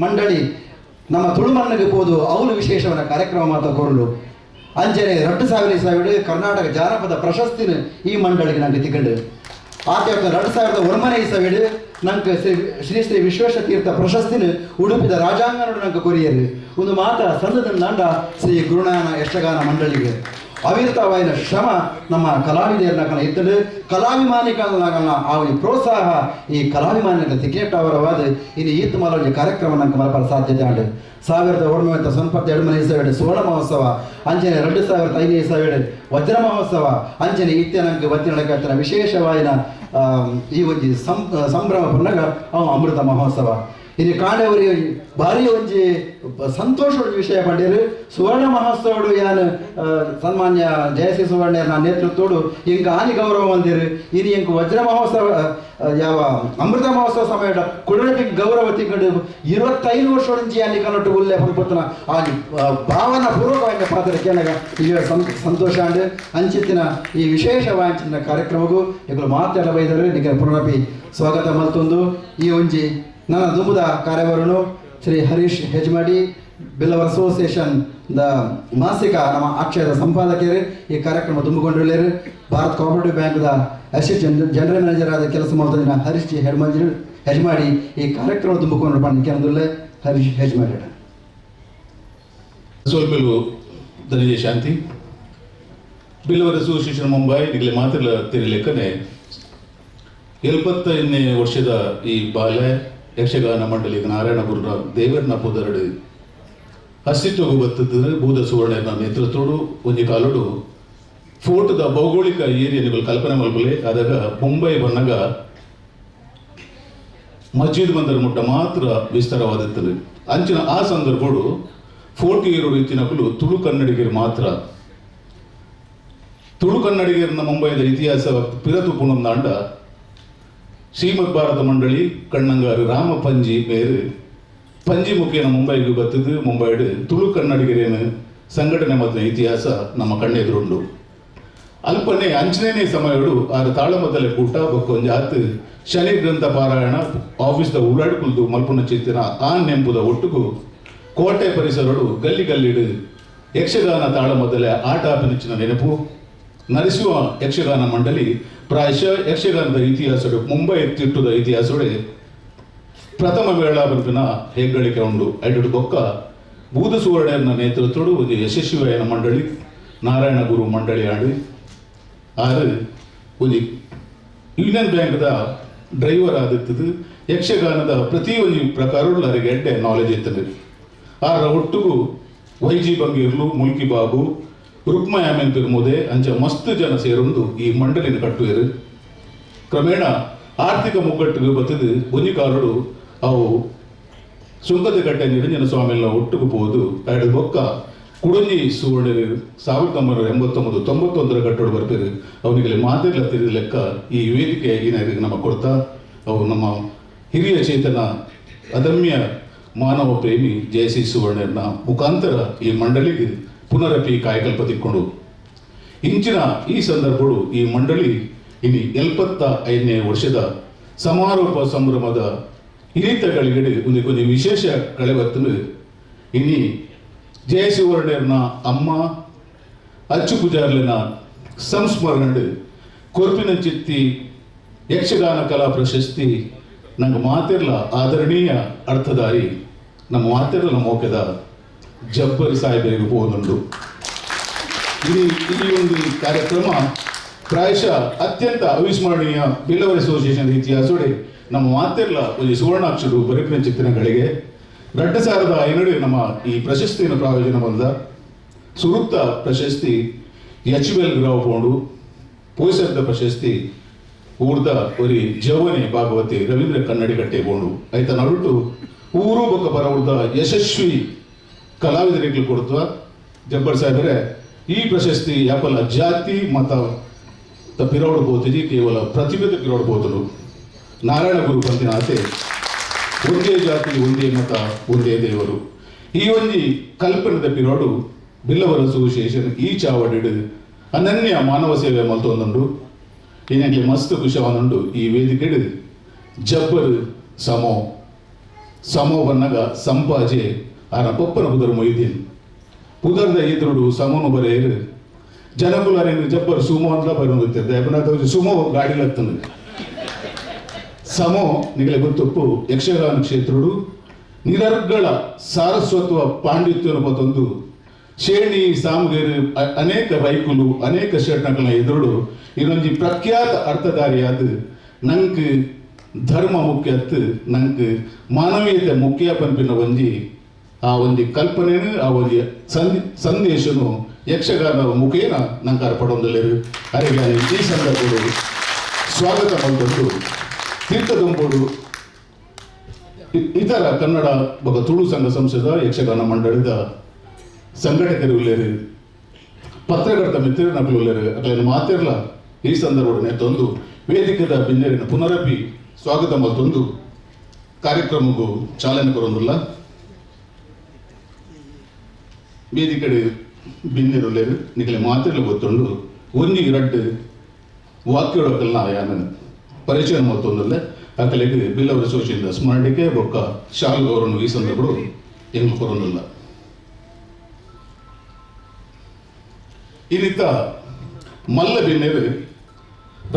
ಮಂಡಳಿ ನಮ್ಮ ತುಳುಮಣ್ಣಿಗೆ ಹೋದು ಅವಳು ವಿಶೇಷವಾದ ಕಾರ್ಯಕ್ರಮ ಮಾತ ಕೊರಲು. ಅಂಚನೆ 2000 ಇಸವಿಡು ಕರ್ನಾಟಕ ಜಾನಪದ ಪ್ರಶಸ್ತಿನ ಈ ಮಂಡಳಿಗೆ ನಂಗೆ ತಿಕ್ಕಂಡು. ಆತ 2009 ಇಸವಿಡು ನಂಗೆ ಶ್ರೀ ಶ್ರೀ ಶ್ರೀ ವಿಶ್ವೇಶ ತೀರ್ಥ ಪ್ರಶಸ್ತಿನ ಉಡುಪಿದ ರಾಜಾಂಗನೋಡು ನಂಗೆ ಕೊರಿಯರು. ಒಂದು ಮಾತ ಸಂದದ ನಂಡ ಶ್ರೀ ಗುರುನಾರಾಯಣ ಯಕ್ಷಗಾನ ಮಂಡಳಿಗೆ ಅವಿರತವಾದ ಶ್ರಮ ನಮ್ಮ ಕಲಾವಿದರನ್ನ ಇತ್ತಡು ಕಲಾಭಿಮಾನಿಗಳನ್ನ ಆ ಒಂದು ಪ್ರೋತ್ಸಾಹ ಈ ಕಲಾಭಿಮಾನಿಗಳ ತಿಕ್ಕೇಟ್ ಅವರವಾದ ಇನ್ನು ಈತ್ ಮಲೊಂಜಿ ಕಾರ್ಯಕ್ರಮ ನಂಗೆ ಮಲಪರ ಸಾಧ್ಯತೆ ಆಂಡು. 1992 ಇಸವಿಡು ಸುವರ್ಣ ಮಹೋತ್ಸವ, ಅಂಚನೆ 2005 ಇಸವಿಡು ವಜ್ರ ಮಹೋತ್ಸವ, ಅಂಚನೆ ಇತ್ಯ ನಂಗೆ ವಜ್ರ ನಡಕತ್ತಿನ ವಿಶೇಷವಾದ ಈ ಒಂಜಿ ಸಂಭ್ರಮ ಪನ್ನಗ ಅವು ಅಮೃತ ಮಹೋತ್ಸವ. ಇನ್ನು ಕಾಂಡವರಿ ಭಾರಿ ಒಂಜಿ ಸಂತೋಷ ವಿಷಯ ಪಂಡೇರು ಸುವರ್ಣ ಮಹೋತ್ಸವಡು ಯಾನು ಸನ್ಮಾನ್ಯ ಜಯಶ್ರೀ ಸುವರ್ಣನ ನೇತೃತ್ವಡು ಇಂಕ ಆನಿ ಗೌರವ ಮಂದಿರು ಇನಿ ಇಂಕ ವಜ್ರ ಮಹೋತ್ಸವ ಯಾವ ಅಮೃತ ಮಹೋತ್ಸವ ಸಮಯ ಕುಡರಪಿ ಗೌರವ ತಿಂಗಳು 25 ವರ್ಷ ಅಲ್ಲಿ ಕನ್ನಡ ಉಲ್ಲೆ ಪನ್ಪುತ್ತನ ಆ ಭಾವನಾ ಪೂರ್ವಕವಾಗಿ ಪಾತ್ರ ಕೇಳಗ ಈಗ ಸಂತೋಷ ಅಂಡ್ ಅಂಚಿತ್ತಿನ ಈ ವಿಶೇಷ ವಾಂಚಿನ ಕಾರ್ಯಕ್ರಮಕ್ಕೂ ಇವರು ಮಾತಾಡ ಬೈದರು ನಿಮಗೆ ಪುನರಪಿ ಸ್ವಾಗತ ಮಲ್ತೊಂದು ಈ ಒಂಜಿ ನನ್ನ ದುಂಬುದ ಕಾರ್ಯವರನು ಶ್ರೀ ಹರೀಶ್ ಹೆಜ್ಮಾಡಿ ಬಿಲ್ಲವರ್ ಅಸೋಸಿಯೇಷನ್ the ಮಾಸಿಕ ನಮ್ಮ ಅಕ್ಷಯದ ಸಂಪಾದಕರು ಈ ಕಾರ್ಯಕ್ರಮ ತುಂಬಿಕೊಂಡಿರಲಿರು. ಭಾರತ್ ಕೋಆಪರೇಟಿವ್ ಬ್ಯಾಂಕ್ದ ಅಸಿಸ್ಟೆಂಟ್ ಜನರಲ್ ಮ್ಯಾನೇಜರ್ ಆದ ಕೆಲಸ ಮಾಡ್ತಿದ್ದ ಹರೀಶ್ ಜಿ ಹೆಜ್ಮಾಡಿ ಈ ಕಾರ್ಯಕ್ರಮ ತುಂಬಿಕೊಂಡು ಪಂಡಿಕೆಂದುಳ್ಳೆ ಹರೀಶ್ ಹೆಜ್ಮಾಡಿ. ಸೋಲ್ಮೇಲು ಧನಂಜಯ ಶಾಂತಿ ಬಿಲ್ಲವರ ಅಸೋಸಿಯೇಷನ್ ಮುಂಬೈ ನಿಗಲೆ ಮಾತ್ರ ತಿರಲೆಕ್ಕನೆ 75ನೇ ವರ್ಷದ ಈ ಬಾಲೆ ಯಕ್ಷಗಾನ ಮಂಡಳಿ ನಾರಾಯಣ ಗುರುನ ದೇವರನ ಪುದರಡು ಅಸ್ತಿತ್ವಗೂ ಬತ್ತಿದ್ರೆ ಬೂದ ಸುವರ್ಣನ ನೇತೃತ್ವಡು ಒಂಜಿ ಕಾಲುಡು ಫೋಟೋದ ಭೌಗೋಳಿಕ ಏರಿಯನ್ಗಳು ಕಲ್ಪನೆ ಮಲ್ಪಲೆ ಆದಾಗ ಮುಂಬೈ ಬಂದಾಗ ಮಸ್ಜಿದ್ ಬಂದರ ಮುಟ್ಟ ಮಾತ್ರ ವಿಸ್ತಾರವಾದಿತ್ತು. ಅಂಚಿನ ಆ ಸಂದರ್ಭಡು ಫೋಟೋ ಇರೋ ಇತ್ತಿನಕಲು ತುಳು ಕನ್ನಡಿಗರು ಮಾತ್ರ ತುಳು ಕನ್ನಡಿಗರನ್ನ ಮುಂಬೈದ ಇತಿಹಾಸ ಪಿರತು ಪುನಂದಾಂಡ ಶ್ರೀಮದ್ ಭಾರತ ಮಂಡಳಿ ಕಣ್ಣಂಗಾರು ರಾಮ ಪಂಜಿ ಮೇರು ಪಂಜಿ ಮುಖೇನ ಮುಂಬೈಗೆ ಬತ್ತಿದ್ದು ಮುಂಬೈಡು ತುಳು ಕನ್ನಡಿಗರೇನು ಸಂಘಟನೆ ಮತ್ತು ಇತಿಹಾಸ ನಮ್ಮ ಕಣ್ಣೆದುರುಂಡು. ಅಲ್ಪನೆ ಅಂಚನೇ ಸಮಯಡು ಆರು ತಾಳಮದ್ದಲೆ ಕೂಟ ಬೊಕ್ಕೊಂಜಿ ಆತು ಶನಿ ಗ್ರಂಥ ಪಾರಾಯಣ ಆಫೀಸ್ದ ಉಳ್ಳಾಡ್ಕುಲ್ದು ಮಲ್ಪುನ ಚಿತ್ತಿನ ಆ ನೆಂಪುದ ಒಟ್ಟುಗು ಕೋಟೆ ಪರಿಸರಡು ಗಲ್ಲಿ ಗಲ್ಲಿಡು ಯಕ್ಷಗಾನ ತಾಳಮದ್ದಲೆ ಆಟ ಆಪಿನಚ್ಚಿನ ನೆನಪು ನರಸಿಂಹ ಯಕ್ಷಗಾನ ಮಂಡಳಿ ಪ್ರಾಯಶಃ ಯಕ್ಷಗಾನದ ಇತಿಹಾಸಡು ಮುಂಬೈ ತಿಟ್ಟುದ ಇತಿಹಾಸಡೆ ಪ್ರಥಮ ವೇಳಾಬಂಪಿನ ಹೆಗ್ಗಳಿಕೆ ಉಂಡು. ಐಡು ಬೊಕ್ಕ ಬೂದ ಸುವರ್ಣನ ನೇತೃತ್ವಡು ಒಂದು ಯಶಸ್ವಿಯಾಯನ ಮಂಡಳಿ ನಾರಾಯಣ ಗುರು ಮಂಡಳಿ ಆಡಿ ಆರು ಒಂದು ಯೂನಿಯನ್ ಬ್ಯಾಂಕ್ದ ಡ್ರೈವರ್ ಆದಿತ್ತದು. ಯಕ್ಷಗಾನದ ಪ್ರತಿಯೊಂದು ಪ್ರಕಾರಗಳು ಅವರಿಗೆ ಎಡ್ಡೆ ನಾಲೆಜ್ ಇರ್ತದೆ. ಆರ ಒಟ್ಟುಗು ವೈಜಿ ಬಂಗೀರ್ಲು ಮುಲ್ಕಿ ಬಾಬು ರುಕ್ಮಯಾಮೆನ್ ಪೆರ್ಮುದೆ ಅಂಚ ಮಸ್ತ್ ಜನ ಸೇರೊಂದು ಈ ಮಂಡಳಿನ ಕಟ್ಟುವೆರು. ಕ್ರಮೇಣ ಆರ್ಥಿಕ ಮುಗ್ಗಟ್ಟಿಗೆ ಬತ್ತಿದು ಒಂಜಿ ಕಾಲಡು ಅವು ಸುಂಕದ ಕಟ್ಟೆ ನಿರಂಜನ ಸ್ವಾಮಿನ ಒಟ್ಟುಗು ಪೋದು ಎರಡು ಬೊಕ್ಕ ಕುಡಂಜಿ ಸುವರ್ಣರು 1989 91 ಕಟ್ಟೋಡು ಬರ್ಪೇರು. ಅವನಿಗೆ ಮಾತಿರ್ಲ ತಿರಿದ ಲೆಕ್ಕ ಈ ವೇದಿಕೆ ಏನಾಗಿ ನಮ್ಮ ಕೊಡ್ತಾ ಅವು ನಮ್ಮ ಹಿರಿಯ ಚೇತನ ಅದಮ್ಯ ಮಾನವ ಪ್ರೇಮಿ ಜಯಸಿ ಸುವರ್ಣನ ಮುಖಾಂತರ ಈ ಮಂಡಳಿಗೆ ಪುನರಪಿ ಕಾಯಕಲ್ಪ ತಿಕ್ಕೊಂಡು ಇಂಚಿನ ಈ ಸಂದರ್ಭಗಳು ಈ ಮಂಡಳಿ ಇನಿ 75ನೇ ವರ್ಷದ ಸಮಾರೋಪ ಸಂಭ್ರಮದ ಹಿರಿತಗಳಿಗೆ ಒಂದು ಕೊಂಚ ವಿಶೇಷ ಕಳೆಬತ್ತನು. ಇನಿ ಜಯಸುವರ್ಣರ್ನ ಅಮ್ಮ ಅಚ್ಚು ಪೂಜಾರ್ಲಿನ ಸಂಸ್ಮರಣೆ ಕೊರ್ಪಿನ ಚಿತ್ತಿ ಯಕ್ಷಗಾನ ಕಲಾ ಪ್ರಶಸ್ತಿ ನಂಗೆ ಮಾತಿರ್ಲ ಆದರಣೀಯ ಅರ್ಥಧಾರಿ ನಮ್ಮ ಮಾತಿರ್ಲ ಮೋಕೆದ ಜಬ್ಬರ್ ಸಾಹೇಬರಿಗೆ ಹೋದುಂಡು. ಈ ಒಂದು ಕಾರ್ಯಕ್ರಮ ಪ್ರಾಯಶಃ ಅತ್ಯಂತ ಅವಿಸ್ಮರಣೀಯ ಬಿಲ್ಲವರ ಅಸೋಸಿಯೇಷನ್ ಇತಿಹಾಸೋಡೆ ನಮ್ಮ ಮಾತಿರ್ಲ ಒಂದು ಸುವರ್ಣಾಕ್ಷರು ಬರಪಿನ ಚಿತ್ರಗಳಿಗೆ 2005 ನಮ್ಮ ಈ ಪ್ರಶಸ್ತಿಯನ್ನು ಪ್ರಾಯೋಜನ ಬಂದ ಸುರುತ್ತ ಪ್ರಶಸ್ತಿ ಎಚ್ ಎಲ್ ರಾವ್ ಪೋಂಡು ಪೋಸರ್ದ ಪ್ರಶಸ್ತಿ ಊರ್ದ ಒರಿ ಜವನೆ ಭಾಗವತಿ ರವೀಂದ್ರ ಕನ್ನಡಿಗಟ್ಟೆ ಬೋಂಡು ಆಯ್ತ ನಡುಟು ಊರು ಬೊಕ್ಕ ಪರ ಊರ್ದ ಯಶಸ್ವಿ ಕಲಾವಿದರಿಗೆ ಕೊಡ್ತವ ಜಬ್ಬರ್ ಸಾಹೇಬರೇ. ಈ ಪ್ರಶಸ್ತಿ ಯಾಪಲ್ಲ ಜಾತಿ ಮತ ಪಿರೋಡು ಬೋತಿಜಿ ಕೇವಲ ಪ್ರತಿಭೆದ ಪಿರೋಡು ಬೋತಲು. ನಾರಾಯಣ ಗುರು ಬಂದಿನ ಆತೆ ಒಂದೇ ಜಾತಿ ಒಂದೇ ಮತ ಒಂದೇ ದೇವರು ಈ ಒಂಜಿ ಕಲ್ಪನೆದ ಪಿರೋಡು ಬಿಲ್ಲವರ ಅಸೋಸಿಯೇಷನ್ ಈ ಚಾವಡಿಡು ಅನನ್ಯ ಮಾನವ ಸೇವೆ ಮಲ್ತೊಂದುಂಡು. ಏನಾಗಲಿ ಮಸ್ತ್ ಖುಷಿಯಾವನುಂಡು ಈ ವೇದಿಕೆಡು ಜಬ್ಬರ್ ಸಮೋ ಸಮೋ ಬನ್ನಗ ಸಂಪಾಜೆ ಆನ ಪೊಪ್ಪನ ಪುದರ್ ಮೊಯ್ದೀನ್ ಪುದರ್ದ ಎದುರುಡು ಸಮೋನು ಬರೆಯರು ಜನಕುಲಾರೇನು ಜಬ್ಬರ್ ಸುಮೋ ಅಂತ ಬರೋದು ಸುಮೋ ಗಾಡಿಲತ್ತನು ಸಮೋ ನಿಗಲೆ ಗೊತ್ತೊಪ್ಪು ಯಕ್ಷಗಾನ ಕ್ಷೇತ್ರಡು ನಿರರ್ಗಳ ಸಾರಸ್ವತ್ವ ಪಾಂಡಿತ್ಯನು ಪತ್ತೊಂದು ಶೇಣಿ ಸಾಮಗೇರು ಅನೇಕ ರೈಕುಲು ಅನೇಕ ಶರಣಗಳ ಎದುರುಡು ಇನ್ನೊಂದು ಪ್ರಖ್ಯಾತ ಅರ್ಥಧಾರಿಯಾದ ನಂಗೆ ಧರ್ಮ ಮುಖ್ಯತ್ತು ನಂಗೆ ಮಾನವೀಯತೆ ಮುಖ್ಯ ಪಂಪಿನ ಒಂಜಿ ಆ ಒಂದು ಕಲ್ಪನೆನು ಆ ಒಂದು ಸಂದೇಶನು ಯಕ್ಷಗಾನ ಮುಖೇನ ನಂಗೆ ಪಡೊಂದಲೇರು. ಅರೆಗಾನಿ ಈ ಸಂದರ್ಭಗಳು ಸ್ವಾಗತ ಬಂದದ್ದು ತೀರ್ಥದಂಬೋಡು ಇತರ ಕನ್ನಡ ಬೊಕ್ಕ ತುಳು ಸಂಘ ಸಂಸ್ಥೆದ ಯಕ್ಷಗಾನ ಮಂಡಳಿದ ಸಂಘಟಕರು ಉಲ್ಲೇರು ಪತ್ರಕರ್ತ ಮಿತ್ರರು ನಕಲು ಉಲ್ಲೇರು ಅಟ್ಲೈನ ಮಾತಿರ್ಲ ಈ ಸಂದರ್ಭ ತಂದು ವೇದಿಕದ ಬಿನ್ನೆರಿನ ಪುನರಪಿ ಸ್ವಾಗತ ಮತ್ತೊಂದು ಕಾರ್ಯಕ್ರಮಕ್ಕೂ ಚಾಲನೆ ಕೊರೊಂದುಲ್ಲ. ವೇದಿಕೆಡೆ ಬಿನ್ನೆರುಲ್ಲೇರು ನಿಗಲೆ ಮಾತಿರ್ಲ ಗೊತ್ತುಂಡು ಒಂಜಿ ರಡ್ಡು ವಾಕ್ಯೊಡಕಲ್ನ ಯಾನ ಪರಿಚಯ ಮತ್ತೊಂದಲ್ಲೇ ಅಕಲೆಗೆ ಬಿಲ್ಲವರ ಅಸೋಸಿಯೇಷನ್ ಸ್ಮರಣಿಕೆ ಬೊಕ್ಕ ಶಾಲ್ ಗೌರವನು ಈ ಸಂದರ್ಭಗಳು ಎಂಗ್ ಕೊರೊಂದಿಲ್ಲ. ಈ ರೀತ ಮಲ್ಲ ಬಿನ್ನೆರು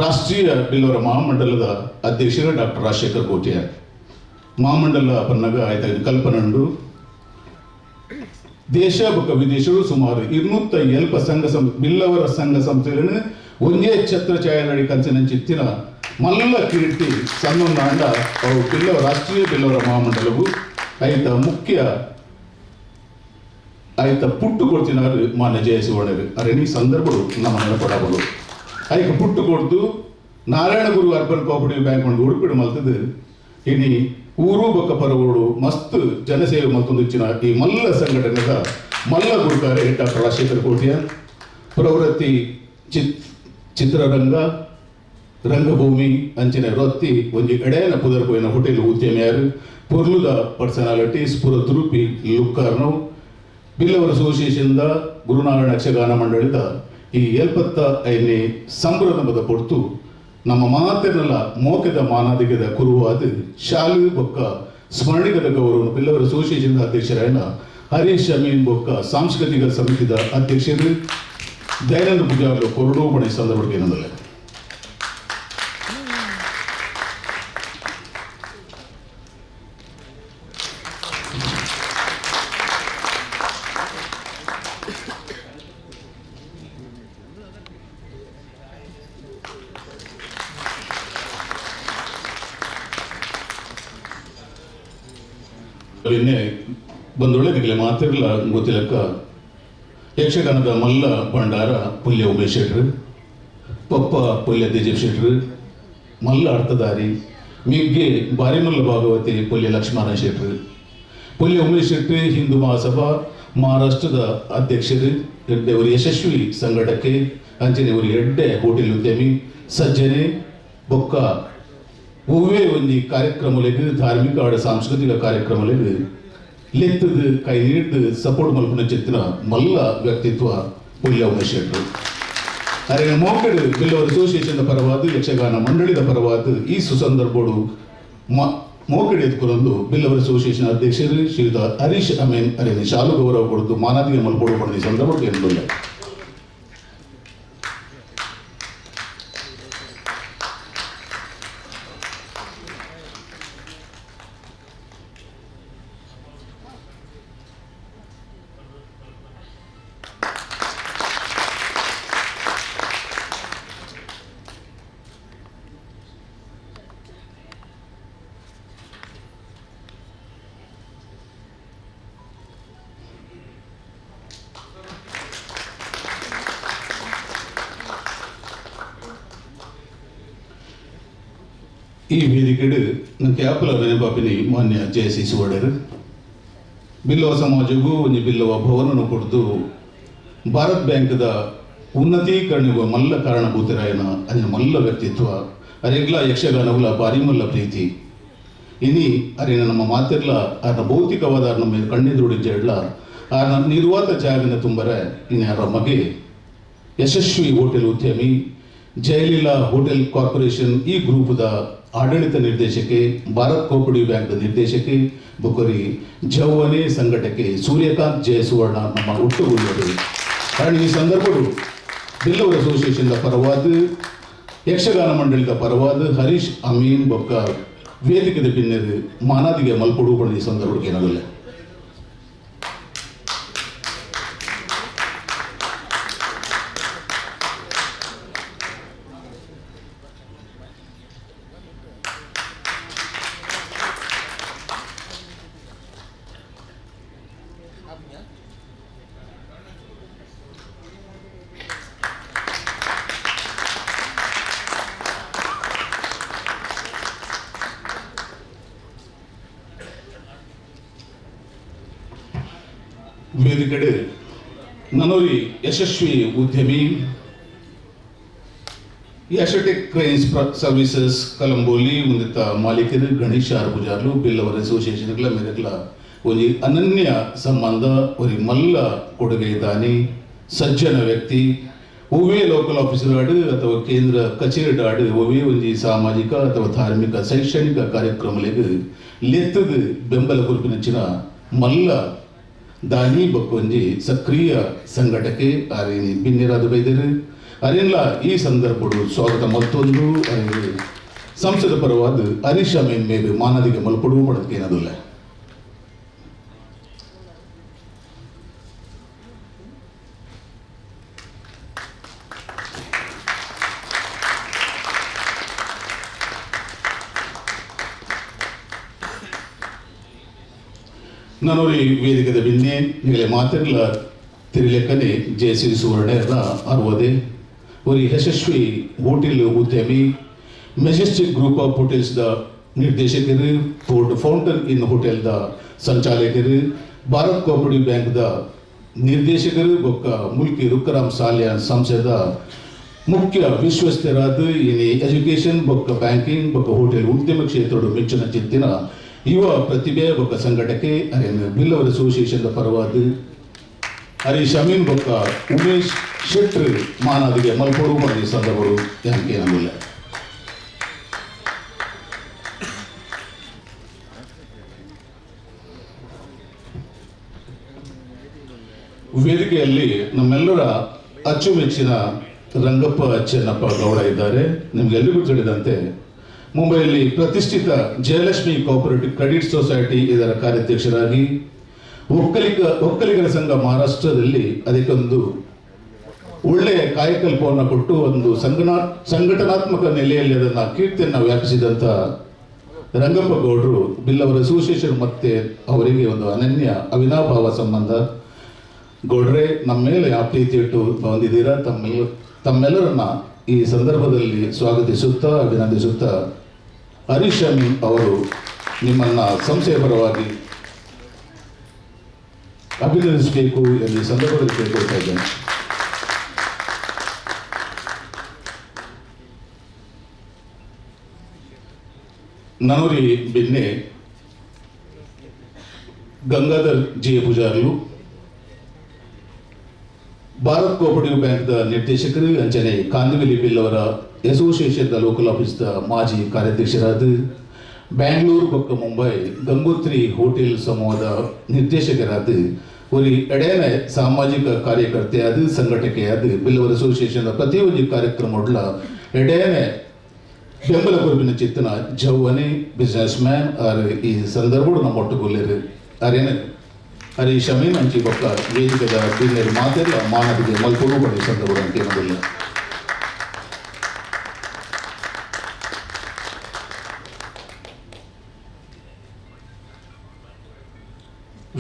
ರಾಷ್ಟ್ರೀಯ ಬಿಲ್ಲವರ ಮಹಾಮಂಡಲದ ಅಧ್ಯಕ್ಷರು ಡಾಕ್ಟರ್ ರಾಜಶೇಖರ್ ಕೋಟಿಯಾರ್. ಮಹಾಮಂಡಲ ಪನ್ನಗ ಆಯ್ತ ಕಲ್ಪನಂಡು ದೇಶ ಬೊಕ್ಕ ವಿದೇಶಗಳು ಸುಮಾರು 270 ಸಂಘ ಬಿಲ್ಲವರ ಸಂಘ ಸಂಸ್ಥೆಗಳನ್ನು ಒಂದೇ ಛತ್ರ ಛಾಯನಡಿ ಕಂಚಿನಂಚಿತ್ತಿನ ಮಲ್ಲ ಕೀರ್ತಿ ಸನ್ನೊಂದಾಂಡ ಅವು ಬಿಲ್ಲವ ರಾಷ್ಟ್ರೀಯ ಬಿಲ್ಲವರ ಮಹಾಮಂಡಲವು ಐತ ಮುಖ್ಯ ಐತ ಪುಟ್ಟು ಕೊಡ್ತಿನಾರು ಮಾನ್ಯ ಜಯಸುವರ್ಣರು ಅರೆ ಈ ಸಂದರ್ಭಗಳು ನಮ್ಮ ನೆನಪಡಬಹುದು. ಐಕ ಪುಟ್ಟು ಕೊಡ್ದು Narayana Guru urban cooperative bank ಒಂದು ಉಡುಪಿಡು ಮಲ್ತದು ಇನಿ ಊರು ಬೊಕ್ಕ ಪರವೋಡು ಮಸ್ತ್ ಜನಸೇವೆ ಮಲ್ತೊಂದು ಇಚ್ಚಿನ ಈ ಮಲ್ಲ ಸಂಘಟನೆದ ಮಲ್ಲ ಗುರುಕಾರೆ ಡಾಕ್ಟರ್ ರಾಜಶೇಖರ್ ಕೋಟ್ಯಾನ್ ಪ್ರವೃತ್ತಿ ಚಿತ್ರರಂಗ ರಂಗಭೂಮಿ ಅಂಚಿನ ರೊತ್ತಿ ಒಂಜಿ ಎಡೆಯನ ಪುದರ್ ಪೋಯಿನ ಹೋಟೆಲ್ ಉದ್ಯಮಿಯಾರು ಪೊರ್ಲುದ ಪರ್ಸನಾಲಿಟೀಸ್ ಪುರ ತುರುಪಿ ಲುಕ್ಕಾರ್ನೋ ಬಿಲ್ಲವರ ಅಸೋಸಿಯೇಷನ್ದ ಗುರುನಾರಾಯಣ ಯಕ್ಷಗಾನ ಮಂಡಳಿದ ಈ 75ನೇ ಸಂಭ್ರಮದ ಪೊರ್ತು ನಮ್ಮ ಮಾತಿನಲ್ಲ ಮೋಕೆದ ಮಾನಾದಿಗದ ಕುರುವಾದ ಶಾಲು ಬೊಕ್ಕ ಸ್ಮರಣಿಕದ ಗೌರವ ಬಿಲ್ಲವರ ಅಸೋಸಿಯೇಷನ್ ಅಧ್ಯಕ್ಷರಾಯಣ ಹರೀಶ್ ಅಮೀನ್ ಬೊಕ್ಕ ಸಾಂಸ್ಕೃತಿಕ ಸಮಿತಿದ ಅಧ್ಯಕ್ಷರು ದಯಾನಂದ ಪೂಜಾರ್ಲು ಕೊರಡು ಪಣಿ ಸಂದರ್ಭಕ್ಕೆ ಏನಂದಲ್ಲ. ಇನ್ನೇ ಬಂದೊಳ್ಳೆ ಮಾತಿರಲ್ಲ ಗೊತ್ತಿಲ್ಲಕ್ಕ ಯಕ್ಷಗಾನದ ಮಲ್ಲ ಭಂಡಾರ ಪುಲ್ಯ ಉಮೇಶ್ ಶೆಟ್ರು, ಪಪ್ಪ ಪುಲ್ಯ ದಿಜೀಪ್ ಶೆಟ್ರು, ಮಲ್ಲ ಅರ್ಥಧಾರಿ ಮಿಗ್ಗೆ ಬಾರಿಮಲ್ಲ ಭಾಗವತಿ ಪುಲ್ಯ ಲಕ್ಷ್ಮಣ ಶೆಟ್ರು, ಪುಲ್ಯ ಉಮೇಶ್ ಶೆಟ್ರು ಹಿಂದೂ ಮಹಾಸಭಾ ಮಹಾರಾಷ್ಟ್ರದ ಅಧ್ಯಕ್ಷರು, ಎಡ್ಡೆ ಅವರು ಯಶಸ್ವಿ ಸಂಘಟಕ್ಕೆ ಅಂಚನೆ ಅವರು ಎಡ್ಡೆ ಹೋಟೆಲ್ ಉದ್ಯಮಿ ಸಜ್ಜನೆ ಬೊಕ್ಕ ಒವ್ವೇ ಒಂಜಿ ಕಾರ್ಯಕ್ರಮಲೆಗ್ ಧಾರ್ಮಿಕ ಆಡ ಸಾಂಸ್ಕೃತಿಕ ಕಾರ್ಯಕ್ರಮಲೆಗ್ ಲೆತ್ತದು ಕೈ ನೀಡ್ದು ಸಪೋರ್ಟ್ ಮಲ್ಪುನ ಚಿತ್ತಿನ ಮಲ್ಲ ವ್ಯಕ್ತಿತ್ವ ಪುಲ್ಯ ಉಮೇಶ್ ಶೆಟ್ರು. ಅರೆ ಮೋಕೆಡು ಬಿಲ್ಲವರ ಅಸೋಸಿಯೇಷನ್ ಪರವಾದ ಯಕ್ಷಗಾನ ಮಂಡಳಿದ ಪರವಾದ ಈ ಸುಸಂದರ್ಭೋಡು ಮೋಕೆಡು ಎತ್ಕೊರೊಂದು ಬಿಲ್ಲವರ ಅಸೋಸಿಯೇಷನ್ ಅಧ್ಯಕ್ಷರು ಶ್ರೀಯುತ ಹರೀಶ್ ಅಮೀನ್ ಅರೆ ಶಾಲು ಗೌರವ ಕೊಡುದು ಮಾನಾದಿಗೆ ಮಲ್ಪೋಡು ಪಡೆದ ಈ ಸಂದರ್ಭಕ್ಕೆ ಎಂದಿಲ್ಲ. ಈ ವೇದಿಕೆಡು ನನ್ನ ಕ್ಯಾಪುಲ ನೆನಪಾಪಿನಿ ಮಾನ್ಯ ಜೆ ಸಿ ಸುವರ್ಣರು ಬಿಲ್ಲವ ಸಮಾಜಕ್ಕೂ ಒಂಜಿ ಬಿಲ್ಲವ ಭವನನ್ನು ಕೊಡ್ದು ಭಾರತ್ ಬ್ಯಾಂಕ್ದ ಉನ್ನತೀಕರಣಗೂ ಮಲ್ಲ ಕಾರಣಭೂತರಾಯನ ಅರಿನ ಮಲ್ಲ ವ್ಯಕ್ತಿತ್ವ ಅರೆಗ್ಲ ಯಕ್ಷಗಾನವುಲ ಭಾರಿ ಮಲ್ಲ ಪ್ರೀತಿ ಇನಿ ಅರಿನ ನಮ್ಮ ಮಾತಿರ್ಲ ಅರ್ನ ಭೌತಿಕವಾದ ನಮ್ಮ ಕಣ್ಣೆದುರುಡಿಜೆಡ್ಲ ಆರ್ನ ನಿರ್ವಾತ ಜಾಗನ ತುಂಬರೆ ಇನಿ ಅವರ ಮಗೆ ಯಶಸ್ವಿ ಹೋಟೆಲ್ ಉದ್ಯಮಿ ಜಯಲೀಲಾ ಹೋಟೆಲ್ ಕಾರ್ಪೊರೇಷನ್ ಈ ಗ್ರೂಪದ ಆಡಳಿತ ನಿರ್ದೇಶಕೆ ಭಾರತ್ ಕೋಪರೇಟಿವ್ ಬ್ಯಾಂಕ್ದ ನಿರ್ದೇಶಕಿ ಬೊಕ್ಕರಿ ಜೌವನೆ ಸಂಘಟಕೆ ಸೂರ್ಯಕಾಂತ್ ಜಯ ಸುವರ್ಣ ನಮ್ಮ ಒಟ್ಟುಗೂಡಿದರು. ಕಾರಣ ಈ ಸಂದರ್ಭಗಳು ಬಿಲ್ಲವರ ಅಸೋಸಿಯೇಷನ್ದ ಪರವಾದ ಯಕ್ಷಗಾನ ಮಂಡಳಿದ ಪರವಾದ ಹರೀಶ್ ಅಮೀನ್ ಬೊಕ್ಕ ವೇದಿಕೆದ ಬಿನ್ನೆರು ಮಾನಾದಿಗೆ ಮಲ್ಪೊಡು ಪಡೆದ ಈ ಸಂದರ್ಭಕ್ಕೆ ಏನಾಗಲ್ಲ. ವೇದಿಕೆಡೆ ನನೋರಿ ಯಶಸ್ವಿ ಉದ್ಯಮಿ ಯಾಶಟೆಕ್ ಕ್ರೈನ್ಸ್ ಸರ್ವಿಸಸ್ ಕಲಂಬೋಲಿ ಮುಂದಿತ್ತ ಮಾಲೀಕರು ಗಣೇಶ ಆರ್ ಪೂಜಾರ್ಲು ಬಿಲ್ಲವರ ಅಸೋಸಿಯೇಷನ್ಗಳ ಮೇರೆಗ್ಲ ಒಂಜಿ ಅನನ್ಯ ಸಂಬಂಧ ಒರಿ ಮಲ್ಲ ಕೊಡುಗೆ ದಾನಿ ಸಜ್ಜನ ವ್ಯಕ್ತಿ ಒವ್ವೇ ಲೋಕಲ್ ಆಫೀಸರ್ ಆಡು ಅಥವಾ ಕೇಂದ್ರ ಕಚೇರಿ ಆಡು ಒವ್ವೇ ಒಂಜಿ ಸಾಮಾಜಿಕ ಅಥವಾ ಧಾರ್ಮಿಕ ಶೈಕ್ಷಣಿಕ ಕಾರ್ಯಕ್ರಮಗಳಿಗೆ ಲೆತ್ತದು ಬೆಂಬಲ ಕೊರ್ಪಿನಂಚಿನ ಮಲ್ಲ ದಾನಿ ಬಕ್ಕೊಂಜಿ ಸಕ್ರಿಯ ಸಂಘಟಕೆ ಅರೇನಿ ಬಿನ್ನಿರಾದ ಬೈದರು ಅರೇನ್ಲ ಈ ಸಂದರ್ಭಡು ಸ್ವಾಗತ ಮತ್ತೊಂದು ಅರೆ ಸಂಸದ ಪರವಾದ ಹರೀಶ್ ಅಮೀನ್ ಮೇಲೆ ಮಾನದಿಗೆ ಮಲ್ಪಡುವ ಮಾಡೋದಕ್ಕೆ ಏನದಿಲ್ಲ. ನನೊರಿ ವೇದಿಕೆದ ಬಿನ್ನೆ ನಿಗಲೆ ಮಾತೆರ್ಲ ತಿರಿಲೆಕ್ಕನೆ ಜೆಸಿ ಸುವರ್ಣರ ಅರ್ವದೆ ಒರಿ ಯಶಸ್ವಿ ಹೋಟೆಲ್ ಉದ್ಯಮಿ, majestic group of hotels the ನಿರ್ದೇಶಕರು, fort fountain inn hotel the ಸಂಚಾಲಕರು, ಭಾರತ್ ಕೋಆಪರೇಟಿವ್ ಬ್ಯಾಂಕ್ the ನಿರ್ದೇಶಕರು, ಬೊಕ್ಕ ಮುಲ್ಕಿ ರುಕ್ಕರಾಮ್ ಸಾಲ್ಯಾನ್ ಸಂಸ್ಥೆದ ಮುಖ್ಯ ವಿಶ್ವಸ್ಥರಾದ ಇನಿ ಎಜುಕೇಷನ್ ಬೊಕ್ಕ ಬ್ಯಾಂಕಿಂಗ್ ಬೊಕ್ಕ ಹೋಟೆಲ್ ಉದ್ಯಮ ಕ್ಷೇತ್ರದ ಮೆಚ್ಚಿನ ಚಿಂತಿನ ಯುವ ಪ್ರತಿಭೆ ಬೊಕ್ಕ ಸಂಘಟಕೆ ಅರೇನು ಬಿಲ್ಲವರ ಅಸೋಸಿಯೇಷನ್ ಪರವಾದ ಹರೀಶ್ ಅಮೀನ್ ಬೊಕ್ಕ ಉಮೇಶ್ ಶೆಟ್ರ್ ಮಾನಾದಿಗೆ ಮಲ್ಪೊಡು ಮಂದಿ ಸಂದರ್ಭಗಳು ಯಾಕೆ ನಮ್ಮಿಲ್ಲ. ವೇದಿಕೆಯಲ್ಲಿ ನಮ್ಮೆಲ್ಲರ ಅಚ್ಚುಮೆಚ್ಚಿನ ರಂಗಪ್ಪ ಚೆನ್ನಪ್ಪ ಗೌಡ ಇದ್ದಾರೆ. ನಿಮಗೆಲ್ಲರಿಗೂ ತಿಳಿದಂತೆ ಮುಂಬೈಯಲ್ಲಿ ಪ್ರತಿಷ್ಠಿತ ಜಯಲಕ್ಷ್ಮಿ ಕೋಆಪರೇಟಿವ್ ಕ್ರೆಡಿಟ್ ಸೊಸೈಟಿ ಇದರ ಕಾರ್ಯಾಧ್ಯಕ್ಷರಾಗಿ, ಒಕ್ಕಲಿಗರ ಸಂಘ ಮಹಾರಾಷ್ಟ್ರದಲ್ಲಿ ಅದಕ್ಕೊಂದು ಒಳ್ಳೆಯ ಕಾಯಕಲ್ಪವನ್ನು ಕೊಟ್ಟು ಒಂದು ಸಂಘಟನಾತ್ಮಕ ನೆಲೆಯಲ್ಲಿ ಅದನ್ನು ಕೀರ್ತಿಯನ್ನು ವ್ಯಾಪಿಸಿದಂಥ ರಂಗಪ್ಪ ಗೌಡರು ಬಿಲ್ಲವರ ಅಸೋಸಿಯೇಷನ್ ಮತ್ತೆ ಅವರಿಗೆ ಒಂದು ಅನನ್ಯ ಅವಿನಾಭಾವ ಸಂಬಂಧ. ಗೌಡ್ರೆ, ನಮ್ಮ ಮೇಲೆ ಆ ಪ್ರೀತಿ ಇಟ್ಟು ಬಂದಿದ್ದೀರಾ, ತಮ್ಮೆಲ್ಲರನ್ನ ಈ ಸಂದರ್ಭದಲ್ಲಿ ಸ್ವಾಗತಿಸುತ್ತಾ ಅಭಿನಂದಿಸುತ್ತಾ ಹರೀಶ್ ಅಮೀನ್ ಅವರು ನಿಮ್ಮನ್ನು ಸಂಸ್ಥೆಯ ಪರವಾಗಿ ಅಭಿನಂದಿಸಬೇಕು ಎಂದು ಈ ಸಂದರ್ಭದಲ್ಲಿ ಕೇಳ್ಕೊಳ್ತಾ ಇದ್ದೇನೆ. ನನೂರಿ ಬಿನ್ನೆ ಗಂಗಾಧರ್ ಜಿ ಪೂಜಾರ್ಲು, ಭಾರತ್ ಕೋಆಪರೇಟಿವ್ ಬ್ಯಾಂಕ್ದ ನಿರ್ದೇಶಕರು, ಅಂಚನೆ ಕಾಂದಿವಿಲಿ ಬಿಲ್ಲವರ ಅಸೋಸಿಯೇಷನ್ದ ಲೋಕಲ್ ಆಫೀಸ್ದ ಮಾಜಿ ಕಾರ್ಯಾಧ್ಯಕ್ಷರಾದ, ಬ್ಯಾಂಗ್ಳೂರು ಬೊಕ್ಕ ಮುಂಬೈ ಗಂಗೋತ್ರಿ ಹೋಟೆಲ್ ಸಮೂಹದ ನಿರ್ದೇಶಕರಾದ, ಒರಿ ಎಡೇನೆ ಸಾಮಾಜಿಕ ಕಾರ್ಯಕರ್ತೆಯಾದ, ಸಂಘಟಕೆಯಾದ, ಬಿಲ್ಲವರ ಅಸೋಸಿಯೇಷನ್ ಪ್ರತಿಯೊಂದು ಕಾರ್ಯಕ್ರಮ ಎಡೇನೆ ಬೆಂಬಲ ಕೊರಪಿನ ಚಿತ್ತನ ಜೌವನಿ ಬಿಸ್ನೆಸ್ ಮ್ಯಾನ್ ಆರ್ ಈ ಸಂದರ್ಭ ನಮ್ಮ ಒಟ್ಟುಗೊಲ್ಲೇರು ಅರೇನೆ ಹರೀಶ್ ಅಮೀನ್ ಅಂಚಿ ಬೊಕ್ಕ ವೇದಿಕೆದ ಬಿನ್ನೆರು ಮಾತೆಲ್ಲ ಮಾನವಿಗೆ ಮಲ್ಪೊಡು ಬಳಿ ಸಂದರ್ಭ ಅಂತ ಏನದಿಲ್ಲ.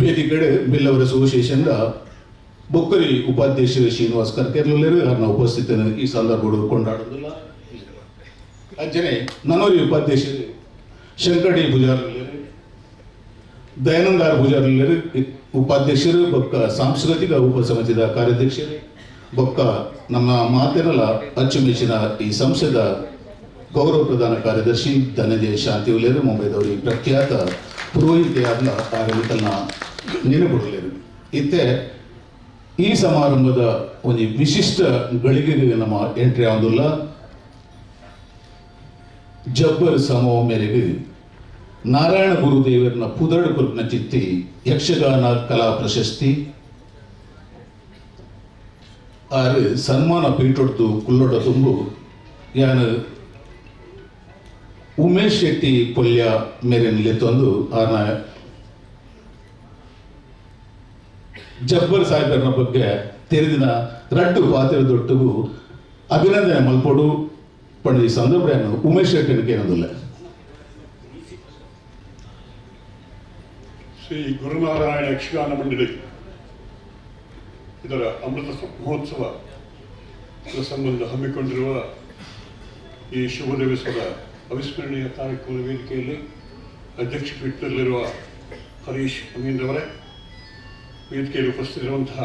ವೇದಿಕೆಡೆ ಬಿಲ್ಲವರ ಅಸೋಸಿಯೇಷನ್ ಬೊಕ್ಕರಿ ಉಪಾಧ್ಯಕ್ಷ ಶ್ರೀನಿವಾಸ್ ಕರ್ಕೆರ್ಲುಲ್ಲೇರು ಅವರನ್ನ ಉಪಸ್ಥಿತಿಯನ್ನು ಈ ಸಂದರ್ಭ ಕೊಂಡಾಡುವುದಿಲ್ಲ. ಅಂಚನೆ ನನೋರಿ ಉಪಾಧ್ಯಕ್ಷರು ಶಂಕರ್ ಡಿ ಪೂಜಾರ್ಲುಲ್ಲೇರು, ದಯಾನಂದ ಆರ್ ಪೂಜಾರ್ಲುಲ್ಲೇರು ಉಪಾಧ್ಯಕ್ಷರು, ಬೊಕ್ಕ ಸಾಂಸ್ಕೃತಿಕ ಉಪಸಮಿತಿದ ಕಾರ್ಯಾಧ್ಯಕ್ಷರು, ಬೊಕ್ಕ ನಮ್ಮ ಮಾತೆರಲ ಅಚ್ಚುಮೆಚ್ಚಿನ ಈ ಸಂಸ್ಥೆದ ಗೌರವ ಪ್ರಧಾನ ಕಾರ್ಯದರ್ಶಿ ಧನಂಜಯ ಶಾಂತಿ ಉಲ್ಲೇರು, ಮುಂಬೈದವರು ಪ್ರಖ್ಯಾತ ಪುರೋಹಿತೆಯಾದ ಆಡಳಿತನ ನೆನಪುಡಲೇರು. ಇತ್ತೆ ಈ ಸಮಾರಂಭದ ಒಂದು ವಿಶಿಷ್ಟ ಗಳಿಗೆಗೆ ನಮ್ಮ ಎಂಟ್ರಿ ಆಗುದಿಲ್ಲ. ಜಬ್ಬರ್ ಸಮೂಹ ಮೇರೆಗೆ ನಾರಾಯಣ ಗುರುದೇವರನ್ನ ಪುದರ್ಡು ಕೊಲ್ಪಿನ ಚಿತ್ತಿ ಯಕ್ಷಗಾನ ಕಲಾ ಪ್ರಶಸ್ತಿ ಆರು ಸನ್ಮಾನ ಪೀಠೊಡ್ದು ಕುಲ್ಲೊಡ ತುಂಬು ಯಾನು ಉಮೇಶ್ ಶೆಟ್ಟಿ ಪೊಲ್ಯ ಮೇರೆ ನಿಲೆತ್ತೊಂದು ಆರ್ನ ಜಬ್ಬರ್ ಸಾಹೇಬರನ ಬಗ್ಗೆ ತೆರೆದಿನ ರಡ್ಡು ಪಾತ್ರದೊಟ್ಟಿಗೂ ಅಭಿನಂದನೆ ಮಲ್ಪೊಡು ಪಂಡ ಈ ಸಂದರ್ಭ ಉಮೇಶ್ ಶೆಟ್ಟಿನಕ್ಕೆ ಏನದಿಲ್ಲ. ಶ್ರೀ ಗುರುನಾರಾಯಣ ಯಕ್ಷಗಾನ ಮಂಡಳಿ ಇದರ ಅಮೃತ ಮಹೋತ್ಸವ ಸಂಬಂಧ ಹಮ್ಮಿಕೊಂಡಿರುವ ಈ ಶುಭ ದಿವಸದ ಅವಿಸ್ಮರಣೀಯ ಕಾರ್ಯಕ್ರಮದ ವೇದಿಕೆಯಲ್ಲಿ ಅಧ್ಯಕ್ಷ ಪೀಠದಲ್ಲಿರುವ ಹರೀಶ್ ಅಮೀನ್ರವರೇ, ವೇದಿಕೆಯಲ್ಲಿ ಉಪಸ್ಥಿತರಿರುವಂತಹ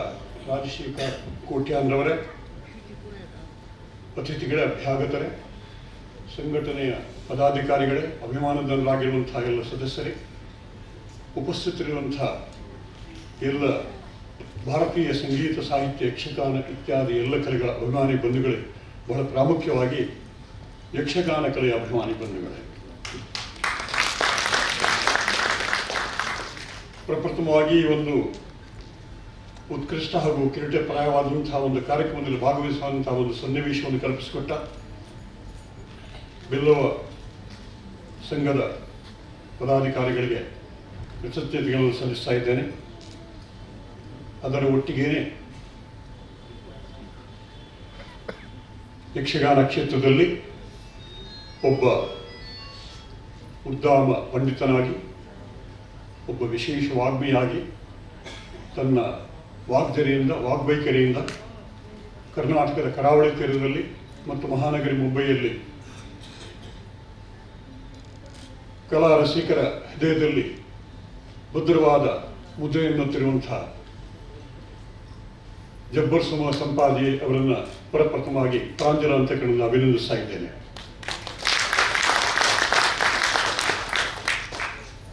ರಾಜಶೇಖರ್ ಕೋಟ್ಯಾನ್ರವರೇ, ಅತಿಥಿಗಳೇ, ಅಭ್ಯಾಗತರೇ, ಸಂಘಟನೆಯ ಪದಾಧಿಕಾರಿಗಳೇ, ಅಭಿಮಾನದವರಾಗಿರುವಂತಹ ಎಲ್ಲ ಸದಸ್ಯರೇ, ಉಪಸ್ಥಿತರಿರುವಂಥ ಎಲ್ಲ ಭಾರತೀಯ ಸಂಗೀತ, ಸಾಹಿತ್ಯ, ಯಕ್ಷಗಾನ ಇತ್ಯಾದಿ ಎಲ್ಲ ಕಲೆಗಳ ಅಭಿಮಾನಿ ಬಂಧುಗಳೇ, ಬಹಳ ಪ್ರಾಮುಖ್ಯವಾಗಿ ಯಕ್ಷಗಾನ ಕಲೆಯ ಅಭಿಮಾನಿ ಬಂಧುಗಳೇ, ಪ್ರಪ್ರಥಮವಾಗಿ ಒಂದು ಉತ್ಕೃಷ್ಟ ಹಾಗೂ ಕಿರೀಟಪ್ರಾಯವಾದಂತಹ ಒಂದು ಕಾರ್ಯಕ್ರಮದಲ್ಲಿ ಭಾಗವಹಿಸುವಂತಹ ಒಂದು ಸನ್ನಿವೇಶವನ್ನು ಕಲ್ಪಿಸಿಕೊಟ್ಟ ಬಿಲ್ಲವ ಸಂಘದ ಪದಾಧಿಕಾರಿಗಳಿಗೆ ಕೃತಜ್ಞತೆಗಳನ್ನು ಸಲ್ಲಿಸ್ತಾ ಇದ್ದೇನೆ. ಅದರ ಒಟ್ಟಿಗೇನೆ ಯಕ್ಷಗಾನ ಕ್ಷೇತ್ರದಲ್ಲಿ ಒಬ್ಬ ಉದ್ದಾಮ ಪಂಡಿತನಾಗಿ ಒಬ್ಬ ವಿಶೇಷ ವಾಗ್ಮಿಯಾಗಿ ತನ್ನ ವಾಗ್ಧರೆಯಿಂದ ವಾಗ್ವೈಖರಿಯಿಂದ ಕರ್ನಾಟಕದ ಕರಾವಳಿ ತೀರದಲ್ಲಿ ಮತ್ತು ಮಹಾನಗರಿ ಮುಂಬೈಯಲ್ಲಿ ಕಲಾ ರಸಿಕರ ಹೃದಯದಲ್ಲಿ ಭದ್ರವಾದ ಮುದ್ರೆಯನ್ನುತ್ತಿರುವಂಥ ಜಬ್ಬರ್ ಸುಮ ಸಂಪಾದಿ ಅವರನ್ನು ಪ್ರಪ್ರಥಮವಾಗಿ ಪ್ರಾಂಜಲ ಅಂತಕಗಳನ್ನು ಅಭಿನಂದಿಸ್ತಾ ಇದ್ದೇನೆ.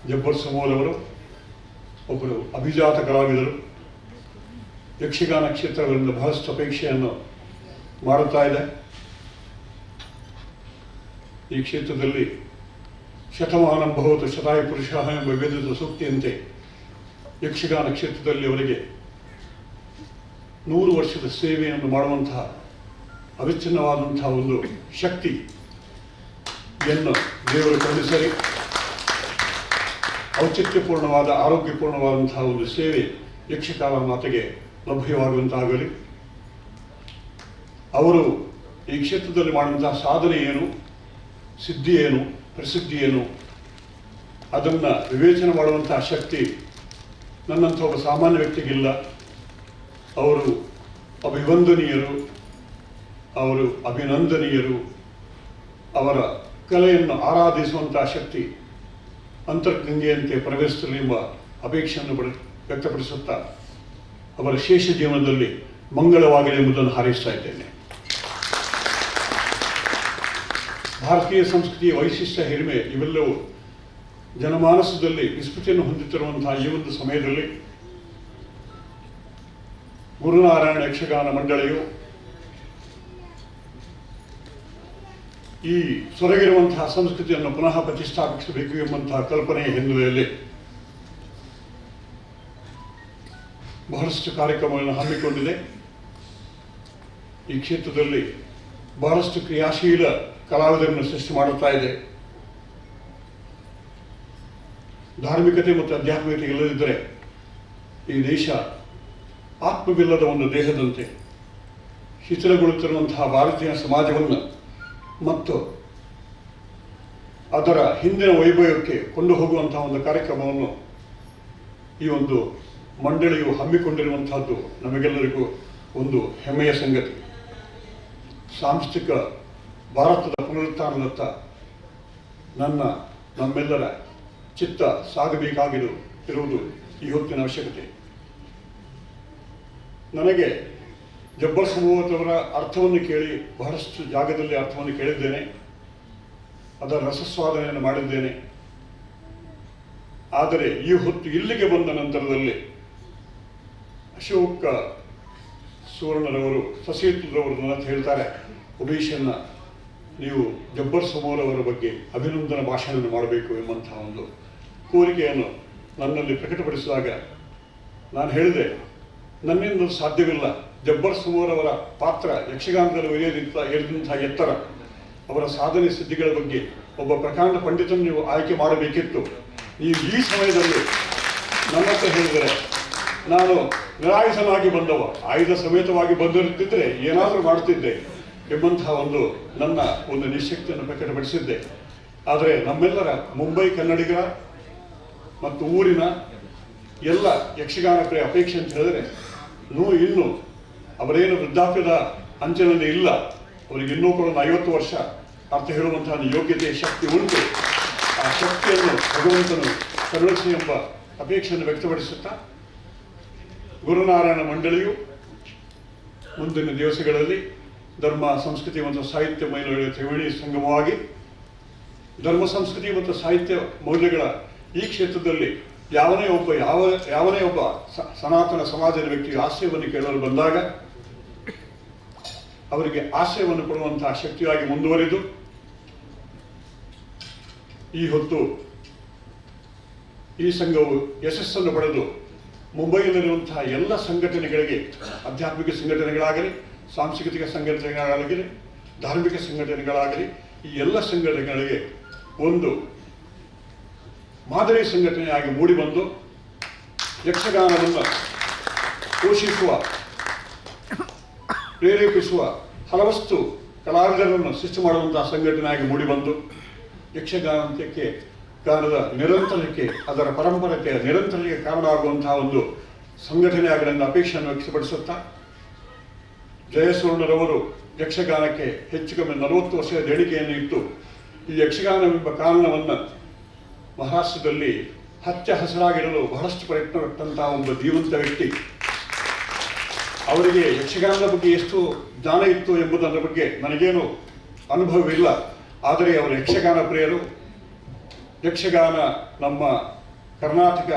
ಜಬ್ಬರ್ ಸಮೋಲ್ ಅವರು ಒಬ್ಬರು ಅಭಿಜಾತ ಕಲಾವಿದರು. ಯಕ್ಷಗಾನ ಕ್ಷೇತ್ರಗಳಿಂದ ಬಹಳಷ್ಟು ಅಪೇಕ್ಷೆಯನ್ನು ಮಾಡುತ್ತಾ ಇದೆ. ಈ ಕ್ಷೇತ್ರದಲ್ಲಿ ಶತಮಾನಂ ಭವತು ಶತಾಯು ಪುರುಷ ಎಂಬ ವೇದದ ಸೂಕ್ತಿಯಂತೆ ಯಕ್ಷಗಾನ ಕ್ಷೇತ್ರದಲ್ಲಿ ಅವರಿಗೆ 100 ವರ್ಷದ ಸೇವೆಯನ್ನು ಮಾಡುವಂತಹ ಅವಿಚ್ಛಿನ್ನವಾದಂತಹ ಒಂದು ಶಕ್ತಿಯನ್ನು ದೇವರು ಕರುಣಿಸಲಿ. ಔಚಿತ್ಯಪೂರ್ಣವಾದ ಆರೋಗ್ಯಪೂರ್ಣವಾದಂತಹ ಒಂದು ಸೇವೆ ಯಕ್ಷಗಾನ ಮಾತೆಗೆ ಲಭ್ಯವಾಗುವಂತಾಗಲಿ. ಅವರು ಈ ಕ್ಷೇತ್ರದಲ್ಲಿ ಮಾಡುವಂತಹ ಸಾಧನೆ ಏನು, ಸಿದ್ಧಿ ಏನು, ಪ್ರಸಿದ್ಧಿ ಏನು, ಅದನ್ನು ವಿವೇಚನೆ ಮಾಡುವಂತಹ ಶಕ್ತಿ ನನ್ನಂಥ ಒಬ್ಬ ಸಾಮಾನ್ಯ ವ್ಯಕ್ತಿಗಿಲ್ಲ. ಅವರು ಅಭಿವಂದನೀಯರು, ಅವರು ಅಭಿನಂದನೀಯರು. ಅವರ ಕಲೆಯನ್ನು ಆರಾಧಿಸುವಂತಹ ಶಕ್ತಿ ಅಂತರ್ಗಂಗೆಯಂತೆ ಪ್ರವೇಶಿಸಲಿ ಎಂಬ ಅಪೇಕ್ಷೆಯನ್ನು ವ್ಯಕ್ತಪಡಿಸುತ್ತಾ ಅವರ ಶೇಷ ಜೀವನದಲ್ಲಿ ಮಂಗಳವಾಗಲಿ ಎಂಬುದನ್ನು ಹಾರೈಸ್ತಾ ಇದ್ದೇನೆ. ಭಾರತೀಯ ಸಂಸ್ಕೃತಿಯ ವೈಶಿಷ್ಟ್ಯ, ಹಿರಿಮೆ ಇವೆಲ್ಲವೂ ಜನಮಾನಸದಲ್ಲಿ ವಿಸ್ಮೃತಿಯನ್ನು ಹೊಂದುತ್ತಿರುವಂತಹ ಈ ಒಂದು ಸಮಯದಲ್ಲಿ ಗುರುನಾರಾಯಣ ಯಕ್ಷಗಾನ ಮಂಡಳಿಯು ಈ ಸೊರಗಿರುವಂತಹ ಸಂಸ್ಕೃತಿಯನ್ನು ಪುನಃ ಪ್ರತಿಷ್ಠಾಪಿಸಬೇಕು ಎಂಬಂತಹ ಕಲ್ಪನೆಯ ಹಿನ್ನೆಲೆಯಲ್ಲಿ ಬಹಳಷ್ಟು ಕಾರ್ಯಕ್ರಮಗಳನ್ನು ಹಮ್ಮಿಕೊಂಡಿದೆ. ಈ ಕ್ಷೇತ್ರದಲ್ಲಿ ಬಹಳಷ್ಟು ಕ್ರಿಯಾಶೀಲ ಕಲಾವಿದರನ್ನು ಸೃಷ್ಟಿ ಮಾಡುತ್ತಾ ಇದೆ. ಧಾರ್ಮಿಕತೆ ಮತ್ತು ಆಧ್ಯಾತ್ಮಿಕತೆ ಇಲ್ಲದಿದ್ದರೆ ಈ ದೇಶ ಆತ್ಮವಿಲ್ಲದ ಒಂದು ದೇಹದಂತೆ ಶಿಥಿಲಗೊಳ್ಳುತ್ತಿರುವಂತಹ ಭಾರತೀಯ ಸಮಾಜವನ್ನು ಮತ್ತು ಅದರ ಹಿಂದಿನ ವೈಭವಕ್ಕೆ ಕೊಂಡು ಹೋಗುವಂತಹ ಒಂದು ಕಾರ್ಯಕ್ರಮವನ್ನು ಈ ಒಂದು ಮಂಡಳಿಯು ಹಮ್ಮಿಕೊಂಡಿರುವಂತಹದ್ದು ನಮಗೆಲ್ಲರಿಗೂ ಒಂದು ಹೆಮ್ಮೆಯ ಸಂಗತಿ. ಸಾಂಸ್ಕೃತಿಕ ಭಾರತದ ಪುನರುತ್ಥಾನದತ್ತ ನಮ್ಮೆಲ್ಲರ ಚಿತ್ತ ಸಾಗಬೇಕಾಗಿರುವುದು ಈ ಹೊತ್ತಿನ ಅವಶ್ಯಕತೆ. ನನಗೆ ಜಬ್ಬರ್ ಸಮೂಹದವರ ಅರ್ಥವನ್ನು ಕೇಳಿ ಬಹಳಷ್ಟು ಜಾಗದಲ್ಲಿ ಅರ್ಥವನ್ನು ಕೇಳಿದ್ದೇನೆ, ಅದರ ರಸಸ್ವಾದನೆಯನ್ನು ಮಾಡಿದ್ದೇನೆ. ಆದರೆ ಈ ಹೊತ್ತು ಇಲ್ಲಿಗೆ ಬಂದ ನಂತರದಲ್ಲಿ ಅಶೋಕ ಸುವರ್ಣರವರು, ಸಸೇತುರವರು ನನ್ನ ಹೇಳ್ತಾರೆ, ಒಡೀಶನ್ನ ನೀವು ಜಬ್ಬರ್ ಸಮೂಹರವರ ಬಗ್ಗೆ ಅಭಿನಂದನ ಭಾಷಣವನ್ನು ಮಾಡಬೇಕು ಎಂಬಂತಹ ಒಂದು ಕೋರಿಕೆಯನ್ನು ನನ್ನಲ್ಲಿ ಪ್ರಕಟಪಡಿಸಿದಾಗ ನಾನು ಹೇಳಿದೆ, ನನ್ನಿಂದ ಸಾಧ್ಯವಿಲ್ಲ. ಜಬ್ಬರ್ ಸಮೂಹರವರ ಪಾತ್ರ ಯಕ್ಷಗಾನದಲ್ಲಿ ಏರಿದಂತಹ ಎತ್ತರ, ಅವರ ಸಾಧನೆ ಸಿದ್ಧಿಗಳ ಬಗ್ಗೆ ಒಬ್ಬ ಪ್ರಕಾಂಡ ಪಂಡಿತನ್ನು ನೀವು ಆಯ್ಕೆ ಮಾಡಬೇಕಿತ್ತು. ನೀವು ಈ ಸಮಯದಲ್ಲಿ ನನ್ನ ಹತ್ರ ಹೇಳಿದರೆ ನಾನು ನಿರಾಯುಧನಾಗಿ ಬಂದವ, ಆಯುಧ ಸಮೇತವಾಗಿ ಬಂದಿರುತ್ತಿದ್ದರೆ ಏನಾದರೂ ಮಾಡುತ್ತಿದ್ದೆ ಎಂಬಂತಹ ಒಂದು ನನ್ನ ಒಂದು ನಿಶಕ್ತಿಯನ್ನು ಪ್ರಕಟಪಡಿಸಿದ್ದೆ. ಆದರೆ ನಮ್ಮೆಲ್ಲರ ಮುಂಬೈ ಕನ್ನಡಿಗರ ಮತ್ತು ಊರಿನ ಎಲ್ಲ ಯಕ್ಷಗಾನ ಪ್ರಿಯ ಅಪೇಕ್ಷೆ ಅಂತ ಹೇಳಿದರೆ, ಇನ್ನೂ ಅವರೇನು ವೃದ್ಧಾಪ್ಯದ ಅಂಚಿನಲ್ಲಿ ಇಲ್ಲ, ಅವರಿಗೆ ಇನ್ನೂ ಕೂಡ ಒಂದು 50 ವರ್ಷ ಅರ್ಥ ಹೇಳುವಂತಹ ಯೋಗ್ಯತೆ, ಶಕ್ತಿ ಉಂಟು. ಆ ಶಕ್ತಿಯನ್ನು ಭಗವಂತನು ಕರುಣಿಸಿ ಎಂಬ ಅಪೇಕ್ಷೆಯನ್ನು ವ್ಯಕ್ತಪಡಿಸುತ್ತಾ ಗುರುನಾರಾಯಣ ಮಂಡಳಿಯು ಮುಂದಿನ ದಿವಸಗಳಲ್ಲಿ ಧರ್ಮ, ಸಂಸ್ಕೃತಿ ಮತ್ತು ಸಾಹಿತ್ಯ ಮೌಲ್ಯಗಳ ತ್ರಿವೇಣಿ ಸಂಗಮವಾಗಿ ಧರ್ಮ, ಸಂಸ್ಕೃತಿ ಮತ್ತು ಸಾಹಿತ್ಯ ಮೌಲ್ಯಗಳ ಈ ಕ್ಷೇತ್ರದಲ್ಲಿ ಯಾವನೇ ಒಬ್ಬ ಸನಾತನ ಸಮಾಜದ ವ್ಯಕ್ತಿಯು ಆಶ್ರಯವನ್ನು ಕೇಳಲು ಬಂದಾಗ ಅವರಿಗೆ ಆಶ್ರಯವನ್ನು ಕೊಡುವಂತಹ ಶಕ್ತಿಯಾಗಿ ಮುಂದುವರಿದು ಈ ಹೊತ್ತು ಈ ಸಂಘವು ಯಶಸ್ಸನ್ನು ಪಡೆದು ಮುಂಬೈನಲ್ಲಿರುವಂತಹ ಎಲ್ಲ ಸಂಘಟನೆಗಳಿಗೆ, ಆಧ್ಯಾತ್ಮಿಕ ಸಂಘಟನೆಗಳಾಗಲಿ, ಸಾಂಸ್ಕೃತಿಕ ಸಂಘಟನೆಗಳಾಗಲಿ, ಧಾರ್ಮಿಕ ಸಂಘಟನೆಗಳಾಗಲಿ, ಈ ಎಲ್ಲ ಸಂಘಟನೆಗಳಿಗೆ ಒಂದು ಮಾದರಿ ಸಂಘಟನೆಯಾಗಿ ಮೂಡಿಬಂದು ಯಕ್ಷಗಾನವನ್ನು ಪೋಷಿಸುವ, ಪ್ರೇರೇಪಿಸುವ ಹಲವಷ್ಟು ಕಲಾವಿದರನ್ನು ಸೃಷ್ಟಿ ಮಾಡುವಂತಹ ಸಂಘಟನೆಯಾಗಿ ಮೂಡಿಬಂದು ಯಕ್ಷಗಾನಕ್ಕೆ ಗಾನದ ನಿರಂತರಕ್ಕೆ, ಅದರ ಪರಂಪರೆಯ ನಿರಂತರಕ್ಕೆ ಕಾರಣವಾಗುವಂತಹ ಒಂದು ಸಂಘಟನೆ ಆಗಲೆಂದು ಅಪೇಕ್ಷೆಯನ್ನು ವ್ಯಕ್ತಪಡಿಸುತ್ತಾ, ಜಯಸುವರ್ಣರವರು ಯಕ್ಷಗಾನಕ್ಕೆ ಹೆಚ್ಚು ಕಮ್ಮಿ 40 ವರ್ಷದ ದೇಣಿಗೆಯನ್ನು ಇಟ್ಟು ಈ ಯಕ್ಷಗಾನವೆಂಬ ಕಾರಣವನ್ನು ಮಹಾರಾಷ್ಟ್ರದಲ್ಲಿ ಹಚ್ಚ ಹಸಿರಾಗಿರಲು ಬಹಳಷ್ಟು ಪ್ರಯತ್ನ ಪಟ್ಟಂತಹ ಒಬ್ಬ ಜೀವಂತ ವ್ಯಕ್ತಿ. ಅವರಿಗೆ ಯಕ್ಷಗಾನದ ಬಗ್ಗೆ ಎಷ್ಟು ಜ್ಞಾನ ಇತ್ತು ಎಂಬುದರ ಬಗ್ಗೆ ನನಗೇನು ಅನುಭವವಿಲ್ಲ. ಆದರೆ ಅವರು ಯಕ್ಷಗಾನ ಪ್ರಿಯರು. ಯಕ್ಷಗಾನ ನಮ್ಮ ಕರ್ನಾಟಕ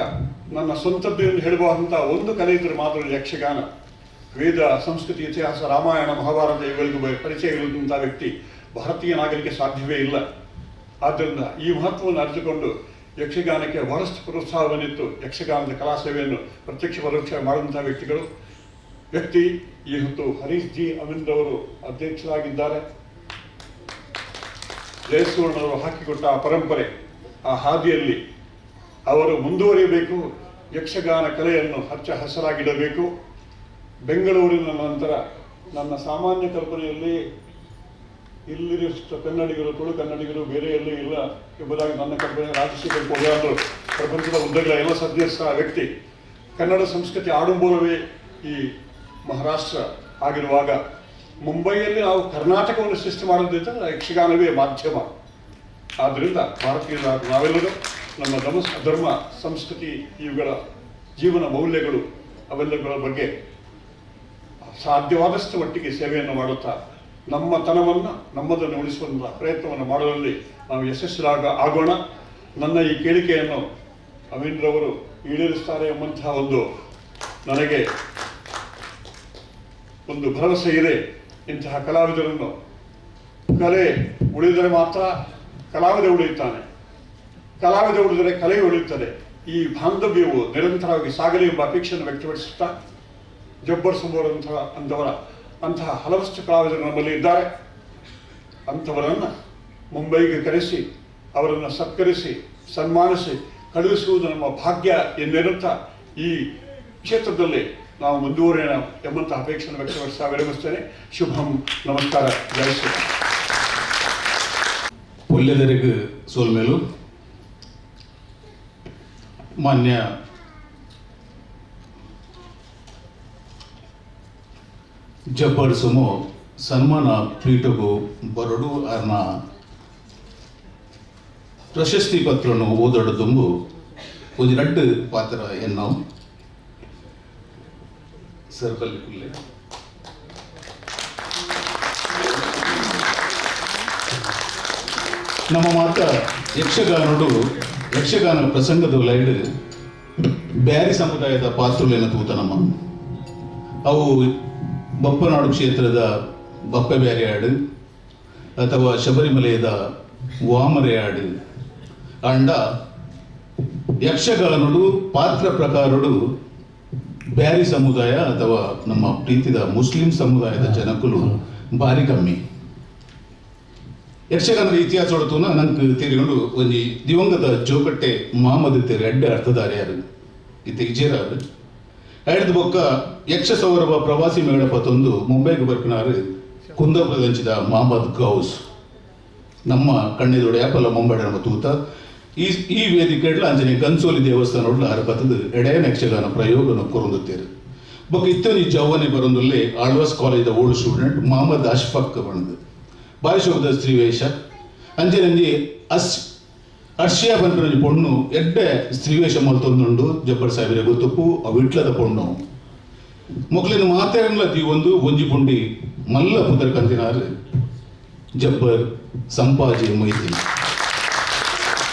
ನನ್ನ ಸ್ವಂತದ್ದು ಎಂದು ಹೇಳುವಂಥ ಒಂದು ಕಲೆ ಇದ್ದರೆ ಮಾತ್ರ ಯಕ್ಷಗಾನ. ವೇದ, ಸಂಸ್ಕೃತಿ, ಇತಿಹಾಸ, ರಾಮಾಯಣ, ಮಹಾಭಾರತ ಇವುಗಳಿಗೂ ಪರಿಚಯ ಇರುವಂಥ ವ್ಯಕ್ತಿ ಭಾರತೀಯ ನಾಗರಿಕ ಸಾಧ್ಯವೇ ಇಲ್ಲ. ಆದ್ದರಿಂದ ಈ ಮಹತ್ವವನ್ನು ಅರಿತುಕೊಂಡು ಯಕ್ಷಗಾನಕ್ಕೆ ಬಹಳಷ್ಟು ಪ್ರೋತ್ಸಾಹವನ್ನಿತ್ತು ಯಕ್ಷಗಾನದ ಕಲಾ ಸೇವೆಯನ್ನು ಪ್ರತ್ಯಕ್ಷ ಪರೋಕ್ಷ ಮಾಡುವಂಥ ವ್ಯಕ್ತಿ ಈ ಹೊತ್ತು ಹರೀಶ್ ಜಿ ಅಮಿನ್ರವರು ಅಧ್ಯಕ್ಷರಾಗಿದ್ದಾರೆ. ಜಯಸುವರ್ಣರವರು ಹಾಕಿಕೊಟ್ಟ ಆ ಪರಂಪರೆ, ಆ ಹಾದಿಯಲ್ಲಿ ಅವರು ಮುಂದುವರಿಯಬೇಕು. ಯಕ್ಷಗಾನ ಕಲೆಯನ್ನು ಹಚ್ಚ ಹಸರಾಗಿಡಬೇಕು. ಬೆಂಗಳೂರಿನ ನಂತರ ನನ್ನ ಸಾಮಾನ್ಯ ಕಲ್ಪನೆಯಲ್ಲಿ ಇಲ್ಲಿರುವಷ್ಟು ಕನ್ನಡಿಗರು, ತುಳು ಕನ್ನಡಿಗರು ಬೇರೆ ಎಲ್ಲೂ ಇಲ್ಲ ಎಂಬುದಾಗಿ ನನ್ನ ಕಲ್ಪನೆ. ರಾಜಶೇಖರ್ ಕೋಲ್ಯಾಣರು ಪ್ರಪಂಚದ ಉದ್ದಗಳ ಎಲ್ಲ ಸದಸ್ಯ ವ್ಯಕ್ತಿ. ಕನ್ನಡ ಸಂಸ್ಕೃತಿ ಆಡುಂಬರವೇ ಈ ಮಹಾರಾಷ್ಟ್ರ ಆಗಿರುವಾಗ ಮುಂಬೈಯಲ್ಲಿ ನಾವು ಕರ್ನಾಟಕವನ್ನು ಸೃಷ್ಟಿ ಮಾಡೋದ್ರಿಂದ ಯಕ್ಷಗಾನವೇ ಮಾಧ್ಯಮ. ಆದ್ದರಿಂದ ಭಾರತೀಯರಾದ ನಾವೆಲ್ಲರೂ ನಮ್ಮ ಧರ್ಮ, ಸಂಸ್ಕೃತಿ, ಇವುಗಳ ಜೀವನ ಮೌಲ್ಯಗಳು ಅವೆಲ್ಲಗಳ ಬಗ್ಗೆ ಸಾಧ್ಯವಾದಷ್ಟು ಮಟ್ಟಿಗೆ ಸೇವೆಯನ್ನು ಮಾಡುತ್ತಾ ನಮ್ಮ ತನವನ್ನು, ನಮ್ಮದನ್ನು ಉಳಿಸುವಂಥ ಪ್ರಯತ್ನವನ್ನು ಮಾಡುವಲ್ಲಿ ನಾವು ಯಶಸ್ವಿಯಾಗ ಆಗೋಣ. ನನ್ನ ಈ ಕೇಳಿಕೆಯನ್ನು ಅಮೀನ್ರವರು ಈಡೇರಿಸ್ತಾರೆ ಎಂಬಂತಹ ಒಂದು ನನಗೆ ಒಂದು ಭರವಸೆ ಇದೆ. ಇಂತಹ ಕಲಾವಿದರನ್ನು, ಕಲೆ ಉಳಿದರೆ ಮಾತ್ರ ಕಲಾವಿದ ಉಳಿಯುತ್ತಾನೆ, ಕಲಾವಿದ ಉಳಿದರೆ ಕಲೆ ಉಳಿಯುತ್ತದೆ. ಈ ಬಾಂಧವ್ಯವು ನಿರಂತರವಾಗಿ ಸಾಗಲಿ ಎಂಬ ಅಪೇಕ್ಷೆಯನ್ನು ವ್ಯಕ್ತಪಡಿಸುತ್ತಾ, ಜಬ್ಬರ್ ಸುಮೋರಂತಹ ಅಂತಹ ಹಲವಷ್ಟು ಕಲಾವಿದರು ನಮ್ಮಲ್ಲಿ ಇದ್ದಾರೆ. ಅಂಥವರನ್ನು ಮುಂಬೈಗೆ ಕರೆಸಿ ಅವರನ್ನು ಸತ್ಕರಿಸಿ ಸನ್ಮಾನಿಸಿ ಕಳುಹಿಸುವುದು ನಮ್ಮ ಭಾಗ್ಯ ಎಂದೆನ್ನುತ್ತಾ ಈ ಕ್ಷೇತ್ರದಲ್ಲಿ ನಾವು ಮುಂದುವರಿಯೋಣ ಎಂಬಂತಹ ಅಪೇಕ್ಷೆಯನ್ನು ವ್ಯಕ್ತಪಡಿಸ್ತಾ ವಿರಮಿಸ್ತೇನೆ. ಶುಭಂ, ನಮಸ್ಕಾರ, ಜಯ ಶ್ರೀರಾಮ್. ಪೊಲ್ಯದರಿಗೆ ಸೋಲ್ಮೇಲು ಮಾನ್ಯ ಜಬ್ಬರ್ ಸುಮೋ ಸನ್ಮಾನ ಪೀಠಗೂ ಬರಡು ಅರ್ನ ಪ್ರಶಸ್ತಿ ಪತ್ರನು ಓದಾಡು ದುಂಬು ಒಂದು ರಡ್ಡು ಪಾತ್ರ ಎನ್ನೋ ಸರ್ಬಲ್ಲಿ ಕುಲ್ಲೆ ನಮ್ಮ ಮಾತ ಯಕ್ಷಗಾನಡು ಯಕ್ಷಗಾನ ಪ್ರಸಂಗದ ಲೈಡ್ ಬ್ಯಾರಿ ಸಮುದಾಯದ ಪಾತ್ರಗಳೇನ ತೂತ ನಮ್ಮ ಅವು ಬಪ್ಪನಾಡು ಕ್ಷೇತ್ರದ ಬಪ್ಪ ಬ್ಯಾರಿಯಾಡು ಅಥವಾ ಶಬರಿಮಲೆಯದ ವಾಮರೆಯಾಡು ಅಂಡ ಯಕ್ಷಗಾನಡು ಪಾತ್ರ ಪ್ರಕಾರಡು ಬ್ಯಾರಿ ಸಮುದಾಯ ಅಥವಾ ನಮ್ಮ ಪ್ರೀತಿದ ಮುಸ್ಲಿಂ ಸಮುದಾಯದ ಜನಕುಲು ಭಾರಿ ಕಮ್ಮಿ. ಯಕ್ಷಗಾನದ ಇತಿಹಾಸ ಹೊರತುನ ನಂಗೆ ತೀರಿಕೊಂಡು ಒಂಜಿ ದಿವಂಗತ ಜೋಕಟ್ಟೆ ಮಾಮದಿತ್ತೇರು ಎಡ್ಡೆ ಅರ್ಥಧಾರಿಯಾರು ಇತ್ತೆ ಇಜೇರಾರು ಐಡ್ದು ಬೊಕ್ಕ ಯಕ್ಷ ಸೌರಭ ಪ್ರವಾಸಿ ಮೇಳ ಪತ್ತೊಂದು ಮುಂಬೈಗೆ ಬರ್ಪಿನಾರು ಕುಂದಾಪುರದಂಚಿದ ಮಹಮ್ಮದ್ ಗೌಸ್ ನಮ್ಮ ಕಣ್ಣೆದೊಡೆ ಯಾಪಲ ಮುಂಬೈ ನಮ್ಮ ತೂತ ಈ ಈ ವೇದಿಕೆಡ್ಲ ಅಂಜನೆ ಗನ್ಸೋಲಿ ದೇವಸ್ಥಾನ ಒಡ್ಲ ಅರಪತ್ತದ ಎಡೆಯನ ಯಕ್ಷಗಾನ ಪ್ರಯೋಗನ ಕೊರೊಂದುತ್ತೇರು ಬೊಕ್ಕ ಇತ್ತೊಂಜಿ ಜವ್ವನೆ ಬರೊಂದುಲ್ಲೆ ಆಳ್ವಾಸ್ ಕಾಲೇಜದ ಓಲ್ಡ್ ಸ್ಟೂಡೆಂಟ್ ಮಹಮ್ಮದ್ ಅಶ್ಫಕ್ ಬಣದು ಬಾರಿಶೋಭದ ಸ್ತ್ರೀವೇಷ ಅಂಜನಂಜಿ ಅರ್ಷಿಯಾ ಪನ್ಪಿನೊಂಜಿ ಪೊಣ್ಣು ಎಡ್ಡೆ ಸ್ತ್ರೀವೇಷ ಮಲ್ತೊಂದುಂಡು ಜಬ್ಬರ್ ಸಾಹೇಬರ ಗೊತ್ತುಪ್ಪು ಅವು ಇಟ್ಲದ ಪೊಣ್ಣು ಮೊಕ್ಲಿನ ಮಾತೆರನ್ಲ ದೀವೊಂದು ಒಂಜಿ ಪುಂಡಿ ಮಲ್ಲ ಪುದರ್ ಕಂತಿನಾರು ಜಬ್ಬರ್ ಸಂಪಾಜಿ ಮೊಯ್ದಿನ್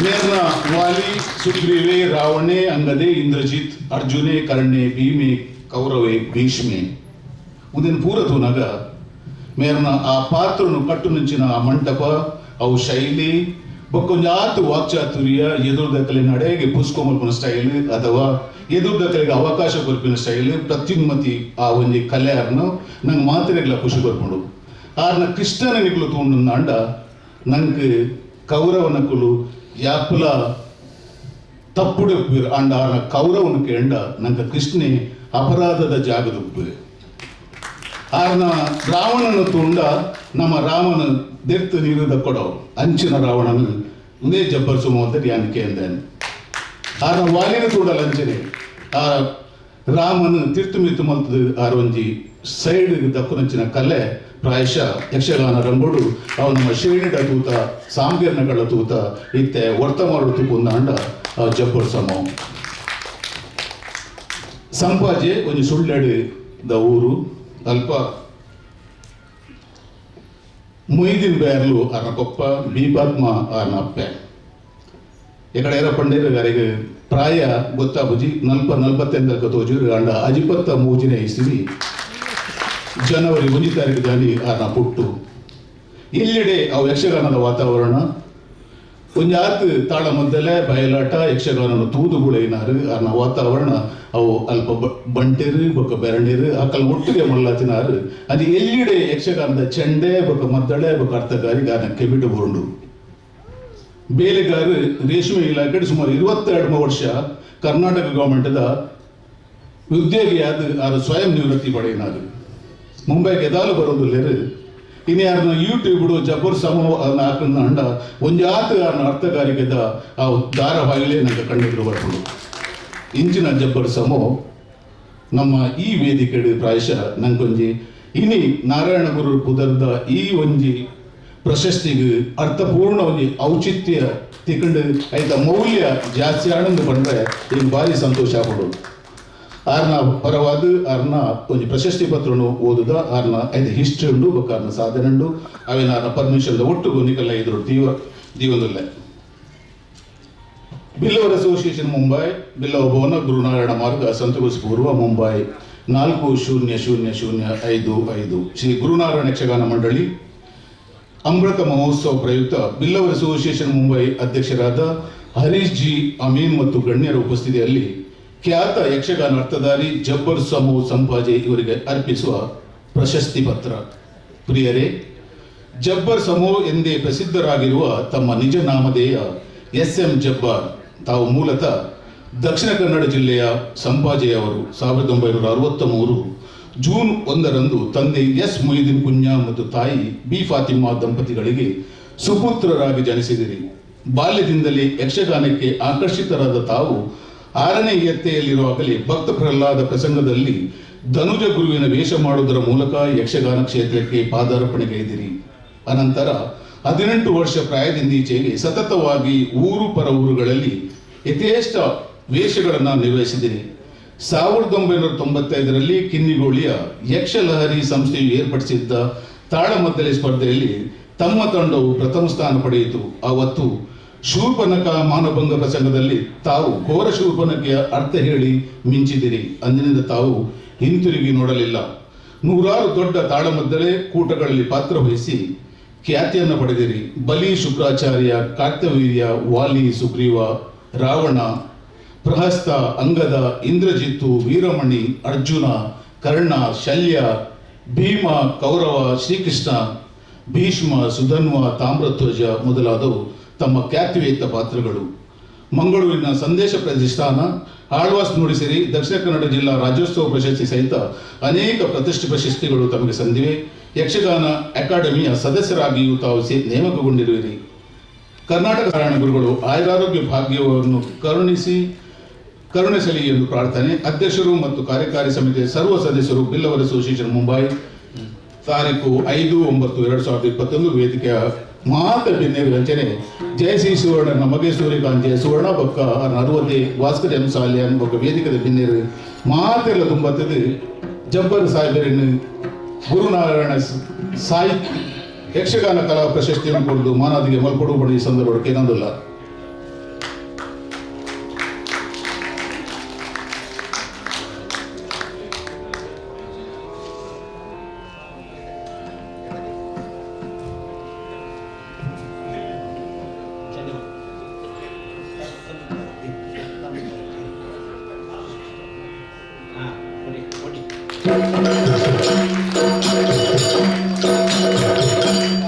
ಮೇರ್ನ ವಾಲಿ ಸುಗ್ರೀವೆ ರಾವಣೆ ಅಂಗದೆ ಇಂದ್ರಜಿತ್ ಅರ್ಜುನೆ ಕರ್ಣೆ ಭೀಮೆ ಕೌರವೆ ಭೀಷ್ಮೆ ಉದಿನ ಪೂರ ತೂನಗ ಮೇರ್ನ ಆ ಪಾತ್ರನು ಕಟ್ಟು నుంచిన ಆ ಮಂಟಪ ಅವು ಶೈಲಿ ಬೊಕ್ಕೊಂಜಾತು ವಾಕ್ಚಾತುರ್ಯ ಎದುರುದಕ್ಕಲೆ ನಡೆಗೆ ಪುಸ್ಕೊಮಲ್ಪನ ಸ್ಟೈಲ್ ಅಥವಾ ಎದುರುದಕ್ಕಲಿಗೆ ಅವಕಾಶ ಕೊರ್ಪಿನ ಸ್ಟೈಲ್ ಪ್ರತ್ಯುನ್ಮತಿ ಆ ಒಂಜಿ ಕಲೆ ಆರ್ನು ನಂಗೆ ಮಾತಿರೆಗ್ಲ ಖುಷಿ ಕೊರ್ಪುಂಡು ಆರ್ನ ಕೃಷ್ಣನ ನಿಗುಲು ತೂಂಡ ನಂಗೆ ಕೌರವನಕುಲು ಯಾಪುಲ ತಪ್ಪುಡೆ ಅಂಡ ಆರ್ನ ಕೌರವನ ಕೇಂಡ ನಂಗೆ ಕೃಷ್ಣೆ ಅಪರಾಧದ ಜಾಗದುಪ್ಪು ಆರ್ನ ರಾವಣನ ತುಂಡ ನಮ್ಮ ರಾಮನ ದೆರ್ತು ನೀರುದ ಕೊಡೋ ಅಂಚಿನ ರಾವಣನ ಉಂದೇ ಜಬ್ಬರ್ ಸುಮೋ ಅಂತ ಯಾನಿಕೆ ಅಂದಾನೆ. ಆರ ವಾಲಿನ ತೂಡ ಲಂಚನೆ ಆ ರಾಮನ ತಿರ್ತು ಮಿತ್ತು ಮಲ್ತದ ಆರ ಒಂಜಿ ಸೈಡ್ ದಕ್ಕುನಂಚಿನ ಕಲೆ ಪ್ರಾಯಶಃ ಯಕ್ಷಗಾನ ರಂಗೋಡು ಅವು ನಮ್ಮ ಶ್ರೇಣಿಡ ತೂತ ಸಾಂಗೀರ್ಣಗಳ ತೂತ ಇತ್ತೆ ವರ್ತಮಾನ ತೂಪುಂದಾಂಡ ಆ ಜಬ್ಬರ್ ಸಮೋ. ಸಂಪಾಜೆ ಒಂಜಿ ಸುಳ್ಳೆಡು the ಊರು ಅಲ್ಪ ಮೊಯ್ದಿನ ಬೇರ್ಲು ಆರ್ನ ಕೊಪ್ಪ ಬೀಪಾತ್ಮ ಆರ್ನ ಅಪ್ಪೆ. ಎಕಡೆ ಏರ ಪಂಡೇರು ಅರೆಗೆ ಪ್ರಾಯ ಗೊತ್ತಾಬುಜಿ 48 ತೋಜೂರು ಅಂಡ 53ನೇ ಇಸ್ವಿ ಜನವರಿ 1 ತಾರೀಕು ದಾನಿ ಆರ್ನ ಪುಟ್ಟು. ಇಲ್ಲಿಡೆ ಅವು ಯಕ್ಷಗಾನದ ವಾತಾವರಣ ಒಂಜಾತ್ ತಾಳ ಮೊದಲೇ ಬಯಲಾಟ ಯಕ್ಷಗಾನನ ತೂದುಗುಳೈನಾರು ಆರ್ನ ವಾತಾವರಣ ಅವು ಅಲ್ಪ ಬಂಟೆರು ಬೊಕ್ಕ ಬೆರಂಡೇರು ಅಕಲ್ ಒಟ್ಟಿಗೆ ಮಲ್ಲಾತಿನಾರು. ಅದು ಎಲ್ಲಿಡೆ ಯಕ್ಷಗಾನದ ಚೆಂಡೆ ಬೊಕ್ಕ ಮದ್ದಳೆ ಬೊಕ್ಕ ಅರ್ಥಗಾರಿ ಗಾನ ಕೆಬಿಟ್ಟು ಬರುಂಡು. ಬೇಲೆಗಾರು ರೇಷ್ಮೆ ಇಲಾಖೆ ಸುಮಾರು 22 ವರ್ಷ ಕರ್ನಾಟಕ ಗೌರ್ಮೆಂಟ್ದ ಉದ್ಯೋಗಿಯಾದ ಆರು ಸ್ವಯಂ ನಿವೃತ್ತಿ ಪಡೆಯಿನಾರು. ಮುಂಬೈಗೆ ಎದಾಲು ಬರೋದಿಲ್ಲೇರು ಇನ್ನು ಯಾರನ್ನ ಯೂಟ್ಯೂಬ್ ಜಬ್ಬರ್ ಸಮೋ ಅಂಡ ಒಂಜಾತ ಯಾರನ್ನ ಅರ್ಥಗಾರಿಕೆದ ಆ ಧಾರಾವಾಹಿಲೇ ನಂಗೆ ಕಣ್ಣೆದುರು ಬರ್ಕೊಂಡು. ಇಂಚಿನ ಜಬ್ಬರ್ ಸಮೋ ನಮ್ಮ ಈ ವೇದಿಕೆ ಪ್ರಾಯಶಃ ನಂಗೊಂಜಿ ಇನಿ ನಾರಾಯಣ ಗುರು ಪುದರ್ದ ಈ ಒಂಜಿ ಪ್ರಶಸ್ತಿಗೆ ಅರ್ಥಪೂರ್ಣ ಒಂಜಿ ಔಚಿತ್ಯ ತಿಕ್ಕಂಡು ಐತ ಮೌಲ್ಯ ಜಾಸ್ತಿ ಆನಂದ ಬಂದರೆ ಈಗ ಭಾರಿ ಸಂತೋಷ ಪಡೋದು. ಆರ್ನ ಪರವಾದ ಆರ್ನ ಒಂಜಿ ಪ್ರಶಸ್ತಿ ಪತ್ರನು ಓದುದ ಆರ್ನ ಐದು ಹಿಸ್ಟ್ರಿ ಉಂಡು ಬೊಕ್ಕ ಆರ್ನ ಸಾಧನೆ ಉಂಡು ಅವೇನ ಆರ್ನ ಪರ್ಮಿಷನ್ ಒಟ್ಟುಗು ನಿಕಲ್ಲ ಎದುರು ದೀವೊಂದುಲ್ಲೆ. ಬಿಲ್ಲವರ್ ಅಸೋಸಿಯೇಷನ್ ಮುಂಬೈ, ಬಿಲ್ಲವ ಭವನ, ಗುರುನಾರಾಯಣ ಮಾರ್ಗ, ಸಂತಗೋಸ್ ಪೂರ್ವ, ಮುಂಬೈ 400055. ಶ್ರೀ ಗುರುನಾರಾಯಣ ಯಕ್ಷಗಾನ ಮಂಡಳಿ ಅಮೃತ ಮಹೋತ್ಸವ ಪ್ರಯುಕ್ತ ಬಿಲ್ಲವರ್ ಅಸೋಸಿಯೇಷನ್ ಮುಂಬೈ ಅಧ್ಯಕ್ಷರಾದ ಹರೀಶ್ ಜಿ ಅಮೀನ್ ಮತ್ತು ಗಣ್ಯರ ಉಪಸ್ಥಿತಿಯಲ್ಲಿ ಖ್ಯಾತ ಯಕ್ಷಗಾನ ಅರ್ಥಧಾರಿ ಜಬ್ಬರ್ ಸಮೋ ಸಂಪಾಜೆ ಇವರಿಗೆ ಅರ್ಪಿಸುವ ಪ್ರಶಸ್ತಿ ಪತ್ರ. ಪ್ರಿಯರೇ, ಜಬ್ಬರ್ ಸಮೋ ಎಂದೇ ಪ್ರಸಿದ್ಧರಾಗಿರುವ ತಮ್ಮ ನಿಜ ನಾಮಧೇಯ ಎಸ್ ಎಂ ಜಬ್ಬಾರ್ ತಾವು ಮೂಲತಃ ದಕ್ಷಿಣ ಕನ್ನಡ ಜಿಲ್ಲೆಯ ಸಂಪಾಜೆಯವರು. 1963 ಜೂನ್ 1ರಂದು ತಂದೆ ಎಸ್ ಮೊಯ್ದೀನ್ ಕುഞ്ഞ ಮತ್ತು ತಾಯಿ ಬಿ ಫಾತಿಮಾ ದಂಪತಿಗಳಿಗೆ ಸುಪುತ್ರರಾಗಿ ಜನಿಸಿದಿರಿ. ಬಾಲ್ಯದಿಂದಲೇ ಯಕ್ಷಗಾನಕ್ಕೆ ಆಕರ್ಷಿತರಾದ ತಾವು 6ನೇ ಇಯತ್ತೆಯಲ್ಲಿರುವಾಗಲೇ ಭಕ್ತ ಪ್ರಹ್ಲಾದ ಪ್ರಸಂಗದಲ್ಲಿ ಧನುಜ ಗುರುವಿನ ವೇಷ ಮಾಡುವುದರ ಮೂಲಕ ಯಕ್ಷಗಾನ ಕ್ಷೇತ್ರಕ್ಕೆ ಪಾದಾರ್ಪಣೆಗೈದಿರಿ. ಅನಂತರ 18 ವರ್ಷ ಪ್ರಾಯದಿಂದೀಚೆಗೆ ಸತತವಾಗಿ ಊರು ಪರ ಊರುಗಳಲ್ಲಿ ಯಥೇಷ್ಟ ವೇಷಗಳನ್ನು ನಿರ್ವಹಿಸಿದಿರಿ. 1995ರಲ್ಲಿ ಕಿನ್ನಿಗೋಳಿಯ ಯಕ್ಷಲಹರಿ ಸಂಸ್ಥೆಯು ಏರ್ಪಡಿಸಿದ್ದ ತಾಳಮದ್ದಲೆ ಸ್ಪರ್ಧೆಯಲ್ಲಿ ತಮ್ಮ ತಂಡವು ಪ್ರಥಮ ಸ್ಥಾನ ಪಡೆಯಿತು. ಆವತ್ತು ಶೂರ್ಪನಖ ಮಾನಭಂಗ ಪ್ರಸಂಗದಲ್ಲಿ ತಾವು ಘೋರ ಶೂರ್ಪನಖೆಯ ಅರ್ಥ ಹೇಳಿ ಮಿಂಚಿದಿರಿ. ಅಂದಿನಿಂದ ತಾವು ಹಿಂತಿರುಗಿ ನೋಡಲಿಲ್ಲ. ನೂರಾರು ದೊಡ್ಡ ತಾಳಮದ್ದಲೆ ಕೂಟಗಳಲ್ಲಿ ಪಾತ್ರ ವಹಿಸಿ ಖ್ಯಾತಿಯನ್ನು ಪಡೆದಿರಿ. ಬಲಿ, ಶುಕ್ರಾಚಾರ್ಯ, ಕಾರ್ತವೀರ್ಯ, ವಾಲಿ, ಸುಗ್ರೀವ, ರಾವಣ, ಪ್ರಹಸ್ತ, ಅಂಗದ, ಇಂದ್ರಜಿತ್ತು, ವೀರಮಣಿ, ಅರ್ಜುನ, ಕರ್ಣ, ಶಲ್ಯ, ಭೀಮ, ಕೌರವ, ಶ್ರೀಕೃಷ್ಣ, ಭೀಷ್ಮ, ಸುಧನ್ವ, ತಾಮ್ರಧ್ವಜ ಮೊದಲಾದವು ತಮ್ಮ ಖ್ಯಾತಿವೇತ್ತ ಪಾತ್ರಗಳು. ಮಂಗಳೂರಿನ ಸಂದೇಶ ಪ್ರತಿಷ್ಠಾನ, ಆಳ್ವಾಸ್ ನುಡಿಸಿರಿ, ದಕ್ಷಿಣ ಕನ್ನಡ ಜಿಲ್ಲಾ ರಾಜ್ಯೋತ್ಸವ ಪ್ರಶಸ್ತಿ ಸಹಿತ ಅನೇಕ ಪ್ರತಿಷ್ಠಿತ ಪ್ರಶಸ್ತಿಗಳು ತಮಗೆ ಸಂದಿವೆ. ಯಕ್ಷಗಾನ ಅಕಾಡೆಮಿಯ ಸದಸ್ಯರಾಗಿಯೂ ತಾವು ನೇಮಕಗೊಂಡಿರುವಿರಿ. ಕರ್ನಾಟಕ ನಾರಾಯಣ ಗುರುಗಳು ಆಯುರಾರೋಗ್ಯ ಭಾಗ್ಯವನ್ನು ಕರುಣಿಸಲಿ ಎಂದು ಪ್ರಾರ್ಥನೆ. ಅಧ್ಯಕ್ಷರು ಮತ್ತು ಕಾರ್ಯಕಾರಿ ಸಮಿತಿಯ ಸರ್ವ ಸದಸ್ಯರು, ಬಿಲ್ಲವರ್ ಅಸೋಸಿಯೇಷನ್ ಮುಂಬೈ, ತಾರೀಕು 5/9/2021. ವೇದಿಕೆಯ ಮಾತ ಬಿನ್ನೇರು ವಂಚನೆ ಜಯಸಿ ಸುವರ್ಣ, ನಮಗೆ ಸೂರ್ಯಕಾಂತ್ ಜಯ ಸುವರ್ಣ ಬೊಕ್ಕ 60 ಭಾಸ್ಕರ್ ಎಂ ಸಾಲ್ಯಾನ್ ಬೊಕ್ಕ ವೇದಿಕೆದ ಬಿನ್ನೇರು ಮಾತೆಲ್ಲ ತುಂಬತ್ತದು ಜಬ್ಬರ್ ಸಾಹೇಬರನ್ನು ಗುರುನಾರಾಯಣ ಸಾಯಿ ಯಕ್ಷಗಾನ ಕಲಾ ಪ್ರಶಸ್ತಿಯನ್ನು ಕೊಡದು ಮಾನಾದಿಗೆ ಮಲ್ಕೊಡು ಬಡಿ ಸಂದರ್ಭ ಕೇನಂದಿಲ್ಲ.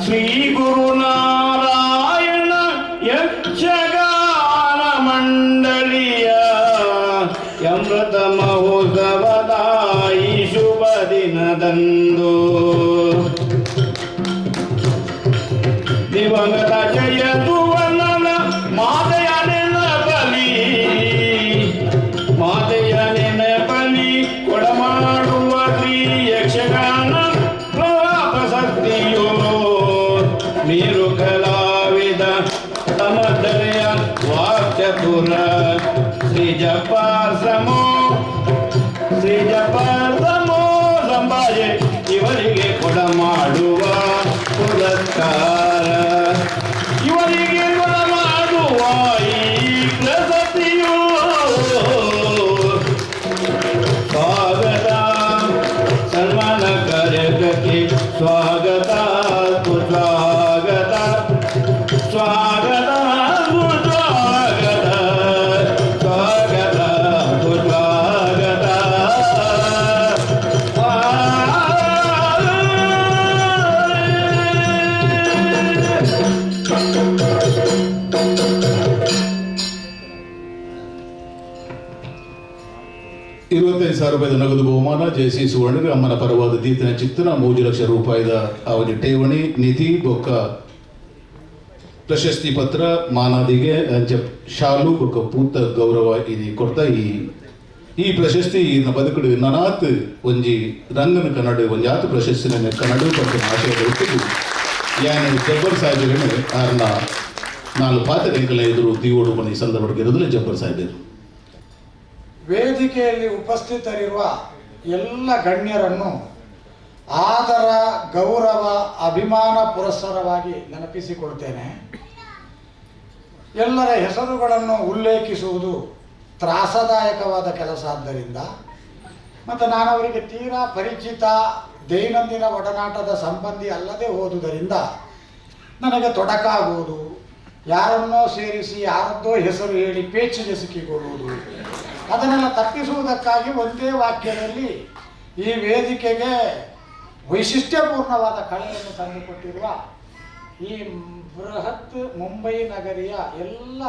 ಶ್ರೀ ಗುರುನಾರಾಯಣ ಯಕ್ಷಗಾನ ಮಂಡಳಿಯ ಅಮೃತ ಮಹೋತ್ಸವದ ಈ ಶುಭ ದಿನದಂದು ದಿವಂಗತ ಜಯ ಸುವರ್ಣನ ಪುರ ಶ್ರೀ ಜಬ್ಬಾರ್ ಸಮೋ ಶ್ರೀ ಜಬ್ಬಾರ್ ಸಮೋ ಸಂಭಾಜೆ ಇವರಿಗೆ ಕೊಡ ಮಾಡುವ ಪುರಸ್ಕಾರ ಇವರಿಗೆ ಕೊಡ ಮಾಡುವ ಈ ಪ್ರಶಸ್ತಿಯು ಸ್ವಾಗತ ಸನ್ಮಾನ ಕಾರ್ಯಕ್ಕೆ ಸ್ವಾಗತ ಸುಸ್ವಾಗತ ಸ್ವಾಗತ ಸುಸ್ವಾಗತ ಸ್ವಾಗತ ಸುಸ್ವಾಗತ. ಇರುವತ್ತೈದು ಸಾವಿರ ರೂಪಾಯಿದ ನಗದು ಬಹುಮಾನ ಜೆಸಿ ಸುವರ್ಣರು ಅಮ್ಮನ ಪರವಾದ ದೀತನ ಚಿತ್ತನ 3 ಲಕ್ಷ ರೂಪಾಯಿದ ಅವಧಿ ಠೇವಣಿ ನಿಧಿ ಬೊಕ್ಕ ಪ್ರಶಸ್ತಿ ಪತ್ರ ಮಾನಾದಿಗೆ ಅಂಚ ಶಾಲು ಬೊಕ್ಕ ಪೂತ ಗೌರವ ಇದು ಕೊಡ್ತಾ ಈ ಈ ಪ್ರಶಸ್ತಿ ಇನ್ನ ಬದುಕುಡು ನನಾತ್ ಒಂಜಿ ರಂಗನ ಕನ್ನಡ ಒಂಜಿ ಆತು ಪ್ರಶಸ್ತಿ ನನ್ನ ಕನ್ನಡ ಪಕ್ಕ ಆಶಯ ಬರುತ್ತಿದ್ದು ಯಾನು ಜಬ್ಬರ್ ಸಾಹೇಬರನ್ನು ಆರ್ನ ನಾಲ್ಕು ಪಾತ್ರ ಎಂಕಲ ಎದುರು ದಿವೋಡು ಈ ಸಂದರ್ಭಕ್ಕೆ ಇರೋದಿಲ್ಲ ಜಬ್ಬರ್ ಸಾಹೇಬರು. ವೇದಿಕೆಯಲ್ಲಿ ಉಪಸ್ಥಿತರಿರುವ ಎಲ್ಲ ಗಣ್ಯರನ್ನು ಆದರ ಗೌರವ ಅಭಿಮಾನ ಪುರಸ್ಸರವಾಗಿ ನೆನಪಿಸಿಕೊಳ್ತೇನೆ. ಎಲ್ಲರ ಹೆಸರುಗಳನ್ನು ಉಲ್ಲೇಖಿಸುವುದು ತ್ರಾಸದಾಯಕವಾದ ಕೆಲಸ. ಆದ್ದರಿಂದ ಮತ್ತು ನಾನು ಅವರಿಗೆ ತೀರಾ ಪರಿಚಿತ ದೈನಂದಿನ ಒಡನಾಟದ ಸಂಬಂಧಿ ಅಲ್ಲದೆ ಹೋದುದರಿಂದ ನನಗೆ ತೊಡಕಾಗುವುದು, ಯಾರನ್ನೋ ಸೇರಿಸಿ ಯಾರದ್ದೋ ಹೆಸರು ಹೇಳಿ ಪೇಚಿಗೆ ಸಿಕ್ಕಿಕೊಳ್ಳುವುದು, ಅದನ್ನೆಲ್ಲ ತಪ್ಪಿಸುವುದಕ್ಕಾಗಿ ಒಂದೇ ವಾಕ್ಯದಲ್ಲಿ ಈ ವೇದಿಕೆಗೆ ವೈಶಿಷ್ಟ್ಯಪೂರ್ಣವಾದ ಕಳೆಯನ್ನು ತಂದುಕೊಟ್ಟಿರುವ ಈ ಬೃಹತ್ ಮುಂಬೈ ನಗರಿಯ ಎಲ್ಲ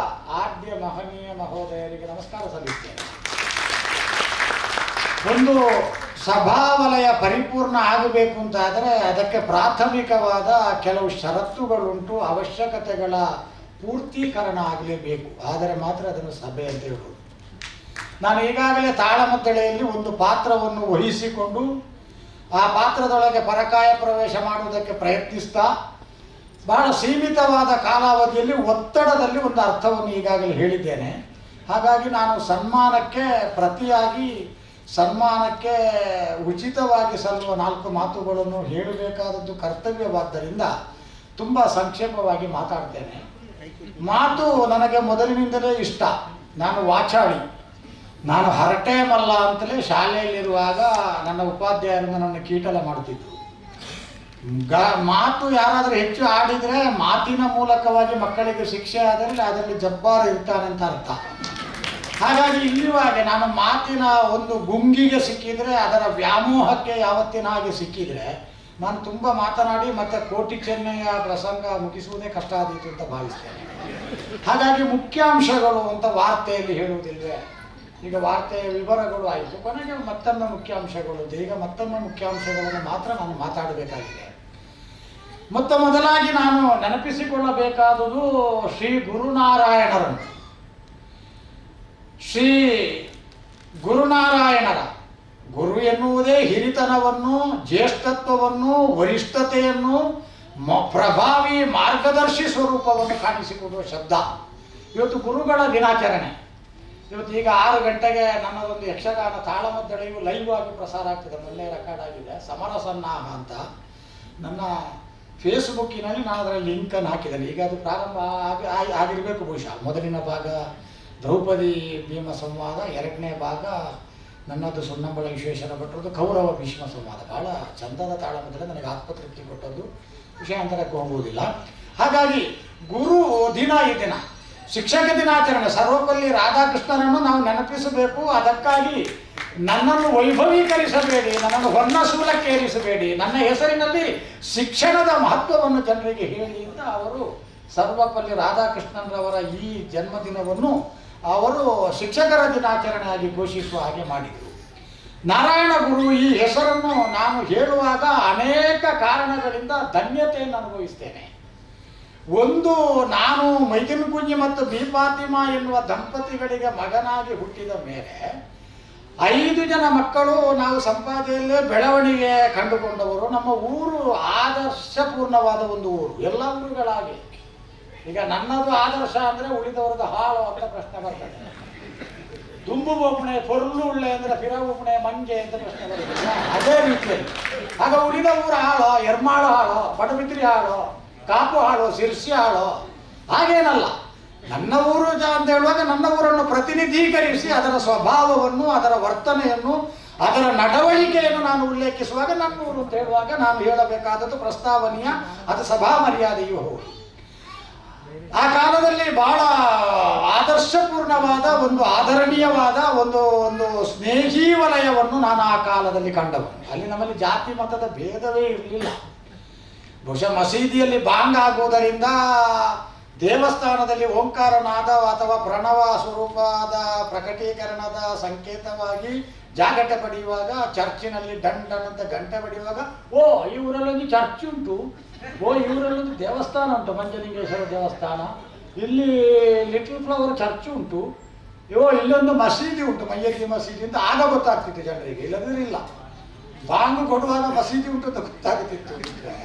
ಆದ್ಯ ಮಹನೀಯ ಮಹೋದಯರಿಗೆ ನಮಸ್ಕಾರ ಸಲ್ಲಿಸ್ತೇನೆ. ಒಂದು ಸಭಾವಲಯ ಪರಿಪೂರ್ಣ ಆಗಬೇಕು ಅಂತಾದರೆ ಅದಕ್ಕೆ ಪ್ರಾಥಮಿಕವಾದ ಕೆಲವು ಷರತ್ತುಗಳುಂಟು, ಅವಶ್ಯಕತೆಗಳ ಪೂರ್ತೀಕರಣ ಆಗಲೇಬೇಕು, ಆದರೆ ಮಾತ್ರ ಅದನ್ನು ಸಭೆ ಅಂತ ಹೇಳೋದು. ನಾನು ಈಗಾಗಲೇ ತಾಳಮದ್ದಳೆಯಲ್ಲಿ ಒಂದು ಪಾತ್ರವನ್ನು ವಹಿಸಿಕೊಂಡು ಆ ಪಾತ್ರದೊಳಗೆ ಪರಕಾಯ ಪ್ರವೇಶ ಮಾಡುವುದಕ್ಕೆ ಪ್ರಯತ್ನಿಸ್ತಾ ಬಹಳ ಸೀಮಿತವಾದ ಕಾಲಾವಧಿಯಲ್ಲಿ ಒತ್ತಡದಲ್ಲಿ ಒಂದು ಅರ್ಥವನ್ನು ಈಗಾಗಲೇ ಹೇಳಿದ್ದೇನೆ. ಹಾಗಾಗಿ ನಾನು ಸನ್ಮಾನಕ್ಕೆ ಪ್ರತಿಯಾಗಿ ಸನ್ಮಾನಕ್ಕೆ ಉಚಿತವಾಗಿ ಸಲ್ಲುವ 4 ಮಾತುಗಳನ್ನು ಹೇಳಬೇಕಾದದ್ದು ಕರ್ತವ್ಯವಾದ್ದರಿಂದ ತುಂಬ ಸಂಕ್ಷೇಪವಾಗಿ ಮಾತಾಡ್ತೇನೆ. ಮಾತು ನನಗೆ ಮೊದಲಿನಿಂದಲೇ ಇಷ್ಟ. ನಾನು ವಾಚಾಳಿ, ನಾನು ಹರಟೆ ಮಲ್ಲ ಅಂತಲೇ ಶಾಲೆಯಲ್ಲಿರುವಾಗ ನನ್ನ ಉಪಾಧ್ಯಾಯರು ನನ್ನನ್ನು ಕೀಟಲ ಮಾಡ್ತಿದ್ದರು. ಮಾತು ಯಾರಾದರೂ ಹೆಚ್ಚು ಆಡಿದರೆ ಮಾತಿನ ಮೂಲಕವಾಗಿ ಮಕ್ಕಳಿಗೆ ಶಿಕ್ಷೆ ಆದರೆ ಅದರಲ್ಲಿ ಜಬ್ಬಾರು ಇರ್ತಾನಂತ ಅರ್ಥ. ಹಾಗಾಗಿ ಇಲ್ಲಿರುವಾಗೆ ನಾನು ಮಾತಿನ ಒಂದು ಗುಂಗಿಗೆ ಸಿಕ್ಕಿದರೆ, ಅದರ ವ್ಯಾಮೋಹಕ್ಕೆ ಯಾವತ್ತಿನ ಹಾಗೆ ಸಿಕ್ಕಿದರೆ ನಾನು ತುಂಬ ಮಾತನಾಡಿ ಮತ್ತು ಕೋಟಿ ಚೆನ್ನಯ್ಯ ಪ್ರಸಂಗ ಮುಗಿಸುವುದೇ ಕಷ್ಟ ಆದೀತು ಅಂತ ಭಾವಿಸ್ತೇನೆ. ಹಾಗಾಗಿ ಮುಖ್ಯಾಂಶಗಳು ಅಂತ ವಾರ್ತೆಯಲ್ಲಿ ಹೇಳುವುದಿಲ್ವೇ, ಈಗ ವಾರ್ತೆಯ ವಿವರಗಳು ಆಯಿತು, ಕೊನೆಗೆ ಮತ್ತೊಮ್ಮೆ ಮುಖ್ಯಾಂಶಗಳು ಅಂತ. ಈಗ ಮತ್ತೊಮ್ಮೆ ಮುಖ್ಯಾಂಶಗಳನ್ನು ಮಾತ್ರ ನಾನು ಮಾತಾಡಬೇಕಾಗಿದೆ. ಮೊತ್ತ ಮೊದಲಾಗಿ ನಾನು ನೆನಪಿಸಿಕೊಳ್ಳಬೇಕಾದುದು ಶ್ರೀ ಗುರುನಾರಾಯಣರನ್ನು. ಶ್ರೀ ಗುರುನಾರಾಯಣರ ಗುರು ಎನ್ನುವುದೇ ಹಿರಿತನವನ್ನು, ಜ್ಯೇಷ್ಠತ್ವವನ್ನು, ವರಿಷ್ಠತೆಯನ್ನು, ಪ್ರಭಾವಿ ಮಾರ್ಗದರ್ಶಿ ಸ್ವರೂಪವನ್ನು ಕಾಣಿಸಿಕೊಡುವ ಶಬ್ದ. ಇವತ್ತು ಗುರುಗಳ ದಿನಾಚರಣೆ. ಇವತ್ತು ಈಗ 6 ಗಂಟೆಗೆ ನನ್ನದೊಂದು ಯಕ್ಷಗಾನ ತಾಳಮದ್ದಳೆಯು ಲೈವ್ ಆಗಿ ಪ್ರಸಾರ ಆಗ್ತದೆ, ಮೊದಲೇ ರೆಕಾರ್ಡ್ ಆಗಿದೆ, ಸಮರ ಸನ್ನಾಹ ಅಂತ. ನನ್ನ ಫೇಸ್ಬುಕ್ಕಿನಲ್ಲಿ ನಾನು ಅದರ ಲಿಂಕನ್ನು ಹಾಕಿದ್ದೇನೆ. ಈಗ ಅದು ಪ್ರಾರಂಭ ಆಗಿರಬೇಕು ಬಹುಶಃ. ಮೊದಲಿನ ಭಾಗ ದ್ರೌಪದಿ ಭೀಮ ಸಂವಾದ, ಎರಡನೇ ಭಾಗ ನನ್ನದು ಸುಣ್ಣಂಬಳ ವಿಶ್ವೇಶ್ವರ ಭಟ್ರದ್ದು ಕೌರವ ಭೀಷ್ಮ ಸಂವಾದ. ಭಾಳ ಚಂದದ ತಾಳಮದ್ದಳೆ, ನನಗೆ ಆತ್ಮತೃಪ್ತಿ ಕೊಟ್ಟದ್ದು, ವಿಷಯಾಂತರಕ್ಕೆ ಹೋಗುವುದಿಲ್ಲ. ಹಾಗಾಗಿ ಗುರು ದಿನ ಈ ದಿನ ಶಿಕ್ಷಕ ದಿನಾಚರಣೆ. ಸರ್ವಪಲ್ಲಿ ರಾಧಾಕೃಷ್ಣನನ್ನು ನಾವು ನೆನಪಿಸಬೇಕು. ಅದಕ್ಕಾಗಿ ನನ್ನನ್ನು ವೈಭವೀಕರಿಸಬೇಡಿ, ನನ್ನನ್ನು ಹೊನ್ನಸೂಲಕ್ಕೇರಿಸಬೇಡಿ, ನನ್ನ ಹೆಸರಿನಲ್ಲಿ ಶಿಕ್ಷಣದ ಮಹತ್ವವನ್ನು ಜನರಿಗೆ ಹೇಳಿ ಅಂತ ಅವರು ಸರ್ವಪಲ್ಲಿ ರಾಧಾಕೃಷ್ಣನ್ರವರ ಈ ಜನ್ಮದಿನವನ್ನು ಅವರು ಶಿಕ್ಷಕರ ದಿನಾಚರಣೆಯಾಗಿ ಘೋಷಿಸುವ ಹಾಗೆ ಮಾಡಿದರು. ನಾರಾಯಣ ಗುರು ಈ ಹೆಸರನ್ನು ನಾನು ಹೇಳುವಾಗ ಅನೇಕ ಕಾರಣಗಳಿಂದ ಧನ್ಯತೆಯನ್ನು ಅನುಭವಿಸ್ತೇನೆ. ಒಂದು, ನಾನು ಮೈದಿನ್ ಕುಂಜಿ ಮತ್ತು ಬೀಪಾತಿಮಾ ಎನ್ನುವ ದಂಪತಿಗಳಿಗೆ ಮಗನಾಗಿ ಹುಟ್ಟಿದ ಮೇಲೆ 5 ಜನ ಮಕ್ಕಳು ನಾವು ಸಂಪಾದೆಯಲ್ಲೇ ಬೆಳವಣಿಗೆ ಕಂಡುಕೊಂಡವರು. ನಮ್ಮ ಊರು ಆದರ್ಶಪೂರ್ಣವಾದ ಒಂದು ಊರು, ಎಲ್ಲ ಊರುಗಳಾಗಿ. ಈಗ ನನ್ನದು ಆದರ್ಶ ಅಂದರೆ ಉಳಿದವರದ್ದು ಹಾಳು ಅಂತ ಪ್ರಶ್ನೆ ಬರ್ತದೆ. ದುಂಬು ಒಬ್ಬಣೆ ಪೊರ್ಲು ಉಳ್ಳೆ ಅಂದರೆ ಫಿರವುಪಣೆ ಮಂಗೆ ಅಂತ ಪ್ರಶ್ನೆ ಬರ್ತದೆ. ಅದೇ ರೀತಿಯಲ್ಲಿ ಆಗ ಉಳಿದ ಊರ ಹಾಳೋ, ಎರ್ಮಾಳು ಹಾಳೋ, ಪಡಬಿದ್ರಿ ಹಾಳೋ, ಕಾಪು ಹಾಳೋ, ಸಿರ್ಸಿ ಹಾಳೋ, ಹಾಗೇನಲ್ಲ. ನನ್ನ ಊರು ಅಂತ ಹೇಳುವಾಗ ನನ್ನ ಊರನ್ನು ಪ್ರತಿನಿಧೀಕರಿಸಿ ಅದರ ಸ್ವಭಾವವನ್ನು, ಅದರ ವರ್ತನೆಯನ್ನು, ಅದರ ನಡವಳಿಕೆಯನ್ನು ನಾನು ಉಲ್ಲೇಖಿಸುವಾಗ ನನ್ನ ಊರು ಅಂತ ಹೇಳುವಾಗ ನಾನು ಹೇಳಬೇಕಾದದ್ದು ಪ್ರಸ್ತಾವನೀಯ, ಅದು ಸಭಾ ಮರ್ಯಾದೆಯೂ ಹೌದು. ಆ ಕಾಲದಲ್ಲಿ ಬಹಳ ಆದರ್ಶಪೂರ್ಣವಾದ ಒಂದು ಆದರಣೀಯವಾದ ಒಂದು ಒಂದು ಸ್ನೇಹಿ ವಲಯವನ್ನು ನಾನು ಆ ಕಾಲದಲ್ಲಿ ಕಂಡವನು. ಅಲ್ಲಿ ನಮ್ಮಲ್ಲಿ ಜಾತಿ ಮತದ ಭೇದವೇ ಇರಲಿಲ್ಲ. ಬಹುಶಃ ಮಸೀದಿಯಲ್ಲಿ ಬಾಂಗ್ ಆಗುವುದರಿಂದ, ದೇವಸ್ಥಾನದಲ್ಲಿ ಓಂಕಾರನಾದ ಅಥವಾ ಪ್ರಣವ ಸ್ವರೂಪದ ಪ್ರಕಟೀಕರಣದ ಸಂಕೇತವಾಗಿ ಜಾಗಟೆ ಬಡಿಯುವಾಗ, ಚರ್ಚಿನಲ್ಲಿ ಡನ್ ಡನ್ ಅಂತ ಗಂಟೆ ಬಡಿಯುವಾಗ, ಓ ಈ ಊರಲ್ಲೊಂದು ಚರ್ಚ್ ಉಂಟು, ಓ ಈ ಊರಲ್ಲೊಂದು ದೇವಸ್ಥಾನ ಉಂಟು, ಮಂಜಲಿಂಗೇಶ್ವರ ದೇವಸ್ಥಾನ, ಇಲ್ಲಿ ಲಿಟಲ್ ಫ್ಲವರ್ ಚರ್ಚ್ ಉಂಟು, ಓ ಇಲ್ಲೊಂದು ಮಸೀದಿ ಉಂಟು, ಮಯ್ಯಗಿ ಮಸೀದಿ ಅಂತ ಆಗ ಗೊತ್ತಾಗ್ತಿತ್ತು ಜನರಿಗೆ. ಇಲ್ಲಂದ್ರೆ ಇಲ್ಲ, ಬಾಂಗು ಕೊಡುವಾಗ ಮಸೀದಿ ಉಂಟು ಅಂತ ಗೊತ್ತಾಗ್ತಿತ್ತು. ಬಿಟ್ಟರೆ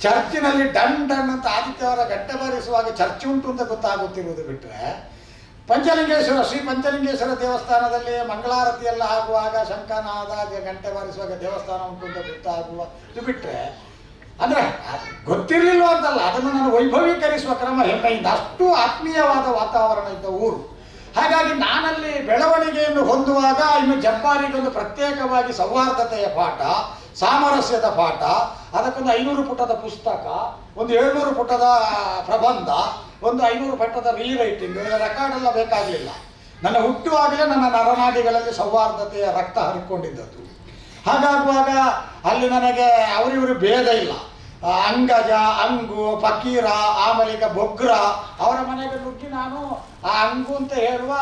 ಚರ್ಚಿನಲ್ಲಿ ಡನ್ ಡನ್ ಅಂತ ಆದಿತ್ಯವಾರ ಗಂಟೆ ಬಾರಿಸುವಾಗ ಚರ್ಚ್ ಉಂಟು ಅಂತ ಗೊತ್ತಾಗುತ್ತಿರುವುದು ಬಿಟ್ಟರೆ, ಪಂಚಲಿಂಗೇಶ್ವರ ಶ್ರೀ ಪಂಚಲಿಂಗೇಶ್ವರ ದೇವಸ್ಥಾನದಲ್ಲಿ ಮಂಗಳಾರತಿಯೆಲ್ಲ ಆಗುವಾಗ ಶಂಖನಾದ ಗಂಟೆ ಬಾರಿಸುವಾಗ ದೇವಸ್ಥಾನ ಉಂಟು ಅಂತ ಗೊತ್ತಾಗುವ ಇದು ಬಿಟ್ಟರೆ, ಅಂದರೆ ಗೊತ್ತಿರಲಿಲ್ಲ ಅಂತಲ್ಲ, ಅದನ್ನು ನಾನು ವೈಭವೀಕರಿಸುವ ಕ್ರಮ ಹೆಮ್ಮೆಯಿಂದ. ಅಷ್ಟು ಆತ್ಮೀಯವಾದ ವಾತಾವರಣ ಇದ್ದ ಊರು. ಹಾಗಾಗಿ ನಾನಲ್ಲಿ ಬೆಳವಣಿಗೆಯನ್ನು ಹೊಂದುವಾಗ ಇನ್ನು ಜಬ್ಬಾರಿಗೊಂದು ಪ್ರತ್ಯೇಕವಾಗಿ ಸೌಹಾರ್ದತೆಯ ಪಾಠ, ಸಾಮರಸ್ಯದ ಪಾಠ, ಅದಕ್ಕೊಂದು 500 ಪುಟದ ಪುಸ್ತಕ, ಒಂದು 700 ಪುಟದ ಪ್ರಬಂಧ, ಒಂದು 500 ಪುಟದ ರೀರೈಟಿಂಗ್, ರೆಕಾರ್ಡೆಲ್ಲ ಬೇಕಾಗಲಿಲ್ಲ. ನನ್ನ ಹುಟ್ಟುವಾಗಲೇ ನನ್ನ ನರನಾಡಿಗಳಲ್ಲಿ ಸೌಹಾರ್ದತೆಯ ರಕ್ತ ಹರಿಕೊಂಡಿದ್ದದ್ದು. ಹಾಗಾಗುವಾಗ ಅಲ್ಲಿ ನನಗೆ ಅವರಿವರು ಭೇದ ಇಲ್ಲ. ಅಂಗಜ, ಅಂಗು, ಫಕೀರ, ಆಮಲಿಕ, ಬೊಗ್ರ ಅವರ ಮನೆಗೆ ನುಗ್ಗಿ ನಾನು ಆ ಅಂಗು ಅಂತ ಹೇಳುವ,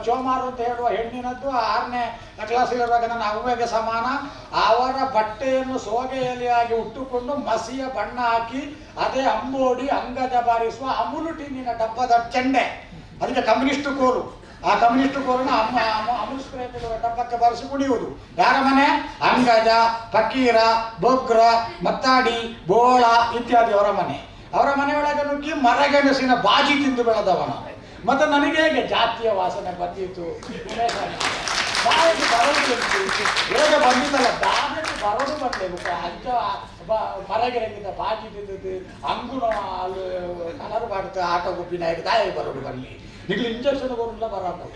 ಚೋಮಾರು ಅಂತ ಹೇಳುವ ಹೆಣ್ಣಿನದ್ದು 6ನೇ ಕ್ಲಾಸಿಲಿರುವಾಗ ನನ್ನ ಅವ್ವೆಗೆ ಸಮಾನ. ಅವರ ಬಟ್ಟೆಯನ್ನು ಸೋಗೆಯಲಿಯಾಗಿ ಉಟ್ಟುಕೊಂಡು ಮಸಿಯ ಬಣ್ಣ ಹಾಕಿ ಅದೇ ಅಂಬೋಡಿ ಅಂಗಜ ಬಾರಿಸುವ ಅಮುಲು ಟಿನ್ನಿನ ಡಬ್ಬದ ಚೆಂಡೆ, ಅದಕ್ಕೆ ಕಮ್ಯುನಿಸ್ಟ್ ಕೋಲು, ಆ ಕಮ್ಯುನಿಸ್ಟ್ ಕೋಲನ್ನು ಅಮುಲ್ ಸ್ಪ್ರೇ ಡಬ್ಬಕ್ಕೆ ಬಾರಿಸಿ ಕುಡಿಯುವುದು. ಯಾರ ಮನೆ? ಅಂಗಜ, ಫಕೀರ, ಬೊಗ್ರ, ಮತ್ತಾಡಿ, ಬೋಳ ಇತ್ಯಾದಿ ಅವರ ಮನೆ. ಅವರ ಮನೆಯೊಳಗೆ ನುಗ್ಗಿ ಮರಗೆಣಸಿನ ಬಾಜಿ ತಿಂದು ಬೆಳೆದವನ. ಮತ್ತು ನನಗೆ ಹೇಗೆ ಜಾತಿಯ ವಾಸನೆ ಬಂದಿತ್ತು, ಹೇಗೆ ಬಂದಿತ್ತಲ್ಲ, ದಾದಕ್ಕೆ ಬರೋದು ಬಂದೆ ಅಜ್ಜ ಮರಗೆಣಸಿನ ಬಾಜಿ ತಿಂದದ್ದು, ಅಂಗುಣ ಅಲ್ಲಿ ಕಲರ್ ಮಾಡುತ್ತೆ ಆಟ ಗುಬ್ಬಿನ ದಾಯ ಬರೋದು ಬರಲಿ, ಈಗಲೂ ಇಂಜೆಕ್ಷನ್ ಬರಲ್ಲ ಬರೋದು.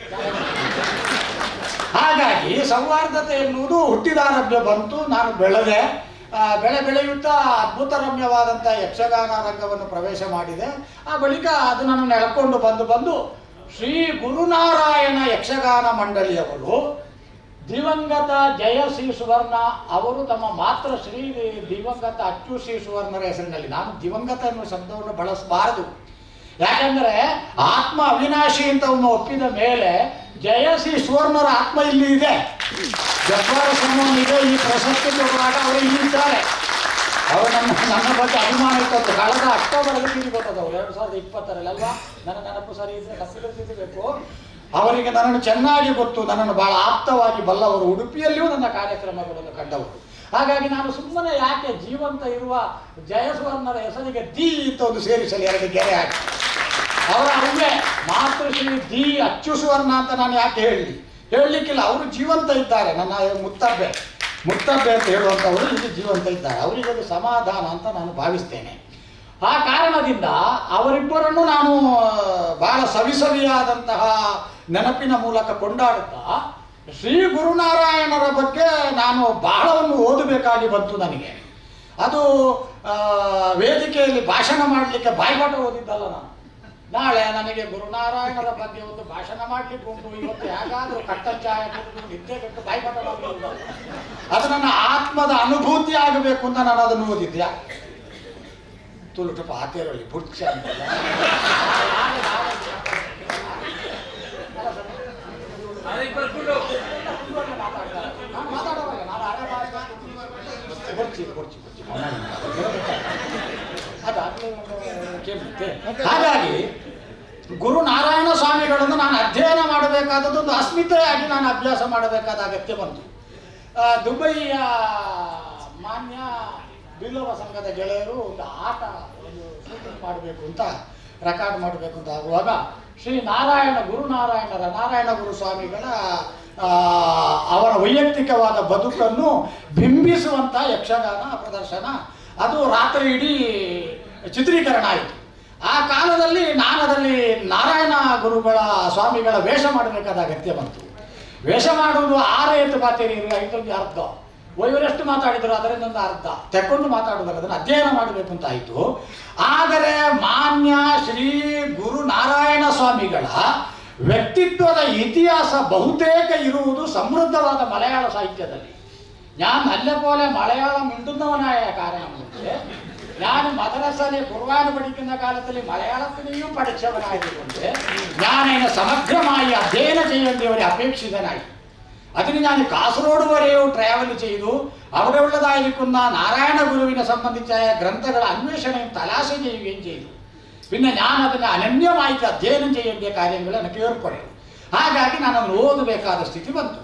ಹಾಗಾಗಿ ಸೌಹಾರ್ದತೆ ಎನ್ನುವುದು ಹುಟ್ಟಿದಾರಭ್ಯ ಬಂತು. ನಾನು ಬೆಳೆದೆ, ಬೆಳೆಯುತ್ತಾ ಅದ್ಭುತ ರಮ್ಯವಾದಂಥ ಯಕ್ಷಗಾನ ರಂಗವನ್ನು ಪ್ರವೇಶ ಮಾಡಿದೆ. ಆ ಬಳಿಕ ಅದು ನನ್ನನ್ನು ಎಳ್ಕೊಂಡು ಬಂದು ಬಂದು ಶ್ರೀ ಗುರುನಾರಾಯಣ ಯಕ್ಷಗಾನ ಮಂಡಳಿಯವರು, ದಿವಂಗತ ಜಯ ಸಿ ಸುವರ್ಣ ಅವರು ತಮ್ಮ ಮಾತ್ರ ಶ್ರೀ ದಿವಂಗತ ಅಚ್ಚು ಸಿ ಸುವರ್ಣರ ಹೆಸರಿನಲ್ಲಿ, ನಾನು ದಿವಂಗತ ಎನ್ನುವ ಶಬ್ದವನ್ನು ಬಳಸಬಾರದು, ಯಾಕಂದರೆ ಆತ್ಮ ಅವಿನಾಶಿ ಅಂತ ಅವನು ಒಪ್ಪಿದ ಮೇಲೆ ಜಯ ಸಿ ಸುವರ್ಣರ ಆತ್ಮ ಇಲ್ಲಿ ಇದೆ, ಜಬ್ಬಾರ ಸಮೂಹ ಇದೆ, ಈ ಪ್ರಶಸ್ತಿ ಕೊಡುವಾಗ ಅವರು ಇಲ್ಲಿದ್ದಾರೆ. ಅವರು ನನ್ನ ಬಗ್ಗೆ ಅಭಿಮಾನ ಇತ್ತು. ಕಳೆದ ಅಕ್ಟೋಬರಲ್ಲಿ ತಿರುಗಿ ಅವರು 2020 ಅಲ್ವಾ, ನನ್ನ ನೆನಪು ಸರಿ ಇದ್ದರೆ ಕಸಿದ್ರೆ ತಿರುಗಬೇಕು. ಅವರಿಗೆ ನನ್ನನ್ನು ಚೆನ್ನಾಗಿ ಗೊತ್ತು, ನನ್ನನ್ನು ಬಹಳ ಆಪ್ತವಾಗಿ ಬಲ್ಲವರು, ಉಡುಪಿಯಲ್ಲಿಯೂ ನನ್ನ ಕಾರ್ಯಕ್ರಮಗಳನ್ನು ಕಂಡವರು. ಹಾಗಾಗಿ ನಾನು ಸುಮ್ಮನೆ ಯಾಕೆ ಜೀವಂತ ಇರುವ ಜಯಸುವರ್ಣರ ಹೆಸರಿಗೆ the ಅಂತ ಒಂದು ಸೇರಿಸಲಿ, 2 ಗೆರೆ ಹಾಕಿ ಅವರ ಅವ್ವೆ ಮಾತೃಶ್ರೀ the ಅಚ್ಚು ಸುವರ್ಣ ಅಂತ ನಾನು ಯಾಕೆ ಹೇಳಲಿ? ಹೇಳಲಿಕ್ಕಿಲ್ಲ, ಅವರು ಜೀವಂತ ಇದ್ದಾರೆ. ನನ್ನ ಮುತ್ತಬ್ಬೆ ಮುತ್ತಬ್ಬೆ ಅಂತ ಹೇಳುವಂಥವರು ಇಲ್ಲಿ ಜೀವಂತ ಇದ್ದಾರೆ. ಅವರಿಗೊಂದು ಸಮಾಧಾನ ಅಂತ ನಾನು ಭಾವಿಸ್ತೇನೆ. ಆ ಕಾರಣದಿಂದ ಅವರಿಬ್ಬರನ್ನು ನಾನು ಬಹಳ ಸವಿಸವಿಯಾದಂತಹ ನೆನಪಿನ ಮೂಲಕ ಕೊಂಡಾಡುತ್ತಾ ಶ್ರೀ ಗುರುನಾರಾಯಣರ ಬಗ್ಗೆ ನಾನು ಬಹಳವನ್ನು ಓದಬೇಕಾಗಿ ಬಂತು ನನಗೆ. ಅದು ವೇದಿಕೆಯಲ್ಲಿ ಭಾಷಣ ಮಾಡಲಿಕ್ಕೆ ಬಾಯ್ಪಾಠ ಓದಿದ್ದಲ್ಲ ನಾನು. ನಾಳೆ ನನಗೆ ಗುರುನಾರಾಯಣರ ಬಗ್ಗೆ ಒಂದು ಭಾಷಣ ಮಾಡಲಿಕ್ಕೆ ಉಂಟು, ಇವತ್ತು ಹೇಗಾದರೂ ಕಟ್ಟಚಾಯ ಕುಡಿದು ನಿದ್ದೆ ಕಟ್ಟು ಬಾಯ್ಪಾಠ ಮಾಡಲಿಲ್ಲ, ಅದು ನನ್ನ ಆತ್ಮದ ಅನುಭೂತಿ ಆಗಬೇಕು ಅಂತ ನಾನು ಅದನ್ನು ಓದಿದ್ದೆ. ತುಳುಟು ಪಾತೇರೊಳ್ಳಿ ಬುಡ್ಚ ಅಂತ ಹಾಗಾಗಿ ಗುರುನಾರಾಯಣ ಸ್ವಾಮಿಗಳನ್ನು ನಾನು ಅಧ್ಯಯನ ಮಾಡಬೇಕಾದದ್ದು ಒಂದು ಅಸ್ಮಿತೆಯಾಗಿ ನಾನು ಅಭ್ಯಾಸ ಮಾಡಬೇಕಾದ ಅಗತ್ಯ ಬಂತು. ದುಬೈಯ ಮಾನ್ಯ ಬಿಲ್ಲವ ಸಂಘದ ಗೆಳೆಯರು ಒಂದು ಆಟ ಒಂದು ಶೂಟಿಂಗ್ ಮಾಡಬೇಕು ಅಂತ ರೆಕಾರ್ಡ್ ಮಾಡಬೇಕು ಅಂತ ಆಗುವಾಗ ಶ್ರೀ ನಾರಾಯಣ ಗುರುನಾರಾಯಣರ ನಾರಾಯಣ ಗುರು ಸ್ವಾಮಿಗಳ ಅವರ ವೈಯಕ್ತಿಕವಾದ ಬದುಕನ್ನು ಬಿಂಬಿಸುವಂಥ ಯಕ್ಷಗಾನ ಪ್ರದರ್ಶನ ಅದು ರಾತ್ರಿ ಇಡೀ ಚಿತ್ರೀಕರಣ ಆಯಿತು. ಆ ಕಾಲದಲ್ಲಿ ನಾನು ಅದರಲ್ಲಿ ನಾರಾಯಣ ಗುರುಗಳ ಸ್ವಾಮಿಗಳ ವೇಷ ಮಾಡಬೇಕಾದ ಅಗತ್ಯ ಬಂತು. ವೇಷ ಮಾಡುವುದು ಆರು ಎತ್ತು ಪಾತೇರಿ ಇದೊಂದು ಅರ್ಧ, ಇವರೆಷ್ಟು ಮಾತಾಡಿದರು ಅದರಿಂದ ಒಂದು ಅರ್ಧ ತೆಕ್ಕೊಂಡು ಮಾತಾಡುವುದಲ್ಲ, ಅದನ್ನು ಅಧ್ಯಯನ ಮಾಡಬೇಕು ಅಂತ ಆಯಿತು. ಆದರೆ ಮಾನ್ಯ ಶ್ರೀ ಗುರು ನಾರಾಯಣ ಸ್ವಾಮಿಗಳ ವ್ಯಕ್ತಿತ್ವದ ಇತಿಹಾಸ ಬಹುತೇಕ ಇರುವುದು ಸಮೃದ್ಧವಾದ ಮಲಯಾಳ ಸಾಹಿತ್ಯದಲ್ಲಿ. ഞാൻ നല്ലപോലെ മലയാളം മിണ്ടുന്നവനായ കാരണം കൊണ്ട് ഞാൻ മദ്രസയിൽ ഖുർആൻ പഠിക്കുന്ന കാലത്തിൽ മലയാളത്തിനെയും പഠിച്ചവനായതുകൊണ്ട് ഞാൻ അതിനെ സമഗ്രമായി അധ്യയനം ചെയ്യേണ്ട ഒരു അപേക്ഷിതനായി. അതിന് ഞാൻ കാസർഗോഡ് വരെയോ ട്രാവൽ ചെയ്തു. അവിടെയുള്ളതായിരിക്കുന്ന നാരായണ ഗുരുവിനെ സംബന്ധിച്ചായ ഗ്രന്ഥങ്ങൾ അന്വേഷണയും തലാശ ചെയ്യുകയും ചെയ്തു. പിന്നെ ഞാൻ അതിനെ അനന്യമായിട്ട് അധ്യയനം ചെയ്യേണ്ട കാര്യങ്ങൾ എനിക്ക് ഏർപ്പെടും. ಹಾಗಾಗಿ ನಾನು ಅದನ್ನು ಓದಬೇಕಾದ ಸ್ಥಿತಿ ಬಂತು.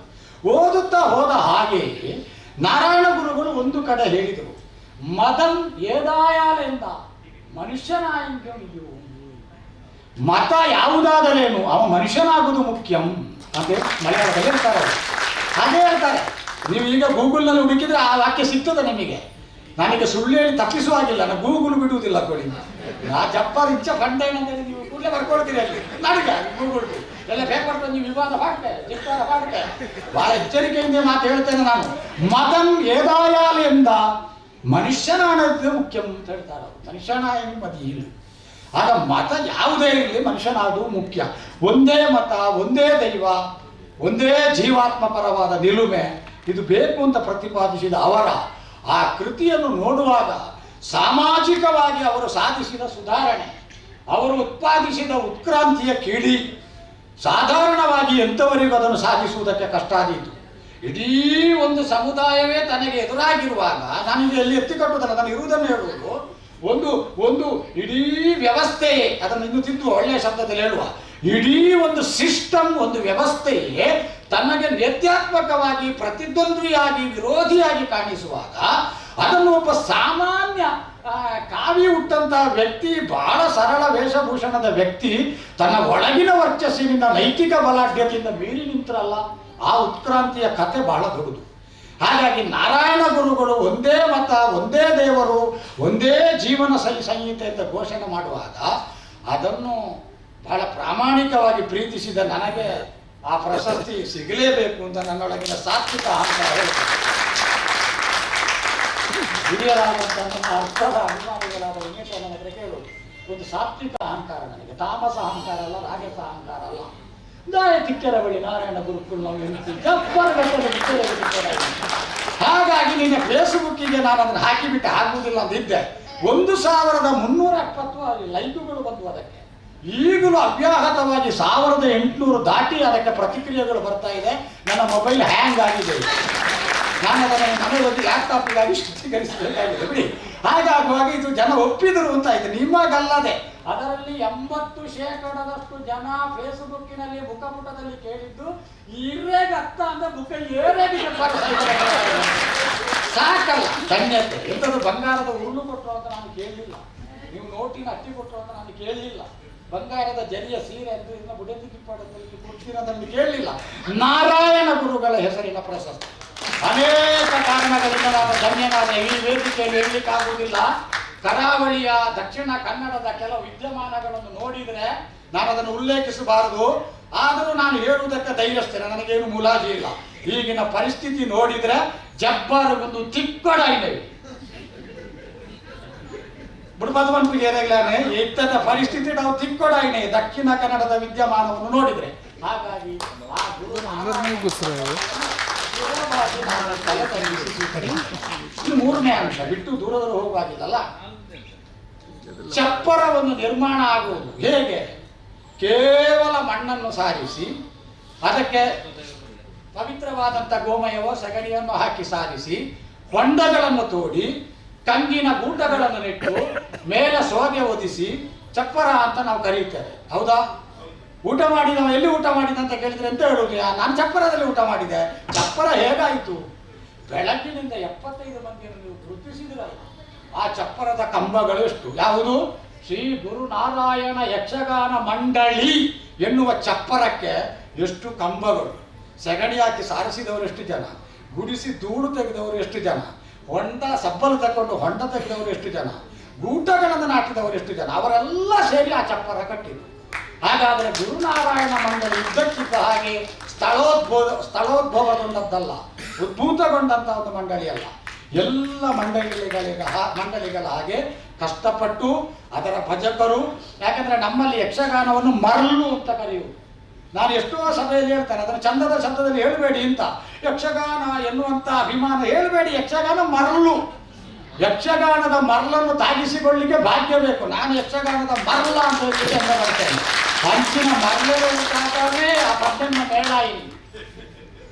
ಓದುತ್ತಾ ಹೋದ ಹಾಗೆ ನಾರಾಯಣ ಗುರುಗಳು ಒಂದು ಕಡೆ ಹೇಳಿದರು, ಮತಂ ಏದಾಯಾಲೆಂದ ಮನುಷ್ಯನಾಯಂಗೆ, ಮತ ಯಾವುದಾದರೇನು ಅವ ಮನುಷ್ಯನಾಗುವುದು ಮುಖ್ಯಂ ಅಂತ ಮಲಯಾಳದಲ್ಲಿ ಹೇಳ್ತಾರೆ. ಅವರು ಹಾಗೆ ಹೇಳ್ತಾರೆ. ನೀವು ಈಗ ಗೂಗಲ್ನಲ್ಲಿ ಹುಡುಕಿದ್ರೆ ಆ ವಾಕ್ಯ ಸಿಗ್ತದೆ ನಿಮಗೆ. ನನಗೆ ಸುಳ್ಳು ಹೇಳಿ ತಪ್ಪಿಸುವಾಗಿಲ್ಲ, ನಾನು ಗೂಗಲ್ ಬಿಡುವುದಿಲ್ಲ ಕೊಡಿ. ನಾ ಜಪ್ಪರ್ ಇಚ್ಛ ಫಂಡ ಏನಂತೇಳಿ ನೀವು ಕೂಡಲೇ ಬರ್ಕೊಳ್ತೀರಿ ಅಲ್ಲಿ. ನನಗೆ ಗೂಗಲ್ ಎಲ್ಲ ಪೇಪರ್ ನೀವು ವಿವಾದ ಮಾಡ್ತೆ ಚಿತ್ತಾರ ಮಾಡ್ತೆ. ಭಾಳ ಎಚ್ಚರಿಕೆಯಿಂದ ಮಾತು ಹೇಳ್ತೇನೆ ನಾನು. ಮತಂ ಏದಾಯಾಲೆಂದ ಮನುಷ್ಯನಾನದ್ದು ಮುಖ್ಯಂ ಅಂತ ಹೇಳ್ತಾರೆ ಅವರು. ಮನುಷ್ಯನಾಯ ಮತಿ ಇಲ್ಲ. ಆಗ ಮತ ಯಾವುದೇ ಇರಲಿ ಮನುಷ್ಯನಾದು ಮುಖ್ಯ. ಒಂದೇ ಮತ, ಒಂದೇ ದೈವ, ಒಂದೇ ಜೀವಾತ್ಮಪರವಾದ ನಿಲುಮೆ ಇದು ಬೇಕು ಅಂತ ಪ್ರತಿಪಾದಿಸಿದ ಅವರ ಆ ಕೃತಿಯನ್ನು ನೋಡುವಾಗ ಸಾಮಾಜಿಕವಾಗಿ ಅವರು ಸಾಧಿಸಿದ ಸುಧಾರಣೆ, ಅವರು ಉತ್ಪಾದಿಸಿದ ಉತ್ಕ್ರಾಂತಿಯ ಕೀಳಿ ಸಾಧಾರಣವಾಗಿ ಎಂಥವರಿಗೂ ಅದನ್ನು ಸಾಧಿಸುವುದಕ್ಕೆ ಕಷ್ಟ ಆದೀತು. ಇಡೀ ಒಂದು ಸಮುದಾಯವೇ ತನಗೆ ಎದುರಾಗಿರುವಾಗ, ನಾನೀಗ ಎಲ್ಲಿ ಎತ್ತಿ ಕಟ್ಟುವುದಲ್ಲ, ನಾನು ಇರುವುದನ್ನು ಹೇಳುವುದು, ಒಂದು ಒಂದು ಇಡೀ ವ್ಯವಸ್ಥೆಯೇ, ಅದನ್ನು ಇನ್ನು ತಿದ್ದು ಒಳ್ಳೆಯ ಶಬ್ದದಲ್ಲಿ ಹೇಳುವ, ಇಡೀ ಒಂದು ಸಿಸ್ಟಮ್, ಒಂದು ವ್ಯವಸ್ಥೆಯೇ ತನಗೆ ನೇತ್ಯಾತ್ಮಕವಾಗಿ ಪ್ರತಿದ್ವಂದ್ವಿಯಾಗಿ ವಿರೋಧಿಯಾಗಿ ಕಾಣಿಸುವಾಗ ಅದನ್ನು ಒಬ್ಬ ಸಾಮಾನ್ಯ ಕಾವಿ ಹುಟ್ಟಂತಹ ವ್ಯಕ್ತಿ, ಬಹಳ ಸರಳ ವೇಷಭೂಷಣದ ವ್ಯಕ್ತಿ ತನ್ನ ಒಳಗಿನ ವರ್ಚಸ್ಸಿನಿಂದ ನೈತಿಕ ಬಲಾಢ್ಯತೆಯಿಂದ ಮೀರಿ ನಿಂತರಲ್ಲ, ಆ ಉತ್ಕ್ರಾಂತಿಯ ಕಥೆ ಬಹಳ ದೊಡ್ಡದು. ಹಾಗಾಗಿ ನಾರಾಯಣ ಗುರುಗಳು ಒಂದೇ ಮತ, ಒಂದೇ ದೇವರು, ಒಂದೇ ಜೀವನ ಸಂಹಿತೆ ಅಂತ ಘೋಷಣೆ ಮಾಡುವಾಗ ಅದನ್ನು ಬಹಳ ಪ್ರಾಮಾಣಿಕವಾಗಿ ಪ್ರೀತಿಸಿದ ನನಗೆ ಆ ಪ್ರಶಸ್ತಿ ಸಿಗಲೇಬೇಕು ಅಂತ ನನ್ನೊಳಗಿನ ಸಾತ್ವಿಕ ಅಹಂಕಾರ ಹೇಳ್ತದೆ. ಹಿರಿಯರಾದಂಥ ನನ್ನ ಅರ್ಥದ ಅಭಿಮಾನಿಗಳಾದ ವೆಂಕಟೇಶ ನನ್ನ ಹತ್ರ ಕೇಳುವುದು ಒಂದು ಸಾತ್ವಿಕ ಅಹಂಕಾರ ನನಗೆ, ತಾಮಸ ಅಹಂಕಾರ ಅಲ್ಲ, ರಾಜಸ ಅಹಂಕಾರ ಅಲ್ಲ. ದಾಯ ತಿಕ್ಕರ ಬಳಿ ನಾರಾಯಣ ಗುರುಕುಲ್ ನಾವು. ಹಾಗಾಗಿ ನಿನ್ನ ಫೇಸ್ಬುಕ್ಕಿಗೆ ನಾನು ಅದನ್ನು ಹಾಕಿಬಿಟ್ಟು ಹಾಕುವುದಿಲ್ಲ ಅಂದಿದ್ದೆ. 1370 ಲೈಕ್ಗಳು ಬಂದವು ಅದಕ್ಕೆ. ಈಗಲೂ ಅವ್ಯಾಹತವಾಗಿ 1800 ದಾಟಿ ಅದಕ್ಕೆ ಪ್ರತಿಕ್ರಿಯೆಗಳು ಬರ್ತಾ ಇದೆ. ನನ್ನ ಮೊಬೈಲ್ ಹ್ಯಾಂಗ್ ಆಗಿದೆ, ನಾನು ಅದನ್ನು ಮನೆಯಲ್ಲಿ ಲ್ಯಾಪ್ಟಾಪ್ಗಾಗಿ ಶುದ್ಧೀಕರಿಸಬೇಕಾಗಿದೆ ಬಿಡಿ. ಹಾಗಾಗುವಾಗ ಇದು ಜನ ಒಪ್ಪಿದರು ಅಂತ ಆಯಿತು. ನಿಮಗಲ್ಲದೆ ಅದರಲ್ಲಿ 80% ಜನ ಫೇಸ್ಬುಕ್ಕಿನಲ್ಲಿ ಮುಖಪುಟದಲ್ಲಿ ಕೇಳಿದ್ದು ಇರೇಗತ್ತ ಅಂದ್ರೆ ಮುಖ ಏರೇಗೆ ಸಾಕಲ್ಲ ಧನ್ಯತೆ. ಎಂಥದ್ದು ಬಂಗಾರದ ಉರುಳು ಕೊಟ್ಟರು ಅಂತ ನಾನು ಕೇಳಲಿಲ್ಲ, ನೀವು ನೋಟಿನ ಅಟ್ಟಿ ಕೊಟ್ಟರು ಅಂತ ನಾನು ಕೇಳಲಿಲ್ಲ, ಬಂಗಾರದ ಜರಿಯ ಸೀರೆ ಅಂತ ಇದನ್ನ ಬುಡತಿ ಕಿಪ್ಪಾಡದಲ್ಲಿ ಕೊಡ್ತೀರದನ್ನು ಕೇಳಲಿಲ್ಲ. ನಾರಾಯಣ ಗುರುಗಳ ಹೆಸರಿನ ಪ್ರಶಸ್ತಿ ಅನೇಕ ಕಾರಣಗಳಿಂದ ನಾನು ಧನ್ಯನಾದ. ಈ ವೇದಿಕೆಯಲ್ಲಿ ಹೇಳಲಿಕ್ಕಾಗುವುದಿಲ್ಲ. ಕರಾವಳಿಯ ದಕ್ಷಿಣ ಕನ್ನಡದ ಕೆಲವು ವಿದ್ಯಮಾನಗಳನ್ನು ನೋಡಿದರೆ ನಾನು ಅದನ್ನು ಉಲ್ಲೇಖಿಸಬಾರದು, ಆದರೂ ನಾನು ಹೇಳುವುದಕ್ಕೆ ಧೈರ್ಯಸ್ತೇನೆ, ನನಗೇನು ಮುಲಾಜಿ ಇಲ್ಲ. ಈಗಿನ ಪರಿಸ್ಥಿತಿ ನೋಡಿದರೆ ಜಬ್ಬಾರಿಗೊಂದು ತಿಕ್ಕಡ ಇದೆ. ಬುಡಬದವನ್ಪಿಗೆ ಇತ್ತದ ಪರಿಸ್ಥಿತಿ ನಾವು ತಿಕ್ಕೊಡಾಯಿನೇ ದಕ್ಷಿಣ ಕನ್ನಡದ ವಿದ್ಯಮಾನವನ್ನು ನೋಡಿದರೆ. ಹಾಗಾಗಿ ಆ ಗುರು ಇನ್ನು ಮೂರನೇ ಅಂಶ ಬಿಟ್ಟು ದೂರದವರು ಹೋಗುವಾಗಿಲ್ಲಲ್ಲ. ಚಪ್ಪರವನ್ನು ನಿರ್ಮಾಣ ಆಗುವುದು ಹೇಗೆ? ಕೇವಲ ಮಣ್ಣನ್ನು ಸಾರಿಸಿ ಅದಕ್ಕೆ ಪವಿತ್ರವಾದಂಥ ಗೋಮಯವೋ ಸಗಣಿಯನ್ನು ಹಾಕಿ ಸಾರಿಸಿ ಹೊಂಡಗಳನ್ನು ತೋಡಿ ಕಂಗಿನ ಗೂಟಗಳನ್ನು ನೆಟ್ಟು ಮೇಲೆ ಸೋಗೆ ಒದಿಸಿ ಚಪ್ಪರ ಅಂತ ನಾವು ಕರೆಯುತ್ತೇವೆ, ಹೌದಾ? ಊಟ ಮಾಡಿ ನಾವು ಎಲ್ಲಿ ಊಟ ಮಾಡಿದ ಅಂತ ಕೇಳಿದ್ರೆ ಅಂತ ಹೇಳುವುದು, ನಾನು ಚಪ್ಪರದಲ್ಲಿ ಊಟ ಮಾಡಿದೆ. ಚಪ್ಪರ ಹೇಗಾಯಿತು? ಬೆಳಗ್ಗಿನಿಂದ 75 ಮಂದಿಯನ್ನು ನೀವು ಗುರುತಿಸಿದ್ರಲ್ಲ, ಆ ಚಪ್ಪರದ ಕಂಬಗಳು ಎಷ್ಟು? ಯಾವುದು? ಶ್ರೀ ಗುರುನಾರಾಯಣ ಯಕ್ಷಗಾನ ಮಂಡಳಿ ಎನ್ನುವ ಚಪ್ಪರಕ್ಕೆ ಎಷ್ಟು ಕಂಬಗಳು, ಸೆಗಣಿ ಹಾಕಿ ಸಾರಿಸಿದವರು ಎಷ್ಟು ಜನ, ಗುಡಿಸಿ ಧೂಳು ತೆಗೆದವರು ಎಷ್ಟು ಜನ, ಹೊಂಡ ಸಬ್ಬಲು ತಗೊಂಡು ಹೊಂಡ ತೆಗೆದವರು ಎಷ್ಟು ಜನ, ಗೂಟಗಳನ್ನು ನಾಟಿದವರು ಎಷ್ಟು ಜನ, ಅವರೆಲ್ಲ ಸೇರಿ ಆ ಚಪ್ಪರ ಕಟ್ಟಿದರು. ಹಾಗಾದರೆ ಗುರುನಾರಾಯಣ ಮಂಡಳಿ ಇದ್ದಕ್ಕಿದ್ದ ಹಾಗೆ ಸ್ಥಳೋದ್ಭವಗೊಂಡದ್ದಲ್ಲ, ಉದ್ಭೂತಗೊಂಡಂಥ ಒಂದು ಮಂಡಳಿಯಲ್ಲ. ಎಲ್ಲ ಮಂಡಳಿಗಳ ಹಾಗೆ ಕಷ್ಟಪಟ್ಟು ಅದರ ಭಜಕರು, ಯಾಕಂದರೆ ನಮ್ಮಲ್ಲಿ ಯಕ್ಷಗಾನವನ್ನು ಮರಳು ಅಂತ ಕರೆಯುವುದು. ನಾನು ಎಷ್ಟೋ ಸಭೆಯಲ್ಲಿ ಹೇಳ್ತೇನೆ, ಅದನ್ನು ಚಂದದ ಶಬ್ದದಲ್ಲಿ ಹೇಳಬೇಡಿ ಅಂತ. ಯಕ್ಷಗಾನ ಎನ್ನುವಂಥ ಅಭಿಮಾನ ಹೇಳಬೇಡಿ, ಯಕ್ಷಗಾನ ಮರಳು. ಯಕ್ಷಗಾನದ ಮರಳನ್ನು ತಾಗಿಸಿಕೊಳ್ಳಿಕ್ಕೆ ಭಾಗ್ಯ ಬೇಕು. ನಾನು ಯಕ್ಷಗಾನದ ಮರಳ ಅಂತ ಹೇಳಿ ಚಂದ ಬರ್ತೇನೆ. ಹಂಚಿನ ಮರಳು ಆ ಪದ್ದನ್ನ ಮೇಳ ಇಲ್ಲಿ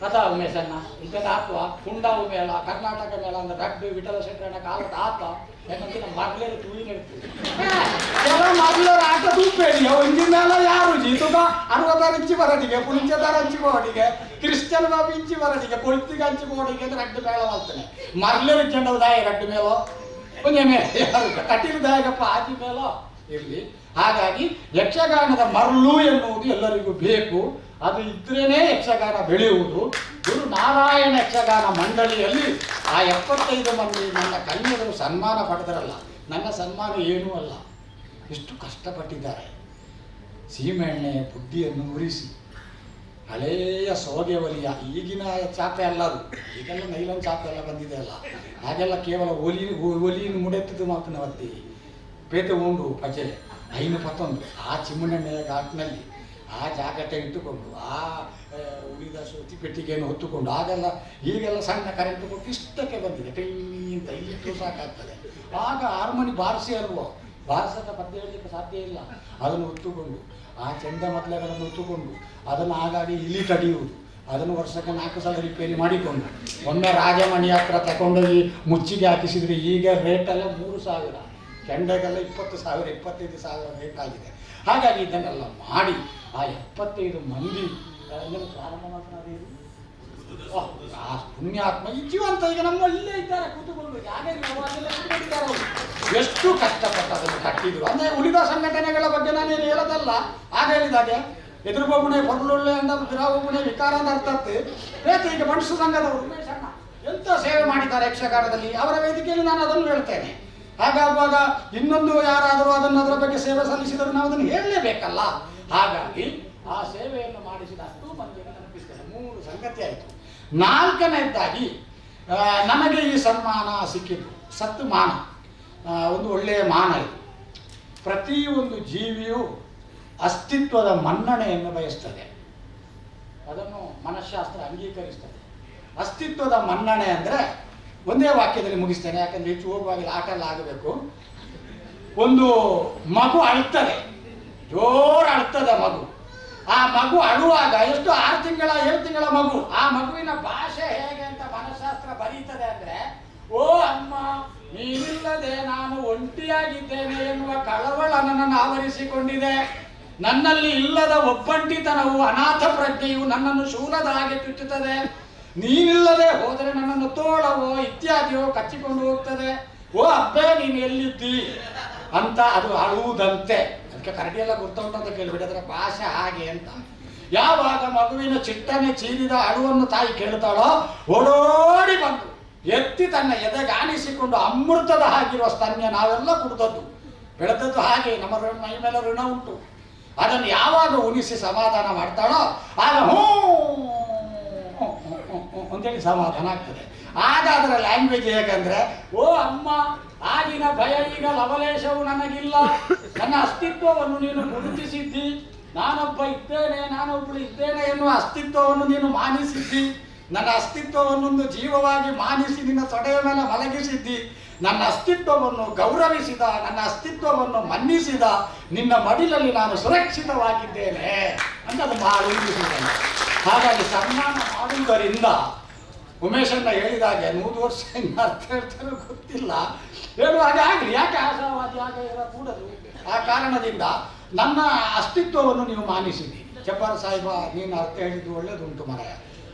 ಅದ ಉಮೇಶಣ್ಣ ಇಂಥದ್ದು ಆತ್ವ ಕುಂಡಾವು ಮೇಳ, ಕರ್ನಾಟಕ ಮೇಳ ಅಂದ್ರೆ ರಡ್ಡು ವಿಠಲ ಶೆಟ್ಟರಣ್ಣ ಕಾಲದ ಆತ. ಯಾಕಂದ್ರೆ ನಮ್ಮ ಮರಳೇರು ತೂಯಿ ನಡ್ತೀವಿ. ಕೆಲವು ಮರಳರ ಆಟ ತೂಪೇಡಿ ಇಂಜಿನ ಮೇಳ ಯಾರು ಜೀತುಗ 60 ಇಂಚಿ ಬರಡಿಗೆ, ಪುಂಚದಾರ ಹಂಚಿ ಬೋಡಿಗೆ, ಕ್ರಿಶ್ಚಿಯನ್ ಬಾಬು ಇಂಚಿ ಬರಡಿಗೆ, ಕೊಳ್ತಿಗೆ ಹಂಚಿ ಬೋಡಿಗೆ ಅಂದ್ರೆ ರಡ್ಡು ಮೇಳ ಮಾಡ್ತಾನೆ. ಮರಳೇರು ಚೆಂಡವು ದಾಯ ರಡ್ಡು ಮೇಲೋ ಒಂದೇ ಮೇಲೆ ಯಾರು ಕಟೀಲು ದಾಯಗಪ್ಪ ಆಜಿ ಮೇಲೋ ಇರಲಿ. ಹಾಗಾಗಿ ಯಕ್ಷಗಾನದ ಮರಳು ಎನ್ನುವುದು ಎಲ್ಲರಿಗೂ ಬೇಕು. ಅದು ಇದ್ರೇನೆ ಯಕ್ಷಗಾನ ಬೆಳೆಯುವುದು. ಗುರು ನಾರಾಯಣ ಯಕ್ಷಗಾನ ಮಂಡಳಿಯಲ್ಲಿ ಆ 75 ಮಂದಿ ನನ್ನ ಕನ್ಯರು ಸನ್ಮಾನ ಪಡೆದರಲ್ಲ, ನನ್ನ ಸನ್ಮಾನ ಏನೂ ಅಲ್ಲ. ಎಷ್ಟು ಕಷ್ಟಪಟ್ಟಿದ್ದಾರೆ. ಸೀಮೆಎಣ್ಣೆ ಬುಡ್ಡಿಯನ್ನು ಉರಿಸಿ, ಹಳೆಯ ಸೋಗೆ ಒಲಿಯ, ಈಗಿನ ಚಾಪೆ ಅಲ್ಲ ಅದು, ಈಗೆಲ್ಲ ನೈಲನ್ ಚಾಪೆ ಎಲ್ಲ ಬಂದಿದೆ ಅಲ್ಲ, ಹಾಗೆಲ್ಲ ಕೇವಲ ಒಲಿಯನ್ನು ಮುಡೆತ್ತಿದ್ದು ಮಾತನ್ನ ಒತ್ತಿ ಪೇತೆ ಉಂಡು ಪಜೆ 5 ಪತ್ತೊಂದು ಆ ಚಿಮ್ಮಣ್ಣೆಯ ಘಾಟ್ನಲ್ಲಿ ಆ ಜಾಗಟೆ ಇಟ್ಟುಕೊಂಡು ಆ ಉಳಿದ ಸುತ್ತಿ ಪೆಟ್ಟಿಗೆಯನ್ನು ಹೊತ್ತುಕೊಂಡು, ಆಗೆಲ್ಲ ಈಗೆಲ್ಲ ಸಣ್ಣ ಕರೆಂಟ್ ಕೊಟ್ಟು ಇಷ್ಟಕ್ಕೆ ಬಂದಿದೆ, ಟಿಂಗ್ ಅಂತ ಇಲ್ಲಿಟ್ಟು ಸಾಕಾಗ್ತದೆ. ಆಗ ಹಾರ್ಮೋನಿ ಬಾರಿಸಿ ಅಲ್ವೋ, ಬಾರಿಸದ ಪದ್ಯ ಹೇಳಲಿಕ್ಕೆ ಸಾಧ್ಯ ಇಲ್ಲ. ಅದನ್ನು ಹೊತ್ತುಕೊಂಡು ಆ ಚೆಂಡ ಮೊದಲೆಗಳನ್ನು ಹೊತ್ತುಕೊಂಡು ಅದನ್ನು ಆಗಾಗ್ಗೆ ಇಲಿ ಕಡಿಯುವುದು, ಅದನ್ನು ವರ್ಷಕ್ಕೆ 4 ಸಲ ರಿಪೇರಿ ಮಾಡಿಕೊಂಡು, ಒಮ್ಮೆ ರಾಜಮಣಿ ಹತ್ರ ತಗೊಂಡೋಗಿ ಮುಚ್ಚಿಗೆ ಹಾಕಿಸಿದರೆ ಈಗ ರೇಟೆಲ್ಲ 3,000, ಕೆಂಡಗೆಲ್ಲ 20,000 25,000 ರೇಟ್ ಆಗಿದೆ. ಹಾಗಾಗಿ ಇದನ್ನೆಲ್ಲ ಮಾಡಿ ಆ 75 ಮಂದಿ ಪ್ರಾರಂಭ ಮಾತನಾಡಿ ಆ ಪುಣ್ಯಾತ್ಮ ಈ ಜೀವಂತ ಈಗ ನಮ್ಮ ಇಲ್ಲೇ ಇದ್ದಾರೆ ಕೂತುಕೊಂಡು, ಕೂತ್ಕೊಂಡಿದ್ದಾರೆ ಅವರು. ಎಷ್ಟು ಕಷ್ಟಪಟ್ಟು ಅದನ್ನು ಕಟ್ಟಿದ್ರು. ಅಂದರೆ ಉಳಿದ ಸಂಘಟನೆಗಳ ಬಗ್ಗೆ ನಾನೇನು ಹೇಳೋದಲ್ಲ, ಆಗ ಹೇಳಿದಾಗೆ ಎದುರುಗೊಬ್ಬನೇ ಪೊರ್ಲುಳ್ಳೆ ಅಂದ ವಿರಾಗೊಬ್ಬನೇ ವಿಕಾರ ಅಂತ ಅರ್ಥತ್ತೆ. ರೇತ ಈಗ ಮನುಷ್ಯ ಸಂಘದವರು ಉಮೇಶ್ ಅಣ್ಣ ಎಂಥ ಸೇವೆ ಮಾಡಿದ್ದಾರೆ ಯಕ್ಷಗಾನದಲ್ಲಿ, ಅವರ ವೇದಿಕೆಯಲ್ಲಿ ನಾನು ಅದನ್ನು ಹೇಳ್ತೇನೆ. ಹಾಗಾಗುವಾಗ ಇನ್ನೊಂದು ಯಾರಾದರೂ ಅದನ್ನು ಅದರ ಬಗ್ಗೆ ಸೇವೆ ಸಲ್ಲಿಸಿದರೂ ನಾವು ಅದನ್ನು ಹೇಳಲೇಬೇಕಲ್ಲ. ಹಾಗಾಗಿ ಆ ಸೇವೆಯನ್ನು ಮಾಡಿಸಿದ ಅಷ್ಟು ಮಂದಿಯನ್ನು ನೆನಪಿಸ್ತೇನೆ. 3 ಸಂಗತಿ ಆಯಿತು. 4ನೇದ್ದಾಗಿ ನನಗೆ ಈ ಸನ್ಮಾನ ಸಿಕ್ಕಿತು, ಸತ್ತು ಮಾನ, ಒಂದು ಒಳ್ಳೆಯ ಮಾನ ಇದು. ಪ್ರತಿಯೊಂದು ಜೀವಿಯು ಅಸ್ತಿತ್ವದ ಮನ್ನಣೆಯನ್ನು ಬಯಸ್ತದೆ, ಅದನ್ನು ಮನಃಶಾಸ್ತ್ರ ಅಂಗೀಕರಿಸ್ತದೆ. ಅಸ್ತಿತ್ವದ ಮನ್ನಣೆ ಅಂದರೆ ಒಂದೇ ವಾಕ್ಯದಲ್ಲಿ ಮುಗಿಸ್ತೇನೆ, ಯಾಕಂದರೆ ಹೆಚ್ಚು ಹೋಗುವಾಗಿಲ್ಲ, ಆಟ ಎಲ್ಲ ಆಗಬೇಕು. ಒಂದು ಮಗು ಅಳ್ತದೆ, ಜೋರು ಅಳ್ತದೆ ಮಗು. ಆ ಮಗು ಅಳುವಾಗ ಎಷ್ಟು 6 ತಿಂಗಳ 7 ತಿಂಗಳ ಮಗು, ಆ ಮಗುವಿನ ಭಾಷೆ ಹೇಗೆ ಅಂತ ಮನಃಶಾಸ್ತ್ರ ಬರೀತದೆ ಅಂದರೆ, ಓ ಅಮ್ಮ ನೀನಿಲ್ಲದೆ ನಾನು ಒಂಟಿಯಾಗಿದ್ದೇನೆ ಎನ್ನುವ ಕಳವಳ ನನ್ನನ್ನು ಆವರಿಸಿಕೊಂಡಿದೆ, ನನ್ನಲ್ಲಿ ಇಲ್ಲದ ಒಬ್ಬಂಟಿತನವು ಅನಾಥ ಪ್ರಜ್ಞೆಯು ನನ್ನನ್ನು ಶೂಲದ ಹಾಗೆ ಚುಚ್ಚುತ್ತದೆ, ನೀನಿಲ್ಲದೆ ಹೋದರೆ ನನ್ನನ್ನು ತೋಳವೋ ಇತ್ಯಾದಿಯೋ ಕಚ್ಚಿಕೊಂಡು ಹೋಗ್ತದೆ, ಓ ಅಬ್ಬೇ ನೀನು ಎಲ್ಲಿದ್ದಿ ಅಂತ ಅದು ಅಳುವುದಂತೆ. ಅದಕ್ಕೆ ಕರಡಿಯೆಲ್ಲ ಗುರ್ತ ಉಂಟು ಅಂತ ಕೇಳಿಬಿಡಿ, ಅದರ ಭಾಷೆ ಹಾಗೆ ಅಂತ. ಯಾವಾಗ ಮಗುವಿನ ಚಿಟ್ಟನೆ ಚೀರಿದ ಅಳುವನ್ನು ತಾಯಿ ಕೇಳ್ತಾಳೋ ಓಡೋಡಿ ಬಂದು ಎತ್ತಿ ತನ್ನ ಎದೆಗಾಣಿಸಿಕೊಂಡು ಅಮೃತದ ಹಾಗಿರುವ ಸ್ತನ್ಯ ನಾವೆಲ್ಲ ಕುಡಿದದ್ದು ಬೆಳೆದದ್ದು ಹಾಗೆ, ನಮ್ಮ ಮೈ ಮೇಲೆ ಋಣ ಉಂಟು. ಅದನ್ನು ಯಾವಾಗ ಉಣಿಸಿ ಸಮಾಧಾನ ಮಾಡ್ತಾಳೋ ಆಗ ಹ್ಞೂ ಅಂತೇಳಿ ಸಮಾಧಾನ ಆಗ್ತದೆ. ಆಗ ಅದರ ಲ್ಯಾಂಗ್ವೇಜ್ ಹೇಗಂದ್ರೆ, ಓ ಅಮ್ಮ ಆಗಿನ ಭಯ ಈಗ ಲವಲೇಶವು ನನಗಿಲ್ಲ, ನನ್ನ ಅಸ್ತಿತ್ವವನ್ನು ನೀನು ಗುರುತಿಸಿದ್ದಿ, ನಾನೊಬ್ಬ ಇದ್ದೇನೆ ನಾನೊಬ್ಬಳು ಇದ್ದೇನೆ ಎನ್ನುವ ಅಸ್ತಿತ್ವವನ್ನು ನೀನು ಮಾನಿಸಿದ್ದಿ, ನನ್ನ ಅಸ್ತಿತ್ವವನ್ನೊಂದು ಜೀವವಾಗಿ ಮಾನಿಸಿ ನಿನ್ನ ತೊಡೆಯ ಮೇಲೆ ಮಲಗಿಸಿದ್ದಿ, ನನ್ನ ಅಸ್ತಿತ್ವವನ್ನು ಗೌರವಿಸಿದ, ನನ್ನ ಅಸ್ತಿತ್ವವನ್ನು ಮನ್ನಿಸಿದ ನಿನ್ನ ಮಡಿಲಲ್ಲಿ ನಾನು ಸುರಕ್ಷಿತವಾಗಿದ್ದೇನೆ ಅಂತ ಅದು ಉಳಿಸಿದ್ದಾನೆ. ಹಾಗಾಗಿ ಸನ್ಮಾನ ಮಾಡುವುದರಿಂದ ಉಮೇಶಣ್ಣ ಹೇಳಿದಾಗೆ 100 ವರ್ಷ ಇನ್ನು ಅರ್ಥ ಹೇಳ್ತಾರೋ ಗೊತ್ತಿಲ್ಲ, ಹೇಳುವ ಹಾಗೆ ಆಗಲಿ, ಯಾಕೆ ಆಶಾವಾದಿ ಹಾಗೆ ಕೂಡದು. ಆ ಕಾರಣದಿಂದ ನನ್ನ ಅಸ್ತಿತ್ವವನ್ನು ನೀವು ಮಾನಿಸಿದಿ. ಜಬ್ಬಾರ್ ಸಾಹೇಬ ನೀನು ಅರ್ಥ ಹೇಳಿದ್ದು ಒಳ್ಳೇದುಂಟು ಮರಾಯ,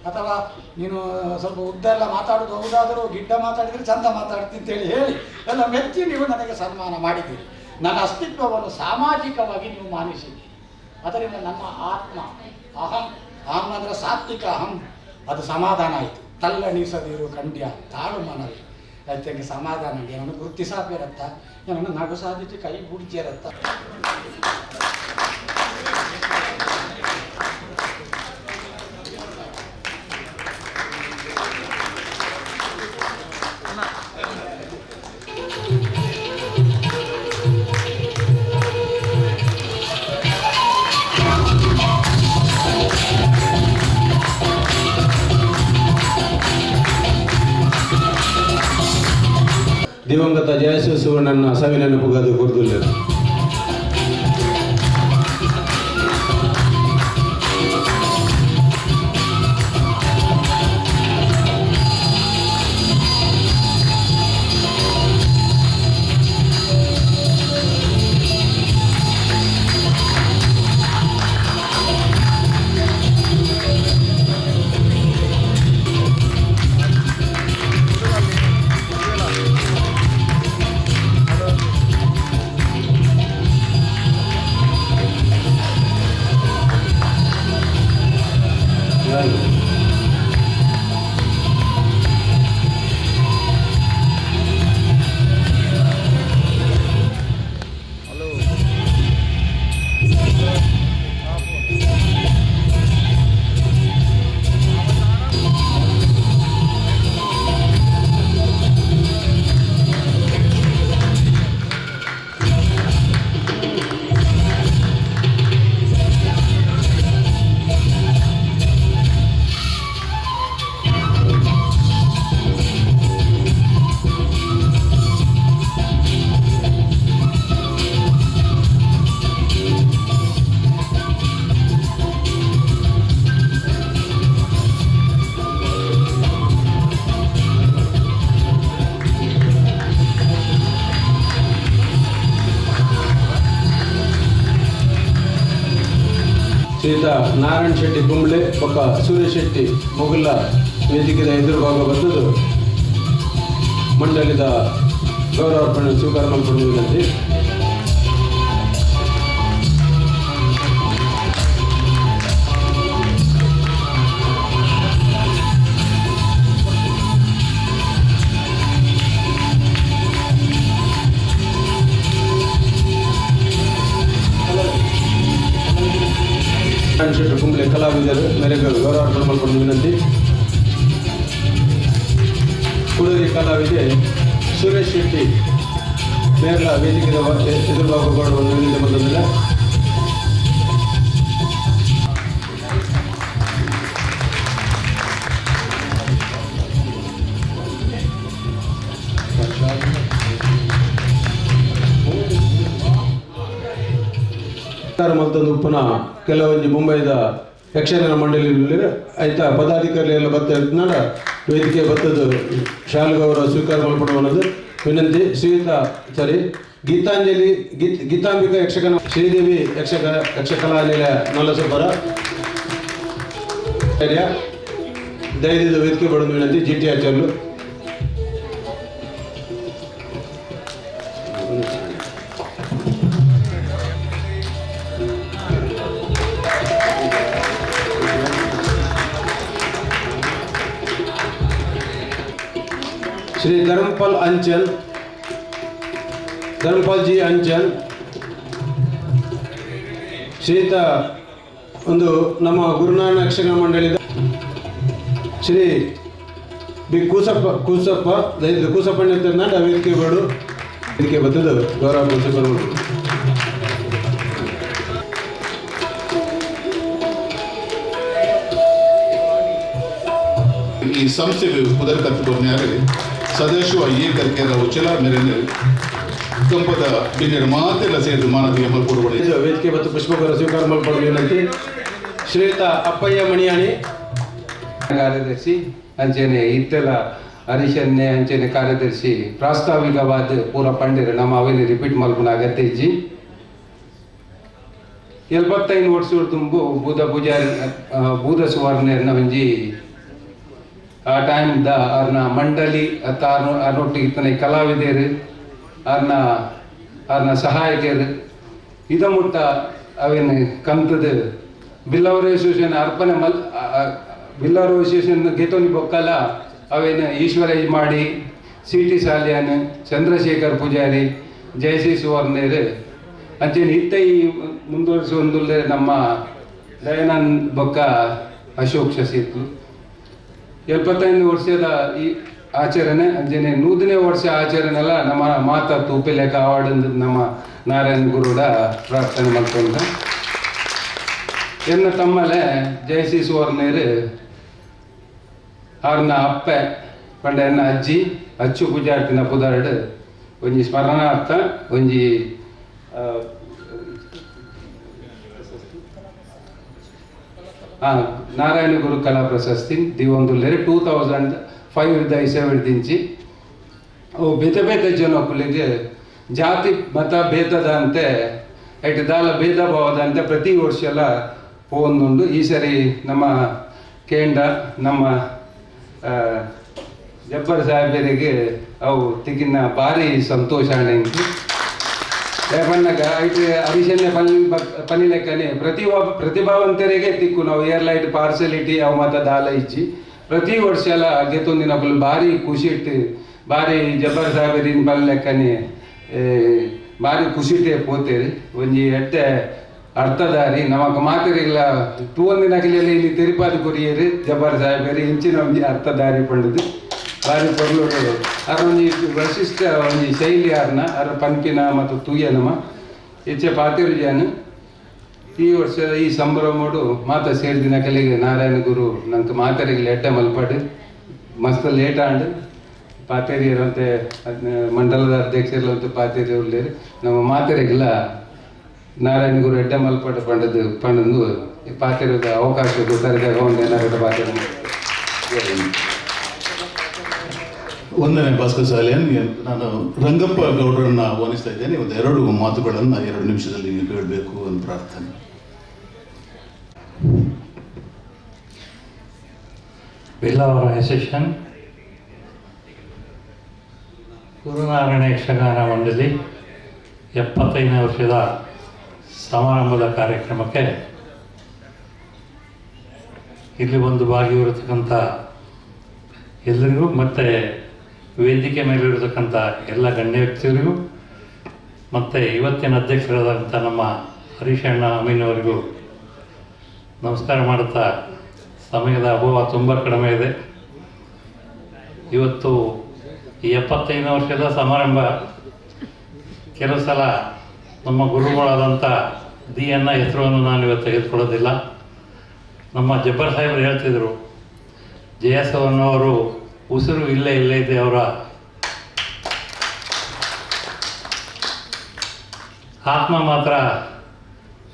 ಅಥವಾ ನೀನು ಸ್ವಲ್ಪ ಉದ್ದ ಎಲ್ಲ ಮಾತಾಡೋದು ಹೌದಾದರೂ ಗಿಡ್ಡ ಮಾತಾಡಿದರೆ ಚಂದ ಮಾತಾಡ್ತೀನಿ ಅಂತೇಳಿ ಹೇಳಿ ಎಲ್ಲ ಮೆಚ್ಚಿ ನೀವು ನನಗೆ ಸನ್ಮಾನ ಮಾಡಿದ್ದೀರಿ. ನನ್ನ ಅಸ್ತಿತ್ವವನ್ನು ಸಾಮಾಜಿಕವಾಗಿ ನೀವು ಮಾನಿಸಿದ್ದೀರಿ. ಅದರಿಂದ ನನ್ನ ಆತ್ಮ ಅಹಂ, ಅಹಂ ಅಂದರೆ ಸಾತ್ವಿಕ ಅಹಂ, ಅದು ಸಮಾಧಾನ ಆಯಿತು. ತಲ್ಲಣಿಸದಿರು ಕಂಡ್ಯ ತಾಳು ಮನವಿ ಅದಕ್ಕೆ ಸಮಾಧಾನ. ಏನನ್ನು ಗುರುತಿಸಾಪಿರತ್ತ, ಏನನ್ನು ನಗು ಸಾಧಿಸಿ ಕೈ ಬುಡ್ಜಿರತ್ತ. ದಿವಂಗತ ಜಯಶಿವ ಸುವರ್ಣನ ಸವಿನೆನಪುಗಾದ ಕೊರ್ದುಲ್ಲೆರ್. ಶ್ರೀಯುತ ನಾರಾಯಣ ಶೆಟ್ಟಿ ಕುಂಬ್ಳೆ ಪಕ್ಕ ಸುರೇಶ್ ಶೆಟ್ಟಿ ಮೊಗಲ ವೇದಿಕೆದ ಎದುರು ಭಾಗ ಬಂದದ್ದು ಮಂಡಳಿದ ಗೌರವಾರ್ಪಣೆ ಸ್ವೀಕಾರ ಮಾಡಿಕೊಂಡು ವಿನಂತಿ. ನಾರಾಯಣ ಶೆಟ್ಟಿ ಕುಂಬ್ಳೆ ಕಲಾವಿದರು ಮೇರೆಗೆ ಗೌರವಾರ್ಪಣೆ ಮಾಡಿಕೊಂಡು ವಿನಂತಿ. ಕುಡರಿ ಕಲಾವಿದೆ ಸುರೇಶ್ ಶೆಟ್ಟಿ ಮೇರ್ಲ ವೇದಿಕೆಯ ಎದುರುಭಾಗಗಳು ವಿನಂತಿ ಬಂದಿಲ್ಲ. ಮಲ್ತೊಂದು ಉಪ್ಪುನ ಕೆಲವೊಂಜಿ ಮುಂಬೈದ ಯಕ್ಷಗಾನ ಮಂಡಳಿ ಆಯ್ತಾ ಪದಾಧಿಕಾರಿ ಎಲ್ಲ ಬತ್ತ ವೇದಿಕೆ ಬತ್ತದ್ದು ಶಾಲು ಗೌರವ ಸ್ವೀಕಾರ ಮಲ್ಪಡುವ ವಿನಂತಿ. ಶ್ರೀಯುತ ಸಾರಿ ಗೀತಾಂಜಲಿ ಗೀತಾಂಬಿಕಾ ಯಕ್ಷಗಾನ ಶ್ರೀದೇವಿ ಯಕ್ಷಕಲಾ ನಿಲಯ ನಲ್ಲಸೊಬ್ಬರ ದಯದಿಂದ ವೇದಿಕೆ ಬಡದು ವಿನಂತಿ. ಜಿ ಟಿ ಆಚಾರ್ಯರು ಶ್ರೀ ಧರ್ಮಪಾಲ್ ಅಂಚನ್, ಧರ್ಮಪಾಲ್ ಜಿ ಅಂಚನ್ ಶ್ರೀಯುತ ಒಂದು ನಮ್ಮ ಗುರುನಾರಾಯಣ ಯಕ್ಷಗಾನ ಮಂಡಳಿದ ಶ್ರೀ ಬಿ ಕೂಸಪ್ಪ ಕೂಸಪ್ಪ ದಯವಿಟ್ಟು ಕೂಸಪ್ಪಣ್ಣ ವೇದಿಕೆ ಬೇಡು ವೇದಿಕೆ ಬತ್ತದ ಗೌರವ ಬರುವುದು. ಈ ಸಂಸ್ಥೆಗೆ ಪುದರ್ ಸದಾಶಿವ ಎ ಕರ್ಕೆರ ಉಚ್ಚಲ ಮೇರೆ ಕಂಪದ ಬಿನ್ನೆರ ಮಾತೆಲ್ಲ ಸೇರಿದು ಮಾನವೀಯ ಮಲ್ಪಡುವ ವೇದಿಕೆ ಮತ್ತು ಪುಷ್ಪಗೌರವ ಸ್ವೀಕಾರ ಮಲ್ಪಡುವ ವಿನಂತಿ. ಶ್ರೀಯುತ ಅಪ್ಪಯ್ಯ ಮಣಿಯಾಣಿ ಕಾರ್ಯದರ್ಶಿ ಅಂಚನೆ ಇತ್ತೆಲ ಹರೀಶನ್ನೇ ಅಂಚನೆ ಕಾರ್ಯದರ್ಶಿ ಪ್ರಾಸ್ತಾವಿಕವಾದ ಪೂರ ಪಂಡಿರ ನಮ್ಮ ಅವೇಲಿ ರಿಪೀಟ್ ಮಲ್ಪುನ ಅಗತ್ಯ ಇಜ್ಜಿ. 75 ವರ್ಷ ತುಂಬು ಬೂದ ಪೂಜಾರಿ ಬೂದ ಸುವರ್ಣನ ಒಂಜಿ ಆ ಟೈಮ್ the ಅರ್ನ ಮಂಡಳಿ ಅತ್ತ ಅರ್ನೊಟ್ಟಿಗೆ ಇತ್ತನ ಕಲಾವಿದರು ಅರ್ನ ಆರ್ನ ಸಹಾಯಕರು ಇದ ಮುಟ್ಟ ಅವೇನು ಕಂತದ ಬಿಲ್ಲವರ ಅಸೋಸಿಯೇಷನ್ ಅರ್ಪಣೆ ಮಲ್ ಬಿಲ್ಲವರ ಅಸೋಸಿಯೇಷನ್ ಗೆತೋನಿ ಬೊಕ್ಕಲ ಅವೇನು ಈಶ್ವರಜ್ ಮಾಡಿ ಸಿ ಟಿ ಸಾಲಿಯಾನ್ ಚಂದ್ರಶೇಖರ್ ಪೂಜಾರಿ ಜಯಶ್ರೀ ಸುವರ್ಣೇರು ಅಂಚೆನೆ ಇತ್ತ ಈ ಮುಂದುವರಿಸುವಂದುಲ್ಲೆ ನಮ್ಮ ದಯಾನಂದ್ ಬೊಕ್ಕ ಅಶೋಕ್ ಶಶಿತ್ಲು 75 ವರ್ಷದ ಈ ಆಚರಣೆ ಅಂಚೆನೆ 100ನೇ ವರ್ಷ ಆಚರಣೆಲ್ಲ ನಮ್ಮ ಮಾತಾ ತೂಪಿಲೆಕ್ಕ ಅವಾರ್ಡ್ ನಮ್ಮ ನಾರಾಯಣ ಗುರುಡ ಪ್ರಾರ್ಥನೆ ಮಾಡ್ಕೊಂಡ ಎನ್ನ ತಮ್ಮಲೆ ಜಯಶ್ರೀ ಸುವರ್ಣೇರು ಆರ್ನ ಅಪ್ಪೆ ಪಂಡ ಎನ್ನ ಅಜ್ಜಿ ಅಚ್ಚು ಪೂಜಾರ್ತಿನ ಪುದಾರ್ಡ್ ಒಂಜಿ ಸ್ಮರಣಾರ್ಥ ಒಂಜಿ ನಾರಾಯಣ ಗುರು ಕಲಾ ಪ್ರಶಸ್ತಿ ದಿವೊಂದುಲ್ಲೆರ್ 2005 ಇಸವಿಡ್ದಿಂಚಿ ಅವು ಬೇತೆ ಬೇತೆ ಜನಕ್ಕುಲಿಗೆ ಜಾತಿ ಮತ ಭೇದದಂತೆ ಐಟ್ ದಾಲ ಭೇದ ಭಾವದಂತೆ ಪ್ರತಿ ವರ್ಷ ಎಲ್ಲ ಪೋವೊಂದುಂಡು. ಈ ಸರಿ ನಮ್ಮ ಕೇಂದ್ರ ನಮ್ಮ ಜಬ್ಬರ್ ಸಾಹೇಬರಿಗೆ ಅವು ತಿಕ್ಕಿನ ಭಾರಿ ಸಂತೋಷ ಆಣೆಂಕು. ಪನ್ನಗ ಐಟ್ ಅರಿಶನ್ಯ ಪನಿ ಲೆಕ್ಕನೆ ಪ್ರತಿಭಾವಂತರಿಗೆ ತಿಕ್ಕು ನಾವು ಏರ್ಲೈಟ್ ಪಾರ್ಸಲಿಟಿ ಅವು ಮಾತ ದಾಲ ಇಜ್ಜಿ ಪ್ರತಿ ವರ್ಷ ಎಲ್ಲ ಗೆತ್ತೊಂದಿನಕುಲು ಭಾರಿ ಖುಷಿ ಇಟ್ಟು ಭಾರಿ ಜಬ್ಬರ್ ಸಾಹೇಬರಿನ ಪನಿ ಲೆಕ್ಕನೆ ಭಾರಿ ಖುಷಿಟೆ ಪೋತೇರಿ ಒಂಜಿ ಎಡ್ಡೆ ಅರ್ಥಧಾರಿ ನಮಕ್ ಮಾತೆರಿಗ್ಲ ತೂವೊಂದಿನ ಅಖಿಲೆಲ್ಲ ಇಲ್ಲಿ ತಿರುಪತಿ ಕೊರಿಯರು ಜಬ್ಬರ್ ಸಾಹೇಬರು ಇಂಚಿನ ಒಂಜಿ ಅರ್ಥಧಾರಿ ಪಂಡುದು ಭಾರಿ ಪೊರ್ಲುಡು ಅರ್ ಒಂಜಿ ವಶಿಷ್ಟ ಒಂಜಿ ಶೈಲಿ ಆರ್ನ ಅರ್ ಪನ್ಪಿನ ಮತ್ತು ತೂಯ ನಮ ಹೆಚ್ಚೆ ಪಾತಿರುಜಾನು ಈ ವರ್ಷದ ಈ ಸಂಭ್ರಮಡು ಮಾತ ಸೇರಿದಿನ ಕಲಿಗೆ ನಾರಾಯಣ ಗುರು ನಂಗೆ ಮಾತೆರಿಗೆ ಎಡ್ಡೆ ಮಲ್ಪಾಡು ಮಸ್ತ್ ಲೇಟ್ ಆಂಡ್ ಪಾತೇರಿಯರಂತೆ ಮಂಡಲದ ಅಧ್ಯಕ್ಷರಂತೆ ಪಾತೇರಿ ಉಳ್ಳೇರು ನಮ್ಮ ಮಾತೆರಿಗೆಲ್ಲ ನಾರಾಯಣ ಗುರು ಎಡ್ಡೆ ಮಲ್ಪಾಡು ಪಂಡದು ಪಂಡಂದು ಪಾತೇರದ ಅವಕಾಶ ಗೊತ್ತಾರಿದಾಗ ಒಂದು ಏನಾಗುತ್ತೆ ಪಾತೇರಿ. ಒಂದನೇ ಭಾಸ್ಕರ್ ಸಾಲಿಯನ್, ನಾನು ರಂಗಪ್ಪ ಗೌಡರನ್ನ ಆಹ್ವಾನಿಸ್ತಾ ಇದ್ದೇನೆ. ಒಂದು ಎರಡು ಮಾತುಗಳನ್ನು 2 ನಿಮಿಷದಲ್ಲಿ ನೀವು ಕೇಳಬೇಕು ಅಂತ ಪ್ರಾರ್ಥನೆ. ಬಿಲ್ಲವರ ಅಸೋಸಿಯೇಷನ್ ಗುರುನಾರಾಯಣ ಯಕ್ಷಗಾನ ಮಂಡಳಿ 75ನೇ ವರ್ಷದ ಸಮಾರಂಭದ ಕಾರ್ಯಕ್ರಮಕ್ಕೆ ಇಲ್ಲಿ ಒಂದು ಭಾಗಿಯಿರತಕ್ಕಂಥ ಎಲ್ಲರಿಗೂ ಮತ್ತು ವೇದಿಕೆ ಮೇಲಿರತಕ್ಕಂಥ ಎಲ್ಲ ಗಣ್ಯ ವ್ಯಕ್ತಿಯವರಿಗೂ ಮತ್ತು ಇವತ್ತಿನ ಅಧ್ಯಕ್ಷರಾದಂಥ ನಮ್ಮ ಹರೀಶಣ್ಣ ಅಮೀನವರಿಗೂ ನಮಸ್ಕಾರ ಮಾಡುತ್ತಾ, ಸಮಯದ ಅಭಾವ ತುಂಬ ಕಡಿಮೆ ಇದೆ. ಇವತ್ತು ಈ 75ನೇ ವರ್ಷದ ಸಮಾರಂಭ ಕೆಲವು ಸಲ ನಮ್ಮ ಗುರುಗಳಾದಂಥ ಡಿ ಎನ್ನ ಹೆಸರನ್ನು ನಾನು ಇವತ್ತು ತೆಗೆದುಕೊಳ್ಳೋದಿಲ್ಲ. ನಮ್ಮ ಜಬ್ಬರ್ ಸಾಹೇಬರು ಹೇಳ್ತಿದ್ರು, ಜಯಸವನ್ನವರು ಉಸಿರು ಇಲ್ಲೇ ಇಲ್ಲೇ ಇದೆ, ಅವರ ಆತ್ಮ ಮಾತ್ರ